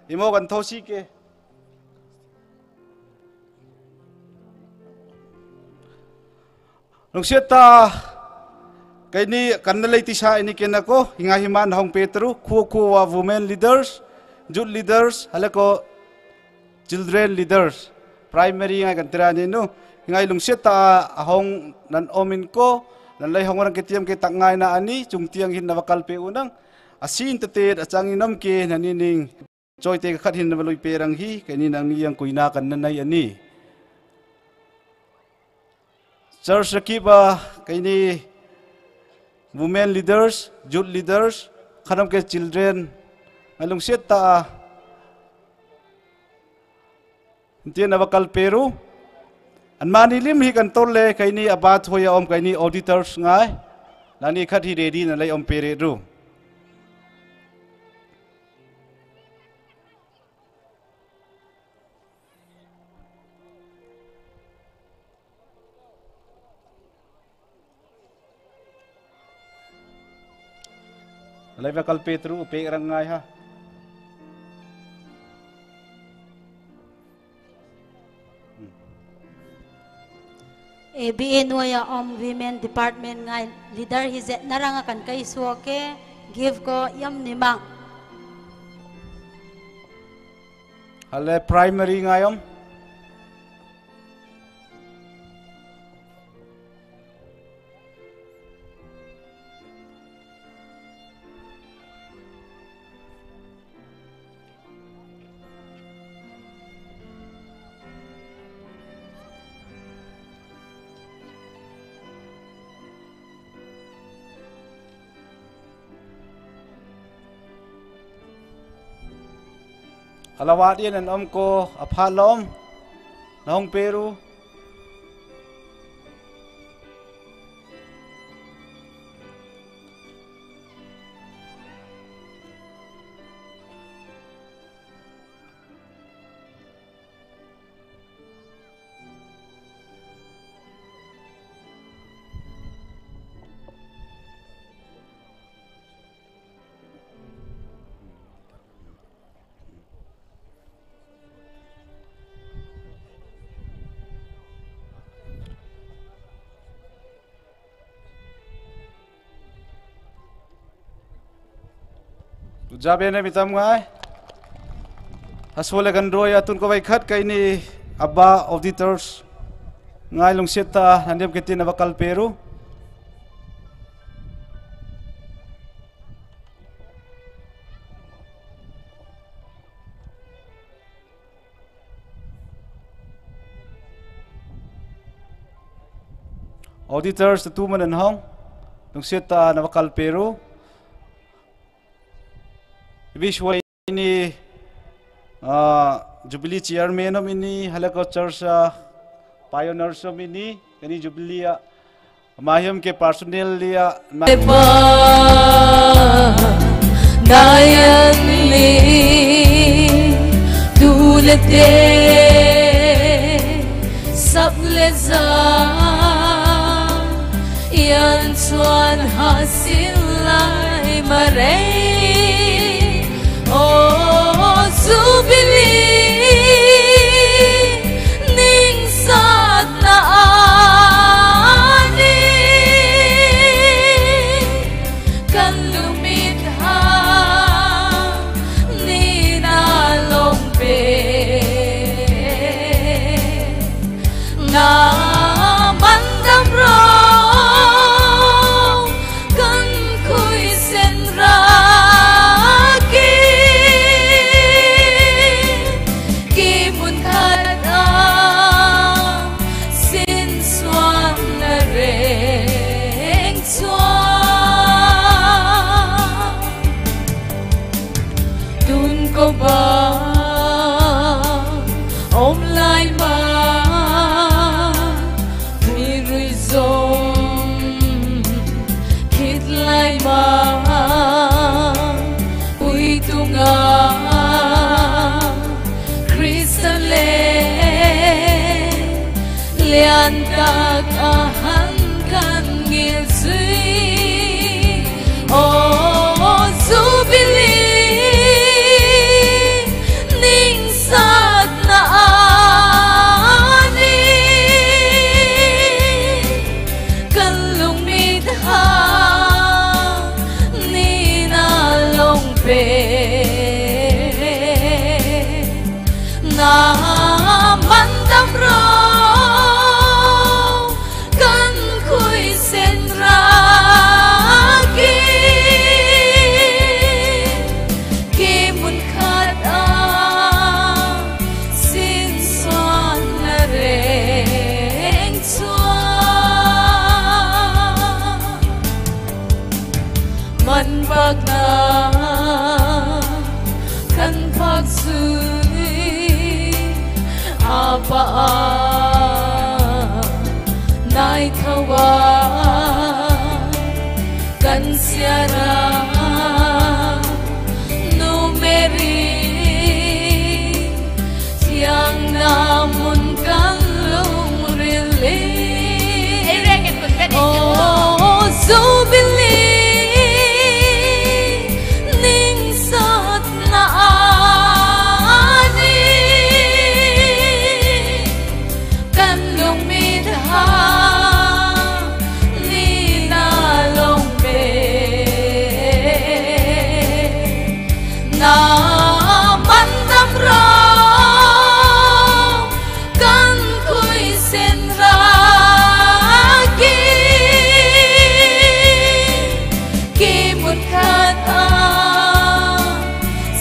imo kan tho si ke. Lungsiat ta, kaini kan na lei tisa ini kena ko, hinga himan hong Petro, khua khua wa women leaders, youth leaders, hale ko children leaders, primary ngai kan tira ni nu, hingai lungsiat ta ahong nan omin ko, nan lei hong orang ketiam ke tak ngai na ani, chung tiang hin na vakal pe unang, asin te te achang inom ke nani ning. Choi te khat hin na valui pe rang hi, kaini nang ni yang kuina kan na nai ani. Church rakip a, kaini women leaders, youth leaders, khanam ke children, ngai lungsiat ta a. Tiyan na vakal pe ru. An mani lim hi kan tol le, kaini abat hoi a om, kaini auditors ngai. Nani khat hi ready na lei om pe re ru. Alai vakal Petro, pe rang ngai ha. A B A nuai a om women department ngai leader hi zet na rang a kan kai suak ke give ko yam ni mang. Ale primary ngai om. Alawat yen an om ko apha lom. Nahong peru. Jabe ne mitam ngai. Hasole gandroya tun ko vai khat kaini abba auditors. Ngai lungsitta nandem ketin abakal peru. Auditors, the two man and hong. Nungsitta nabakal peru. Vishwa ini, ah, Jubilee Chairman om ini, halako church, ah, pioneers om ini, kani Jubilee, ah, Mahim ke personal liya. Ba, dayan ni, tulete, sapleza, yan chuan hasil lai marei. Oh, Jubilee, ning satna ani, kan lumit ha, ni na long pe. Na mandam ro kan khui sen ra. Ai ma, ui tunga Krista le lian tak a han kan ngil zui. O Jubilee ningsatna a ni kan lungmit ha ni na long pe na mandam ro kan khui sen ra ki ki mun khat a sin suan na reng chua man bak na kan phak sui a pa a nai thawa kan siara nu Mary thiang na mun kan lung rili. O Jubilee ningsatna a ni kan lungmit ha ni na long pe na mandam ro kan khui sen ra ki ki mun khat a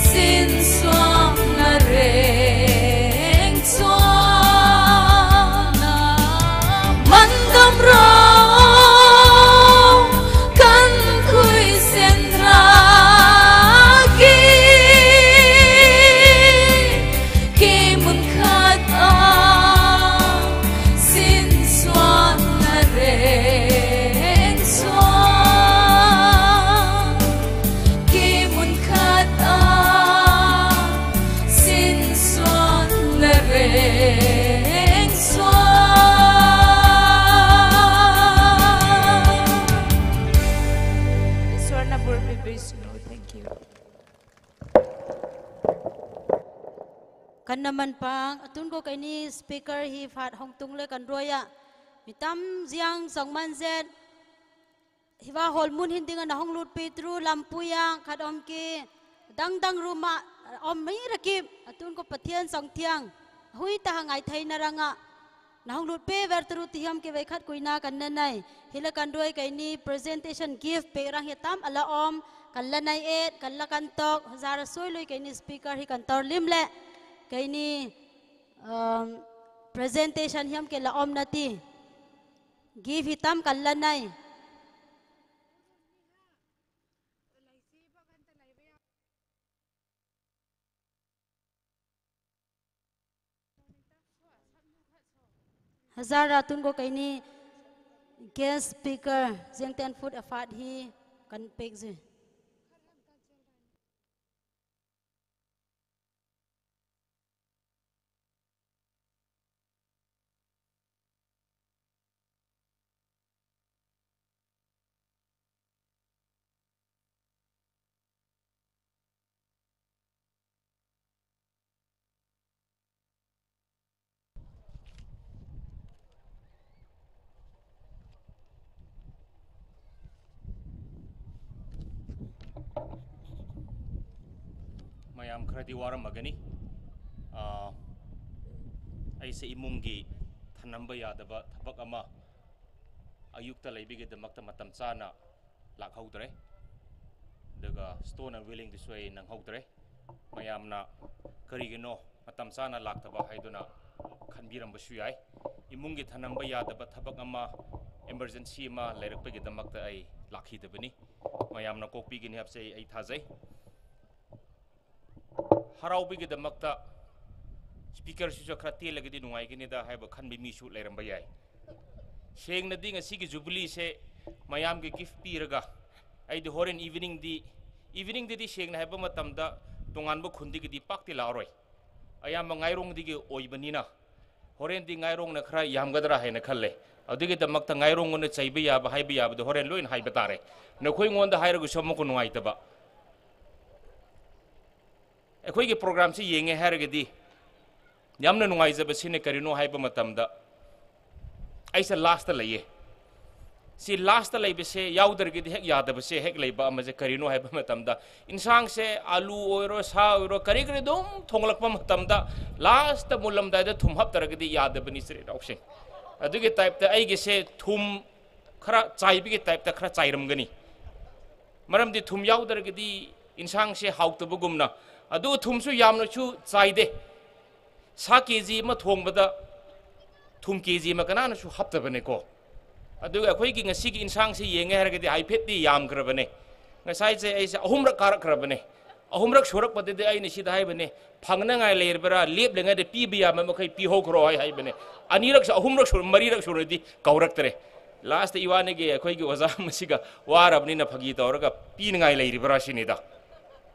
sin suang na reng chuana mandam ro kan khui sen ra ki ki mun khat a sin suang na reng chuana Nabur bibisnu. Thank you. Kanna manpang, atun ko kaini speaker hi phat hong tung le kan roya. Mi tam ziang zong man zet. Hiva hol mun hin ding a na hong lut pi tru lampuya khat om ki dang dang ruma om mi rakip atun ko Pathian zong thiang. Hui ta ha ngai thei na ranga. Na hong lut pe ver tru ti hiam ke vei khat kuina kan na nai. Hila kan roi kaini presentation gift pe rang hi tam ala om, kan la nai et, kan la kan tok, zara soi lui kaini speaker hi kan tor lim le. Kaini, um, presentation hiam ke la om na ti. Gift hi tam kan la nai. Hazara tun ko kaini guest speaker, Zengten Food Afat hi kan pek zi. ꯃꯌꯥꯝ ꯈꯔꯗꯤ ꯋꯥꯔꯝꯃꯒꯅꯤ꯫ ꯑꯥ, ꯑꯩꯁꯦ ꯏꯃꯨꯡꯒꯤ ꯊꯅꯝꯕ ꯌꯥꯗꯕ ꯊꯕꯛ ꯑꯃ ꯑꯌꯨꯛꯇ ꯂꯩꯕꯒꯤꯗꯃꯛꯇ ꯃꯇꯝ ꯆꯥꯅ ꯂꯥꯛꯍꯧꯗ꯭ꯔꯦ꯫ ꯑꯗꯨꯒ stone unveiling ꯗꯨꯁꯨ ꯑꯩ ꯅꯪꯍꯧꯗ꯭ꯔꯦ꯫ ꯃꯌꯥꯝꯅ ꯀꯔꯤꯒꯤꯅꯣ ꯃꯇꯝ ꯆꯥꯅ ꯂꯥꯛꯇꯕ ꯍꯥꯏꯗꯨꯅ ꯈꯟꯕꯤꯔꯝꯕꯁꯨ ꯌꯥꯏ꯫ ꯏꯃꯨꯡꯒꯤ ꯊꯅꯝꯕ ꯌꯥꯗꯕ ꯊꯕꯛ ꯑꯃ, emergency ꯑꯃ ꯂꯩꯔꯛꯄꯒꯤꯗꯃꯛꯇ ꯑꯩ ꯂꯥꯛꯈꯤꯗꯕꯅꯤ꯫ ꯃꯌꯥꯝꯅ ꯀꯣꯛꯄꯤꯒꯅꯤ ꯍꯥꯏꯕꯁꯦ ꯑꯩ, ꯑꯩ ꯊꯥꯖꯩ꯫ ꯍꯔꯥꯎꯕꯒꯤꯗꯃꯛꯇ speaker ꯁꯤꯁꯨ ꯈꯔ ꯇꯦꯜꯂꯒꯗꯤ ꯅꯨꯡꯉꯥꯏꯒꯅꯤꯗ ꯍꯥꯏꯕ ꯈꯟꯕ ꯃꯤꯁꯨ ꯂꯩꯔꯝꯕ ꯌꯥꯏ꯫ ꯁꯦꯡꯅꯗꯤ ꯉꯁꯤꯒꯤ jubilee ꯁꯦ ꯃꯌꯥꯝꯒꯤ gift ꯄꯤꯔꯒ ꯑꯩꯗꯤ ꯍꯣꯔꯦꯟ evening ꯗꯤ, evening ꯗꯗꯤ ꯁꯦꯡꯅ ꯍꯥꯏꯕ ꯃꯇꯝꯗ ꯇꯣꯉꯥꯟꯕ ꯈꯨꯟꯗꯒꯤꯗꯤ ꯄꯥꯛꯇꯤ ꯂꯥꯛꯑꯔꯣꯏ꯫ ꯑꯌꯥꯝꯕ ꯉꯥꯏꯔꯣꯡꯗꯒꯤ ꯑꯣꯏꯕꯅꯤꯅ ꯍꯣꯔꯦꯟꯗꯤ ꯉꯥꯏꯔꯣꯡꯅ ꯈꯔ ꯌꯥꯝꯒꯗ꯭ꯔꯥ ꯍꯥꯏꯅ ꯈꯜꯂꯦ꯫ ꯑꯗꯨꯒꯤꯗꯃꯛꯇ ꯉꯥꯏꯔꯣꯡꯉꯣꯟꯗ ꯆꯩꯕ ꯌꯥꯕ, ꯍꯥꯏꯕ ꯌꯥꯕꯗꯣ ꯍꯣꯔꯦꯟ ꯂꯣꯏꯅ ꯍꯥꯏꯕ ꯇꯥꯔꯦ꯫ ꯅꯈꯣꯏꯉꯣꯟꯗ ꯍꯥꯏꯔꯒꯁꯨ ꯑꯃꯨꯛꯀ ꯅꯨꯡꯉꯥꯏꯇꯕ꯫ ꯑꯩꯈꯣꯏꯒꯤ ꯄ꯭ꯔꯣꯒ꯭ꯔꯥꯝꯁꯤ ꯌꯦꯡꯉꯦ ꯍꯥꯏꯔꯒꯗꯤ ꯌꯥꯝꯅ ꯅꯨꯡꯉꯥꯏꯖꯕꯁꯤꯅ ꯀꯔꯤꯅꯣ ꯍꯥꯏꯕ ꯃꯇꯝꯗ, ꯑꯩꯁꯦ ꯂꯥꯁꯇ ꯂꯩꯌꯦ꯫ ꯁꯤ ꯂꯥꯁꯇ ꯂꯩꯕꯁꯦ, ꯌꯥꯎꯗ꯭ꯔꯒꯗꯤ ꯍꯦꯛ ꯌꯥꯗꯕꯁꯦ ꯍꯦꯛ ꯂꯩꯕ ꯑꯃꯁꯦ ꯀꯔꯤꯅꯣ ꯍꯥꯏꯕ ꯃꯇꯝꯗ, ꯏꯟꯁꯥꯡꯁꯦ ꯑꯥꯂꯨ ꯑꯣꯏꯔꯣ, ꯁꯥ ꯑꯣꯏꯔꯣ, ꯀꯔꯤ ꯀꯔꯤ ꯑꯗꯨꯝ ꯊꯣꯡꯂꯛꯄ ꯃꯇꯝꯗ ꯂꯥꯁꯇ ꯃꯨꯜꯂꯝꯗꯥꯏꯗ ꯊꯨꯝ ꯍꯥꯞꯇ꯭ꯔꯒꯗꯤ ꯌꯥꯗꯕꯅꯤ, ꯏꯆꯤꯜ ꯏꯅꯥꯎꯁꯤꯡ꯫ ꯑꯗꯨꯒꯤ ꯇꯥꯏꯞꯇ ꯑꯩꯒꯤꯁꯦ ꯊꯨꯝ ꯈꯔ ꯆꯥꯏꯕꯒꯤ ꯇꯥꯏꯞꯇ ꯈꯔ ꯆꯥꯏꯔꯝꯒꯅꯤ꯫ ꯃꯔꯝꯗꯤ ꯊꯨꯝ ꯌꯥꯎꯗ꯭ꯔꯒꯗꯤ ꯏꯟꯁꯥꯡꯁꯦ ꯍꯥꯎꯇꯕꯒꯨꯝꯅ꯫ ꯑꯗꯨ ꯊꯨꯝꯁꯨ ꯌꯥꯝꯅꯁꯨ ꯆꯥꯏꯗꯦ꯫ ꯁꯥ ꯀꯦ ꯖꯤ ꯑꯃ ꯊꯣꯡꯕꯗ ꯊꯨꯝ ꯀꯦ ꯖꯤ ꯑꯃ ꯀꯅꯥꯅꯁꯨ ꯍꯥꯞꯇꯕꯅꯦꯀꯣ꯫ ꯑꯗꯨꯒ ꯑꯩꯈꯣꯏꯒꯤ ꯉꯁꯤꯒꯤ ꯏꯟꯁꯥꯡꯁꯤ ꯌꯦꯡꯉꯦ ꯍꯥꯏꯔꯒꯗꯤ ꯍꯥꯏꯐꯦꯠꯇꯤ ꯌꯥꯝꯈ꯭ꯔꯕꯅꯦ꯫ ꯉꯁꯥꯏꯁꯦ ꯑꯩꯁꯦ ꯑꯍꯨꯝꯔꯛ ꯀꯥꯔꯛꯈ꯭ꯔꯕꯅꯦ꯫ ꯑꯍꯨꯝꯔꯛ ꯁꯨꯔꯛꯄꯗꯗꯤ ꯑꯩꯅ ꯁꯤꯗ ꯍꯥꯏꯕꯅꯦ, "ꯐꯪꯅꯉꯥꯏ ꯂꯩꯔꯕ꯭ꯔꯥ? ꯂꯦꯞꯂꯤꯉꯩꯗ ꯄꯤꯕ ꯌꯥꯕ ꯃꯈꯩ ꯄꯤꯍꯧꯈ꯭ꯔꯣ" ꯍꯥꯏ ꯍꯥꯏꯕꯅꯦ꯫ ꯑꯅꯤꯔꯛꯁꯨ, ꯑꯍꯨꯝꯔꯛ ꯁꯨꯔ-, ꯃꯔꯤꯔꯛ ꯁꯨꯔꯗꯤ ꯀꯧꯔꯛꯇ꯭ꯔꯦ꯫ ꯂꯥꯁꯇ ꯏꯕꯥꯅꯤꯒꯤ, ꯑꯩꯈꯣꯏꯒꯤ ꯑꯣꯖꯥ ꯑꯃꯁꯤꯒ ꯋꯥꯔꯕꯅꯤꯅ ꯐꯥꯒꯤ ꯇꯧꯔꯒ, "ꯄꯤꯅꯉꯥꯏ ꯂꯩꯔꯤꯕ꯭ꯔꯥ?" ꯁꯤꯅꯤꯗ꯫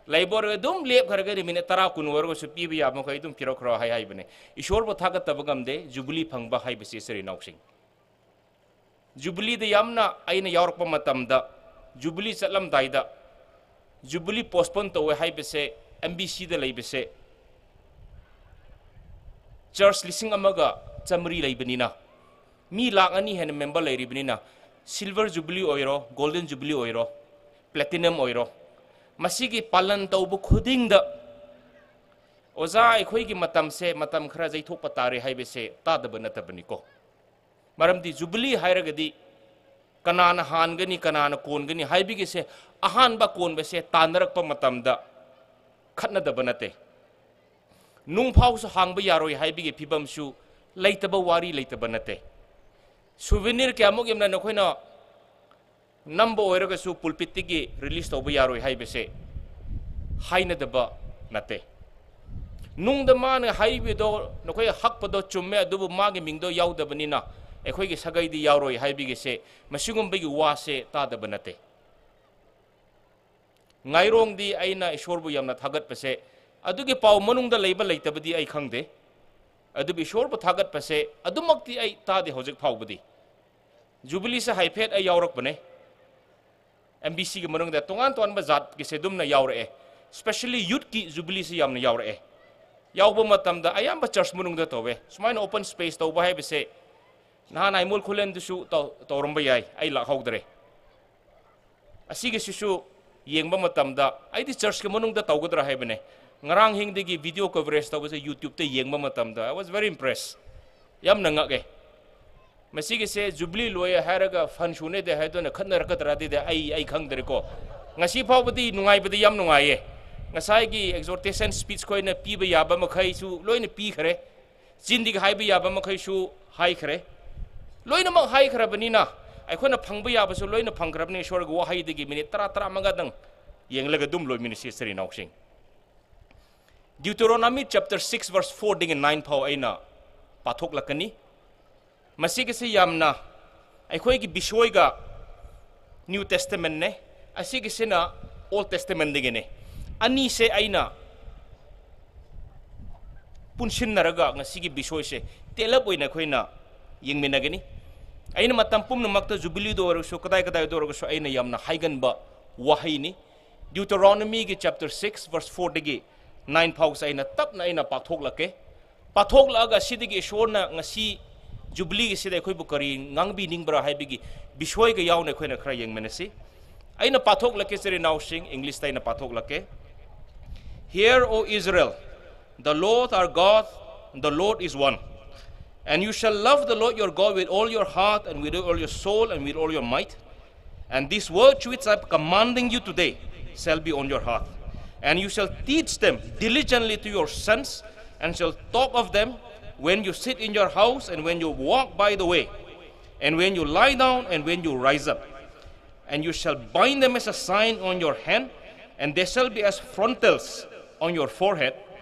ꯂꯩꯕ ꯑꯣꯏꯔꯒ ꯑꯗꯨꯝ ꯂꯦꯞꯈ꯭ꯔꯒꯗꯤ ꯃꯤꯅꯤꯠ ꯇꯔꯥ ꯀꯨꯟ ꯑꯣꯏꯔꯒꯁꯨ ꯄꯤꯕ ꯌꯥꯕ ꯃꯈꯩ ꯑꯗꯨꯝ ꯄꯤꯔꯛꯈ꯭ꯔꯣ ꯍꯥꯏ ꯍꯥꯏꯕꯅꯦ꯫ ꯏꯁꯣꯔꯕꯨ ꯊꯥꯒꯠꯇꯕ ꯉꯝꯗꯦ, ꯖꯨꯕꯤꯂꯤ ꯐꯪꯕ ꯍꯥꯏꯕꯁꯤ, ꯏꯆꯤꯜ ꯏꯅꯥꯎꯁꯤꯡ꯫ ꯖꯨꯕꯤꯂꯤꯗ ꯌꯥꯝꯅ ꯑꯩꯅ ꯌꯥꯎꯔꯛꯄ ꯃꯇꯝꯗ, ꯖꯨꯕꯤꯂꯤ ꯆꯠꯂꯝꯗꯥꯏꯗ, ꯖꯨꯕꯤꯂꯤ postpone ꯇꯧꯋꯦ ꯍꯥꯏꯕꯁꯦ, ꯑꯦꯝ ꯕꯤ ꯁꯤꯗ ꯂꯩꯕꯁꯦ, ꯆꯔꯆ ꯂꯤꯁꯤꯡ ꯑꯃꯒ ꯆꯥꯃꯔꯤ ꯂꯩꯕꯅꯤꯅ, ꯃꯤ ꯂꯥꯛ ꯑꯅꯤ ꯍꯦꯟꯅ ꯃꯦꯝꯕꯔ ꯂꯩꯔꯤꯕꯅꯤꯅ, ꯁꯤꯜꯚꯔ ꯖꯨꯕꯤꯂꯤ ꯑꯣꯏꯔꯣ, ꯒꯣꯜꯗꯟ ꯖꯨꯕꯤꯂꯤ ꯑꯣꯏꯔꯣ, ꯄ꯭ꯂꯦꯇꯤꯅꯝ ꯑꯣꯏꯔꯣ, ꯃꯁꯤꯒꯤ ꯄꯥꯂꯟ ꯇꯧꯕ ꯈꯨꯗꯤꯡꯗ, "ꯑꯣꯖꯥ, ꯑꯩꯈꯣꯏꯒꯤ ꯃꯇꯝꯁꯦ ꯃꯇꯝ ꯈꯔ ꯌꯩꯊꯣꯛꯄ ꯇꯥꯔꯦ" ꯍꯥꯏꯕꯁꯦ ꯇꯥꯗꯕ ꯅꯠꯇꯕꯅꯤꯀꯣ꯫ ꯃꯔꯝꯗꯤ ꯖꯨꯕꯤꯂꯤ ꯍꯥꯏꯔꯒꯗꯤ ꯀꯅꯥꯅ ꯍꯥꯟꯒꯅꯤ, ꯀꯅꯥꯅ ꯀꯣꯟꯒꯅꯤ ꯍꯥꯏꯕꯒꯤꯁꯦ, ꯑꯍꯥꯟꯕ ꯀꯣꯟꯕꯁꯦ ꯇꯥꯟꯅꯔꯛꯄ ꯃꯇꯝꯗ ꯈꯠꯅꯗꯕ ꯅꯠꯇꯦ꯫ ꯅꯨꯡ ꯐꯥꯎꯁꯨ ꯍꯥꯡꯕ ꯌꯥꯔꯣꯏ ꯍꯥꯏꯕꯒꯤ ꯐꯤꯕꯝꯁꯨ ꯂꯩꯇꯕ, ꯋꯥꯔꯤ ꯂꯩꯇꯕ ꯅꯠꯇꯦ꯫ ꯁꯨꯚꯦꯅꯤꯔ ꯀꯌꯥꯃꯨꯛ ꯌꯥꯝꯅ ꯅꯈꯣꯏꯅ ꯅꯝꯕ ꯑꯣꯏꯔꯒꯁꯨ ꯄꯨꯜꯄꯤꯠꯇꯒꯤ ꯔꯤꯂꯤꯁ ꯇꯧꯕ ꯌꯥꯔꯣꯏ ꯍꯥꯏꯕꯁꯦ ꯍꯥꯏꯅꯗꯕ ꯅꯠꯇꯦ꯫ ꯅꯨꯡꯗ ꯃꯥꯅ ꯍꯥꯏꯕꯗꯣ, ꯅꯈꯣꯏ ꯍꯛꯄꯗꯣ ꯆꯨꯝꯃꯦ, ꯑꯗꯨꯕꯨ ꯃꯥꯒꯤ ꯃꯤꯡꯗꯣ ꯌꯥꯎꯗꯕꯅꯤꯅ ꯑꯩꯈꯣꯏꯒꯤ ꯁꯥꯒꯩꯗꯤ ꯌꯥꯎꯔꯣꯏ ꯍꯥꯏꯕꯒꯤꯁꯦ, ꯃꯁꯤꯒꯨꯝꯕꯒꯤ ꯋꯥꯁꯦ ꯇꯥꯗꯕ ꯅꯠꯇꯦ꯫ ꯉꯥꯏꯔꯣꯡꯗꯤ ꯑꯩꯅ ꯏꯁꯣꯔꯕꯨ ꯌꯥꯝꯅ ꯊꯥꯒꯠꯄꯁꯦ, ꯑꯗꯨꯒꯤ ꯄꯥꯎ ꯃꯅꯨꯡꯗ ꯂꯩꯕ ꯂꯩꯇꯕꯗꯤ ꯑꯩ ꯈꯪꯗꯦ, ꯑꯗꯨꯕꯨ ꯏꯁꯣꯔꯕꯨ ꯊꯥꯒꯠꯄꯁꯦ ꯑꯗꯨꯃꯛꯇꯤ ꯑꯩ ꯇꯥꯗꯦ ꯍꯧꯖꯤꯛ ꯐꯥꯎꯕꯗꯤ꯫ Jubilee ꯁꯦ ꯍꯥꯏꯐꯦꯠ ꯑꯩ ꯌꯥꯎꯔꯛꯄꯅꯦ꯫ M B C ꯒꯤ ꯃꯅꯨꯡꯗ ꯇꯣꯉꯥꯟ ꯇꯣꯉꯥꯟꯕ ꯖꯥꯠꯀꯤꯁꯦ ꯑꯗꯨꯝꯅ ꯌꯥꯎꯔꯛꯑꯦ꯫ Especially youth ꯀꯤ Jubilee ꯁꯦ ꯌꯥꯝꯅ ꯌꯥꯎꯔꯛꯑꯦ꯫ ꯌꯥꯎꯕ ꯃꯇꯝꯗ ꯑꯌꯥꯝꯕ church ꯃꯅꯨꯡꯗ ꯇꯧꯋꯦ꯫ ꯁꯨꯃꯥꯏꯅ open space ꯇꯧꯕ ꯍꯥꯏꯕꯁꯦ ꯅꯍꯥꯟ ꯑꯥꯏꯃꯣꯜ ꯈꯨꯂꯦꯟꯗꯨꯁꯨ ꯇꯧ-, ꯇꯧꯔꯝꯕ ꯌꯥꯏ, ꯑꯩ ꯂꯥꯛꯍꯧꯗ꯭ꯔꯦ꯫ ꯑꯁꯤꯒꯤꯁꯤꯁꯨ ꯌꯦꯡꯕ ꯃꯇꯝꯗ ꯑꯩꯗꯤ church ꯀꯤ ꯃꯅꯨꯡꯗ ꯇꯧꯒꯗ꯭ꯔꯥ ꯍꯥꯏꯕꯅꯦ꯫ ꯉꯔꯥꯡ ꯍꯤꯡꯗꯒꯤ video coverage ꯇꯧꯕꯁꯦ YouTube ꯇ ꯌꯦꯡꯕ ꯃꯇꯝꯗ I was very impressed꯫ ꯌꯥꯝꯅ ꯉꯛꯑꯦ꯫ ꯃꯁꯤꯒꯤꯁꯦ Jubilee ꯂꯣꯏ ꯍꯥꯏꯔꯒ fund ꯁꯨꯅꯦꯗꯦ ꯍꯥꯏꯗꯨꯅ ꯈꯠꯅꯔꯛꯀꯗ꯭ꯔꯥꯗꯤꯗꯤ ꯑꯩ, ꯑꯩ ꯈꯪꯗ꯭ꯔꯦꯀꯣ꯫ ꯉꯁꯤ ꯐꯥꯎꯕꯗꯤ ꯅꯨꯡꯉꯥꯏꯕꯗꯤ ꯌꯥꯝ ꯅꯨꯡꯉꯥꯏꯌꯦ꯫ ꯉꯁꯥꯏꯒꯤ exhortation speech ꯈꯣꯏꯅ ꯄꯤꯕ ꯌꯥꯕ ꯃꯈꯩꯁꯨ ꯂꯣꯏꯅ ꯄꯤꯈ꯭ꯔꯦ꯫ ꯆꯤꯟꯗꯒꯤ ꯍꯥꯏꯕ ꯌꯥꯕ ꯃꯈꯩꯁꯨ ꯍꯥꯏꯈ꯭ꯔꯦ꯫ ꯂꯣꯏꯅꯃꯛ ꯍꯥꯏꯈ꯭ꯔꯕꯅꯤꯅ ꯑꯩꯈꯣꯏꯅ ꯐꯪꯕ ꯌꯥꯕꯁꯨ ꯂꯣꯏꯅ ꯐꯪꯈ꯭ꯔꯕꯅꯤ꯫ ꯏꯁꯣꯔꯒꯤ ꯋꯥꯍꯩꯗꯒꯤ minute ꯇꯔꯥ, ꯇꯔꯥꯃꯉꯥꯗꯪ ꯌꯦꯡꯂꯒ ꯑꯗꯨꯝ ꯂꯣꯏꯃꯤꯟꯅꯁꯤ, ꯏꯆꯤꯟ ꯏꯅꯥꯎꯁꯤꯡ꯫ Deuteronomy chapter six verse four ꯗꯒꯤ nine ꯐꯥꯎ ꯑꯩꯅ ꯄꯥꯊꯣꯛꯂꯛꯀꯅꯤ꯫ ꯃꯁꯤꯒꯤꯁꯤ ꯌꯥꯝꯅ ꯑꯩꯈꯣꯏꯒꯤ ꯕꯤꯁꯣꯏꯒ New Testament ꯅꯦ, ꯑꯁꯤꯒꯤꯁꯤꯅ Old Testament ꯗꯒꯤꯅꯦ꯫ ꯑꯅꯤꯁꯦ ꯑꯩꯅ ꯄꯨꯟꯁꯤꯟꯅꯔꯒ ꯉꯁꯤꯒꯤ ꯕꯤꯁꯣꯏꯁꯦ ꯇꯦꯜꯂꯞ ꯑꯣꯏꯅ ꯑꯩꯈꯣꯏꯅ ꯌꯦꯡꯃꯤꯟꯅꯒꯅꯤ꯫ ꯑꯩꯅ ꯃꯇꯝ ꯄꯨꯝꯅꯃꯛꯇ Jubilee ꯗ ꯑꯣꯏꯔꯁꯨ, ꯀꯗꯥꯏ ꯀꯗꯥꯏꯗ ꯑꯣꯏꯔꯒꯁꯨ ꯑꯩꯅ ꯌꯥꯝꯅ ꯍꯥꯏꯒꯟꯕ ꯋꯥꯍꯩꯅꯤ꯫ Deuteronomy ꯒꯤ chapter six verse four ꯗꯒꯤ nine ꯐꯥꯎꯁꯦ ꯑꯩꯅ ꯇꯞꯅ ꯑꯩꯅ ꯄꯥꯊꯣꯛꯂꯛꯀꯦ꯫ ꯄꯥꯊꯣꯛꯂꯛꯑꯒ ꯁꯤꯗꯒꯤ ꯏꯁꯣꯔꯅ ꯉꯁꯤ Jubilee ꯒꯤꯁꯤꯗ ꯑꯩꯈꯣꯏꯕꯨ ꯀꯔꯤ ꯉꯥꯡꯕꯤꯅꯤꯡꯕ꯭ꯔꯥ ꯍꯥꯏꯕꯒꯤ ꯕꯤꯁꯣꯏꯒ ꯌꯥꯎꯅ ꯑꯩꯈꯣꯏꯅ ꯈꯔ ꯌꯦꯡꯃꯤꯟꯅꯁꯤ꯫ ꯑꯩꯅ ꯄꯥꯊꯣꯛꯂꯛꯀꯦ, ꯏꯆꯤꯟ ꯏꯅꯥꯎꯁꯤꯡ, English ꯇ ꯑꯩꯅ ꯄꯥꯊꯣꯛꯂꯛꯀꯦ꯫ Hear, O Israel, the Lord our God, the Lord is one. And you shall love the Lord your God with all your heart and with all your soul and with all your might. And these words which I am commanding you today shall be on your heart. And you shall teach them diligently to your sons, and shall talk of them when you sit in your house, and when you walk by the way, and when you lie down, and when you rise up. And you shall bind them as a sign on your hand, and they shall be as frontals on your forehead,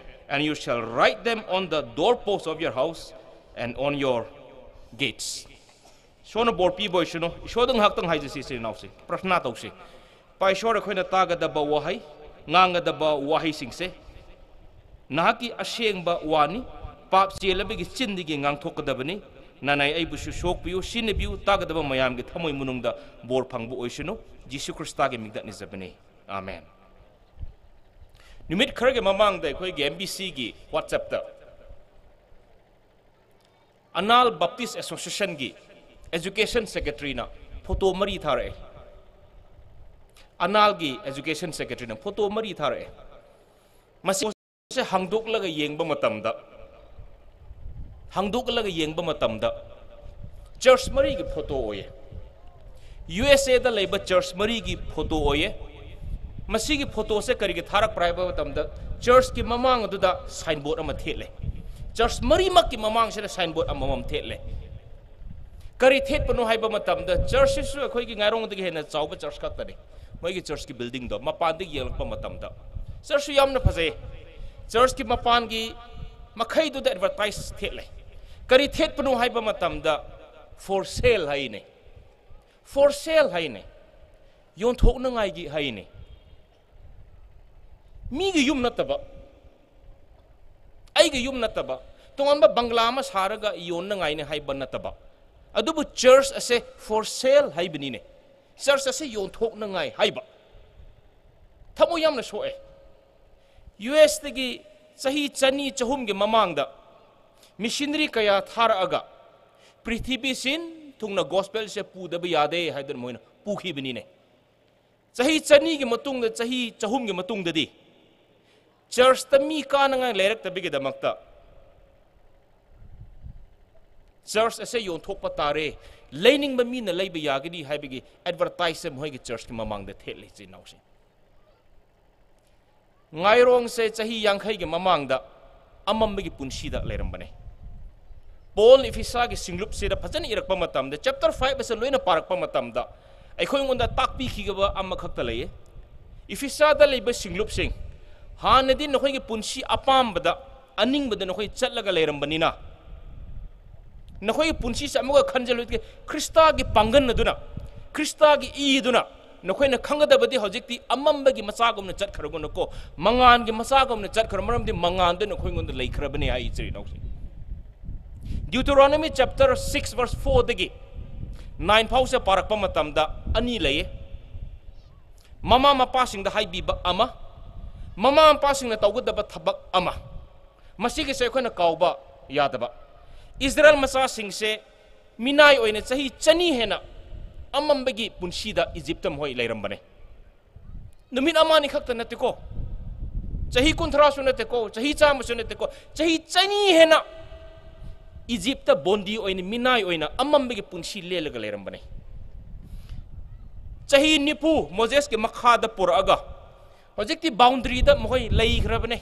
and you shall write them on the doorposts of your house and on your gates. ꯏꯁꯣꯔꯅ ꯕꯣꯔ ꯄꯤꯕ ꯑꯣꯏꯁꯅꯨ꯫ ꯏꯁꯣꯔꯗ ꯉꯥꯏꯍꯥꯛꯇꯪ ꯍꯥꯏꯖꯁꯤ, ꯏꯆꯤꯟ ꯏꯅꯥꯎꯁꯤ, ꯄ꯭ꯔꯊꯅꯥ ꯇꯧꯁꯤ꯫ ꯄꯥ ꯏꯁꯣꯔ, ꯑꯩꯈꯣꯏꯅ ꯇꯥꯒꯗꯕ ꯋꯥꯍꯩ, ꯉꯥꯡꯒꯗꯕ ꯋꯥꯍꯩꯁꯤꯡꯁꯦ ꯅꯍꯥꯛꯀꯤ ꯑꯁꯦꯡꯕ ꯋꯥꯅꯤ꯫ ꯄꯥꯞ ꯆꯦꯜꯂꯕꯒꯤ ꯆꯤꯟꯗꯒꯤ ꯉꯥꯡꯊꯣꯛꯀꯗꯕꯅꯤ꯫ ꯅꯅꯥꯏ ꯑꯩꯕꯨꯁꯨ ꯁꯣꯛꯄꯤꯌꯨ, ꯁꯤꯟꯅꯕꯤꯌꯨ, ꯇꯥꯒꯗꯕ ꯃꯌꯥꯝꯒꯤ ꯊꯃꯣꯏ ꯃꯅꯨꯡꯗ ꯕꯣꯔ ꯐꯪꯕ ꯑꯣꯏꯁꯅꯨ꯫ ꯖꯤꯁꯨ ꯈ꯭ꯔꯤꯁꯇꯥꯒꯤ ꯃꯤꯡꯗ ꯅꯤꯖꯕꯅꯤ꯫ ꯑꯥꯃꯦꯟ꯫ ꯅꯨꯃꯤꯠ ꯈꯔꯒꯤ ꯃꯃꯥꯡꯗ ꯑꯩꯈꯣꯏꯒꯤ M B C ꯒꯤ WhatsApp-ꯇ ꯑꯅꯥꯜ ꯕꯞꯇꯤꯁ ꯑꯦꯁꯣꯁꯤꯌꯦꯁꯟꯒꯤ ꯑꯦꯖꯨꯀꯦꯁꯟ ꯁꯦꯀ꯭ꯔꯦꯇꯔꯤꯅ ꯐꯣꯇꯣ ꯃꯔꯤ ꯊꯥꯔꯛꯑꯦ꯫ ꯑꯅꯥꯜꯒꯤ ꯑꯦꯖꯨꯀꯦꯁꯟ ꯁꯦꯀ꯭ꯔꯦꯇꯔꯤꯅ ꯐꯣꯇꯣ ꯃꯔꯤ ꯊꯥꯔꯛꯑꯦ꯫ ꯃꯁꯤ ꯍꯥꯡꯗꯣꯛꯂꯒ ꯌꯦꯡꯕ ꯃꯇꯝꯗ, ꯍꯥꯡꯗꯣꯛꯂꯒ ꯌꯦꯡꯕ ꯃꯇꯝꯗ ꯆꯔꯆ ꯃꯔꯤꯒꯤ ꯐꯣꯇꯣ ꯑꯣꯏꯌꯦ꯫ U S A-ꯗ ꯂꯩꯕ ꯆꯔꯆ ꯃꯔꯤꯒꯤ ꯐꯣꯇꯣ ꯑꯣꯏꯌꯦ꯫ ꯃꯁꯤꯒꯤ ꯐꯣꯇꯣꯁꯦ ꯀꯔꯤꯒꯤ ꯊꯥꯔꯛꯄ꯭ꯔꯥ ꯍꯥꯏꯕ ꯃꯇꯝꯗ, ꯆꯔꯆꯀꯤ ꯃꯃꯥꯡ ꯑꯗꯨꯗ ꯁꯥꯏꯟꯕꯣꯔꯗ ꯑꯃ ꯊꯦꯠꯂꯦ꯫ ꯆꯔꯆ ꯃꯔꯤꯃꯛꯀꯤ ꯃꯃꯥꯡꯁꯤꯗ ꯁꯥꯏꯟꯕꯣꯔꯗ ꯑꯃꯃꯝ ꯊꯦꯠꯂꯦ꯫ ꯀꯔꯤ ꯊꯦꯠꯄꯅꯣ ꯍꯥꯏꯕ ꯃꯇꯝꯗ, ꯆꯔꯆꯁꯤꯁꯨ ꯑꯩꯈꯣꯏꯒꯤ ꯉꯥꯏꯔꯣꯡꯗꯒꯤ ꯍꯦꯟꯅ ꯆꯥꯎꯕ ꯆꯔꯆ ꯈꯛꯇꯅꯤ꯫ ꯃꯣꯏꯒꯤ ꯆꯔꯆꯀꯤ ꯕꯤꯜꯗꯤꯡꯗꯣ ꯃꯄꯥꯟꯗꯒꯤ ꯌꯦꯡꯂꯛꯄ ꯃꯇꯝꯗ, ꯆꯔꯆꯁꯨ ꯌꯥꯝꯅ ꯐꯖꯩ꯫ ꯆꯔꯆꯀꯤ ꯃꯄꯥꯟꯒꯤ ꯃꯈꯩꯗꯨꯗ ꯑꯦꯗꯚꯔꯇꯥꯏꯁ ꯊꯦꯠꯂꯦ꯫ ꯀꯔꯤ ꯊꯦꯠꯄꯅꯣ ꯍꯥꯏꯕ ꯃꯇꯝꯗ, "For sale" ꯍꯥꯏꯅꯦ꯫ "For sale" ꯍꯥꯏꯅꯦ꯫ ꯌꯣꯟꯊꯣꯛꯅꯉꯥꯏꯒꯤ ꯍꯥꯏꯅꯦ꯫ ꯃꯤꯒꯤ ꯌꯨꯝ ꯅꯠꯇꯕ, ꯑꯩꯒꯤ ꯌꯨꯝ ꯅꯠꯇꯕ, ꯇꯣꯉꯥꯟꯕ ꯕꯪꯒ꯭ꯂꯥ ꯑꯃ ꯁꯥꯔꯒ ꯌꯣꯟꯅꯉꯥꯏꯅꯦ ꯍꯥꯏꯕ ꯅꯠꯇꯕ, ꯑꯗꯨꯕꯨ ꯆꯔꯆ ꯑꯁꯦ "For sale" ꯍꯥꯏꯕꯅꯤꯅꯦ꯫ ꯆꯔꯆ ꯑꯁꯦ ꯌꯣꯟꯊꯣꯛꯅꯉꯥꯏ ꯍꯥꯏꯕ꯫ ꯊꯃꯣꯏ ꯌꯥꯝꯅ ꯁꯣꯛꯑꯦ꯫ U S-ꯇꯒꯤ ꯆꯍꯤ ꯆꯅꯤ ꯆꯍꯨꯝꯒꯤ ꯃꯃꯥꯡꯗ ꯃꯤꯁꯤꯅꯔꯤ ꯀꯌꯥ ꯊꯥꯔꯛꯑꯒ ꯄ꯭ꯔꯤꯊꯤꯕꯤ ꯁꯤꯟ ꯊꯨꯡꯅ ꯒꯣꯁꯄꯦꯜꯁꯦ ꯄꯨꯗꯕ ꯌꯥꯗꯦ ꯍꯥꯏꯗꯨꯅ ꯃꯣꯏꯅ ꯄꯨꯈꯤꯕꯅꯤꯅꯦ꯫ ꯆꯍꯤ ꯆꯅꯤꯒꯤ ꯃꯇꯨꯡꯗ, ꯆꯍꯤ ꯆꯍꯨꯝꯒꯤ ꯃꯇꯨꯡꯗꯗꯤ ꯆꯔꯆꯇ ꯃꯤ ꯀꯥꯅꯉꯥꯏ ꯂꯩꯔꯛꯇꯕꯒꯤꯗꯃꯛꯇ ꯆꯔꯆ ꯑꯁꯦ ꯌꯣꯟꯊꯣꯛꯄ ꯇꯥꯔꯦ, ꯂꯩꯅꯤꯡꯕ ꯃꯤꯅ ꯂꯩꯕ ꯌꯥꯒꯅꯤ ꯍꯥꯏꯕꯒꯤ ꯑꯦꯗꯚꯔꯇꯥꯏꯁꯁꯦ ꯃꯈꯣꯏꯒꯤ ꯆꯔꯆꯀꯤ ꯃꯃꯥꯡꯗ ꯊꯦꯠꯂꯦ, ꯏꯆꯤꯟ ꯏꯅꯥꯎꯁꯤꯡ꯫ ꯉꯥꯏꯔꯣꯡꯁꯦ ꯆꯍꯤ ꯌꯥꯡꯈꯩꯒꯤ ꯃꯃꯥꯡꯗ ꯑꯃꯝꯕꯒꯤ ꯄꯨꯟꯁꯤꯗ ꯂꯩꯔꯝꯕꯅꯦ꯫ ꯄꯣꯜ ꯏꯐꯤꯁꯥꯒꯤ ꯁꯤꯡꯂꯨꯞꯁꯤꯗ ꯐꯖꯅ ꯏꯔꯛꯄ ꯃꯇꯝꯗ, ꯆꯦꯞꯇꯔ ꯐꯥꯏꯚ ꯑꯁꯦ ꯂꯣꯏꯅ ꯄꯥꯔꯛꯄ ꯃꯇꯝꯗ, ꯑꯩꯈꯣꯏꯉꯣꯟꯗ ꯇꯥꯛꯄꯤꯈꯤꯒꯕ ꯑꯃꯈꯛꯇ ꯂꯩꯌꯦ꯫ ꯏꯐꯤꯁꯥꯗ ꯂꯩꯕ ꯁꯤꯡꯂꯨꯞꯁꯤꯡ, ꯍꯥꯟꯅꯗꯤ ꯅꯈꯣꯏꯒꯤ ꯄꯨꯟꯁꯤ ꯑꯄꯥꯝꯕꯗ, ꯑꯅꯤꯡꯕꯗ ꯅꯈꯣꯏ ꯆꯠꯂꯒ ꯂꯩꯔꯝꯕꯅꯤꯅ, ꯅꯈꯣꯏꯒꯤ ꯄꯨꯟꯁꯤꯁꯦ ꯑꯃꯨꯛꯀ ꯈꯟꯖꯤꯜꯂꯨ, ꯈ꯭ꯔꯤꯁꯇꯥꯒꯤ ꯄꯥꯡꯒꯜ ꯑꯗꯨꯅ, ꯈ꯭ꯔꯤꯁꯇꯥꯒꯤ ꯏ ꯑꯗꯨꯅ ꯅꯈꯣꯏꯅ ꯈꯪꯒꯗꯕꯗꯤ ꯍꯧꯖꯤꯛꯇꯤ ꯑꯃꯝꯕꯒꯤ ꯃꯆꯥꯒꯨꯝꯅ ꯆꯠꯈ꯭ꯔꯒꯅꯨꯀꯣ, ꯃꯉꯥꯟꯒꯤ ꯃꯆꯥꯒꯨꯝꯅ ꯆꯠꯈ꯭ꯔꯣ, ꯃꯔꯝꯗꯤ ꯃꯉꯥꯟꯗꯨ ꯅꯈꯣꯏꯉꯣꯟꯗ ꯂꯩꯈ꯭ꯔꯕꯅꯤ ꯍꯥꯏ, ꯏꯆꯤꯜ ꯏꯅꯥꯎꯁꯤꯡ꯫ Deuteronomy chapter six verse four ꯗꯒꯤ nine ꯐꯥꯎꯁꯦ ꯄꯥꯔꯛꯄ ꯃꯇꯝꯗ ꯑꯅꯤ ꯂꯩꯌꯦ꯫ ꯃꯃꯥ ꯃꯄꯥꯁꯤꯡꯗ ꯍꯥꯏꯕꯤꯕ ꯑꯃ, ꯃꯃꯥ ꯃꯄꯥꯁꯤꯡꯅ ꯇꯧꯒꯗꯕ ꯊꯕꯛ ꯑꯃ꯫ ꯃꯁꯤꯒꯤꯁꯦ ꯑꯩꯈꯣꯏꯅ ꯀꯥꯎꯕ ꯌꯥꯗꯕ꯫ ꯏꯁꯔꯥꯌꯦꯜ ꯃꯆꯥꯁꯤꯡꯁꯦ ꯃꯤꯅꯥꯏ ꯑꯣꯏꯅ ꯆꯍꯤ ꯆꯅꯤ ꯍꯦꯟꯅ ꯑꯃꯝꯕꯒꯤ ꯄꯨꯟꯁꯤꯗ ꯏꯖꯤꯞꯇ ꯃꯈꯣꯏ ꯂꯩꯔꯝꯕꯅꯦ꯫ ꯅꯨꯃꯤꯠ ꯑꯃ ꯑꯅꯤ ꯈꯛꯇ ꯅꯠꯇꯦꯀꯣ, ꯆꯍꯤ ꯀꯨꯟꯊ꯭ꯔꯥꯁꯨ ꯅꯠꯇꯦꯀꯣ, ꯆꯍꯤ ꯆꯥꯝꯃꯁꯨ ꯅꯠꯇꯦꯀꯣ, ꯆꯍꯤ ꯆꯅꯤ ꯍꯦꯟꯅ ꯏꯖꯤꯞꯇ ꯕꯣꯟꯗꯤ ꯑꯣꯏꯅ, ꯃꯤꯅꯥꯏ ꯑꯣꯏꯅ ꯑꯃꯝꯕꯒꯤ ꯄꯨꯟꯁꯤ ꯂꯦꯜꯂꯒ ꯂꯩꯔꯝꯕꯅꯦ꯫ ꯆꯍꯤ ꯅꯤꯐꯨ ꯃꯣꯖꯦꯁꯀꯤ ꯃꯈꯥꯗ ꯄꯨꯔꯛꯑꯒ ꯍꯧꯖꯤꯛꯇꯤ ꯕꯥꯎꯟꯗꯔꯤꯗ ꯃꯈꯣꯏ ꯂꯩꯈ꯭ꯔꯕꯅꯦ꯫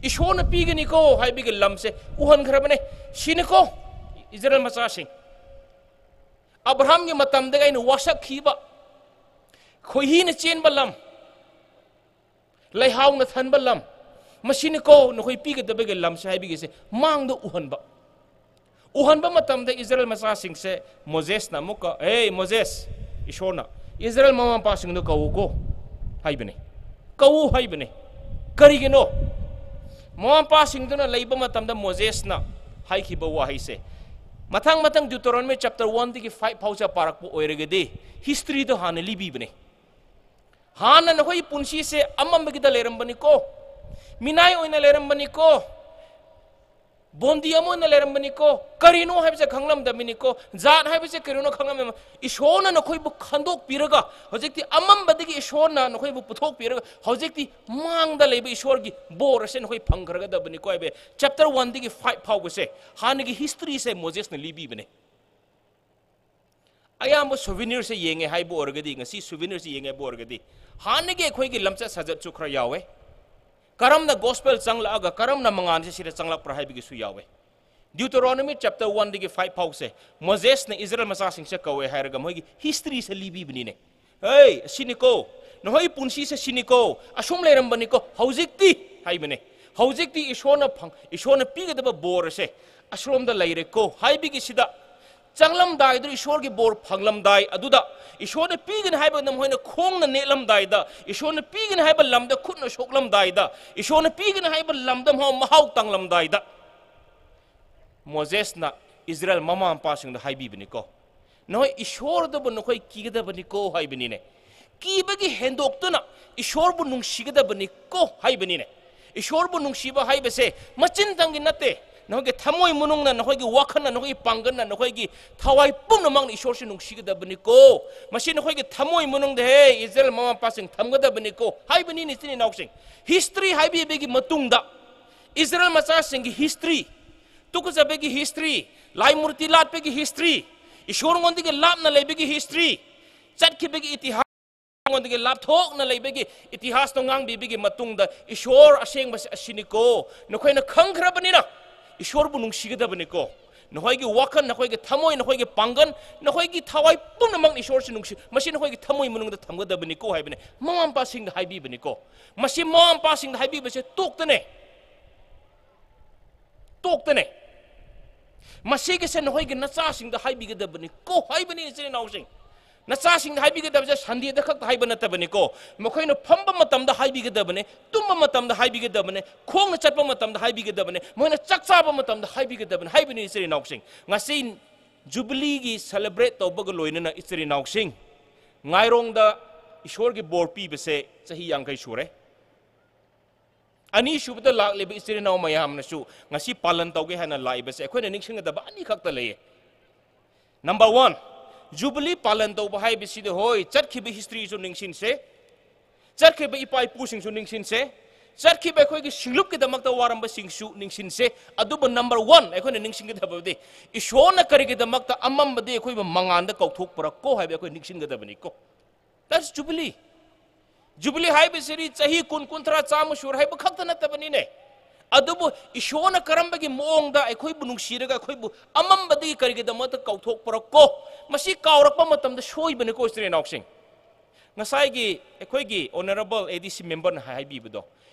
ꯏꯁꯣꯔꯅ ꯄꯤꯒꯅꯤꯀꯣ ꯍꯥꯏꯕꯒꯤ ꯂꯝꯁꯦ ꯎꯍꯟꯈ꯭ꯔꯕꯅꯦ꯫ ꯁꯤꯅꯤꯀꯣ ꯏꯁꯔꯥꯌꯦꯜ ꯃꯆꯥꯁꯤꯡ꯫ ꯑꯕ꯭ꯔꯥꯍꯥꯝꯒꯤ ꯃꯇꯝꯗꯒꯤ ꯑꯩꯅ ꯋꯥꯁꯛꯈꯤꯕ, ꯈꯣꯏꯍꯤꯅ ꯆꯦꯟꯕ ꯂꯝ, ꯂꯩꯍꯥꯎꯅ ꯊꯟꯕ ꯂꯝ, ꯃꯁꯤꯅꯤꯀꯣ ꯅꯈꯣꯏ ꯄꯤꯒꯗꯕꯒꯤ ꯂꯝꯁꯦ ꯍꯥꯏꯕꯒꯤꯁꯦ ꯃꯥꯡꯗ ꯎꯍꯟꯕ꯫ ꯎꯍꯟꯕ ꯃꯇꯝꯗ ꯏꯁꯔꯥꯌꯦꯜ ꯃꯆꯥꯁꯤꯡꯁꯦ ꯃꯣꯖꯦꯁꯅ ꯑꯃꯨꯛꯀ, "ꯑꯦ ꯃꯣꯖꯦꯁ, ꯏꯁꯣꯔꯅ ꯏꯁꯔꯥꯌꯦꯜ ꯃꯃꯥ ꯃꯄꯥꯁꯤꯡꯗꯣ ꯀꯧꯎꯀꯣ" ꯍꯥꯏꯕꯅꯦ꯫ ꯀꯧꯎ ꯍꯥꯏꯕꯅꯦ꯫ ꯀꯔꯤꯒꯤꯅꯣ? ꯃꯃꯥ ꯃꯄꯥꯁꯤꯡꯗꯨꯅ ꯂꯩꯕ ꯃꯇꯝꯗ ꯃꯣꯖꯦꯁꯅ ꯍꯥꯏꯈꯤꯕ ꯋꯥꯍꯩꯁꯦ, ꯃꯊꯪ ꯃꯊꯪ Deuteronomy chapter one ꯗꯒꯤ five ꯐꯥꯎꯁꯦ ꯄꯥꯔꯛꯄ ꯑꯣꯏꯔꯒꯗꯤ historyꯗꯣ ꯍꯥꯟꯅ ꯂꯤꯕꯤꯕꯅꯦ꯫ ꯍꯥꯟꯅ ꯅꯈꯣꯏꯒꯤ ꯄꯨꯟꯁꯤꯁꯦ ꯑꯃꯝꯕꯒꯤꯗ ꯂꯩꯔꯝꯕꯅꯤꯀꯣ, ꯃꯤꯅꯥꯏ ꯑꯣꯏꯅ ꯂꯩꯔꯝꯕꯅꯤꯀꯣ, ꯕꯣꯟꯗꯤ ꯑꯃ ꯑꯣꯏꯅ ꯂꯩꯔꯝꯕꯅꯤꯀꯣ, ꯀꯔꯤꯅꯣ ꯍꯥꯏꯕꯁꯦ ꯈꯪꯂꯝꯗꯕꯅꯤꯀꯣ, ꯖꯥꯠ ꯍꯥꯏꯕꯁꯦ ꯀꯔꯤꯅꯣ ꯈꯪꯂꯝꯗꯕ꯫ ꯏꯁꯣꯔꯅ ꯅꯈꯣꯏꯕꯨ ꯈꯟꯗꯣꯛꯄꯤꯔꯒ, ꯍꯧꯖꯤꯛꯇꯤ ꯑꯃꯝꯕꯗꯒꯤ ꯏꯁꯣꯔꯅ ꯅꯈꯣꯏꯕꯨ ꯄꯨꯊꯣꯛꯄꯤꯔꯒ, ꯍꯧꯖꯤꯛꯇꯤ ꯃꯥꯡꯗ ꯂꯩꯕ ꯏꯁꯣꯔꯒꯤ ꯕꯣꯔ ꯑꯁꯦ ꯅꯈꯣꯏ ꯐꯪꯈ꯭ꯔꯒꯗꯕꯅꯤꯀꯣ ꯍꯥꯏꯕ꯫ Chapter one ꯗꯒꯤ five ꯐꯥꯎꯕꯁꯦ ꯍꯥꯟꯅꯒꯤ historyꯁꯦ ꯃꯣꯖꯦꯁꯅ ꯂꯤꯕꯤꯕꯅꯦ꯫ ꯑꯌꯥꯝꯕ souvenirꯁꯦ ꯌꯦꯡꯉꯦ ꯍꯥꯏꯕ ꯑꯣꯏꯔꯒꯗꯤ, ꯉꯁꯤ souvenirꯁꯦ ꯌꯦꯡꯉꯦ ꯍꯥꯏꯕ ꯑꯣꯏꯔꯒꯗꯤ, ꯍꯥꯟꯅꯒꯤ ꯑꯩꯈꯣꯏꯒꯤ ꯂꯝꯆꯠ ꯁꯥꯖꯠꯁꯨ ꯈꯔ ꯌꯥꯎꯋꯦ꯫ ꯀꯔꯝꯅ gospel ꯆꯪꯂꯛꯑꯒ ꯀꯔꯝꯅ ꯃꯉꯥꯜꯁꯦ ꯁꯤꯗ ꯆꯪꯂꯛꯄ꯭ꯔꯥ ꯍꯥꯏꯕꯒꯤꯁꯨ ꯌꯥꯎꯋꯦ꯫ Deuteronomy chapter one ꯗꯒꯤ five ꯐꯥꯎꯁꯦ ꯃꯣꯖꯦꯁꯅ ꯏꯁꯔꯥꯌꯦꯜ ꯃꯆꯥꯁꯤꯡꯁꯦ ꯀꯧꯋꯦ ꯍꯥꯏꯔꯒ ꯃꯣꯏꯒꯤ historyꯁꯦ ꯂꯤꯕꯤꯕꯅꯤꯅꯦ꯫ "ꯍꯦ, ꯑꯁꯤꯅꯤꯀꯣ, ꯅꯈꯣꯏ ꯄꯨꯟꯁꯤꯁꯦ ꯁꯤꯅꯤꯀꯣ, ꯑꯁꯨꯝ ꯂꯩꯔꯝꯕꯅꯤꯀꯣ, ꯍꯧꯖꯤꯛꯇꯤ" ꯍꯥꯏꯕꯅꯦ꯫ "ꯍꯧꯖꯤꯛꯇꯤ ꯏꯁꯣꯔꯅ ꯐꯪ-, ꯏꯁꯣꯔꯅ ꯄꯤꯒꯗꯕ ꯕꯣꯔ ꯑꯁꯦ ꯑꯁꯣꯝꯗ ꯂꯩꯔꯦꯀꯣ" ꯍꯥꯏꯕꯒꯤꯁꯤꯗ, ꯆꯪꯂꯝꯗꯥꯏꯗꯨ ꯏꯁꯣꯔꯒꯤ ꯕꯣꯔ ꯐꯪꯂꯝꯗꯥꯏ ꯑꯗꯨꯗ, ꯏꯁꯣꯔꯅ ꯄꯤꯒꯅꯤ ꯍꯥꯏꯕ ꯅꯈꯣꯏꯅ ꯈꯣꯡꯅ ꯅꯦꯠꯂꯝꯗꯥꯏꯗ, ꯏꯁꯣꯔꯅ ꯄꯤꯒꯅꯤ ꯍꯥꯏꯕ ꯂꯝꯗ ꯈꯨꯠꯅ ꯁꯣꯛꯂꯝꯗꯥꯏꯗ, ꯏꯁꯣꯔꯅ ꯄꯤꯒꯅꯤ ꯍꯥꯏꯕ ꯂꯝꯗ ꯃꯍꯥꯎ, ꯃꯍꯥꯎ ꯇꯪꯂꯝꯗꯥꯏꯗ, ꯃꯣꯖꯦꯁꯅ ꯏꯁꯔꯥꯌꯦꯜ ꯃꯃꯥ ꯃꯄꯥꯁꯤꯡꯗ ꯍꯥꯏꯕꯤꯕꯅꯤꯀꯣ, ꯅꯈꯣꯏ ꯏꯁꯣꯔꯗꯕꯨ ꯅꯈꯣꯏ ꯀꯤꯒꯗꯕꯅꯤꯀꯣ ꯍꯥꯏꯕꯅꯤꯅꯦ꯫ ꯀꯤꯕꯒꯤ ꯍꯦꯟꯗꯣꯛꯇꯨꯅ ꯏꯁꯣꯔꯕꯨ ꯅꯨꯡꯁꯤꯒꯗꯕꯅꯤꯀꯣ ꯍꯥꯏꯕꯅꯤꯅꯦ꯫ ꯏꯁꯣꯔꯕꯨ ꯅꯨꯡꯁꯤꯕ ꯍꯥꯏꯕꯁꯦ ꯃꯆꯤꯟꯗꯪꯒꯤ ꯅꯠꯇꯦ, ꯅꯈꯣꯏꯒꯤ ꯊꯃꯣꯏ ꯃꯅꯨꯡꯅ, ꯅꯈꯣꯏꯒꯤ ꯋꯥꯈꯜꯅ, ꯅꯈꯣꯏꯒꯤ ꯄꯥꯡꯒꯜꯅ, ꯅꯈꯣꯏꯒꯤ ꯊꯋꯥꯏ ꯄꯨꯝꯅꯃꯛꯅ ꯏꯁꯣꯔꯁꯤ ꯅꯨꯡꯁꯤꯒꯗꯕꯅꯤꯀꯣ꯫ ꯃꯁꯤ ꯅꯈꯣꯏꯒꯤ ꯊꯃꯣꯏ ꯃꯅꯨꯡꯗ, ꯍꯦ ꯏꯁꯔꯥꯌꯦꯜ ꯃꯃꯥ ꯃꯄꯥꯁꯤꯡ, ꯊꯝꯒꯗꯕꯅꯤꯀꯣ ꯍꯥꯏꯕꯅꯤꯅꯦ, ꯏꯆꯤꯟ ꯏꯅꯥꯎꯁꯤꯡ꯫ ꯍꯤꯁꯇ꯭ꯔꯤ ꯍꯥꯏꯕꯤꯕꯒꯤ ꯃꯇꯨꯡꯗ, ꯏꯁꯔꯥꯌꯦꯜ ꯃꯆꯥꯁꯤꯡꯒꯤ ꯍꯤꯁꯇ꯭ꯔꯤ, ꯇꯨꯀꯠꯆꯕꯒꯤ ꯍꯤꯁꯇ꯭ꯔꯤ, ꯂꯥꯏ ꯃꯨꯔꯇꯤ ꯂꯥꯠꯄꯒꯤ ꯍꯤꯁꯇ꯭ꯔꯤ, ꯏꯁꯣꯔꯉꯣꯟꯗꯒꯤ ꯂꯥꯞꯅ ꯂꯩꯕꯒꯤ ꯍꯤꯁꯇ꯭ꯔꯤ, ꯆꯠꯈꯤꯕꯒꯤ ꯏꯇꯤꯍꯥꯁ, ꯉꯣꯟꯗꯒꯤ ꯂꯥꯞꯊꯣꯛꯅ ꯂꯩꯕꯒꯤ ꯏꯇꯤꯍꯥꯁꯇꯣ ꯉꯥꯡꯕꯤꯕꯒꯤ ꯃꯇꯨꯡꯗ, ꯏꯁꯣꯔ ꯑꯁꯦꯡꯕꯁꯦ ꯑꯁꯤꯅꯤꯀꯣ, ꯅꯈꯣꯏꯅ ꯈꯪꯈ꯭ꯔꯕꯅꯤꯅ ꯏꯁꯣꯔꯕꯨ ꯅꯨꯡꯁꯤꯒꯗꯕꯅꯤꯀꯣ꯫ ꯅꯈꯣꯏꯒꯤ ꯋꯥꯈꯜ, ꯅꯈꯣꯏꯒꯤ ꯊꯃꯣꯏ, ꯅꯈꯣꯏꯒꯤ ꯄꯥꯡꯒꯜ, ꯅꯈꯣꯏꯒꯤ ꯊꯋꯥꯏ ꯄꯨꯝꯅꯃꯛꯅ ꯏꯁꯣꯔꯁꯤ ꯅꯨꯡꯁꯤ, ꯃꯁꯤ ꯅꯈꯣꯏꯒꯤ ꯊꯃꯣꯏ ꯃꯅꯨꯡꯗ ꯊꯝꯒꯗꯕꯅꯤꯀꯣ ꯍꯥꯏꯕꯅꯦ꯫ ꯃꯃꯥ ꯃꯄꯥꯁꯤꯡꯗ ꯍꯥꯏꯕꯤꯕꯅꯤꯀꯣ꯫ ꯃꯁꯤ ꯃꯃꯥ ꯃꯄꯥꯁꯤꯡꯗ ꯍꯥꯏꯕꯤꯕꯁꯦ ꯇꯣꯛꯇꯅꯦ, ꯇꯣꯛꯇꯅꯦ꯫ ꯃꯁꯤꯒꯤꯁꯦ ꯅꯈꯣꯏꯒꯤ ꯅꯆꯥꯁꯤꯡꯗ ꯍꯥꯏꯕꯤꯒꯗꯕꯅꯤꯀꯣ ꯍꯥꯏꯕꯅꯤ, ꯏꯆꯤꯟ ꯏꯅꯥꯎꯁꯤꯡ꯫ ꯅꯆꯥꯁꯤꯡꯗ ꯍꯥꯏꯕꯤꯒꯗꯕꯁꯦ ꯁꯟꯗꯦꯗ ꯈꯛꯇ ꯍꯥꯏꯕ ꯅꯠꯇꯕꯅꯤꯀꯣ꯫ ꯃꯈꯣꯏꯅ ꯐꯝꯕ ꯃꯇꯝꯗ ꯍꯥꯏꯕꯤꯒꯗꯕꯅꯦ, ꯇꯨꯝꯕ ꯃꯇꯝꯗ ꯍꯥꯏꯕꯤꯒꯗꯕꯅꯦ, ꯈꯣꯡꯅ ꯆꯠꯄ ꯃꯇꯝꯗ ꯍꯥꯏꯕꯤꯒꯗꯕꯅꯦ, ꯃꯣꯏꯅ ꯆꯥꯛ ꯆꯥꯕ ꯃꯇꯝꯗ ꯍꯥꯏꯕꯤꯒꯗꯕꯅꯦ ꯍꯥꯏꯕꯅꯤ, ꯏꯆꯤꯟ ꯏꯅꯥꯎꯁꯤꯡ꯫ ꯉꯁꯤ ꯖꯨꯕꯤꯂꯤꯒꯤ ꯁꯦꯂꯦꯕ꯭ꯔꯦꯠ ꯇꯧꯕꯒ ꯂꯣꯏꯅꯅ, ꯏꯆꯤꯟ ꯏꯅꯥꯎꯁꯤꯡ, ꯉꯥꯏꯔꯣꯡꯗ ꯏꯁꯣꯔꯒꯤ ꯕꯣꯔ ꯄꯤꯕꯁꯦ ꯆꯍꯤ ꯌꯥꯡꯈꯩ ꯁꯨꯔꯦ꯫ ꯑꯅꯤꯁꯨꯕꯗ ꯂꯥꯛꯂꯤꯕ ꯏꯆꯤꯟ ꯏꯅꯥꯎ ꯃꯌꯥꯝꯅꯁꯨ ꯉꯁꯤ ꯄꯥꯂꯟ ꯇꯧꯒꯦ ꯍꯥꯏꯅ ꯂꯥꯛꯏꯕꯁꯦ ꯑꯩꯈꯣꯏꯅ ꯅꯤꯡꯁꯤꯡꯒꯗꯕ ꯑꯅꯤꯈꯛꯇ ꯂꯩꯌꯦ꯫ ꯅꯝꯕꯔ ꯋꯥꯟ, ꯖꯨꯕꯤꯂꯤ ꯄꯥꯂꯟ ꯇꯧꯕ ꯍꯥꯏꯕꯁꯤꯗꯤ, ꯍꯣꯏ, ꯆꯠꯈꯤꯕ ꯍꯤꯁꯇ꯭ꯔꯤꯁꯨ ꯅꯤꯡꯁꯤꯡꯁꯦ, ꯆꯠꯈꯤꯕ ꯏꯄꯥ ꯏꯄꯨꯁꯤꯡꯁꯨ ꯅꯤꯡꯁꯤꯡꯁꯦ, ꯆꯠꯈꯤꯕ ꯑꯩꯈꯣꯏꯒꯤ ꯁꯤꯡꯂꯨꯞꯀꯤꯗꯃꯛꯇ ꯋꯥꯔꯝꯕꯁꯤꯡꯁꯨ ꯅꯤꯡꯁꯤꯡꯁꯦ꯫ ꯑꯗꯨꯕꯨ ꯅꯝꯕꯔ ꯋꯥꯟ ꯑꯩꯈꯣꯏꯅ ꯅꯤꯡꯁꯤꯡꯒꯗꯕꯗꯤ, ꯏꯁꯣꯔꯅ ꯀꯔꯤꯒꯤꯗꯃꯛꯇ ꯑꯃꯝꯕꯗꯤ ꯑꯩꯈꯣꯏꯕꯨ ꯃꯉꯥꯟꯗ ꯀꯧꯊꯣꯛꯄꯔꯀꯣ ꯍꯥꯏꯕ ꯑꯩꯈꯣꯏ ꯅꯤꯡꯁꯤꯡꯒꯗꯕꯅꯤꯀꯣ꯫ That's Jubilee. ꯖꯨꯕꯤꯂꯤ ꯍꯥꯏꯕꯁꯤꯗꯤ ꯆꯍꯤ ꯀꯨꯟ, ꯀꯨꯟꯊ꯭ꯔꯥ, ꯆꯥꯝꯃ ꯁꯨꯔ ꯍꯥꯏꯕ ꯈꯛꯇ ꯅꯠꯇꯕꯅꯤꯅꯦ꯫ ꯑꯗꯨꯕꯨ ꯏꯁꯣꯔꯅ ꯀꯔꯝꯕꯒꯤ ꯃꯑꯣꯡꯗ ꯑꯩꯈꯣꯏꯕꯨ ꯅꯨꯡꯁꯤꯔꯒ ꯑꯩꯈꯣꯏꯕꯨ ꯑꯃꯝꯕꯗꯒꯤ ꯀꯔꯤꯒꯤꯗꯃꯛꯇ ꯀꯧꯊꯣꯛꯄꯔꯀꯣ? ꯃꯁꯤ ꯀꯥꯎꯔꯛꯄ ꯃꯇꯝꯗ ꯁꯣꯏꯕꯅꯤꯀꯣ, ꯏꯆꯤꯟ ꯏꯅꯥꯎꯁꯤꯡ꯫ ꯉꯁꯥꯏꯒꯤ ꯑꯩꯈꯣꯏꯒꯤ ꯑꯣꯅꯔꯦꯕꯜ ꯑꯦ ꯗꯤ ꯁꯤ ꯃꯦꯝꯕꯔꯅ ꯍꯥꯏꯕꯤꯕꯗꯣ,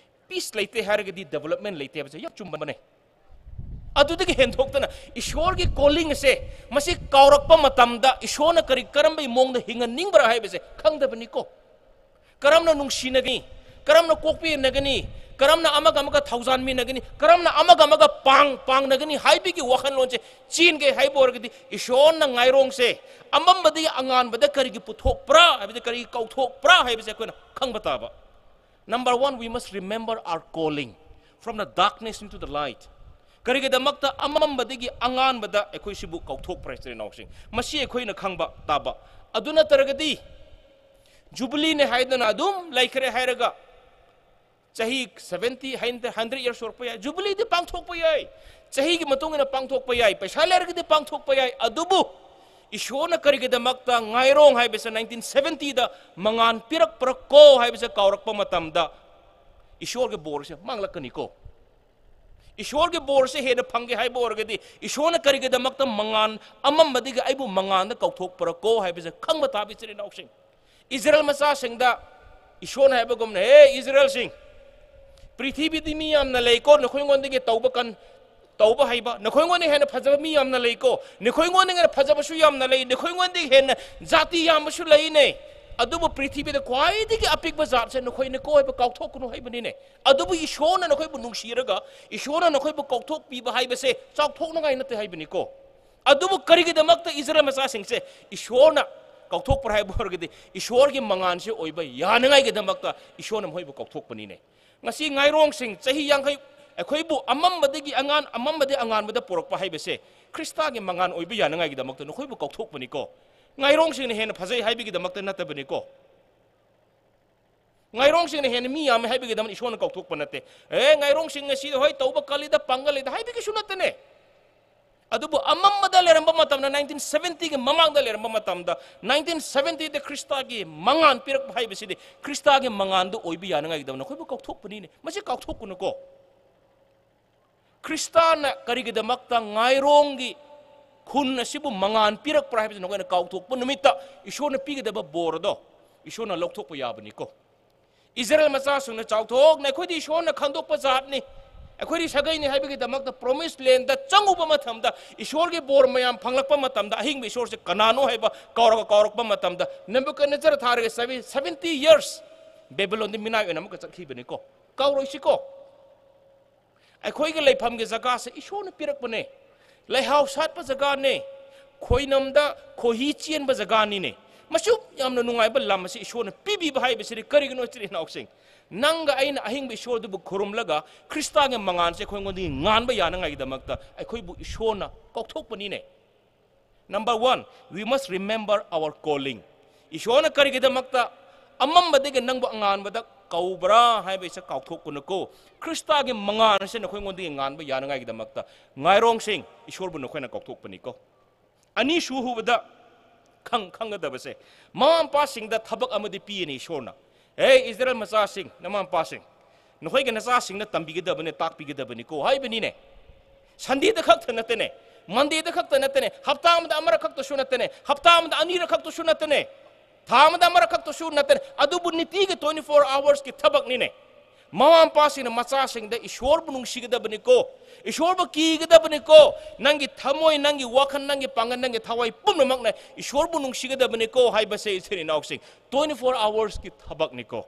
ꯄꯤꯁ ꯂꯩꯇꯦ ꯍꯥꯏꯔꯒꯗꯤ ꯗꯦꯕꯂꯞꯃꯦꯟ ꯂꯩꯇꯦ ꯍꯥꯏꯕꯁꯦ ꯌꯥꯝ ꯆꯨꯝꯕꯅꯦ꯫ ꯑꯗꯨꯗꯒꯤ ꯍꯦꯟꯗꯣꯛꯇꯅ ꯏꯁꯣꯔꯒꯤ ꯀꯣꯂꯤꯡ ꯑꯁꯦ, ꯃꯁꯤ ꯀꯥꯎꯔꯛꯄ ꯃꯇꯝꯗ ꯏꯁꯣꯔꯅ ꯀꯔꯤ, ꯀꯔꯝꯕꯒꯤ ꯃꯑꯣꯡꯗ ꯍꯤꯡꯍꯟꯅꯤꯡꯕ꯭ꯔꯥ ꯍꯥꯏꯕꯁꯦ ꯈꯪꯗꯕꯅꯤꯀꯣ꯫ ꯀꯔꯝꯅ ꯅꯨꯡꯁꯤꯅꯒꯅꯤ, ꯀꯔꯝꯅ ꯀꯣꯛꯄꯤꯅꯒꯅꯤ, ꯀꯔꯝꯅ ꯑꯃꯒ ꯑꯃꯒ ꯊꯧꯖꯥꯟꯃꯤꯟꯅꯒꯅꯤ, ꯀꯔꯝꯅ ꯑꯃꯒ ꯑꯃꯒ ꯄꯥꯡ ꯄꯥꯡꯅꯒꯅꯤ ꯍꯥꯏꯕꯒꯤ ꯋꯥꯈꯜꯂꯣꯟꯁꯦ ꯆꯦꯟꯒꯦ ꯍꯥꯏꯕ ꯑꯣꯏꯔꯒꯗꯤ, ꯏꯁꯣꯔꯅ ꯉꯥꯏꯔꯣꯡꯁꯦ ꯑꯃꯝꯕꯗꯒꯤ ꯑꯉꯥꯟꯕꯗ ꯀꯔꯤꯒꯤ ꯄꯨꯊꯣꯛꯄ꯭ꯔꯥ ꯍꯥꯏꯕꯁꯦ, ꯀꯔꯤꯒꯤ ꯀꯧꯊꯣꯛꯄ꯭ꯔꯥ ꯍꯥꯏꯕꯁꯦ ꯑꯩꯈꯣꯏꯅ ꯈꯪꯕ ꯇꯥꯕ꯫ Number one, we must remember our calling from the darkness into the light. ꯀꯔꯤꯒꯤꯗꯃꯛꯇ ꯑꯃꯝꯕꯗꯒꯤ ꯑꯉꯥꯟꯕꯗ ꯑꯩꯈꯣꯏ ꯁꯤꯕꯨ ꯀꯧꯊꯣꯛꯄ꯭ꯔꯥ, ꯏꯆꯤꯜ ꯏꯅꯥꯎꯁꯤꯡ? ꯃꯁꯤ ꯑꯩꯈꯣꯏꯅ ꯈꯪꯕ ꯇꯥꯕ꯫ ꯑꯗꯨ ꯅꯠꯇ꯭ꯔꯒꯗꯤ ꯖꯨꯕꯤꯂꯤꯅꯦ ꯍꯥꯏꯗꯅ ꯑꯗꯨꯝ ꯂꯩꯈ꯭ꯔꯦ ꯍꯥꯏꯔꯒ, ꯆꯍꯤ seventy, hundred years ꯁꯨꯔꯛꯄ ꯌꯥꯏ, ꯖꯨꯕꯤꯂꯤꯗꯤ ꯄꯥꯡꯊꯣꯛꯄ ꯌꯥꯏ, ꯆꯍꯤꯒꯤ ꯃꯇꯨꯡ ꯏꯟꯅ ꯄꯥꯡꯊꯣꯛꯄ ꯌꯥꯏ, ꯄꯩꯁꯥ ꯂꯩꯔꯒꯗꯤ ꯄꯥꯡꯊꯣꯛꯄ ꯌꯥꯏ꯫ ꯑꯗꯨꯕꯨ ꯏꯁꯣꯔꯅ ꯀꯔꯤꯒꯤꯗꯃꯛꯇ ꯉꯥꯏꯔꯣꯡ ꯍꯥꯏꯕꯁꯦ nineteen seventyꯗ ꯃꯉꯥꯟ ꯄꯤꯔꯛꯄ꯭ꯔꯥ ꯀꯣ ꯍꯥꯏꯕꯁꯦ ꯀꯥꯎꯔꯛꯄ ꯃꯇꯝꯗ, ꯏꯁꯣꯔꯒꯤ ꯕꯣꯔꯁꯦ ꯃꯥꯡꯂꯛꯀꯅꯤꯀꯣ꯫ ꯏꯁꯣꯔꯒꯤ ꯕꯣꯔꯁꯦ ꯍꯦꯟꯅ ꯐꯪꯒꯦ ꯍꯥꯏꯕ ꯑꯣꯏꯔꯒꯗꯤ, ꯏꯁꯣꯔꯅ ꯀꯔꯤꯒꯤꯗꯃꯛꯇ ꯃꯉꯥꯟ, ꯑꯃꯝꯕꯗꯒꯤ ꯑꯩꯕꯨ ꯃꯉꯥꯟꯗ ꯀꯧꯊꯣꯛꯄ꯭ꯔꯥ ꯀꯣ ꯍꯥꯏꯕꯁꯦ ꯈꯪꯕ ꯇꯥꯕ, ꯏꯆꯤꯜ ꯏꯅꯥꯎꯁꯤꯡ꯫ ꯏꯖꯔꯦꯜ ꯃꯆꯥꯁꯤꯡꯗ ꯏꯁꯣꯔꯅ ꯍꯥꯏꯕꯒꯨꯝꯅ, "ꯍꯦ ꯏꯖꯔꯦꯜꯁꯤꯡ, ꯄ꯭ꯔꯤꯊꯤꯕꯤꯗꯤ ꯃꯤ ꯌꯥꯝꯅ ꯂꯩꯀꯣ, ꯅꯈꯣꯏꯉꯣꯟꯗꯒꯤ ꯇꯧꯕ ꯀꯟ-, ꯇꯧꯕ ꯍꯩꯕ, ꯅꯈꯣꯏꯉꯣꯟꯗꯒꯤ ꯍꯦꯟꯅ ꯐꯖꯕ ꯃꯤ ꯌꯥꯝꯅ ꯂꯩꯀꯣ, ꯅꯈꯣꯏꯉꯣꯟꯗꯒꯤ ꯍꯦꯟꯅ ꯐꯖꯕꯁꯨ ꯌꯥꯝꯅ ꯂꯩ, ꯅꯈꯣꯏꯉꯣꯟꯗꯒꯤ ꯍꯦꯟꯅ ꯖꯥꯇꯤ ꯌꯥꯝꯕꯁꯨ ꯂꯩꯅꯦ꯫ ꯑꯗꯨꯕꯨ ꯄ꯭ꯔꯤꯊꯤꯕꯤꯗ ꯈ꯭ꯋꯥꯏꯗꯒꯤ ꯑꯄꯤꯛꯄ ꯖꯥꯠꯁꯦ ꯅꯈꯣꯏꯅꯤꯀꯣ ꯍꯥꯏꯕ ꯀꯥꯎꯊꯣꯛꯀꯅꯨ" ꯍꯥꯏꯕꯅꯤꯅꯦ꯫ ꯑꯗꯨꯕꯨ ꯏꯁꯣꯔꯅ ꯅꯈꯣꯏꯕꯨ ꯅꯨꯡꯁꯤꯔꯒ ꯏꯁꯣꯔꯅ ꯅꯈꯣꯏꯕꯨ ꯀꯧꯊꯣꯛꯄꯤꯕ ꯍꯥꯏꯕꯁꯦ ꯆꯥꯎꯊꯣꯛꯅꯉꯥꯏ ꯅꯠꯇꯦ ꯍꯥꯏꯕꯅꯤꯀꯣ꯫ ꯑꯗꯨꯕꯨ ꯀꯔꯤꯒꯤꯗꯃꯛꯇ ꯏꯖꯔꯦꯜ ꯃꯆꯥꯁꯤꯡꯁꯦ ꯏꯁꯣꯔꯅ ꯀꯧꯊꯣꯛꯄ꯭ꯔꯥ ꯍꯥꯏꯕ ꯑꯣꯏꯔꯒꯗꯤ, ꯏꯁꯣꯔꯒꯤ ꯃꯉꯥꯟꯁꯦ ꯑꯣꯏꯕ ꯌꯥꯅꯉꯥꯏꯒꯤꯗꯃꯛꯇ ꯏꯁꯣꯔꯅ ꯃꯈꯣꯏꯕꯨ ꯀꯧꯊꯣꯛꯄꯅꯤꯅꯦ꯫ ꯉꯁꯤ ꯉꯥꯏꯔꯣꯡꯁꯤꯡ ꯆꯍꯤ ꯌꯥꯡꯈꯩ ꯑꯩꯈꯣꯏꯕꯨ ꯑꯃꯝꯕꯗꯒꯤ ꯑꯉꯥꯟ, ꯑꯃꯝꯕꯗꯒꯤ ꯑꯉꯥꯟꯕꯗ ꯄꯨꯔꯛꯄ ꯍꯥꯏꯕꯁꯦ ꯈ꯭ꯔꯤꯁꯇꯒꯤ ꯃꯉꯥꯟ ꯑꯣꯏꯕ ꯌꯥꯅꯉꯥꯏꯒꯤꯗꯃꯛꯇ ꯅꯈꯣꯏꯕꯨ ꯀꯧꯊꯣꯛꯄꯅꯤꯀꯣ꯫ ꯉꯥꯏꯔꯣꯡꯁꯤꯡꯅ ꯍꯦꯟꯅ ꯐꯖꯩ ꯍꯥꯏꯕꯒꯤꯗꯃꯛꯇ ꯅꯠꯇꯕꯅꯤꯀꯣ꯫ ꯉꯥꯏꯔꯣꯡꯁꯤꯡꯅ ꯍꯦꯟꯅ ꯃꯤ ꯌꯥꯝꯃꯦ ꯍꯥꯏꯕꯒꯤꯗꯃꯛ ꯏꯁꯣꯔꯅ ꯀꯧꯊꯣꯛꯄ ꯅꯠꯇꯦ꯫ "ꯑꯦ, ꯉꯥꯏꯔꯣꯡꯁꯤꯡ ꯑꯁꯤꯗ ꯍꯣꯏ ꯇꯧꯕ ꯀꯜꯂꯤꯗ, ꯄꯥꯡꯒꯜ ꯂꯩꯗ" ꯍꯥꯏꯕꯒꯤꯁꯨ ꯅꯠꯇꯦꯅꯦ꯫ ꯑꯗꯨꯕꯨ ꯑꯃꯝꯕꯗ ꯂꯩꯔꯝꯕ ꯃꯇꯝꯗ, nineteen seventyꯒꯤ ꯃꯃꯥꯡꯗ ꯂꯩꯔꯝꯕ ꯃꯇꯝꯗ, nineteen seventyꯗ ꯈ꯭ꯔꯤꯁꯇꯒꯤ ꯃꯉꯥꯟ ꯄꯤꯔꯛꯄ ꯍꯥꯏꯕꯁꯤꯗꯤ ꯈ꯭ꯔꯤꯁꯇꯒꯤ ꯃꯉꯥꯟꯗꯨ ꯑꯣꯏꯕ ꯌꯥꯅꯉꯥꯏꯒꯤꯗꯃꯛ ꯅꯈꯣꯏꯕꯨ ꯀꯧꯊꯣꯛꯄꯅꯤꯅꯦ꯫ ꯃꯁꯤ ꯀꯥꯎꯊꯣꯛꯀꯅꯨꯀꯣ꯫ ꯈ꯭ꯔꯤꯁꯇꯅ ꯀꯔꯤꯒꯤꯗꯃꯛꯇ ꯉꯥꯏꯔꯣꯡꯒꯤ ꯈꯨꯟ ꯑꯁꯤꯕꯨ ꯃꯉꯥꯟ ꯄꯤꯔꯛꯄ꯭ꯔꯥ ꯍꯥꯏꯕꯁꯤ ꯅꯈꯣꯏꯅ ꯀꯥꯎꯊꯣꯛꯄ ꯅꯨꯃꯤꯠꯇ, ꯏꯁꯣꯔꯅ ꯄꯤꯒꯗꯕ ꯕꯣꯔꯗꯣ ꯏꯁꯣꯔꯅ ꯂꯧꯊꯣꯛꯄ ꯌꯥꯕꯅꯤꯀꯣ꯫ ꯏꯖꯔꯦꯜ ꯃꯆꯥꯁꯤꯡꯅ ꯆꯥꯎꯊꯣꯛꯅ, "ꯑꯩꯈꯣꯏꯗꯤ ꯏꯁꯣꯔꯅ ꯈꯟꯗꯣꯛꯄ ꯖꯥꯠꯅꯤ, ꯑꯩꯈꯣꯏꯗꯤ ꯁꯥꯒꯩꯅꯤ" ꯍꯥꯏꯕꯒꯤꯗꯃꯛꯇ promised landꯗ ꯆꯪꯉꯨꯕ ꯃꯇꯝꯗ, ꯏꯁꯣꯔꯒꯤ ꯕꯣꯔ ꯃꯌꯥꯝ ꯐꯪꯂꯛꯄ ꯃꯇꯝꯗ, ꯑꯍꯤꯡꯕ ꯏꯁꯣꯔꯁꯦ ꯀꯅꯥꯅꯣ ꯍꯥꯏꯕ ꯀꯥꯎꯔꯒ ꯀꯥꯎꯔꯛꯄ ꯃꯇꯝꯗ, ꯅꯦꯕꯨꯀꯗꯅꯦꯖꯔ ꯊꯥꯔꯒ seventy years ꯕꯦꯕꯤꯂꯣꯟꯗ ꯃꯤꯅꯥꯏ ꯑꯣꯏꯅ ꯑꯃꯨꯛꯀ ꯆꯠꯈꯤꯕꯅꯤꯀꯣ꯫ ꯀꯥꯎꯔꯣꯏꯁꯤꯀꯣ꯫ ꯑꯩꯈꯣꯏꯒꯤ ꯂꯩꯐꯝꯒꯤ ꯖꯒꯥꯁꯦ ꯏꯁꯣꯔꯅ ꯄꯤꯔꯛꯄꯅꯦ꯫ ꯂꯩꯍꯥꯎ ꯁꯥꯠꯄ ꯖꯒꯥꯅꯦ꯫ ꯈꯣꯏꯅꯝꯗ ꯈꯣꯏꯍꯤ ꯆꯦꯟꯕ ꯖꯒꯥꯅꯤꯅꯦ꯫ ꯃꯁꯨꯛ ꯌꯥꯝꯅ ꯅꯨꯡꯉꯥꯏꯕ ꯂꯝ ꯑꯁꯤ ꯏꯁꯣꯔꯅ ꯄꯤꯕꯤꯕ ꯍꯥꯏꯕꯁꯤꯗꯤ ꯀꯔꯤꯒꯤꯅꯣ, ꯏꯆꯤꯜ ꯏꯅꯥꯎꯁꯤꯡ? ꯅꯪꯒ ꯑꯩꯅ ꯑꯍꯤꯡꯕ ꯏꯁꯣꯔꯗꯨꯕꯨ ꯈꯨꯔꯨꯝꯂꯒ ꯈ꯭ꯔꯤꯁꯇꯥꯒꯤ ꯃꯉꯥꯜꯁꯦ ꯑꯩꯈꯣꯏꯉꯣꯟꯗꯒꯤ ꯉꯥꯟꯕ ꯌꯥꯅꯉꯥꯏꯒꯤꯗꯃꯛꯇ ꯑꯩꯈꯣꯏꯕꯨ ꯏꯁꯣꯔꯅ ꯀꯧꯊꯣꯛꯄꯅꯤꯅꯦ꯫ Number one, we must remember our calling. ꯏꯁꯣꯔꯅ ꯀꯔꯤꯒꯤꯗꯃꯛꯇ ꯑꯃꯝꯕꯗꯒꯤ ꯅꯪꯕꯨ ꯑꯉꯥꯟꯕꯗ ꯀꯧꯕ꯭ꯔꯥ ꯍꯥꯏꯕꯁꯦ ꯀꯥꯎꯊꯣꯛꯀꯅꯨꯀꯣ꯫ ꯈ꯭ꯔꯤꯁꯇꯥꯒꯤ ꯃꯉꯥꯜ ꯑꯁꯤ ꯅꯈꯣꯏꯉꯣꯟꯗꯒꯤ ꯉꯥꯟꯕ ꯌꯥꯅꯉꯥꯏꯒꯤꯗꯃꯛꯇ, ꯉꯥꯏꯔꯣꯡꯁꯤꯡ, ꯏꯁꯣꯔꯕꯨ ꯅꯈꯣꯏꯅ ꯀꯥꯎꯊꯣꯛꯄꯅꯤꯀꯣ꯫ ꯑꯅꯤꯁꯨꯕꯗ ꯈꯪ-, ꯈꯪꯒꯗꯕꯁꯦ, ꯃꯃꯥ ꯃꯄꯥꯁꯤꯡꯗ ꯊꯕꯛ ꯑꯃꯗꯤ ꯄꯤꯌꯦꯅꯦ ꯏꯁꯣꯔꯅ꯫ "ꯍꯦ ꯏꯁꯔꯥꯌꯦꯜ ꯃꯆꯥꯁꯤꯡ, ꯅꯃꯥ ꯃꯄꯥꯁꯤꯡ, ꯅꯈꯣꯏꯒꯤ ꯅꯆꯥꯁꯤꯡꯅ ꯇꯝꯕꯤꯒꯗꯕꯅꯦ, ꯇꯥꯛꯄꯤꯒꯗꯕꯅꯤꯀꯣ" ꯍꯥꯏꯕꯅꯤꯅꯦ꯫ ꯁꯟꯗꯦꯗ ꯈꯛꯇ ꯅꯠꯇꯦꯅꯦ, ꯃꯟꯗꯦꯗ ꯈꯛꯇ ꯅꯠꯇꯦꯅꯦ, ꯍꯞꯇꯥ ꯑꯃꯗ ꯑꯃꯔꯛ ꯈꯛꯇꯁꯨ ꯅꯠꯇꯦꯅꯦ, ꯍꯞꯇꯥ ꯑꯃꯗ ꯑꯅꯤꯔꯛ ꯈꯛꯇꯁꯨ ꯅꯠꯇꯦꯅꯦ, ꯊꯥ ꯑꯃꯗ ꯑꯃꯔꯛ ꯈꯛꯇꯁꯨ ꯅꯠꯇꯦꯅꯦ, ꯑꯗꯨꯕꯨ ꯅꯤꯇꯤꯒꯤ twenty four hoursꯀꯤ ꯊꯕꯛꯅꯤꯅꯦ꯫ ꯃꯃꯥ ꯃꯄꯥꯁꯤꯡꯅ ꯃꯆꯥꯁꯤꯡꯗ ꯏꯁꯣꯔꯕꯨ ꯅꯨꯡꯁꯤꯒꯗꯕꯅꯤꯀꯣ, ꯏꯁꯣꯔꯕꯨ ꯀꯤꯒꯗꯕꯅꯤꯀꯣ, ꯅꯪꯒꯤ ꯊꯃꯣꯏ, ꯅꯪꯒꯤ ꯋꯥꯈꯜ, ꯅꯪꯒꯤ ꯄꯥꯡꯒꯜ, ꯅꯪꯒꯤ ꯊꯋꯥꯏ ꯄꯨꯝꯅꯃꯛꯅ ꯏꯁꯣꯔꯕꯨ ꯅꯨꯡꯁꯤꯒꯗꯕꯅꯤꯀꯣ ꯍꯥꯏꯕꯁꯦ, ꯏꯆꯤꯜ ꯏꯅꯥꯎꯁꯤꯡ, twenty four hoursꯀꯤ ꯊꯕꯛꯅꯤꯀꯣ꯫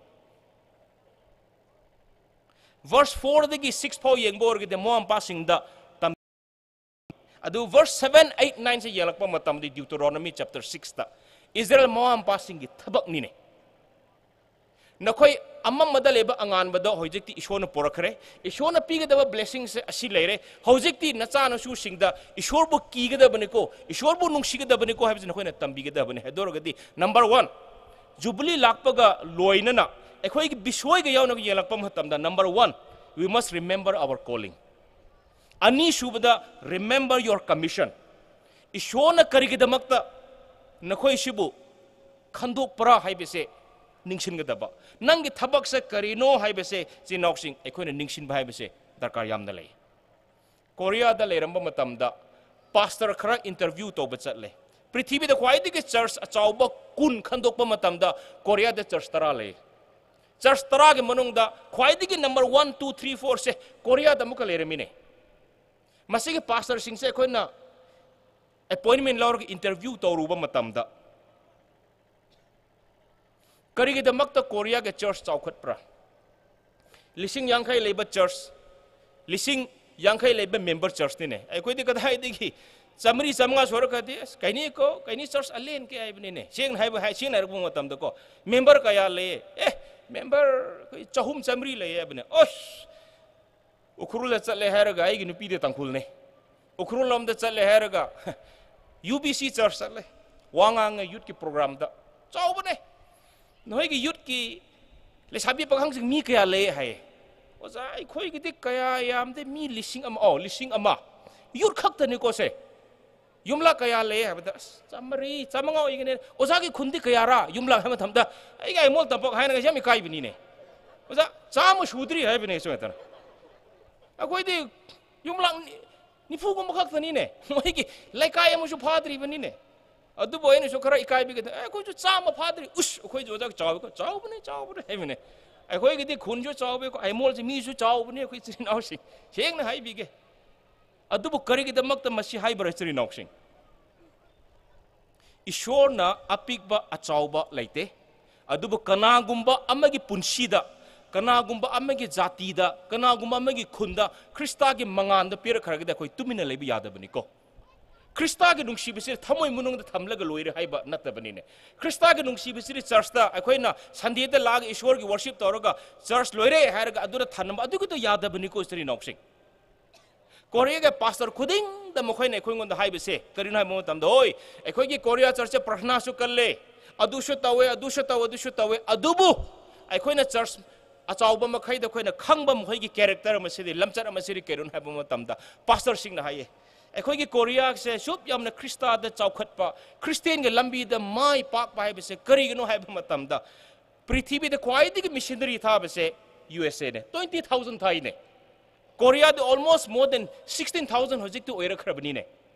Verse fourꯗꯒꯤ six ꯐꯥꯎ ꯌꯦꯡꯕ ꯑꯣꯏꯔꯒꯗꯤ, ꯃꯃꯥ ꯃꯄꯥꯁꯤꯡꯗ ꯇꯝ-, ꯑꯗꯨ verse seven, eight, nineꯁꯦ ꯌꯦꯡꯂꯛꯄ ꯃꯇꯝꯗ, Deuteronomy chapter sixꯇ, ꯏꯁꯔꯥꯌꯦꯜ ꯃꯃꯥ ꯃꯄꯥꯁꯤꯡꯒꯤ ꯊꯕꯛꯅꯤꯅꯦ꯫ ꯅꯈꯣꯏ ꯑꯃꯝꯕꯗ ꯂꯩꯕ ꯑꯉꯥꯟꯕꯗ ꯍꯧꯖꯤꯛꯇꯤ ꯏꯁꯣꯔꯅ ꯄꯨꯔꯛꯈ꯭ꯔꯦ꯫ ꯏꯁꯣꯔꯅ ꯄꯤꯒꯗꯕ blessingꯁꯦ ꯑꯁꯤ ꯂꯩꯔꯦ꯫ ꯍꯧꯖꯤꯛꯇꯤ ꯅꯆꯥꯅꯁꯨꯁꯤꯡꯗ ꯏꯁꯣꯔꯕꯨ ꯀꯤꯒꯗꯕꯅꯤꯀꯣ, ꯏꯁꯣꯔꯕꯨ ꯅꯨꯡꯁꯤꯒꯗꯕꯅꯤꯀꯣ ꯍꯥꯏꯕꯁꯤ ꯅꯈꯣꯏꯅ ꯇꯝꯕꯤꯒꯗꯕꯅꯤ꯫ ꯑꯗꯨ ꯑꯣꯏꯔꯒꯗꯤ, number one, ꯖꯨꯕꯤꯂꯤ ꯂꯥꯛꯄꯒ ꯂꯣꯏꯅꯅ ꯑꯩꯈꯣꯏꯒꯤ ꯕꯤꯁꯣꯏꯒ ꯌꯥꯎꯅ ꯌꯦꯡꯂꯛꯄ ꯃꯇꯝꯗ, number one, we must remember our calling. ꯑꯅꯤꯁꯨꯕꯗ, remember your commission. ꯏꯁꯣꯔꯅ ꯀꯔꯤꯒꯤꯗꯃꯛꯇ ꯅꯈꯣꯏꯁꯤꯕꯨ ꯈꯟꯗꯣꯛꯄ꯭ꯔꯥ ꯍꯥꯏꯕꯁꯦ ꯅꯤꯡꯁꯤꯟꯒꯗꯕ꯫ ꯅꯪꯒꯤ ꯊꯕꯛꯁꯦ ꯀꯔꯤꯅꯣ ꯍꯥꯏꯕꯁꯦ, ꯏꯆꯤꯜ ꯏꯅꯥꯎꯁꯤꯡ, ꯑꯩꯈꯣꯏꯅ ꯅꯤꯡꯁꯤꯟꯕ ꯍꯥꯏꯕꯁꯦ ꯗꯔꯀꯥꯔ ꯌꯥꯝꯅ ꯂꯩ꯫ ꯀꯣꯔꯤꯌꯥꯗ ꯂꯩꯔꯝꯕ ꯃꯇꯝꯗ pastor ꯈꯔ interview ꯇꯧꯕ ꯆꯠꯂꯦ꯫ ꯄ꯭ꯔꯤꯊꯤꯕꯤꯗ ꯈ꯭ꯋꯥꯏꯗꯒꯤ church ꯑꯆꯧꯕ ꯀꯨꯟ ꯈꯟꯗꯣꯛꯄ ꯃꯇꯝꯗ ꯀꯣꯔꯤꯌꯥꯗ church ꯇꯔꯥ ꯂꯩ꯫ Church ꯇꯔꯥꯒꯤ ꯃꯅꯨꯡꯗ ꯈ꯭ꯋꯥꯏꯗꯒꯤ number one, two, three, fourꯁꯦ ꯀꯣꯔꯤꯌꯥꯗ ꯑꯃꯨꯛꯀ ꯂꯩꯔꯝꯃꯤꯅꯦ꯫ ꯃꯁꯤꯒꯤ pastorꯁꯤꯡꯁꯦ ꯑꯩꯈꯣꯏꯅ appointment ꯂꯧꯔꯒ interview ꯇꯧꯔꯨꯕ ꯃꯇꯝꯗ, ꯀꯔꯤꯒꯤꯗꯃꯛꯇ ꯀꯣꯔꯤꯌꯥꯒꯤ church ꯆꯥꯎꯈꯠꯄ꯭ꯔꯥ? ꯂꯤꯁꯤꯡ ꯌꯥꯡꯈꯩ ꯂꯩꯕ ꯆꯔꯆ, ꯂꯤꯁꯤꯡ ꯌꯥꯡꯈꯩ ꯂꯩꯕ ꯃꯦꯝꯕꯔ ꯆꯔꯆꯅꯤꯅꯦ꯫ ꯑꯩꯈꯣꯏꯗꯤ ꯀꯗꯥꯏꯗꯒꯤ ꯆꯥꯃꯔꯤ ꯆꯥꯃꯉꯥ ꯁꯨꯔꯒꯗꯤ, "ꯑꯁ, ꯀꯩꯅꯤꯀꯣ, ꯀꯩꯅꯤ ꯆꯔꯆ ꯑꯂꯦꯟ ꯀꯦ" ꯍꯥꯏꯕꯅꯤꯅꯦ꯫ ꯁꯦꯡꯅ ꯍꯥꯏꯕ ꯍꯥꯏ, ꯁꯦꯡꯅ ꯍꯥꯏꯔꯛꯄ ꯃꯇꯝꯗꯀꯣ, ꯃꯦꯝꯕꯔ ꯀꯌꯥ ꯂꯩꯌꯦ? "ꯑꯦ, ꯃꯦꯝꯕꯔ ꯑꯩꯈꯣꯏ ꯆꯍꯨꯝ ꯆꯥꯃꯔꯤ ꯂꯩꯌꯦ" ꯍꯥꯏꯕꯅꯦ꯫ ꯑꯁ, ꯎꯈ꯭ꯔꯨꯜꯗ ꯆꯠꯂꯦ ꯍꯥꯏꯔꯒ ꯑꯩꯒꯤ ꯅꯨꯄꯤꯗꯤ ꯇꯥꯡꯈꯨꯜꯅꯦ꯫ ꯎꯈ꯭ꯔꯨꯜ ꯂꯣꯝꯗ ꯆꯠꯂꯦ ꯍꯥꯏꯔꯒ ꯌꯨ ꯕꯤ ꯁꯤ ꯆꯔꯆ ꯆꯠꯂꯦ꯫ ꯋꯥ ꯉꯥꯡꯉꯦ ꯌꯨꯠꯀꯤ ꯄ꯭ꯔꯣꯒ꯭ꯔꯥꯝꯗ꯫ "ꯆꯥꯎꯕꯅꯦ꯫ ꯅꯈꯣꯏꯒꯤ ꯌꯨꯠꯀꯤ ꯂꯩꯁꯥꯕꯤ ꯄꯥꯈꯪꯁꯤꯡ ꯃꯤ ꯀꯌꯥ ꯂꯩ?" ꯍꯥꯏꯌꯦ꯫ "ꯑꯣꯖꯥ, ꯑꯩꯈꯣꯏꯒꯤꯗꯤ ꯀꯌꯥ ꯌꯥꯝꯗꯦ, ꯃꯤ ꯂꯤꯁꯤꯡ ꯑꯃ", ꯑꯣ, ꯂꯤꯁꯤꯡ ꯑꯃ꯫ ꯌꯨꯠ ꯈꯛꯇꯅꯤꯀꯣ ꯁꯦ꯫ "ꯌꯨꯝꯂꯛ ꯀꯌꯥ ꯂꯩ?" ꯍꯥꯏꯕꯗ, "ꯑꯁ, ꯆꯥꯃꯔꯤ, ꯆꯥꯃꯉꯥ ꯑꯣꯏꯒꯅꯤ꯫ ꯑꯣꯖꯥꯒꯤ ꯈꯨꯟꯗꯤ ꯀꯌꯥꯔꯥ?" ꯌꯨꯝꯂꯛ ꯍꯥꯏꯕ ꯃꯇꯝꯗ ꯑꯩꯒꯤ ꯑꯩꯃꯣꯜ ꯇꯝꯄꯥꯛ ꯍꯥꯏꯅꯒ ꯌꯥꯝ ꯏꯀꯥꯏꯕꯅꯤꯅꯦ꯫ "ꯑꯣꯖꯥ, ꯆꯥꯝꯃ ꯁꯨꯗ꯭ꯔꯤ" ꯍꯥꯏꯕꯅꯦ ꯁꯨꯃꯥꯏꯅ ꯇꯧꯅ꯫ "ꯑꯩꯈꯣꯏꯗꯤ ꯌꯨꯝꯂꯛ ꯅꯤ-, ꯅꯤꯐꯨꯒꯨꯝꯕ ꯈꯛꯇꯅꯤꯅꯦ꯫ ꯃꯣꯏꯒꯤ ꯂꯩꯀꯥꯏ ꯑꯃꯁꯨ ꯐꯥꯗ꯭ꯔꯤꯕꯅꯤꯅꯦ"꯫ ꯑꯗꯨꯕꯨ ꯑꯩꯅꯁꯨ ꯈꯔ ꯏꯀꯥꯏꯕꯤꯒꯦ, "ꯑꯦ, ꯑꯩꯈꯣꯏꯁꯨ ꯆꯥꯝꯃ ꯐꯥꯗ꯭ꯔꯤ"꯫ "ꯎꯁ, ꯑꯩꯈꯣꯏꯁꯨ ꯑꯣꯖꯥ ꯆꯥꯎꯕꯀꯣ", "ꯆꯥꯎꯕꯅꯦ, ꯆꯥꯎꯕꯅꯦ" ꯍꯥꯏꯕꯅꯦ꯫ "ꯑꯩꯈꯣꯏꯒꯤꯗꯤ ꯈꯨꯟꯁꯨ ꯆꯥꯎꯕꯀꯣ, ꯑꯩꯃꯣꯜꯁꯦ ꯃꯤꯁꯨ ꯆꯥꯎꯕꯅꯦ ꯑꯩꯈꯣꯏ ꯏꯆꯤꯜ ꯏꯅꯥꯎꯁꯤꯡ"꯫ ꯁꯦꯡꯅ ꯍꯥꯏꯕꯤꯒꯦ꯫ ꯑꯗꯨꯕꯨ ꯀꯔꯤꯒꯤꯗꯃꯛꯇ ꯃꯁꯤ ꯍꯥꯏꯕ꯭ꯔꯥ, ꯏꯆꯤꯜ ꯏꯅꯥꯎꯁꯤꯡ? ꯏꯁꯣꯔꯅ ꯑꯄꯤꯛꯄ ꯑꯆꯥꯎꯕ ꯂꯩꯇꯦ꯫ ꯑꯗꯨꯕꯨ ꯀꯅꯥꯒꯨꯝꯕ ꯑꯃꯒꯤ ꯄꯨꯟꯁꯤꯗ, ꯀꯅꯥꯒꯨꯝꯕ ꯑꯃꯒꯤ ꯖꯥꯇꯤꯗ, ꯀꯅꯥꯒꯨꯝꯕ ꯑꯃꯒꯤ ꯈꯨꯟꯗ ꯈ꯭ꯔꯤꯁꯇꯒꯤ ꯃꯉꯥꯜꯗ ꯄꯤꯔꯛꯈ꯭ꯔꯒꯗꯤ ꯑꯩꯈꯣꯏ ꯇꯨꯃꯤꯟꯅ ꯂꯩꯕ ꯌꯥꯗꯕꯅꯤꯀꯣ꯫ ꯈ꯭ꯔꯤꯁꯇꯒꯤ ꯅꯨꯡꯁꯤꯕꯁꯤ ꯊꯃꯣꯏ ꯃꯅꯨꯡꯗ ꯊꯝꯂꯒ ꯂꯣꯏꯔꯦ ꯍꯥꯏꯕ ꯅꯠꯇꯕꯅꯤꯅꯦ꯫ ꯈ꯭ꯔꯤꯁꯇꯒꯤ ꯅꯨꯡꯁꯤꯕꯁꯤꯗꯤ ꯆꯔꯆꯇ ꯑꯩꯈꯣꯏꯅ ꯁꯟꯗꯦꯗ ꯂꯥꯛꯑꯒ ꯏꯁꯣꯔꯒꯤ ꯋꯥꯔꯁꯤꯞ ꯇꯧꯔꯒ ꯆꯔꯆ ꯂꯣꯏꯔꯦ ꯍꯥꯏꯔꯒ ꯑꯗꯨꯗ ꯊꯝꯕ ꯑꯗꯨꯒꯤꯗꯣ ꯌꯥꯗꯕꯅꯤꯀꯣ, ꯏꯆꯤꯜ ꯏꯅꯥꯎꯁꯤꯡ꯫ ꯀꯣꯔꯤꯌꯥꯒꯤ ꯄꯥꯁꯇꯔ ꯈꯨꯗꯤꯡꯗ ꯃꯈꯣꯏꯅ ꯑꯩꯈꯣꯏꯉꯣꯟꯗ ꯍꯥꯏꯕꯁꯦ ꯀꯔꯤꯅꯣ ꯍꯥꯏꯕ ꯃꯇꯝꯗ, "ꯍꯣꯏ, ꯑꯩꯈꯣꯏꯒꯤ ꯀꯣꯔꯤꯌꯥ ꯆꯔꯆꯁꯦ ꯄ꯭ꯔꯊꯅꯥꯁꯨ ꯀꯜꯂꯦ, ꯑꯗꯨꯁꯨ ꯇꯧꯋꯦ, ꯑꯗꯨꯁꯨ ꯇꯧꯋꯦ, ꯑꯗꯨꯁꯨ ꯇꯧꯋꯦ, ꯑꯗꯨꯕꯨ ꯑꯩꯈꯣꯏꯅ ꯆꯔꯆ ꯑꯆꯧꯕ ꯃꯈꯩꯗ ꯑꯩꯈꯣꯏꯅ ꯈꯪꯕ ꯃꯈꯣꯏꯒꯤ ꯀꯦꯔꯦꯛꯇꯔ ꯑꯃꯁꯤꯗꯤ, ꯂꯝꯆꯠ ꯑꯃꯁꯤꯗꯤ ꯀꯔꯤꯅꯣ?" ꯍꯥꯏꯕ ꯃꯇꯝꯗ ꯄꯥꯁꯇꯔꯁꯤꯡꯅ ꯍꯥꯏꯌꯦ, "ꯑꯩꯈꯣꯏꯒꯤ ꯀꯣꯔꯤꯌꯥꯁꯦ ꯁꯨꯛ ꯌꯥꯝꯅ ꯈ꯭ꯔꯤꯁꯇꯗ ꯆꯥꯎꯈꯠꯄ, ꯈ꯭ꯔꯤꯁꯇꯦꯟꯒꯤ ꯂꯝꯕꯤꯗ ꯃꯥꯏ ꯄꯥꯛꯄ ꯍꯥꯏꯕꯁꯦ ꯀꯔꯤꯒꯤꯅꯣ?" ꯍꯥꯏꯕ ꯃꯇꯝꯗ ꯄ꯭ꯔꯤꯊꯤꯕꯤꯗ ꯈ꯭ꯋꯥꯏꯗꯒꯤ ꯃꯤꯁꯟꯅꯔꯤ ꯊꯥꯕꯁꯦ ꯌꯨ ꯑꯦꯁ ꯑꯦꯅꯦ, twenty thousand ꯊꯥꯏꯅꯦ꯫ ꯀꯣꯔꯤꯌꯥꯗ almost more than sixteen thousand ꯍꯧꯖꯤꯛꯇꯤ ꯑꯣꯏꯔꯛꯈ꯭ꯔꯕꯅꯤꯅꯦ꯫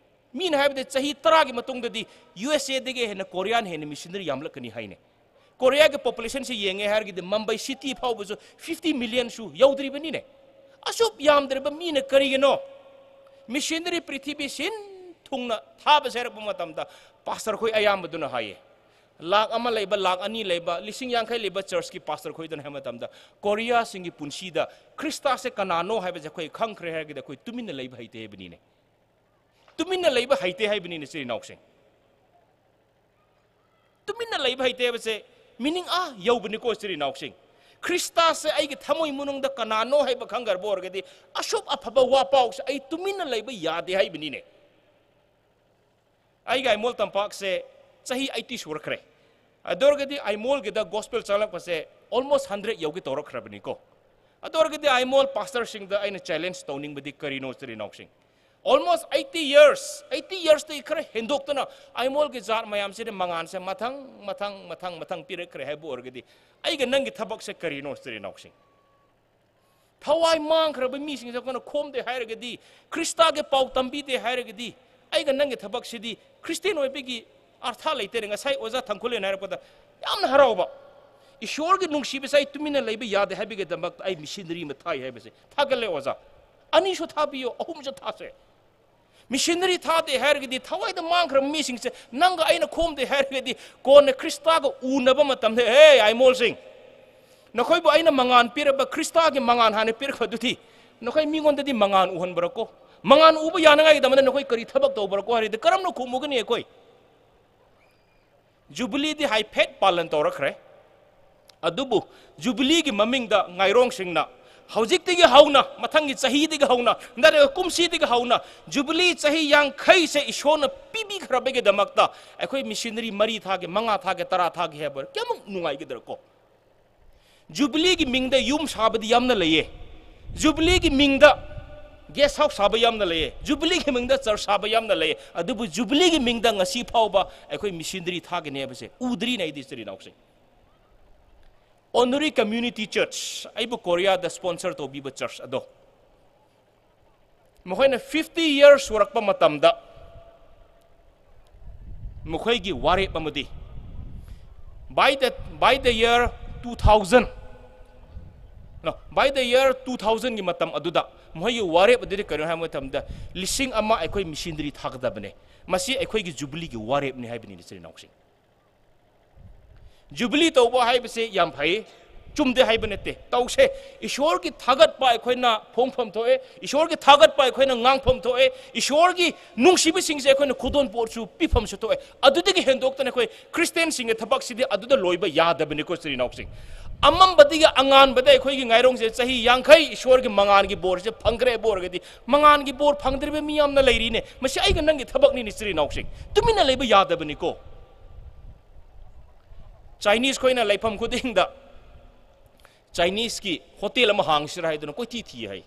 ꯃꯤꯅ ꯍꯥꯏꯕꯗ ꯆꯍꯤ ꯇꯔꯥꯒꯤ ꯃꯇꯨꯡꯗꯗꯤ ꯌꯨ ꯑꯦꯁ ꯑꯦꯗꯒꯤ ꯍꯦꯟꯅ ꯀꯣꯔꯤꯌꯥꯅ ꯍꯦꯟꯅ ꯃꯤꯁꯟꯅꯔꯤ ꯌꯥꯝꯂꯛꯀꯅꯤ ꯍꯥꯏꯅꯦ꯫ ꯀꯣꯔꯤꯌꯥꯒꯤ ꯄꯣꯄꯨꯂꯦꯁꯟꯁꯤ ꯌꯦꯡꯉꯦ ꯍꯥꯏꯔꯒꯗꯤ ꯃꯝꯕꯩ ꯁꯤꯇꯤ ꯐꯥꯎꯕꯁꯨ fifty millionꯁꯨ ꯌꯧꯗ꯭ꯔꯤꯕꯅꯤꯅꯦ꯫ ꯑꯁꯨꯛ ꯌꯥꯝꯗ꯭ꯔꯕ ꯃꯤꯅ ꯀꯔꯤꯒꯤꯅꯣ ꯃꯤꯁꯟꯅꯔꯤ ꯄ꯭ꯔꯤꯊꯤꯕꯤ ꯁꯤꯟ ꯊꯨꯡꯅ ꯊꯥꯕꯁꯦ ꯍꯥꯏꯔꯛꯄ ꯃꯇꯝꯗ ꯄꯥꯁꯇꯔ ꯈꯣꯏ ꯑꯌꯥꯝꯕꯗꯨꯅ ꯍꯥꯏꯌꯦ, ꯂꯥꯛ ꯑꯃ ꯂꯩꯕ, ꯂꯥꯛ ꯑꯅꯤ ꯂꯩꯕ, ꯂꯤꯁꯤꯡ ꯌꯥꯡꯈꯩ ꯂꯩꯕ ꯆꯔꯆꯀꯤ ꯄꯥꯁꯇꯔ ꯈꯣꯏꯗꯅ ꯍꯥꯏꯕ ꯃꯇꯝꯗ, ꯀꯣꯔꯤꯌꯥꯁꯤꯡꯒꯤ ꯄꯨꯟꯁꯤꯗ ꯈ꯭ꯔꯤꯁꯇꯥꯁꯦ ꯀꯅꯥꯅꯣ ꯍꯥꯏꯕꯁꯦ ꯑꯩꯈꯣꯏ ꯈꯪꯈ꯭ꯔꯦ ꯍꯥꯏꯔꯒꯗꯤ ꯑꯩꯈꯣꯏ ꯇꯨꯃꯤꯟꯅ ꯂꯩꯕ ꯍꯩꯇꯦ ꯍꯥꯏꯕꯅꯤꯅꯦ꯫ ꯇꯨꯃꯤꯟꯅ ꯂꯩꯕ ꯍꯩꯇꯦ ꯍꯥꯏꯕꯅꯤꯅꯦ, ꯏꯆꯤꯜ ꯏꯅꯥꯎꯁꯤꯡ꯫ ꯇꯨꯃꯤꯟꯅ ꯂꯩꯕ ꯍꯩꯇꯦ ꯍꯥꯏꯕꯁꯦ meaning ꯑꯥ ꯌꯧꯕꯅꯤꯀꯣ, ꯏꯆꯤꯜ ꯏꯅꯥꯎꯁꯤꯡ꯫ ꯈ꯭ꯔꯤꯁꯇꯥꯁꯦ ꯑꯩꯒꯤ ꯊꯃꯣꯏ ꯃꯅꯨꯡꯗ ꯀꯅꯥꯅꯣ ꯍꯥꯏꯕ ꯈꯪꯈ꯭ꯔꯕ ꯑꯣꯏꯔꯒꯗꯤ, ꯑꯁꯨꯛ ꯑꯐꯕ ꯋꯥ ꯄꯥꯎꯁꯦ ꯑꯩ ꯇꯨꯃꯤꯟꯅ ꯂꯩꯕ ꯌꯥꯗꯦ ꯍꯥꯏꯕꯅꯤꯅꯦ꯫ ꯑꯩꯒꯤ ꯑꯥꯏꯃꯣꯜ ꯇꯝꯄꯥꯛꯁꯦ ꯆꯍꯤ eighty ꯁꯨꯔꯛꯈ꯭ꯔꯦ꯫ ꯑꯗꯨ ꯑꯣꯏꯔꯒꯗꯤ ꯑꯥꯏꯃꯣꯜꯒꯤꯗ gospel ꯆꯪꯂꯛꯄꯁꯦ almost hundred ꯌꯧꯒꯦ ꯇꯧꯔꯛꯈ꯭ꯔꯕꯅꯤꯀꯣ꯫ ꯑꯗꯨ ꯑꯣꯏꯔꯒꯗꯤ ꯑꯥꯏꯃꯣꯜ ꯄꯥꯁꯇꯔꯁꯤꯡꯗ ꯑꯩꯅ challenge ꯇꯧꯅꯤꯡꯕꯗꯤ ꯀꯔꯤꯅꯣ, ꯏꯆꯤꯜ ꯏꯅꯥꯎꯁꯤꯡ? Almost eighty years, eighty yearsꯇꯒꯤ ꯈꯔ ꯍꯦꯟꯗꯣꯛꯇꯅ ꯑꯥꯏꯃꯣꯜꯒꯤ ꯖꯥꯠ ꯃꯌꯥꯝꯁꯤꯗ ꯃꯉꯥꯟꯁꯦ ꯃꯊꯪ, ꯃꯊꯪ, ꯃꯊꯪ, ꯃꯊꯪ ꯄꯤꯔꯛꯈ꯭ꯔꯦ ꯍꯥꯏꯕ ꯑꯣꯏꯔꯒꯗꯤ, ꯑꯩꯒ ꯅꯪꯒꯤ ꯊꯕꯛꯁꯦ ꯀꯔꯤꯅꯣ, ꯏꯆꯤꯜ ꯏꯅꯥꯎꯁꯤꯡ? ꯊꯋꯥꯏ ꯃꯥꯡꯈ꯭ꯔꯕ ꯃꯤꯁꯤꯡꯁꯦ ꯑꯩꯈꯣꯏꯅ ꯈꯣꯝꯗꯦ ꯍꯥꯏꯔꯒꯗꯤ, ꯈ꯭ꯔꯤꯁꯇꯥꯒꯤ ꯄꯥꯎ ꯇꯝꯕꯤꯗꯦ ꯍꯥꯏꯔꯒꯗꯤ, ꯑꯩꯒ ꯅꯪꯒꯤ ꯊꯕꯛꯁꯤꯗꯤ ꯈ꯭ꯔꯤꯁꯇꯦꯟ ꯑꯣꯏꯕꯒꯤ ꯑꯔꯊ ꯂꯩꯇꯦꯅꯦ꯫ ꯉꯁꯥꯏ ꯑꯣꯖꯥ ꯊꯪꯈꯨꯂꯦꯟ ꯍꯥꯏꯔꯛꯄꯗ ꯌꯥꯝꯅ ꯍꯔꯥꯎꯕ꯫ ꯏꯁꯣꯔꯒꯤ ꯅꯨꯡꯁꯤꯕꯁꯦ ꯑꯩ ꯇꯨꯃꯤꯟꯅ ꯂꯩꯕ ꯌꯥꯗꯦ ꯍꯥꯏꯕꯒꯤꯗꯃꯛꯇ ꯑꯩ ꯃꯤꯁꯤꯅꯔꯤ ꯑꯃ ꯊꯥꯏ ꯍꯥꯏꯕꯁꯦ ꯊꯥꯒꯠꯂꯦ ꯑꯣꯖꯥ꯫ ꯑꯅꯤꯁꯨ ꯊꯥꯕꯤꯌꯣ, ꯑꯍꯨꯝꯁꯨ ꯊꯥꯁꯦ꯫ ꯃꯤꯁꯤꯅꯔꯤ ꯊꯥꯗꯦ ꯍꯥꯏꯔꯒꯗꯤ, ꯊꯋꯥꯏꯗ ꯃꯥꯡꯈ꯭ꯔꯕ ꯃꯤꯁꯤꯡꯁꯦ ꯅꯪꯒ ꯑꯩꯅ ꯈꯣꯝꯗꯦ ꯍꯥꯏꯔꯒꯗꯤ, ꯀꯣꯟꯅ ꯈ꯭ꯔꯤꯁꯇꯥꯒ ꯎꯅꯕ ꯃꯇꯝꯗ, "ꯍꯦ, ꯑꯥꯏꯃꯣꯜꯁꯤꯡ, ꯅꯈꯣꯏꯕꯨ ꯑꯩꯅ ꯃꯉꯥꯟ ꯄꯤꯔꯕ, ꯈ꯭ꯔꯤꯁꯇꯥꯒꯤ ꯃꯉꯥꯟ ꯍꯥꯟꯅ ꯄꯤꯔꯛꯄꯗꯨꯗꯤ ꯅꯈꯣꯏ ꯃꯤꯉꯣꯟꯗꯗꯤ ꯃꯉꯥꯟ ꯎꯍꯟꯕ꯭ꯔꯀꯣ? ꯃꯉꯥꯟ ꯎꯕ ꯌꯥꯅꯉꯥꯏꯒꯤꯗꯃꯛꯇ ꯅꯈꯣꯏ ꯀꯔꯤ ꯊꯕꯛ ꯇꯧꯕ꯭ꯔꯀꯣ?" ꯍꯥꯏꯔꯗꯤ ꯀꯔꯝꯅ ꯈꯨꯝꯃꯨꯒꯅꯤ ꯑꯩꯈꯣꯏ? ꯖꯨꯕꯤꯂꯤꯗꯤ ꯍꯥꯏꯐꯦꯠ ꯄꯥꯂꯟ ꯇꯧꯔꯛꯈ꯭ꯔꯦ꯫ ꯑꯗꯨꯕꯨ ꯖꯨꯕꯤꯂꯤꯒꯤ ꯃꯃꯤꯡꯗ ꯉꯥꯏꯔꯣꯡꯁꯤꯡꯅ ꯍꯧꯖꯤꯛꯇꯒꯤ ꯍꯧꯅ, ꯃꯊꯪꯒꯤ ꯆꯍꯤꯗꯒꯤ ꯍꯧꯅ, ꯅꯠꯇ꯭ꯔꯒ ꯀꯨꯝꯁꯤꯗꯒꯤ ꯍꯧꯅ ꯖꯨꯕꯤꯂꯤ ꯆꯍꯤ ꯌꯥꯡꯈꯩꯁꯦ ꯏꯁꯣꯔꯅ ꯄꯤꯕꯤꯈ꯭ꯔꯕꯒꯤꯗꯃꯛꯇ ꯑꯩꯈꯣꯏ ꯃꯤꯁꯤꯅꯔꯤ ꯃꯔꯤ ꯊꯥꯒꯦ, ꯃꯉꯥ ꯊꯥꯒꯦ, ꯇꯔꯥ ꯊꯥꯒꯦ ꯍꯥꯏꯕ ꯀꯌꯥꯃꯨꯛ ꯅꯨꯡꯉꯥꯏꯒꯗ꯭ꯔꯀꯣ? ꯖꯨꯕꯤꯂꯤꯒꯤ ꯃꯤꯡꯗ ꯌꯨꯝ ꯁꯥꯕꯗꯤ ꯌꯥꯝꯅ ꯂꯩꯌꯦ꯫ ꯖꯨꯕꯤꯂꯤꯒꯤ ꯃꯤꯡꯗ guest house ꯁꯥꯕ ꯌꯥꯝꯅ ꯂꯩꯌꯦ꯫ ꯖꯨꯕꯤꯂꯤꯒꯤ ꯃꯤꯡꯗ ꯆꯔꯆ ꯁꯥꯕ ꯌꯥꯝꯅ ꯂꯩꯌꯦ꯫ ꯑꯗꯨꯕꯨ ꯖꯨꯕꯤꯂꯤꯒꯤ ꯃꯤꯡꯗ ꯉꯁꯤ ꯐꯥꯎꯕ ꯑꯩꯈꯣꯏ ꯃꯤꯁꯤꯅꯔꯤ ꯊꯥꯒꯅꯤ ꯍꯥꯏꯕꯁꯦ ꯎꯗ꯭ꯔꯤꯅꯦ ꯑꯩꯗꯤ, ꯏꯆꯤꯜ ꯏꯅꯥꯎꯁꯤꯡ꯫ ꯑꯣꯅꯔꯤ ꯀꯝꯃ꯭ꯌꯨꯅꯤꯇꯤ ꯆꯔꯆ, ꯑꯩꯕꯨ ꯀꯣꯔꯤꯌꯥꯗ sponsor ꯇꯧꯕꯤꯕ ꯆꯔꯆ ꯑꯗꯣ, ꯃꯈꯣꯏꯅ fifty years ꯁꯨꯔꯛꯄ ꯃꯇꯝꯗ ꯃꯈꯣꯏꯒꯤ ꯋꯥꯔꯦꯞ ꯑꯃꯗꯤ by the, by the year two thousand, no, by the year two thousandꯒꯤ ꯃꯇꯝ ꯑꯗꯨꯗ ꯃꯈꯣꯏꯒꯤ ꯋꯥꯔꯦꯞ ꯑꯗꯨꯗꯤ ꯀꯔꯤꯅꯣ ꯍꯥꯏꯕ ꯃꯇꯝꯗ, ꯂꯤꯁꯤꯡ ꯑꯃ ꯑꯩꯈꯣꯏ ꯃꯤꯁꯤꯅꯔꯤ ꯊꯥꯒꯗꯕꯅꯦ꯫ ꯃꯁꯤ ꯑꯩꯈꯣꯏꯒꯤ ꯖꯨꯕꯤꯂꯤꯒꯤ ꯋꯥꯔꯦꯞꯅꯤ ꯍꯥꯏꯕꯅꯤ, ꯏꯆꯤꯜ ꯏꯅꯥꯎꯁꯤꯡ꯫ ꯖꯨꯕꯤꯂꯤ ꯇꯧꯕ ꯍꯥꯏꯕꯁꯦ ꯌꯥꯝ ꯐꯩ, ꯆꯨꯝꯗꯦ ꯍꯥꯏꯕ ꯅꯠꯇꯦ, ꯇꯧꯁꯦ꯫ ꯏꯁꯣꯔꯒꯤ ꯊꯥꯒꯠꯄ ꯑꯩꯈꯣꯏꯅ ꯐꯣꯡꯐꯝ ꯊꯣꯛꯑꯦ, ꯏꯁꯣꯔꯒꯤ ꯊꯥꯒꯠꯄ ꯑꯩꯈꯣꯏꯅ ꯉꯥꯡꯐꯝ ꯊꯣꯛꯑꯦ, ꯏꯁꯣꯔꯒꯤ ꯅꯨꯡꯁꯤꯕꯁꯤꯡꯁꯦ ꯑꯩꯈꯣꯏꯅ ꯈꯨꯗꯣꯜ ꯄꯣꯠꯁꯨ ꯄꯤꯐꯝꯁꯨ ꯊꯣꯛꯑꯦ꯫ ꯑꯗꯨꯗꯒꯤ ꯍꯦꯟꯗꯣꯛꯇꯅ ꯑꯩꯈꯣꯏ ꯈ꯭ꯔꯤꯁꯇꯤꯌꯥꯟꯁꯤꯡꯒꯤ ꯊꯕꯛꯁꯤꯗꯤ ꯑꯗꯨꯗ ꯂꯣꯏꯕ ꯌꯥꯗꯕꯅꯤꯀꯣ, ꯏꯆꯤꯜ ꯏꯅꯥꯎꯁꯤꯡ꯫ ꯑꯃꯝꯕꯗꯒꯤ ꯑꯉꯥꯟꯕꯗ ꯑꯩꯈꯣꯏꯒꯤ ꯉꯥꯏꯔꯣꯡꯁꯦ ꯆꯍꯤ ꯌꯥꯡꯈꯩ ꯏꯁꯣꯔꯒꯤ ꯃꯉꯥꯜꯒꯤ ꯕꯣꯔꯁꯦ ꯐꯪꯈ꯭ꯔꯦ ꯍꯥꯏꯕ ꯑꯣꯏꯔꯒꯗꯤ, ꯃꯉꯥꯜꯒꯤ ꯕꯣꯔ ꯐꯪꯗ꯭ꯔꯤꯕ ꯃꯤ ꯌꯥꯝꯅ ꯂꯩꯔꯤꯅꯦ꯫ ꯃꯁꯤ ꯑꯩꯒ ꯅꯪꯒꯤ ꯊꯕꯛꯅꯤꯅꯦ, ꯏꯆꯤꯜ ꯏꯅꯥꯎꯁꯤꯡ꯫ ꯇꯨꯃꯤꯟꯅ ꯂꯩꯕ ꯌꯥꯗꯕꯅꯤꯀꯣ꯫ ꯆꯥꯏꯅꯤꯁ ꯈꯣꯏꯅ ꯂꯩꯐꯝ ꯈꯨꯗꯤꯡꯗ ꯆꯥꯏꯅꯤꯁꯀꯤ ꯍꯣꯇꯦꯜ ꯑꯃ ꯍꯥꯡꯁꯤꯔꯥ ꯍꯥꯏꯗꯨꯅ ꯀꯣꯏꯊꯤ ꯊꯤ ꯍꯥꯏ꯫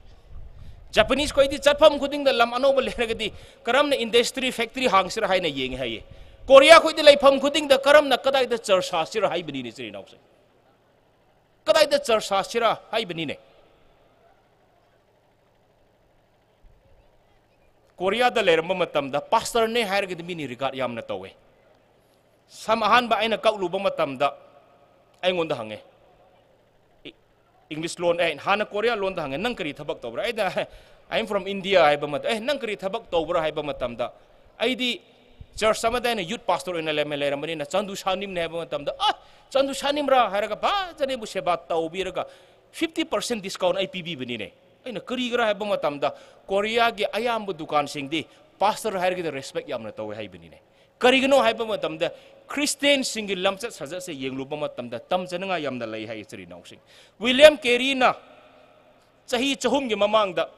ꯖꯄꯥꯅꯤꯁ ꯈꯣꯏꯗꯤ ꯆꯠꯐꯝ ꯈꯨꯗꯤꯡꯗ ꯂꯝ ꯑꯅꯧꯕ ꯂꯩꯔꯒꯗꯤ ꯀꯔꯝꯅ ꯏꯟꯗꯁꯇ꯭ꯔꯤ ꯐꯦꯛꯇꯔꯤ ꯍꯥꯡꯁꯤꯔꯥ ꯍꯥꯏꯅ ꯌꯦꯡꯉꯦ ꯍꯥꯏꯌꯦ꯫ ꯀꯣꯔꯤꯌꯥ ꯈꯣꯏꯗꯤ ꯂꯩꯐꯝ ꯈꯨꯗꯤꯡꯗ ꯀꯔꯝꯅ ꯀꯗꯥꯏꯗ ꯆꯔꯆ ꯁꯥꯁꯤꯔꯥ ꯍꯥꯏꯕꯅꯤꯅꯦ, ꯏꯆꯤꯜ ꯏꯅꯥꯎꯁꯦ꯫ ꯀꯗꯥꯏꯗ ꯆꯔꯆ ꯁꯥꯁꯤꯔꯥ ꯍꯥꯏꯕꯅꯤꯅꯦ꯫ ꯀꯣꯔꯤꯌꯥꯗ ꯂꯩꯔꯝꯕ ꯃꯇꯝꯗ ꯄꯥꯁꯇꯔꯅꯦ ꯍꯥꯏꯔꯒꯗꯤ ꯃꯤꯅ ꯔꯤꯒꯥꯔꯗ ꯌꯥꯝꯅ ꯇꯧꯋꯦ꯫ ꯁꯝ ꯑꯍꯥꯟꯕ ꯑꯩꯅ ꯀꯛꯂꯨꯕ ꯃꯇꯝꯗ ꯑꯩꯉꯣꯟꯗ ꯍꯪꯉꯦ꯫ ꯏ-, ꯏꯪꯂꯤꯁ ꯂꯣꯟ, ꯑꯦ, ꯍꯥꯟꯅ ꯀꯣꯔꯤꯌꯥ ꯂꯣꯟꯗ ꯍꯪꯉꯦ, "ꯅꯪ ꯀꯔꯤ ꯊꯕꯛ ꯇꯧꯕ꯭ꯔꯥ?" ꯑꯩꯅ, "I am from India" ꯍꯥꯏꯕ ꯃꯇꯝꯗ, "ꯑꯦ, ꯅꯪ ꯀꯔꯤ ꯊꯕꯛ ꯇꯧꯕ꯭ꯔꯥ?" ꯍꯥꯏꯕ ꯃꯇꯝꯗ, "ꯑꯩꯗꯤ ꯆꯔꯆ ꯑꯃꯗ ꯑꯩꯅ ꯌꯨꯠ ꯄꯥꯁꯇꯔ ꯑꯣꯏꯅ ꯂꯩꯔꯝ-, ꯂꯩꯔꯝꯕꯅꯤꯅ ꯆꯥꯟꯗꯨ ꯁꯥꯅꯤꯝꯅꯦ" ꯍꯥꯏꯕ ꯃꯇꯝꯗ, "ꯑ, ꯆꯥꯟꯗꯨ ꯁꯥꯅꯤꯝꯔꯥ?" ꯍꯥꯏꯔꯒ ꯐꯖꯅ ꯑꯩꯕꯨ ꯁꯦꯕꯥ ꯇꯧꯕꯤꯔꯒ fifty percent discount ꯑꯩ ꯄꯤꯕꯤꯕꯅꯤꯅꯦ꯫ ꯑꯩꯅ ꯀꯔꯤꯒꯤꯔꯥ ꯍꯥꯏꯕ ꯃꯇꯝꯗ, ꯀꯣꯔꯤꯌꯥꯒꯤ ꯑꯌꯥꯝꯕ ꯗꯨꯀꯥꯟꯁꯤꯡꯗꯤ ꯄꯥꯁꯇꯔ ꯍꯥꯏꯔꯒꯗꯤ ꯔꯦꯁꯄꯦꯛ ꯌꯥꯝꯅ ꯇꯧꯋꯦ ꯍꯥꯏꯕꯅꯤꯅꯦ꯫ ꯀꯔꯤꯒꯤꯅꯣ ꯍꯥꯏꯕ ꯃꯇꯝꯗ, ꯈ꯭ꯔꯤꯁꯇꯤꯌꯥꯟꯁꯤꯡꯒꯤ ꯂꯝꯆꯠ ꯁꯥꯖꯠꯁꯦ ꯌꯦꯡꯂꯨꯕ ꯃꯇꯝꯗ ꯇꯝꯖꯅꯤꯡꯉꯥꯏ ꯌꯥꯝꯅ ꯂꯩ ꯍꯥꯏ, ꯏꯆꯤꯜ ꯏꯅꯥꯎꯁꯤꯡ꯫ ꯋꯤꯂꯤꯌꯝ ꯀꯦꯔꯤꯅ ꯆꯍꯤ ꯆꯍꯨꯝꯒꯤ ꯃꯃꯥꯡꯗ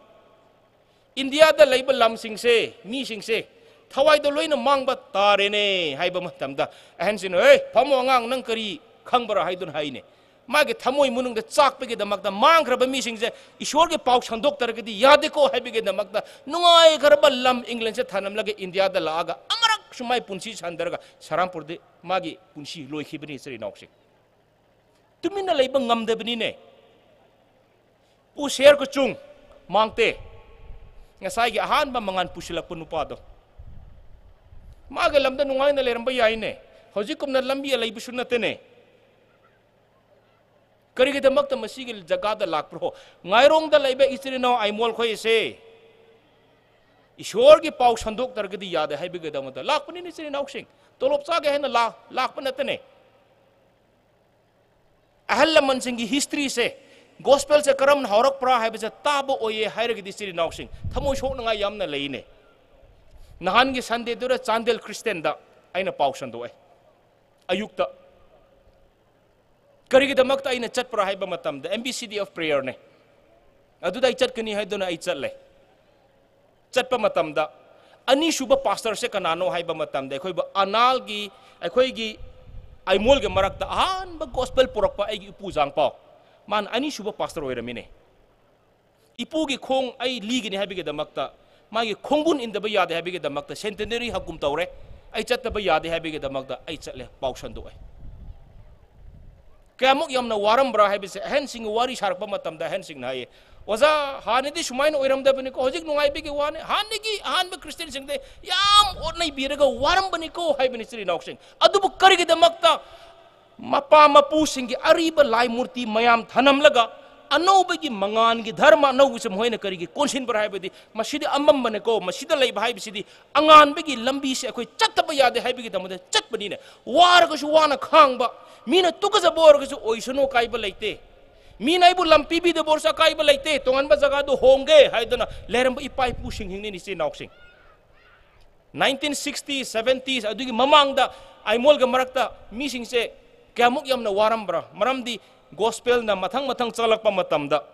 ꯏꯟꯗꯤꯌꯥꯗ ꯂꯩꯕ ꯂꯝꯁꯤꯡꯁꯦ, ꯃꯤꯁꯤꯡꯁꯦ ꯊꯋꯥꯏꯗꯣ ꯂꯣꯏꯅ ꯃꯥꯡꯕ ꯇꯥꯔꯦꯅꯦ ꯍꯥꯏꯕ ꯃꯇꯝꯗ, ꯑꯍꯟꯁꯤꯅ, "ꯍꯦ, ꯐꯝꯃꯣ ꯑꯉꯥꯡ, ꯅꯪ ꯀꯔꯤ ꯈꯪꯕ꯭ꯔꯥ?" ꯍꯥꯏꯗꯨꯅ ꯍꯥꯏꯅꯦ꯫ ꯃꯥꯒꯤ ꯊꯃꯣꯏ ꯃꯅꯨꯡꯗ ꯆꯥꯛꯄꯒꯤꯗꯃꯛꯇ ꯃꯥꯡꯈ꯭ꯔꯕ ꯃꯤꯁꯤꯡꯁꯦ ꯏꯁꯣꯔꯒꯤ ꯄꯥꯎ ꯁꯟꯗꯣꯛꯇ꯭ꯔꯒꯗꯤ ꯌꯥꯗꯦꯀꯣ ꯍꯥꯏꯕꯒꯤꯗꯃꯛꯇ ꯅꯨꯡꯉꯥꯏꯈ꯭ꯔꯕ ꯂꯝ ꯏꯪꯂꯦꯟꯁꯦ ꯊꯥꯅꯝꯂꯒ ꯏꯟꯗꯤꯌꯥꯗ ꯂꯥꯛꯑꯒ ꯑꯃꯔꯛꯁꯨ ꯃꯥꯏ ꯄꯨꯟꯁꯤ ꯁꯥꯟꯗꯔꯒ ꯁꯔꯥꯝꯄꯨꯔꯗ ꯃꯥꯒꯤ ꯄꯨꯟꯁꯤ ꯂꯣꯏꯈꯤꯕꯅꯤ, ꯏꯆꯤꯜ ꯏꯅꯥꯎꯁꯤꯡ꯫ ꯇꯨꯃꯤꯟꯅ ꯂꯩꯕ ꯉꯝꯗꯕꯅꯤꯅꯦ꯫ ꯄꯨꯁꯦꯔ ꯀꯆꯨꯡ ꯃꯥꯡꯇꯦ, ꯉꯁꯥꯏꯒꯤ ꯑꯍꯥꯟꯕ ꯃꯉꯥꯜ ꯄꯨꯁꯤꯜꯂꯛꯄ ꯅꯨꯄꯥꯗꯣ, ꯃꯥꯒꯤ ꯂꯝꯗ ꯅꯨꯡꯉꯥꯏꯅ ꯂꯩꯔꯝꯕ ꯌꯥꯏꯅꯦ꯫ ꯍꯧꯖꯤꯛꯀꯨꯝꯅ ꯂꯝꯕꯤ ꯂꯩꯕꯁꯨ ꯅꯠꯇꯦꯅꯦ꯫ ꯀꯔꯤꯒꯤꯗꯃꯛꯇ ꯃꯁꯤꯒꯤ ꯖꯒꯥꯗ ꯂꯥꯛꯄ꯭ꯔꯣ? ꯉꯥꯏꯔꯣꯡꯗ ꯂꯩꯕ ꯏꯆꯤꯜ ꯏꯅꯥꯎ ꯑꯥꯏꯃꯣꯜ ꯈꯣꯏꯁꯦ ꯏꯁꯣꯔꯒꯤ ꯄꯥꯎ ꯁꯟꯗꯣꯛꯇ꯭ꯔꯒꯗꯤ ꯌꯥꯗꯦ ꯍꯥꯏꯕꯒꯤꯗꯃꯛꯇ ꯂꯥꯛꯄꯅꯤꯅꯦ, ꯏꯆꯤꯜ ꯏꯅꯥꯎꯁꯤꯡ꯫ ꯇꯣꯂꯣꯞ ꯆꯥꯒꯦ ꯍꯥꯏꯅ ꯂꯥ-, ꯂꯥꯛꯄ ꯅꯠꯇꯦꯅꯦ꯫ ꯑꯍꯜ ꯂꯃꯟꯁꯤꯡꯒꯤ ꯍꯤꯁꯇ꯭ꯔꯤꯁꯦ, ꯒꯣꯁꯄꯦꯜꯁꯦ ꯀꯔꯝꯅ ꯍꯧꯔꯛꯄ꯭ꯔꯥ ꯍꯥꯏꯕꯁꯦ ꯇꯥꯕ ꯑꯣꯏꯌꯦ ꯍꯥꯏꯔꯒꯗꯤ, ꯏꯆꯤꯜ ꯏꯅꯥꯎꯁꯤꯡ, ꯊꯃꯣꯏ ꯁꯣꯛꯅꯉꯥꯏ ꯌꯥꯝꯅ ꯂꯩꯅꯦ꯫ ꯅꯍꯥꯟꯒꯤ ꯁꯟꯗꯦꯗꯨꯗ ꯆꯥꯟꯗꯦꯜ ꯈ꯭ꯔꯤꯁꯇꯦꯟꯗ ꯑꯩꯅ ꯄꯥꯎ ꯁꯟꯗꯣꯛꯑꯦ꯫ ꯑꯌꯨꯛꯇ ꯀꯔꯤꯒꯤꯗꯃꯛꯇ ꯑꯩꯅ ꯆꯠꯄ꯭ꯔꯥ ꯍꯥꯏꯕ ꯃꯇꯝꯗ, M B C D of prayer ꯅꯦ꯫ ꯑꯗꯨꯗ ꯑꯩ ꯆꯠꯀꯅꯤ ꯍꯥꯏꯗꯨꯅ ꯑꯩ ꯆꯠꯂꯦ꯫ ꯆꯠꯄ ꯃꯇꯝꯗ, ꯑꯅꯤꯁꯨꯕ ꯄꯥꯁꯇꯔꯁꯦ ꯀꯅꯥꯅꯣ ꯍꯥꯏꯕ ꯃꯇꯝꯗ, ꯑꯩꯈꯣꯏꯕꯨ ꯑꯅꯥꯜꯒꯤ, ꯑꯩꯈꯣꯏꯒꯤ ꯑꯥꯏꯃꯣꯜꯒꯤ ꯃꯔꯛꯇ ꯑꯍꯥꯟꯕ ꯒꯣꯁꯄꯦꯜ ꯄꯨꯔꯛꯄ ꯑꯩꯒꯤ ꯏꯄꯨ ꯖꯥꯡꯄꯥꯎ, ꯃꯥꯅ ꯑꯅꯤꯁꯨꯕ ꯄꯥꯁꯇꯔ ꯑꯣꯏꯔꯝꯃꯤꯅꯦ꯫ ꯏꯄꯨꯒꯤ ꯈꯣꯡ ꯑꯩ ꯂꯤꯒꯅꯤ ꯍꯥꯏꯕꯒꯤꯗꯃꯛꯇ, ꯃꯥꯒꯤ ꯈꯣꯡꯒꯨꯟ ꯏꯟꯗꯕ ꯌꯥꯗꯦ ꯍꯥꯏꯕꯒꯤꯗꯃꯛꯇ, ꯁꯦꯟꯇꯦꯅꯔꯤ ꯍꯛꯒꯨꯝ ꯇꯧꯔꯦ꯫ ꯑꯩ ꯆꯠꯇꯕ ꯌꯥꯗꯦ ꯍꯥꯏꯕꯒꯤꯗꯃꯛꯇ ꯑꯩ ꯆꯠꯂꯦ, ꯄꯥꯎ ꯁꯟꯗꯣꯛꯑꯦ꯫ ꯀꯌꯥꯃꯨꯛ ꯌꯥꯝꯅ ꯋꯥꯔꯝꯕ꯭ꯔꯥ ꯍꯥꯏꯕꯁꯦ ꯑꯍꯟꯁꯤꯡꯒ ꯋꯥꯔꯤ ꯁꯥꯔꯛꯄ ꯃꯇꯝꯗ ꯑꯍꯟꯁꯤꯡꯅ ꯍꯥꯏꯌꯦ, "ꯑꯣꯖꯥ, ꯍꯥꯟꯅꯗꯤ ꯁꯨꯃꯥꯏꯅ ꯑꯣꯏꯔꯝꯗꯕꯅꯤꯀꯣ, ꯍꯧꯖꯤꯛ ꯅꯨꯡꯉꯥꯏꯕꯒꯤ ꯋꯥꯅꯤ, ꯍꯥꯟꯅꯒꯤ ꯑꯍꯥꯟꯕ ꯈ꯭ꯔꯤꯁꯇꯤꯌꯥꯟꯁꯤꯡꯗꯤ ꯌꯥꯝ ꯑꯣꯠꯅꯩꯕꯤꯔꯒ ꯋꯥꯔꯝꯕꯅꯤꯀꯣ" ꯍꯥꯏꯕꯅꯤ, ꯏꯆꯤꯜ ꯏꯅꯥꯎꯁꯤꯡ꯫ ꯑꯗꯨꯕꯨ ꯀꯔꯤꯒꯤꯗꯃꯛꯇ ꯃꯄꯥ ꯃꯄꯨꯁꯤꯡꯒꯤ ꯑꯔꯤꯕ ꯂꯥꯏ ꯃꯨꯔꯇꯤ ꯃꯌꯥꯝ ꯊꯅꯝꯂꯒ ꯑꯅꯧꯕꯒꯤ ꯃꯉꯥꯟꯒꯤ ꯙꯔꯃ ꯑꯅꯧꯕꯁꯦ ꯃꯈꯣꯏꯅ ꯀꯔꯤꯒꯤ ꯀꯣꯟꯁꯤꯟꯕ꯭ꯔꯥ ꯍꯥꯏꯕꯗꯤ, ꯃꯁꯤꯗꯤ ꯑꯃꯝꯕꯅꯦꯀꯣ, ꯃꯁꯤꯗ ꯂꯩꯕ ꯍꯥꯏꯕꯁꯤꯗꯤ ꯑꯉꯥꯟꯕꯒꯤ ꯂꯝꯕꯤꯁꯦ ꯑꯩꯈꯣꯏ ꯆꯠꯇꯕ ꯌꯥꯗꯦ ꯍꯥꯏꯕꯒꯤꯗꯃꯛꯇ ꯆꯠꯄꯅꯤꯅꯦ꯫ ꯋꯥꯔꯒꯁꯨ ꯋꯥꯅ ꯈꯥꯡꯕ, ꯃꯤꯅ ꯇꯨꯀꯖꯕ ꯑꯣꯏꯔꯒꯁꯨ ꯑꯣꯏꯁꯅꯨ, ꯑꯀꯥꯏꯕ ꯂꯩꯇꯦ꯫ ꯃꯤꯅ ꯑꯩꯕꯨ ꯂꯝ ꯄꯤꯕꯤꯗꯕ ꯑꯣꯏꯔꯁꯨ ꯑꯀꯥꯏꯕ ꯂꯩꯇꯦ, ꯇꯣꯉꯥꯟꯕ ꯖꯒꯥꯗꯨ ꯍꯣꯡꯒꯦ ꯍꯥꯏꯗꯅ ꯂꯩꯔꯝꯕ ꯏꯄꯥ ꯏꯄꯨꯁꯤꯡ ꯍꯤꯡꯅꯤꯅꯤ, ꯏꯆꯤꯜ ꯏꯅꯥꯎꯁꯤꯡ꯫ Nineteen sixty, seventies ꯑꯗꯨꯒꯤ ꯃꯃꯥꯡꯗ ꯑꯥꯏꯃꯣꯜꯒ ꯃꯔꯛꯇ ꯃꯤꯁꯤꯡꯁꯦ ꯀꯌꯥꯃꯨꯛ ꯌꯥꯝꯅ ꯋꯥꯔꯝꯕ꯭ꯔꯥ? ꯃꯔꯝꯗꯤ ꯒꯣꯁꯄꯦꯜꯅ ꯃꯊꯪ ꯃꯊꯪ ꯆꯠꯂꯛꯄ ꯃꯇꯝꯗ,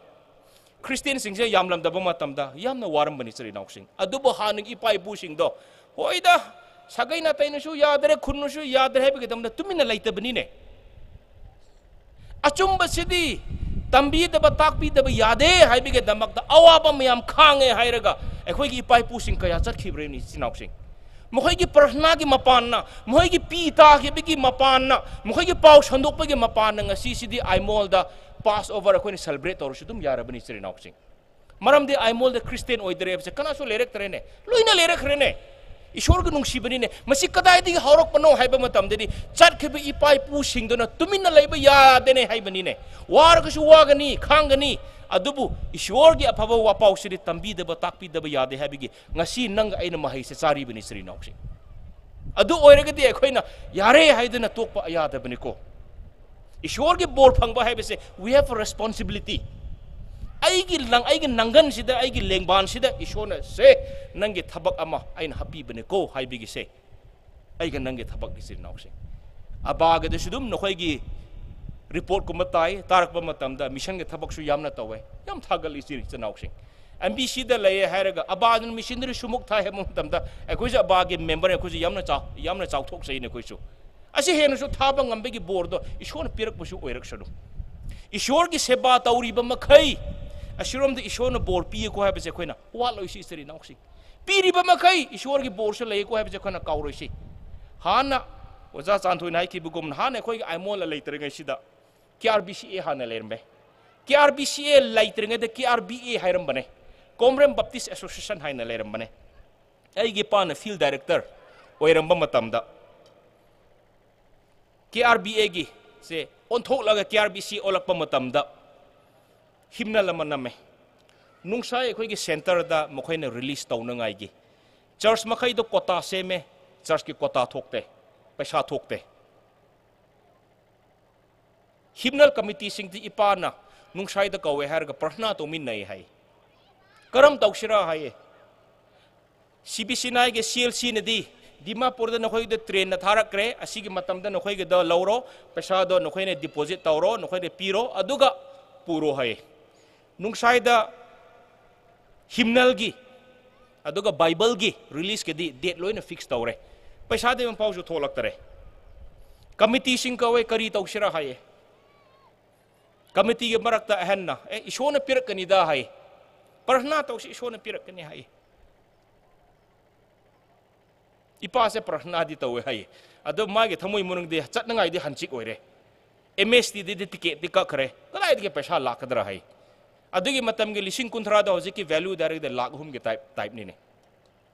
ꯈ꯭ꯔꯤꯁꯇꯤꯌꯥꯟꯁꯤꯡꯁꯦ ꯌꯥꯝꯂꯝꯗꯕ ꯃꯇꯝꯗ ꯌꯥꯝꯅ ꯋꯥꯔꯝꯕꯅꯤ, ꯏꯆꯤꯜ ꯏꯅꯥꯎꯁꯤꯡ꯫ ꯑꯗꯨꯕꯨ ꯍꯥꯟꯅꯒꯤ ꯏꯄꯥ ꯏꯄꯨꯁꯤꯡꯗꯣ, ꯍꯣꯏꯗ, ꯁꯥꯒꯩ ꯅꯥꯇꯩꯅꯁꯨ ꯌꯥꯗ꯭ꯔꯦ, ꯈꯨꯟꯅꯁꯨ ꯌꯥꯗ꯭ꯔꯦ ꯍꯥꯏꯕꯒꯤꯗꯃꯛꯇ ꯇꯨꯃꯤꯟꯅ ꯂꯩꯇꯕꯅꯤꯅꯦ꯫ ꯑꯆꯨꯝꯕꯁꯤꯗꯤ ꯇꯝꯕꯤꯗꯕ, ꯇꯥꯛꯄꯤꯗꯕ ꯌꯥꯗꯦ ꯍꯥꯏꯕꯒꯤꯗꯃꯛꯇ ꯑꯋꯥꯕ ꯃꯌꯥꯝ ꯈꯥꯡꯉꯦ ꯍꯥꯏꯔꯒ ꯑꯩꯈꯣꯏꯒꯤ ꯏꯄꯥ ꯏꯄꯨꯁꯤꯡ ꯀꯌꯥ ꯆꯠꯈꯤꯕ꯭ꯔꯦꯅꯦ, ꯏꯆꯤꯜ ꯏꯅꯥꯎꯁꯤꯡ? ꯃꯈꯣꯏꯒꯤ ꯄ꯭ꯔꯊꯅꯥꯒꯤ ꯃꯄꯥꯟꯅ, ꯃꯈꯣꯏꯒꯤ ꯄꯤ ꯇꯥꯈꯤꯕꯒꯤ ꯃꯄꯥꯟꯅ, ꯃꯈꯣꯏꯒꯤ ꯄꯥꯎ ꯁꯟꯗꯣꯛꯄꯒꯤ ꯃꯄꯥꯟꯅ ꯉꯁꯤꯁꯤꯗꯤ ꯑꯥꯏꯃꯣꯜꯗ ꯄꯥꯁ ꯑꯣꯚꯔ ꯑꯩꯈꯣꯏꯅ ꯁꯦꯂꯦꯕ꯭ꯔꯦꯠ ꯇꯧꯔꯁꯨ ꯑꯗꯨꯝ ꯌꯥꯔꯕꯅꯤ, ꯏꯆꯤꯜ ꯏꯅꯥꯎꯁꯤꯡ꯫ ꯃꯔꯝꯗꯤ ꯑꯥꯏꯃꯣꯜꯗ ꯈ꯭ꯔꯤꯁꯇꯤꯌꯥꯟ ꯑꯣꯏꯗ꯭ꯔꯦ ꯍꯥꯏꯕꯁꯦ ꯀꯅꯥꯁꯨ ꯂꯩꯔꯛꯇ꯭ꯔꯦꯅꯦ꯫ ꯂꯣꯏꯅ ꯂꯩꯔꯛꯈ꯭ꯔꯦꯅꯦ꯫ ꯏꯁꯣꯔꯒꯤ ꯅꯨꯡꯁꯤꯕꯅꯤꯅꯦ꯫ ꯃꯁꯤ ꯀꯗꯥꯏꯗꯒꯤ ꯍꯧꯔꯛꯄꯅꯣ ꯍꯥꯏꯕ ꯃꯇꯝꯗꯗꯤ, ꯆꯠꯈꯤꯕ ꯏꯄꯥ ꯏꯄꯨꯁꯤꯡꯗꯨꯅ ꯇꯨꯃꯤꯟꯅ ꯂꯩꯕ ꯌꯥꯗꯦꯅꯦ ꯍꯥꯏꯕꯅꯤꯅꯦ꯫ ꯋꯥꯔꯒꯁꯨ ꯋꯥꯒꯅꯤ, ꯈꯥꯡꯒꯅꯤ, ꯑꯗꯨꯕꯨ ꯏꯁꯣꯔꯒꯤ ꯑꯐꯕ ꯋꯥꯄꯥꯎꯁꯤꯗꯤ ꯇꯝꯕꯤꯗꯕ, ꯇꯥꯛꯄꯤꯗꯕ ꯌꯥꯗꯦ ꯍꯥꯏꯕꯒꯤ ꯉꯁꯤ ꯅꯪꯒ ꯑꯩꯅ ꯃꯍꯩꯁꯦ ꯆꯥꯔꯤꯕꯅꯤ, ꯏꯆꯤꯜ ꯏꯅꯥꯎꯁꯤꯡ꯫ ꯑꯗꯨ ꯑꯣꯏꯔꯒꯗꯤ ꯑꯩꯈꯣꯏꯅ ꯌꯥꯔꯦ ꯍꯥꯏꯗꯨꯅ ꯇꯣꯛꯄ ꯌꯥꯗꯕꯅꯤꯀꯣ꯫ ꯏꯁꯣꯔꯒꯤ ꯕꯣꯔ ꯐꯪꯕ ꯍꯥꯏꯕꯁꯦ, we have a responsibility. ꯑꯩꯒꯤ ꯂꯪ ꯑꯩꯒꯤ ꯅꯪꯒꯟꯁꯤꯗ, ꯑꯩꯒꯤ ꯂꯦꯡꯕꯥꯟꯁꯤꯗ ꯏꯁꯣꯔꯅ, "ꯁꯦ, ꯅꯪꯒꯤ ꯊꯕꯛ ꯑꯃ ꯑꯩꯅ ꯍꯥꯞꯄꯤꯕꯅꯤꯀꯣ" ꯍꯥꯏꯕꯒꯤꯁꯦ, ꯑꯩꯒ ꯅꯪꯒꯤ ꯊꯕꯛ, ꯏꯆꯤꯜ ꯏꯅꯥꯎꯁꯤꯡ꯫ ꯑꯕꯥꯒꯗꯁꯨ ꯑꯗꯨꯝ ꯅꯈꯣꯏꯒꯤ ꯔꯤꯄꯣꯔꯠꯀꯨꯝꯕ ꯇꯥꯏ, ꯇꯥꯔꯛꯄ ꯃꯇꯝꯗ ꯃꯤꯁꯟꯒꯤ ꯊꯕꯛꯁꯨ ꯌꯥꯝꯅ ꯇꯧꯋꯦ, ꯌꯥꯝ ꯊꯥꯒꯠꯂꯤ, ꯏꯆꯤꯜ ꯏꯆꯤꯜ ꯏꯅꯥꯎꯁꯤꯡ꯫ ꯑꯦꯝ ꯕꯤ ꯁꯤꯗ ꯂꯩꯌꯦ ꯍꯥꯏꯔꯒ ꯑꯕꯥꯗꯨꯅ ꯃꯤꯁꯟꯅꯔꯤ ꯁꯨꯃꯨꯛ ꯊꯥꯏ ꯍꯥꯏꯕ ꯃꯇꯝꯗ, ꯑꯩꯈꯣꯏꯁꯨ ꯑꯕꯥꯒꯤ ꯃꯦꯝꯕꯔ, ꯑꯩꯈꯣꯏꯁꯨ ꯌꯥꯝꯅ ꯆꯥꯎ-, ꯌꯥꯝꯅ ꯆꯥꯎꯊꯣꯛꯆꯩꯅꯦ ꯑꯩꯈꯣꯏꯁꯨ꯫ ꯑꯁꯤ ꯍꯦꯟꯅꯁꯨ ꯊꯥꯕ ꯉꯝꯕꯒꯤ ꯕꯣꯔꯗꯣ ꯏꯁꯣꯔꯅ ꯄꯤꯔꯛꯄꯁꯨ ꯑꯣꯏꯔꯛꯁꯅꯨ꯫ ꯏꯁꯣꯔꯒꯤ ꯁꯦꯕꯥ ꯇꯧꯔꯤꯕ ꯃꯈꯩ, ꯑꯁꯤꯔꯣꯝꯗ ꯏꯁꯣꯔꯅ ꯕꯣꯔ ꯄꯤꯌꯦꯀꯣ ꯍꯥꯏꯕꯁꯦ ꯑꯩꯈꯣꯏꯅ ꯋꯥꯠꯂꯣꯏꯁꯤ, ꯏꯆꯤꯜ ꯏꯅꯥꯎꯁꯤꯡ꯫ ꯄꯤꯔꯤꯕ ꯃꯈꯩ ꯏꯁꯣꯔꯒꯤ ꯕꯣꯔꯁꯨ ꯂꯩꯀꯣ ꯍꯥꯏꯕꯁꯦ ꯑꯩꯈꯣꯏꯅ ꯀꯥꯎꯔꯣꯏꯁꯤ꯫ ꯍꯥꯟꯅ ꯑꯣꯖꯥ ꯆꯥꯟꯊꯣꯏꯅ ꯍꯥꯏꯈꯤꯕꯒꯨꯝꯅ, ꯍꯥꯟꯅ ꯑꯩꯈꯣꯏꯒꯤ ꯑꯥꯏꯃꯣꯜꯗ ꯂꯩꯇ꯭ꯔꯤꯉꯩꯁꯤꯗ ꯀꯦ ꯑꯥꯔ ꯕꯤ ꯁꯤ ꯑꯦ ꯍꯥꯟꯅ ꯂꯩꯔꯝꯃꯦ꯫ ꯀꯦ R B C A ꯂꯩꯇ꯭ꯔꯤꯉꯩꯗ K R B A ꯍꯥꯏꯔꯝꯕꯅꯦ, ꯀꯣꯝꯔꯦꯝ ꯕꯞꯇꯤꯁ ꯑꯦꯁꯣꯁꯤꯌꯦꯁꯟ ꯍꯥꯏꯅ ꯂꯩꯔꯝꯕꯅꯦ꯫ ꯑꯩꯒꯤ ꯏꯄꯥꯅ ꯐꯤꯜ ꯗꯥꯏꯔꯦꯛꯇꯔ ꯑꯣꯏꯔꯝꯕ ꯃꯇꯝꯗ, ꯀꯦ ꯑꯥꯔ ꯕꯤ ꯑꯦꯒꯤ ꯁꯦ ꯑꯣꯟꯊꯣꯛꯂꯒ ꯀꯦ ꯑꯥꯔ ꯕꯤ ꯁꯤ ꯑꯣꯜꯂꯛꯄ ꯃꯇꯝꯗ, ꯍꯤꯝꯅꯜ ꯑꯃ ꯅꯝꯃꯦ꯫ ꯅꯨꯡꯁꯥꯏ ꯑꯩꯈꯣꯏꯒꯤ ꯁꯦꯟꯇꯔꯗ ꯃꯈꯣꯏꯅ ꯔꯤꯂꯤꯁ ꯇꯧꯅꯉꯥꯏꯒꯤ꯫ ꯆꯔꯆ ꯃꯈꯩꯗꯣ ꯀꯣꯇꯥ ꯁꯦꯝꯃꯦ, ꯆꯔꯆꯀꯤ ꯀꯣꯇꯥ ꯊꯣꯛꯇꯦ, ꯄꯩꯁꯥ ꯊꯣꯛꯇꯦ꯫ ꯍꯤꯝꯅꯜ ꯀꯃꯤꯇꯤꯁꯤꯡꯗꯤ ꯏꯄꯥꯅ ꯅꯨꯡꯁꯥꯏꯗ ꯀꯧꯋꯦ ꯍꯥꯏꯔꯒ ꯄ꯭ꯔꯊꯅꯥ ꯇꯧꯃꯤꯟꯅꯩ ꯍꯥꯏ꯫ ꯀꯔꯝ ꯇꯧꯁꯤꯔꯥ ꯍꯥꯏꯌꯦ꯫ ꯁꯤ ꯕꯤ ꯁꯤ ꯑꯦꯟ ꯑꯥꯏꯒꯤ ꯁꯤ ꯑꯦꯜ ꯁꯤꯅꯗꯤ ꯗꯤꯃꯥꯄꯨꯔꯗ ꯅꯈꯣꯏꯒꯤꯗ ꯇ꯭ꯔꯦꯟꯅ ꯊꯥꯔꯛꯈ꯭ꯔꯦ, ꯑꯁꯤꯒꯤ ꯃꯇꯝꯗ ꯅꯈꯣꯏꯒꯤꯗ ꯂꯧꯔꯣ, ꯄꯩꯁꯥꯗꯣ ꯅꯈꯣꯏꯅ ꯗꯤꯄꯣꯖꯤꯠ ꯇꯧꯔꯣ, ꯅꯈꯣꯏꯅ ꯄꯤꯔꯣ, ꯑꯗꯨꯒ ꯄꯨꯔꯣ ꯍꯥꯏꯌꯦ꯫ ꯅꯨꯡꯁꯥꯏꯗ ꯍꯤꯝꯅꯜꯒꯤ ꯑꯗꯨꯒ ꯕꯥꯏꯕꯜꯒꯤ ꯔꯤꯂꯤꯁꯀꯤꯗꯤ ꯗꯦꯠ ꯂꯣꯏꯅ ꯐꯤꯛꯁ ꯇꯧꯔꯦ꯫ ꯄꯩꯁꯥꯗꯤ ꯑꯃꯐꯥꯎꯁꯨ ꯊꯣꯛꯂꯛꯇꯔꯦ꯫ ꯀꯃꯤꯇꯤꯁꯤꯡ ꯀꯧꯋꯦ, "ꯀꯔꯤ ꯇꯧꯁꯤꯔꯥ?" ꯍꯥꯏꯌꯦ꯫ ꯀꯃꯤꯇꯤꯒꯤ ꯃꯔꯛꯇ ꯑꯍꯟꯅ, "ꯑꯦ, ꯏꯁꯣꯔꯅ ꯄꯤꯔꯛꯀꯅꯤꯗ" ꯍꯥꯏ, "ꯄ꯭ꯔꯊꯅꯥ ꯇꯧꯁꯤ, ꯏꯁꯣꯔꯅ ꯄꯤꯔꯛꯀꯅꯤ" ꯍꯥꯏ꯫ ꯏꯄꯥꯁꯦ ꯄ꯭ꯔꯊꯅꯥꯗꯤ ꯇꯧꯋꯦ ꯍꯥꯏ, ꯑꯗꯣ ꯃꯥꯒꯤ ꯊꯃꯣꯏ ꯃꯅꯨꯡꯗꯤ ꯆꯠꯅꯉꯥꯏꯗꯤ ꯍꯟꯆꯤꯛ ꯑꯣꯏꯔꯦ꯫ ꯑꯦꯝ ꯑꯦꯁ ꯇꯤꯗꯗꯤ ꯇꯤꯀꯦꯠꯇꯤ ꯀꯛꯈ꯭ꯔꯦ, ꯀꯗꯥꯏꯗꯒꯤ ꯄꯩꯁꯥ ꯂꯥꯛꯀꯗ꯭ꯔꯥ ꯍꯥꯏ꯫ ꯑꯗꯨꯒꯤ ꯃꯇꯝꯒꯤ ꯂꯤꯁꯤꯡ ꯀꯨꯟꯊ꯭ꯔꯥꯗꯣ ꯍꯧꯖꯤꯛꯀꯤ ꯚꯦꯂꯨ ꯗꯥꯏꯔꯦꯛꯇ ꯂꯥꯛ ꯑꯍꯨꯝꯒꯤ ꯇꯥꯏꯞ, ꯇꯥꯏꯞꯅꯤꯅꯦ꯫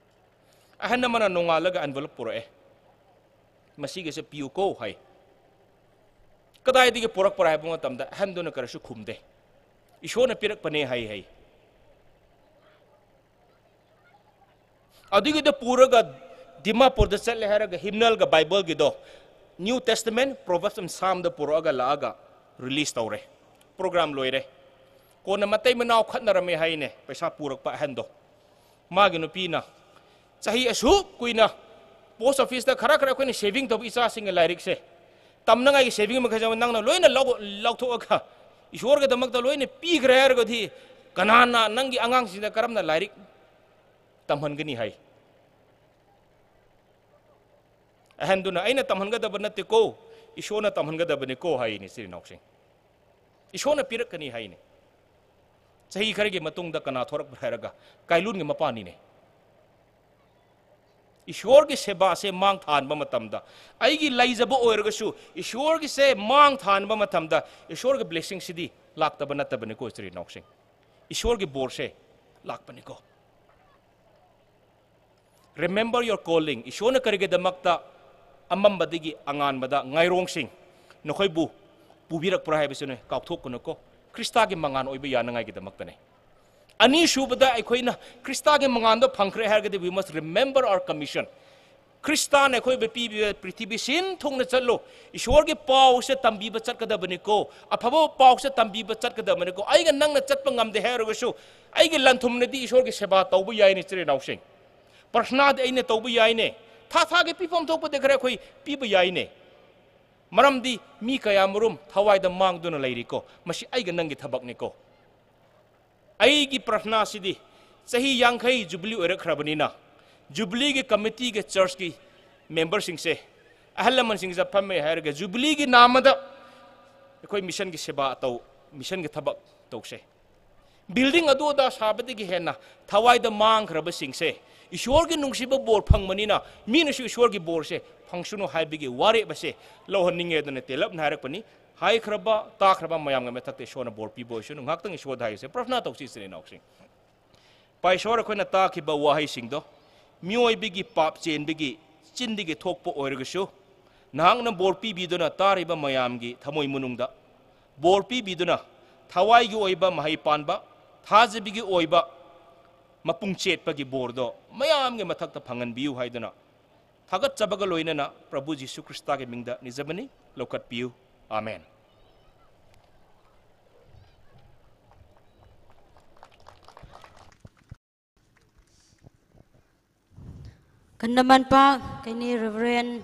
ꯑꯍꯟ ꯑꯃꯅ ꯅꯣꯡꯉꯥꯜꯂꯒ ꯑꯦꯟꯚꯂꯣꯞ ꯄꯨꯔꯛꯑꯦ, "ꯃꯁꯤꯒꯤꯁꯦ ꯄꯤꯌꯨꯀꯣ" ꯍꯥꯏ꯫ ꯀꯗꯥꯏꯗꯒꯤ ꯄꯨꯔꯛꯄ꯭ꯔꯥ ꯍꯥꯏꯕ ꯃꯇꯝꯗ ꯑꯍꯟꯗꯨꯅ ꯀꯔꯤꯁꯨ ꯈꯨꯝꯗꯦ꯫ "ꯏꯁꯣꯔꯅ ꯄꯤꯔꯛꯄꯅꯦ" ꯍꯥꯏ ꯍꯥꯏ꯫ ꯑꯗꯨꯒꯤꯗꯣ ꯄꯨꯔꯒ ꯗꯤꯃꯥꯄꯨꯔꯗ ꯆꯠꯂꯦ ꯍꯥꯏꯔꯒ ꯍꯤꯝꯅꯜꯒ ꯕꯥꯏꯕꯜꯒꯤꯗꯣ New Testament, Proverbs and Psalm ꯗ ꯄꯨꯔꯛꯑꯒ ꯂꯥꯛꯑꯒ release ꯇꯧꯔꯦ꯫ Program ꯂꯣꯏꯔꯦ꯫ ꯀꯣꯟꯅ ꯃꯇꯩ ꯃꯅꯥꯎ ꯈꯠꯅꯔꯝꯃꯦ ꯍꯥꯏꯅꯦ, ꯄꯩꯁꯥ ꯄꯨꯔꯛꯄ ꯑꯍꯟꯗꯣ꯫ ꯃꯥꯒꯤ ꯅꯨꯄꯤꯅ ꯆꯍꯤ ꯑꯁꯨꯛ ꯀꯨꯏꯅ post office ꯇ ꯈꯔ ꯈꯔ ꯑꯩꯈꯣꯏꯅ saving ꯇꯧꯕ ꯏꯆꯥꯁꯤꯡꯒꯤ ꯂꯥꯏꯔꯤꯛꯁꯦ, ꯇꯝꯅꯉꯥꯏꯒꯤ saving ꯃꯈꯩꯁꯦ ꯅꯪꯅ ꯂꯣꯏꯅ ꯂꯧ-, ꯂꯧꯊꯣꯛꯑꯒ ꯏꯁꯣꯔꯒꯤꯗꯃꯛꯇ ꯂꯣꯏꯅ ꯄꯤꯈ꯭ꯔꯦ ꯍꯥꯏꯔꯒꯗꯤ, ꯀꯅꯥꯅ ꯅꯪꯒꯤ ꯑꯉꯥꯡꯁꯤꯡꯗ ꯀꯔꯝꯅ ꯂꯥꯏꯔꯤꯛ ꯇꯝꯍꯟꯒꯅꯤ ꯍꯥꯏ꯫ ꯑꯍꯟꯗꯨꯅ, "ꯑꯩꯅ ꯇꯝꯍꯟꯒꯗꯕ ꯅꯠꯇꯦꯀꯣ, ꯏꯁꯣꯔꯅ ꯇꯝꯍꯟꯒꯗꯕꯅꯤꯀꯣ" ꯍꯥꯏꯅꯦ, ꯏꯆꯤꯜ ꯏꯅꯥꯎꯁꯤꯡ꯫ ꯏꯁꯣꯔꯅ ꯄꯤꯔꯛꯀꯅꯤ ꯍꯥꯏꯅꯦ꯫ ꯆꯍꯤ ꯈꯔꯒꯤ ꯃꯇꯨꯡꯗ ꯀꯅꯥ ꯊꯣꯔꯛꯄ꯭ꯔꯥ ꯍꯥꯏꯔꯒ, ꯀꯥꯏꯂꯨꯟꯒꯤ ꯃꯄꯥꯅꯤꯅꯦ꯫ ꯏꯁꯣꯔꯒꯤ ꯁꯦꯕꯥꯁꯦ ꯃꯥꯡ ꯊꯥꯍꯟꯕ ꯃꯇꯝꯗ, ꯑꯩꯒꯤ ꯂꯩꯖꯕ ꯑꯣꯏꯔꯒꯁꯨ ꯏꯁꯣꯔꯒꯤꯁꯦ ꯃꯥꯡ ꯊꯥꯍꯟꯕ ꯃꯇꯝꯗ, ꯏꯁꯣꯔꯒꯤ blessing ꯁꯤꯗꯤ ꯂꯥꯛꯇꯕ ꯅꯠꯇꯕꯅꯤꯀꯣ, ꯏꯆꯤꯜ ꯏꯅꯥꯎꯁꯤꯡ꯫ ꯏꯁꯣꯔꯒꯤ ꯕꯣꯔꯁꯦ ꯂꯥꯛꯄꯅꯤꯀꯣ꯫ Remember your calling. ꯏꯁꯣꯔꯅ ꯀꯔꯤꯒꯤꯗꯃꯛꯇ ꯑꯃꯝꯕꯗꯒꯤ ꯑꯉꯥꯟꯕꯗ ꯉꯥꯏꯔꯣꯡꯁꯤꯡ ꯅꯈꯣꯏꯕꯨ ꯄꯨꯕꯤꯔꯛꯄ꯭ꯔꯥ ꯍꯥꯏꯕꯁꯤꯅ ꯀꯥꯎꯊꯣꯛꯀꯅꯨꯀꯣ꯫ ꯈ꯭ꯔꯤꯁꯇꯒꯤ ꯃꯉꯥꯜ ꯑꯣꯏꯕ ꯌꯥꯅꯉꯥꯏꯒꯤꯗꯃꯛꯇꯅꯦ꯫ ꯑꯅꯤꯁꯨꯕꯗ, ꯑꯩꯈꯣꯏꯅ ꯈ꯭ꯔꯤꯁꯇꯒꯤ ꯃꯉꯥꯜꯗꯣ ꯐꯪꯈ꯭ꯔꯦ ꯍꯥꯏꯔꯒꯗꯤ, we must remember our commission. ꯈ꯭ꯔꯤꯁꯇꯅ ꯑꯩꯈꯣꯏꯕꯨ ꯄꯤꯕꯤꯕ ꯄ꯭ꯔꯤꯊꯤꯕꯤ ꯁꯤꯟ ꯊꯨꯡꯅ ꯆꯠꯂꯣ, ꯏꯁꯣꯔꯒꯤ ꯄꯥꯎꯁꯦ ꯇꯝꯕꯤꯕ ꯆꯠꯀꯗꯕꯅꯤꯀꯣ, ꯑꯐꯕ ꯄꯥꯎꯁꯦ ꯇꯝꯕꯤꯕ ꯆꯠꯀꯗꯕꯅꯤꯀꯣ꯫ ꯑꯩꯒ ꯅꯪꯅ ꯆꯠꯄ ꯉꯝꯗꯦ ꯍꯥꯏꯔꯒꯁꯨ, ꯑꯩꯒꯤ ꯂꯟꯊꯨꯝꯅꯗꯤ ꯏꯁꯣꯔꯒꯤ ꯁꯦꯕꯥ ꯇꯧꯕ ꯌꯥꯏꯅꯦ, ꯏꯆꯤꯜ ꯏꯅꯥꯎꯁꯤꯡ꯫ ꯄ꯭ꯔꯊꯅꯥꯗꯤ ꯑꯩꯅ ꯇꯧꯕ ꯌꯥꯏꯅꯦ꯫ ꯊꯥ ꯊꯥꯒꯤ ꯄꯤꯐꯝ ꯊꯣꯛꯄꯗꯤ ꯈꯔ ꯑꯩꯈꯣꯏ ꯄꯤꯕ ꯌꯥꯏꯅꯦ꯫ ꯃꯔꯝꯗꯤ ꯃꯤ ꯀꯌꯥꯃꯔꯨꯝ ꯊꯋꯥꯏꯗ ꯃꯥꯡꯗꯨꯅ ꯂꯩꯔꯤꯀꯣ꯫ ꯃꯁꯤ ꯑꯩꯒ ꯅꯪꯒꯤ ꯊꯕꯛꯅꯤꯀꯣ꯫ ꯑꯩꯒꯤ ꯄ꯭ꯔꯊꯅꯥꯁꯤꯗꯤ, ꯆꯍꯤ ꯌꯥꯡꯈꯩ ꯖꯨꯕꯤꯂꯤ ꯑꯣꯏꯔꯛꯈ꯭ꯔꯕꯅꯤꯅ, ꯖꯨꯕꯤꯂꯤꯒꯤ ꯀꯃꯤꯇꯤꯒꯤ, ꯆꯔꯆꯀꯤ ꯃꯦꯝꯕꯔꯁꯤꯡꯁꯦ, ꯑꯍꯜ ꯂꯃꯟꯁꯤꯡꯁꯦ ꯐꯝꯃꯦ ꯍꯥꯏꯔꯒ, ꯖꯨꯕꯤꯂꯤꯒꯤ ꯅꯥꯃꯗ ꯑꯩꯈꯣꯏ ꯃꯤꯁꯟꯒꯤ ꯁꯦꯕꯥ ꯇꯧ, ꯃꯤꯁꯟꯒꯤ ꯊꯕꯛ ꯇꯧꯁꯦ꯫ ꯕꯤꯜꯗꯤꯡ ꯑꯗꯨ ꯑꯗꯥ ꯁꯥꯕꯗꯒꯤ ꯍꯦꯟꯅ ꯊꯋꯥꯏꯗ ꯃꯥꯡꯈ꯭ꯔꯕꯁꯤꯡꯁꯦ ꯏꯁꯣꯔꯒꯤ ꯅꯨꯡꯁꯤꯕ ꯕꯣꯔ ꯐꯪꯕꯅꯤꯅ, ꯃꯤꯅꯁꯨ ꯏꯁꯣꯔꯒꯤ ꯕꯣꯔꯁꯦ ꯐꯪꯁꯅꯨ ꯍꯥꯏꯕꯒꯤ ꯋꯥꯔꯦꯞ ꯑꯁꯦ ꯂꯧꯍꯟꯅꯤꯡꯉꯦ ꯑꯗꯨꯅ ꯇꯦꯂꯞꯅ ꯍꯥꯏꯔꯛꯄꯅꯤ꯫ ꯍꯥꯏꯈ꯭ꯔꯕ, ꯇꯥꯈ꯭ꯔꯕ ꯃꯌꯥꯝꯒꯤ ꯃꯊꯛꯇ ꯏꯁꯣꯔꯅ ꯕꯣꯔ ꯄꯤꯕ ꯑꯣꯏꯁꯅꯨ꯫ ꯉꯥꯏꯍꯥꯛꯇꯪ ꯏꯁꯣꯔꯗ ꯍꯥꯏꯁꯦ, ꯄ꯭ꯔꯊꯅꯥ ꯇꯧꯁꯤ, ꯏꯆꯤꯜ ꯏꯅꯥꯎꯁꯤꯡ꯫ ꯄꯥꯏ ꯏꯁꯣꯔ, ꯑꯩꯈꯣꯏꯅ ꯇꯥꯈꯤꯕ ꯋꯥꯍꯩꯁꯤꯡꯗꯣ ꯃꯤꯑꯣꯏꯕꯒꯤ ꯄꯥꯞ ꯆꯦꯟꯕꯒꯤ ꯆꯤꯟꯗꯒꯤ ꯊꯣꯛꯄ ꯑꯣꯏꯔꯒꯁꯨ, ꯅꯍꯥꯛꯅ ꯕꯣꯔ ꯄꯤꯕꯤꯗꯨꯅ ꯇꯥꯔꯤꯕ ꯃꯌꯥꯝꯒꯤ ꯊꯃꯣꯏ ꯃꯅꯨꯡꯗ ꯕꯣꯔ ꯄꯤꯕꯤꯗꯨꯅ, ꯊꯋꯥꯏꯒꯤ ꯑꯣꯏꯕ ꯃꯍꯩ ꯄꯥꯟꯕ, ꯊꯥꯖꯕꯒꯤ ꯑꯣꯏꯕ ꯃꯄꯨꯡ ꯆꯦꯠꯄꯒꯤ ꯕꯣꯔꯗꯣ ꯃꯌꯥꯝꯒꯤ ꯃꯊꯛꯇ ꯐꯪꯍꯟꯕꯤꯌꯨ ꯍꯥꯏꯗꯨꯅ ꯊꯥꯒꯠꯆꯕꯒ ꯂꯣꯏꯅꯅ ꯄ꯭ꯔꯚꯨ ꯖꯤꯁꯨ ꯈ꯭ꯔꯤꯁꯇꯒꯤ ꯃꯤꯡꯗ ꯅꯤꯖꯕꯅꯤ꯫ ꯂꯧꯈꯠꯄꯤꯌꯨ꯫ ꯑꯥꯃꯦꯟ꯫ ꯀꯟꯅꯃꯟꯄꯥꯛ ꯀꯩꯅꯤ Reverend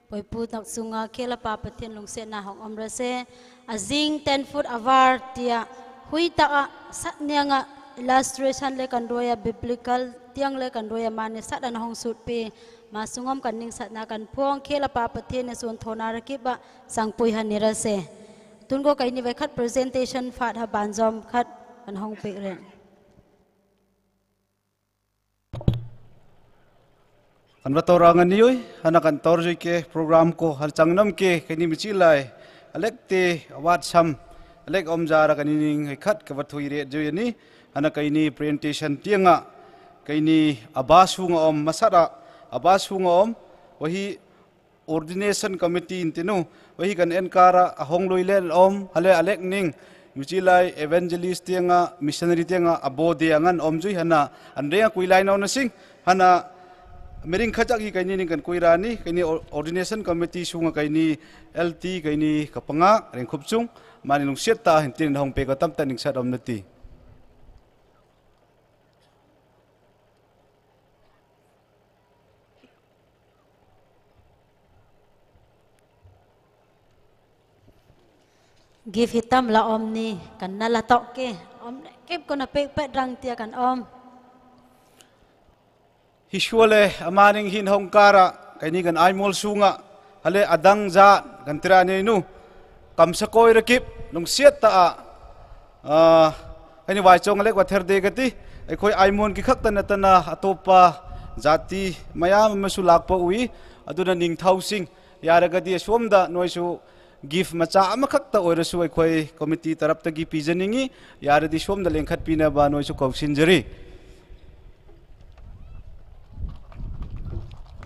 ꯄꯣꯏꯄꯨ ꯅꯛꯁꯨꯡꯉ ꯈꯦꯂꯄꯥ ꯄꯊꯦꯟ ꯂꯨꯡꯁꯦꯠꯅ ꯍꯣꯡ ꯑꯝꯔꯁꯦ꯫ ꯑꯖꯤꯡ ten foot avar ꯇꯤꯌꯥ ꯍꯨꯏ ꯇꯥꯛꯑ ꯁꯠꯅꯤꯌꯥꯉ illustration ꯂꯦ ꯀꯟꯗꯣꯌꯥ biblical ꯇꯤꯌꯥꯡ ꯂꯦ ꯀꯟꯗꯣꯌꯥ ꯃꯥꯅꯦ ꯁꯠ ꯑꯅ ꯍꯣꯡ ꯁꯨꯠꯄꯤ꯫ ꯃꯥ ꯁꯨꯡꯉꯝ ꯀꯟꯅꯤꯡ ꯁꯠꯅ ꯀꯟꯐꯣꯡ ꯈꯦꯂꯄꯥ ꯄꯊꯦꯟꯅ ꯁꯣꯟ ꯊꯣꯅꯥꯔꯀꯤꯕ ꯁꯪꯄꯨꯏ ꯍꯟꯅꯤꯔꯁꯦ꯫ ꯇꯨꯟꯒꯣ ꯀꯩꯅꯤ ꯋꯥꯏꯈꯠ presentation ꯐꯥꯠ ꯍ ꯕꯥꯟꯖꯣꯝ ꯈꯠ ꯀꯟꯍꯣꯡ ꯄꯤꯛꯔꯦ꯫ ꯀꯟꯕ ꯇꯧꯔꯥ ꯉꯟꯅꯤꯌꯨꯏ ꯍꯥꯟꯅ ꯀꯟ ꯇꯧꯔꯖꯨꯏ ꯀꯦ program ꯀꯣ ꯍꯥꯟ ꯆꯪꯅꯝ ꯀꯦ ꯀꯩꯅꯤ ꯃꯤꯆꯤ ꯂꯥꯏ ꯑꯂꯦꯛ ꯇꯦ ꯑꯋꯥꯠ ꯁꯝ ꯑꯂꯦꯛ ꯑꯣꯝ ꯖꯥꯔ ꯀꯅꯤ ꯅꯤꯡ ꯍꯩꯈꯠ ꯀꯕ ꯊꯨꯏꯔꯦ ꯖꯨꯏꯅꯤ꯫ ꯍꯥꯟꯅ ꯀꯩꯅꯤ presentation ꯇꯤꯌꯥꯡꯉ ꯀꯩꯅꯤ ꯑꯕꯥꯁꯨ ꯉ ꯑꯣꯝ ꯃꯁꯥꯗ ꯑꯕꯥꯁꯨ ꯉ ꯑꯣꯝ ꯋꯥꯍꯤ ordination committee ꯏꯟꯇꯤꯅꯨ ꯋꯥꯍꯤ ꯀꯟ ꯑꯦꯟ ꯀꯥꯔ ꯑꯍꯣꯡ ꯂꯣꯏꯂꯦꯟ ꯑꯣꯝ ꯍꯂꯦ ꯑꯂꯦꯛ ꯅꯤꯡ ꯃꯤꯆꯤ ꯂꯥꯏ evangelist ꯇꯤꯌꯥꯡꯉ missionary ꯇꯤꯌꯥꯡꯉ ꯑꯕꯣ ꯗꯦ ꯑꯉꯟ ꯑꯣꯝ ꯖꯨꯏ ꯍꯟꯅ ꯑꯟꯗ꯭ꯔꯦ ꯀꯨꯏ ꯂꯥꯏ ꯅꯧꯅ ꯁꯤꯡ ꯍꯟꯅ ꯃꯤꯔꯤꯡ ꯈꯖꯛꯒꯤ ꯀꯩꯅꯤ ꯅꯤꯡ ꯀꯟ ꯀꯨꯏꯔꯥꯅꯤ ꯀꯩꯅꯤ or-, ordination committee ꯁꯨꯡꯉ ꯀꯩꯅꯤ L T ꯀꯩꯅꯤ ꯀꯄꯉꯥ ꯔꯦꯡꯈꯨꯞꯆꯨꯡ ꯃꯥꯅꯤ ꯅꯨꯡꯁꯤꯠꯇ ꯍꯤꯟꯇꯤꯟ ꯍꯣꯡ peg ꯇꯝꯇ ꯅꯤꯡꯁꯠ Om ꯅꯠꯇꯤ꯫ Gift hitam la omni kan na la tok ke. Om kep ko na pek pet rang tia kan om. Hisuale amaning hin hong kara kaini kan aimol sunga hale adang ja kan tira ne nu kam sakoi rakip lungsiat ta a, ah, kaini wai chong lek wa therde kati. ꯑꯩꯈꯣꯏ ꯑꯥꯏꯃꯣꯟꯒꯤ ꯈꯛꯇ ꯅꯠꯇꯅ ꯑꯇꯣꯞꯄ ꯖꯥꯇꯤ ꯃꯌꯥꯝ ꯑꯃꯁꯨ ꯂꯥꯛꯄ ꯎꯏ꯫ ꯑꯗꯨꯅ ꯅꯤꯡꯊꯧꯁꯤꯡ, ꯌꯥꯔꯒꯗꯤ ꯑꯁꯣꯝꯗ ꯅꯣꯏꯁꯨ gift ꯃꯆꯥ ꯑꯃꯈꯛꯇ ꯑꯣꯏꯔꯁꯨ ꯑꯩꯈꯣꯏ committee ꯇꯔꯞꯇꯒꯤ ꯄꯤꯖꯅꯤꯡꯏ꯫ ꯌꯥꯔꯗꯤ ꯁꯣꯝꯗ ꯂꯦꯡꯈꯠꯄꯤꯅꯕ ꯅꯣꯏꯁꯨ ꯀꯧꯁꯤꯟꯖꯔꯤ꯫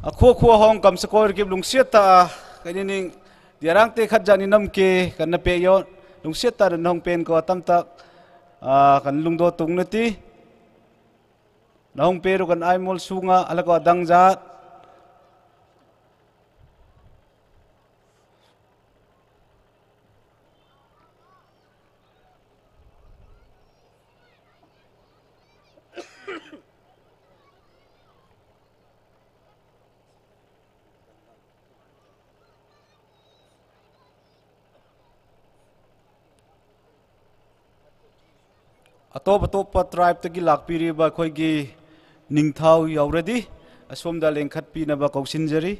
ꯑꯈꯣ ꯈꯣ ꯍꯣꯡ ꯀꯝꯁꯀꯣꯏꯔꯒꯤ ꯂꯨꯡꯁꯤꯌꯠꯇ ꯀꯩꯅꯤꯅꯤꯡ ꯗꯤꯌꯥꯔꯥꯡ ꯇꯦ ꯈꯠ ꯖꯥꯅꯤ ꯅꯝꯀꯦ ꯀꯟꯅ ꯄꯦꯌꯣ ꯂꯨꯡꯁꯤꯌꯠꯇ ꯅꯍꯣꯡ ꯄꯦꯟ ꯀꯣ ꯇꯝꯇ, ꯑ, ꯀꯟ ꯂꯨꯡꯗꯣ ꯇꯨꯡꯅꯇꯤ꯫ ꯅꯍꯣꯡ ꯄꯦꯔꯨ ꯀꯟ ꯑꯥꯏꯃꯣꯜ ꯁꯨꯉ ꯍꯜꯂꯀꯣ ꯗꯪꯖꯥꯠ꯫ ꯑꯇꯣꯞ ꯑꯇꯣꯞꯄ tribeꯇꯒꯤ ꯂꯥꯛꯄꯤꯔꯤꯕ ꯑꯩꯈꯣꯏꯒꯤ ꯅꯤꯡꯊꯧ ꯌꯧꯔꯗꯤ ꯑꯁꯣꯝꯗ ꯂꯦꯡꯈꯠꯄꯤꯅꯕ ꯀꯧꯁꯤꯟꯖꯔꯤ꯫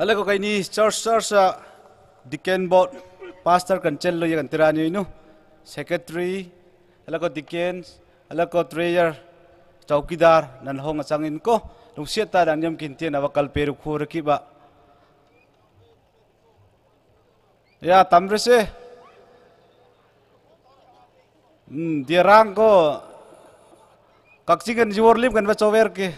Hala ko kaini church, church a deacon board, pastor kan chello ya kan tirani inu, secretary, hala ko deacon, hala ko treasurer, chowkidar, nan hong achang in ko, lungsiat ta dan yam kin tian ava kalpe ru khu ra ki ba. Ya, tamre se. Hmm, dia rang ko. Kakchikan jiwor lim kan ba chover ke.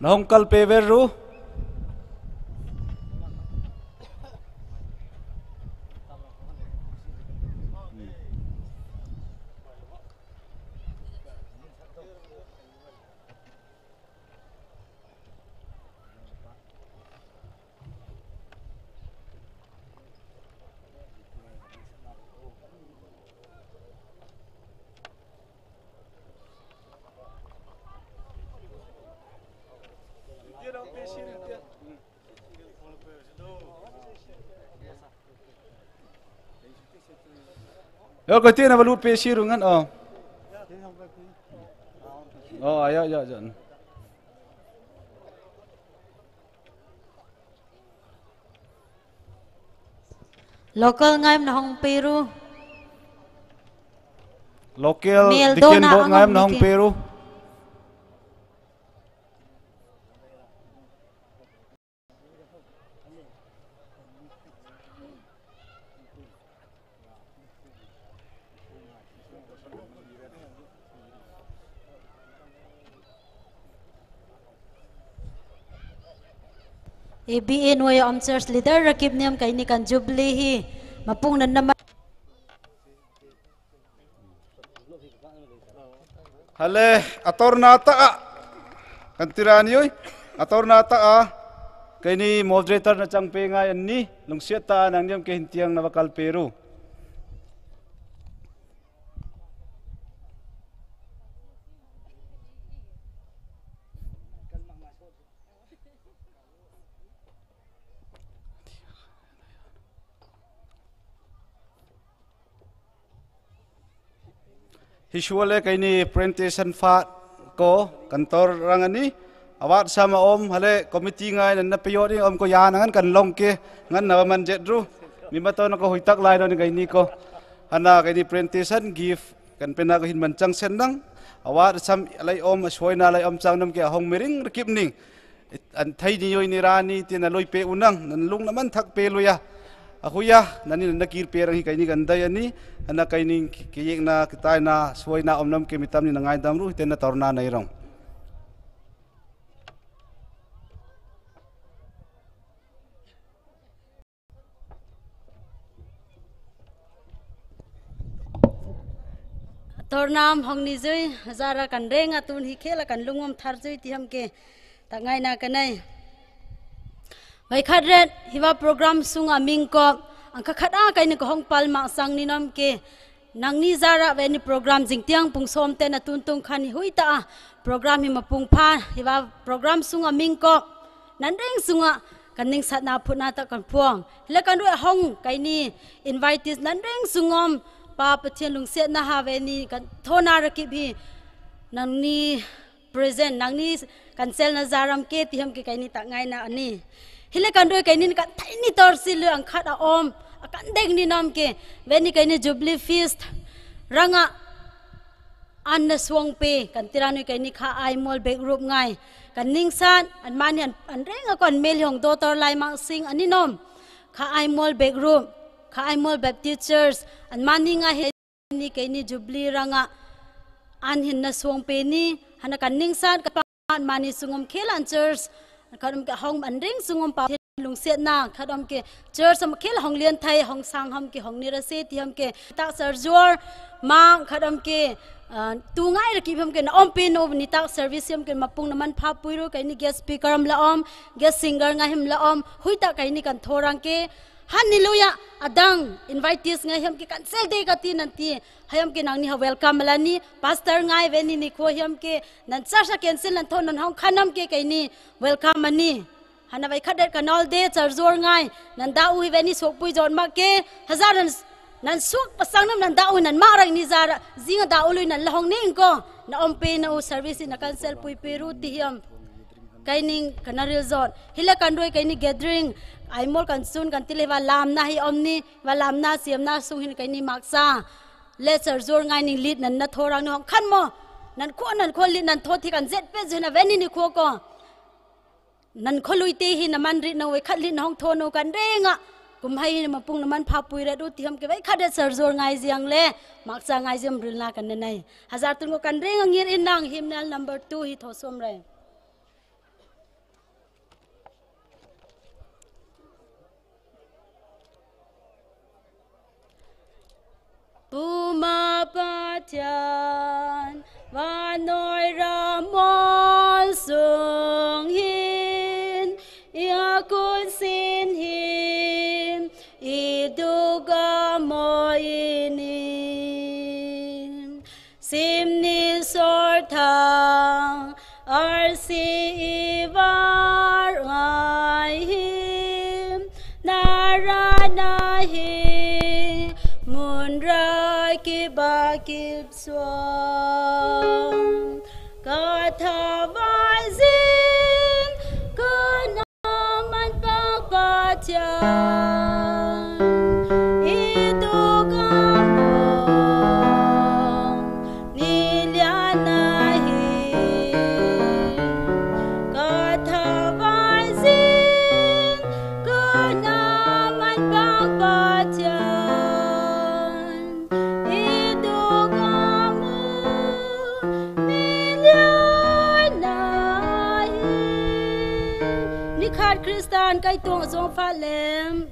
Nahong kalpe ver ru. Yo, ko tiene balut pe shiru ngan, oh. Oh, ayo, ayo, ayo. Local ngaimna hong peru. Local Mel deacon dona board ngaimna hong peru. A B A nuai a om church leader rakip niam kaini kan jubilee hi mapung nan nama. Hale, atorna ta a. Kan tirani oi. Atorna ta a. Kaini moderator na chang pe ngai anni. Lungsiat ta nang niam ke hintiang na bakal peru. Hisuale kaini presentation fat ko kantor rangani awat sama om hale committee ngai nan na peyot ni om ko ya nangan kan long ke ngan na man jet ru mi mato na ko huitak lai don kaini ko hana kaini presentation gift kan pena ko hin man chang sen nang awat sam lai om soina lai om chang nam ke hong mering rakip ning. An thai ni yoi ni rani ti na loi pe unang nan lung na man thak pe luya. Ahuya nani na kir pe rang hi kaini gandai ani ana kaini kiyek na kitai na suai na omnam ke mitam ni na ngai dam ru hiten na torna nai rong. Tornam hong ni zui zara kan reng atun hi khela kan lungom thar zui ti ham ke ta ngai na kanai. Vai khat ret hiva program sunga mingkop ang kha khat a kaini ko hong pal ma sang ni nom ke nangni zara ve ni program jingtiang pung som te na tun tung khan hi hui ta a program hi ma pung pha hiva program sunga mingkop nan reng sunga kan ning sat na phut na ta kan puang le kan rui hong kaini invitees nan reng sungom pa pathian lungsiat na ha ve ni kan thona rakip hi nangni present nangni kan sel na zaram ke ti ham ke kaini ta ngai na ani hile kan rui kaini kan thai ni tor si lu ang khat a om Akandeng ni nom ke, veni keini Jubilee Feast ranga anna suang pe, kan tira nui keini Kha Aimol Back Group ngai. Kan ningsan, an mani an, an reng akon mel hong dotor lai mang sing ani nom. Kha Aimol Back Group, Kha Aimol Baptist Church, an mani ngai he ni keini Jubilee ranga an hin na suang pe ni, hana kan ningsan ka pa mani sungom khel an church, khat om ke hong an ring sungom pa lungset na, khat om ke church om khel hong lian thai, hong sang ham ke hong ni ra se ti ham ke tak sar jor ma, khat om ke, ah, tu ngai ra ki ham ke na om pe no ni tak service ham ke mapung na man pha pui ru keini guest speaker am la om, guest singer ngai ham la om, hui tak keini kan thorang ke, Hallelujah, adang invitees ngai ham ke cancel de ka ti nan ti, hayam ke nang ni ha welcome la ni, pastor ngai veni ni kho ham ke, nan church a cancel nan thon nan hong khanam ke keini welcome ani. Hana vai khadet kanal de char jor ngai, nan da u hi veni sok pui jot ma ke, hazar nan, nan sok pasang nam nan da u nan ma rang ni zara, zinga da u lui nan la hong ning ko, na om pe na u service na cancel pui pe ru ti ham. Keini kana ril zot. Hila kan roi keini gathering. Aimol kan sun kan tile va lam na hi om ni, va lam na siam na sung hin keini maksa. Le char jor ngai ning lit nan na thorang ni hong khan mo. Nan kho nan kho lit nan tho thi kan zet pe zena veni ni kho ko. Nan kho lui te hi na man rit na we khat lit na hong tho no kan renga. Kum hai hi na mapung na man pha pui ret u ti ham ke vai khat de char jor ngai ziang le. Maksa ngai ziam ril na kan na nai. Hazar tun ko kan renga ngir in nang hymnal number two hi tho som rai. Puma Pathian, vanoi ramon sung hin, ia kun sin hin, i duga mo inin. Simni sorthang arsi ivar ngai him, narana hi munra kibakip suang. Katha vaizin kanaman pakpatian. Khat Khristan kaitung zong pha lem.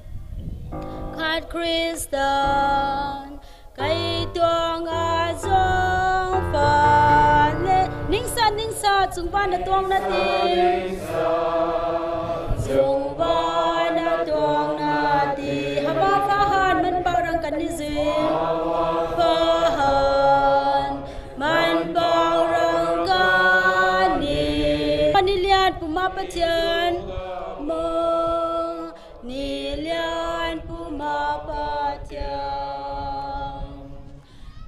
Khat Khristan kaitung a zong pha le. Ningsat ningsat zung ban a tuang na ti. Zung ban a tuang na ti. Haba pha han man pau rang kan ni zui. Pha han man pau rang kan ni. Ni lian puma Pathian. Mo ni lian puma Pathian.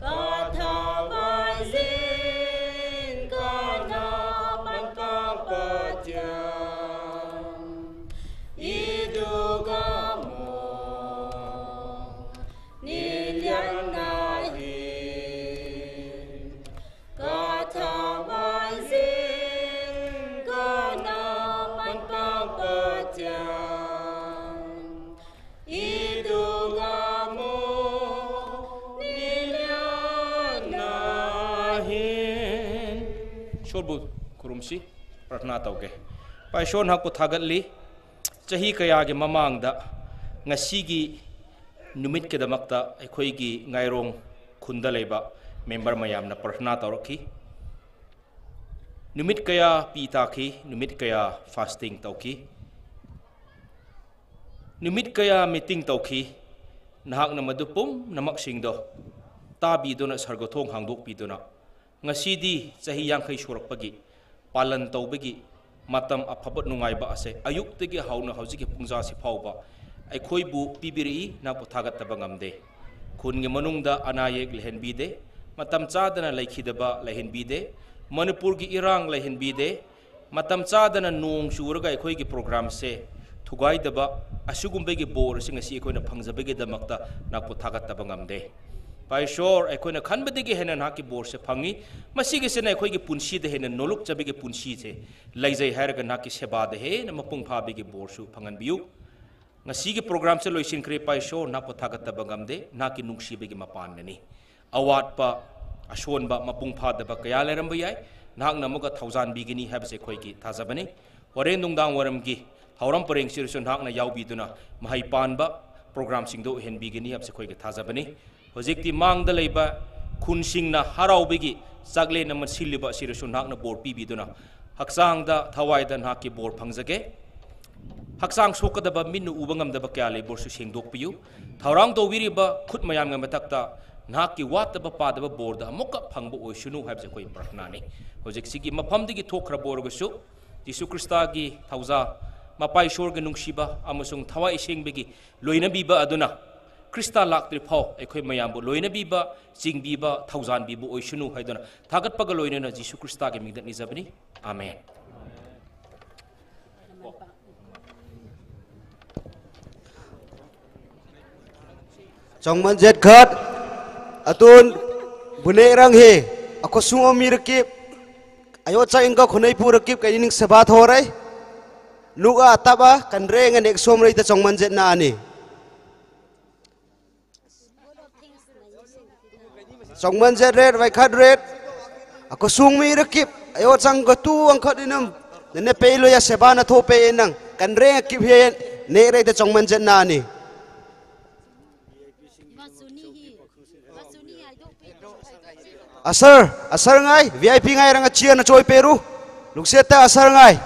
Ka thang vai zing ka na man pau Pathian. I du ka mo. Ni lian na hi. Ka thang vai zing ka na man pau Pathian. I du ka mo ni lian na hi. Shorbu khurumsi prarthana tauke. Pai Ishwar ꯅꯍꯥꯛꯄꯨ ꯊꯥꯒꯠꯂꯤ꯫ ꯆꯍꯤ ꯀꯌꯥꯒꯤ ꯃꯃꯥꯡꯗ ꯉꯁꯤꯒꯤ ꯅꯨꯃꯤꯠꯀꯤꯗꯃꯛꯇ ꯑꯩꯈꯣꯏꯒꯤ ꯉꯥꯏꯔꯣꯡ ꯈꯨꯟꯗ ꯂꯩꯕ member ꯃꯌꯥꯝꯅ ꯄ꯭ꯔꯊꯅꯥ ꯇꯧꯔꯛꯈꯤ꯫ ꯅꯨꯃꯤꯠ ꯀꯌꯥ ꯄꯤ ꯇꯥꯈꯤ, ꯅꯨꯃꯤꯠ ꯀꯌꯥ fasting ꯇꯧꯈꯤ, ꯅꯨꯃꯤꯠ ꯀꯌꯥ meeting ꯇꯧꯈꯤ꯫ ꯅꯍꯥꯛꯅ ꯃꯗꯨ ꯄꯨꯝꯅꯃꯛꯁꯤꯡꯗꯣ ꯇꯥꯕꯤꯗꯨꯅ, ꯁꯔꯒꯊꯣꯡ ꯍꯥꯡꯗꯣꯛꯄꯤꯗꯨꯅ, ꯉꯁꯤꯗꯤ ꯆꯍꯤ ꯌꯥꯡꯈꯩ ꯁꯨꯔꯛꯄꯒꯤ ꯄꯥꯂꯟ ꯇꯧꯕꯒꯤ ꯃꯇꯝ ꯑꯐꯕ ꯅꯨꯡꯉꯥꯏꯕ ꯑꯁꯦ ꯑꯌꯨꯛꯇꯒꯤ ꯍꯧꯅ ꯍꯧꯖꯤꯛꯀꯤ ꯄꯨꯡꯖꯥꯁꯤ ꯐꯥꯎꯕ ꯑꯩꯈꯣꯏꯕꯨ ꯄꯤꯕꯤꯔꯛꯏ꯫ ꯅꯍꯥꯛꯄꯨ ꯊꯥꯒꯠꯇꯕ ꯉꯝꯗꯦ꯫ ꯈꯨꯟꯒꯤ ꯃꯅꯨꯡꯗ ꯑꯅꯥ ꯑꯌꯦꯛ ꯂꯩꯍꯟꯕꯤꯗꯦ, ꯃꯇꯝ ꯆꯥꯗꯅ ꯂꯩꯈꯤꯗꯕ ꯂꯩꯍꯟꯕꯤꯗꯦ, ꯃꯅꯤꯄꯨꯔꯒꯤ ꯏꯔꯥꯡ ꯂꯩꯍꯟꯕꯤꯗꯦ, ꯃꯇꯝ ꯆꯥꯗꯅ ꯅꯣꯡ ꯆꯨꯔꯒ ꯑꯩꯈꯣꯏꯒꯤ programꯁꯦ ꯊꯨꯒꯥꯏꯗꯕ ꯑꯁꯤꯒꯨꯝꯕꯒꯤ ꯕꯣꯔ ꯑꯁꯤ ꯉꯁꯤ ꯑꯩꯈꯣꯏꯅ ꯐꯪꯖꯕꯒꯤꯗꯃꯛꯇ ꯅꯍꯥꯛꯄꯨ ꯊꯥꯒꯠꯇꯕ ꯉꯝꯗꯦ꯫ ꯄꯥꯏ ꯏꯁꯣꯔ, ꯑꯩꯈꯣꯏꯅ ꯈꯟꯕꯗꯒꯤ ꯍꯦꯟꯅ ꯅꯍꯥꯛꯀꯤ ꯕꯣꯔꯁꯦ ꯐꯪꯉꯤ꯫ ꯃꯁꯤꯒꯤꯁꯤꯅ ꯑꯩꯈꯣꯏꯒꯤ ꯄꯨꯟꯁꯤꯗ ꯍꯦꯟꯅ ꯅꯣꯂꯨꯛꯆꯕꯒꯤ ꯄꯨꯟꯁꯤꯁꯦ ꯂꯩꯖꯩ ꯍꯥꯏꯔꯒ ꯅꯍꯥꯛꯀꯤ ꯁꯦꯕꯥꯗ ꯍꯦꯟꯅ ꯃꯄꯨꯡ ꯐꯥꯕꯒꯤ ꯕꯣꯔꯁꯨ ꯐꯪꯍꯟꯕꯤꯌꯨ꯫ ꯉꯁꯤꯒꯤ programꯁꯦ ꯂꯣꯏꯁꯤꯟꯈ꯭ꯔꯦ꯫ ꯄꯥꯏ ꯏꯁꯣꯔ, ꯅꯍꯥꯛꯄꯨ ꯊꯥꯒꯠꯇꯕ ꯉꯝꯗꯦ, ꯅꯍꯥꯛꯀꯤ ꯅꯨꯡꯁꯤꯕꯒꯤ ꯃꯄꯥꯟꯅꯅꯤ꯫ ꯑꯋꯥꯠꯄ, ꯑꯁꯣꯟꯕ, ꯃꯄꯨꯡ ꯐꯥꯗꯕ ꯀꯌꯥ ꯂꯩꯔꯝꯕ ꯌꯥꯏ, ꯅꯍꯥꯛꯅ ꯑꯃꯨꯛꯀ ꯊꯧꯖꯥꯟꯕꯤꯒꯅꯤ ꯍꯥꯏꯕꯁꯦ ꯑꯩꯈꯣꯏꯒꯤ ꯊꯥꯖꯕꯅꯤ꯫ ꯍꯣꯔꯦꯟ ꯅꯨꯡꯗꯥꯡ ꯋꯥꯏꯔꯝꯒꯤ ꯊꯧꯔꯝ ꯄꯔꯦꯡꯁꯤꯗꯁꯨ ꯅꯍꯥꯛꯅ ꯌꯥꯎꯕꯤꯗꯨꯅ ꯃꯍꯩ ꯄꯥꯟꯕ ꯄ꯭ꯔꯣꯒ꯭ꯔꯥꯝꯁꯤꯡꯗꯨ ꯑꯣꯏꯍꯟꯕꯤꯒꯅꯤ ꯍꯥꯏꯕꯁꯤ ꯑꯩꯈꯣꯏꯒꯤ ꯊꯥꯖꯕꯅꯤ꯫ ꯍꯧꯖꯤꯛꯇꯤ ꯃꯥꯡꯗ ꯂꯩꯕ ꯈꯨꯟꯁꯤꯡꯅ ꯍꯔꯥꯎꯕꯒꯤ ꯆꯥꯛꯂꯦꯟ ꯑꯃ ꯁꯤꯜꯂꯤꯕ ꯑꯁꯤꯗꯁꯨ ꯅꯍꯥꯛꯅ ꯕꯣꯔ ꯄꯤꯕꯤꯗꯨꯅ ꯍꯛꯆꯥꯡꯗ ꯊꯋꯥꯏꯗ ꯅꯍꯥꯛꯀꯤ ꯕꯣꯔ ꯐꯪꯖꯒꯦ꯫ ꯍꯛꯆꯥꯡ ꯁꯣꯛꯀꯗꯕ, ꯃꯤꯠꯅ ꯎꯕ ꯉꯝꯗꯕ ꯀꯌꯥ ꯂꯩꯕ ꯑꯣꯏꯔꯁꯨ ꯁꯦꯡꯗꯣꯛꯄꯤꯌꯨ꯫ ꯊꯧꯔꯥꯡ ꯇꯧꯕꯤꯔꯤꯕ ꯈꯨꯠ ꯃꯌꯥꯝꯒꯤ ꯃꯊꯛꯇ ꯅꯍꯥꯛꯀꯤ ꯋꯥꯠꯇꯕ ꯄꯥꯗꯕ ꯕꯣꯔꯗ ꯑꯃꯨꯛꯀ ꯐꯪꯕ ꯑꯣꯏꯁꯅꯨ ꯍꯥꯏꯕꯁꯦ ꯑꯩꯈꯣꯏ ꯄ꯭ꯔꯥꯔꯊꯅꯥꯅꯤ꯫ ꯍꯧꯖꯤꯛꯁꯤꯒꯤ ꯃꯐꯝꯗꯒꯤ ꯊꯣꯛꯈ꯭ꯔꯕ ꯑꯣꯏꯔꯒꯁꯨ ꯖꯤꯁꯨ ꯈ꯭ꯔꯤꯁꯇꯒꯤ ꯊꯧꯖꯥ, ꯃꯄꯥ ꯏꯁꯣꯔꯒꯤ ꯅꯨꯡꯁꯤꯕ ꯑꯃꯁꯨꯡ ꯊꯋꯥꯏ ꯑꯁꯦꯡꯕꯒꯤ ꯂꯣꯏꯅꯕꯤꯕ ꯑꯗꯨꯅ ꯈ꯭ꯔꯤꯁꯇ ꯂꯥꯛꯇ꯭ꯔꯤ ꯐꯥꯎ ꯑꯩꯈꯣꯏ ꯃꯌꯥꯝꯕꯨ ꯂꯣꯏꯅꯕꯤꯕ, ꯆꯤꯡꯕꯤꯕ, ꯊꯧꯖꯥꯟꯕꯤꯕ ꯑꯣꯏꯁꯅꯨ ꯍꯥꯏꯗꯨꯅ ꯊꯥꯒꯠꯄꯒ ꯂꯣꯏꯅꯅ ꯖꯤꯁꯨ ꯈ꯭ꯔꯤꯁꯇꯒꯤ ꯃꯤꯡꯗ ꯅꯤꯖꯕꯅꯤ꯫ ꯑꯥꯃꯦꯟ꯫ Chongman jet khat, atun, bunek rang he, akosung omi rakip, ayo chak ingka khonei pu rakip ka ining seba thorai, nuk a tap a, kan re ngan ek som rei ta chongman jet na ani. Chongman jet ret, vai khat ret, akosung mi rakip, ayo chang ka tu ang khat inam, nene pei lo ya seba na tho pei nang, kan re kip he, ne rei ta chongman jet na ani. Asar, asar ngai, V I P ngai rang a chia na choi peru. Luksia ta asar ngai.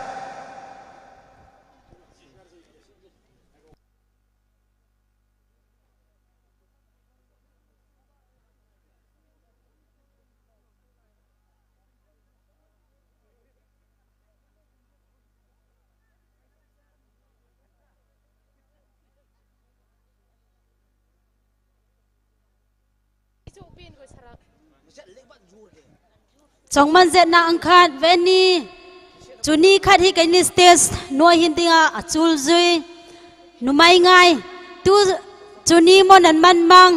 Chongman jet na ang khat veni. Chuni khat hi kaini stage noi hin dinga achul zui. Numai ngai. Tu chuni mo nan man mang.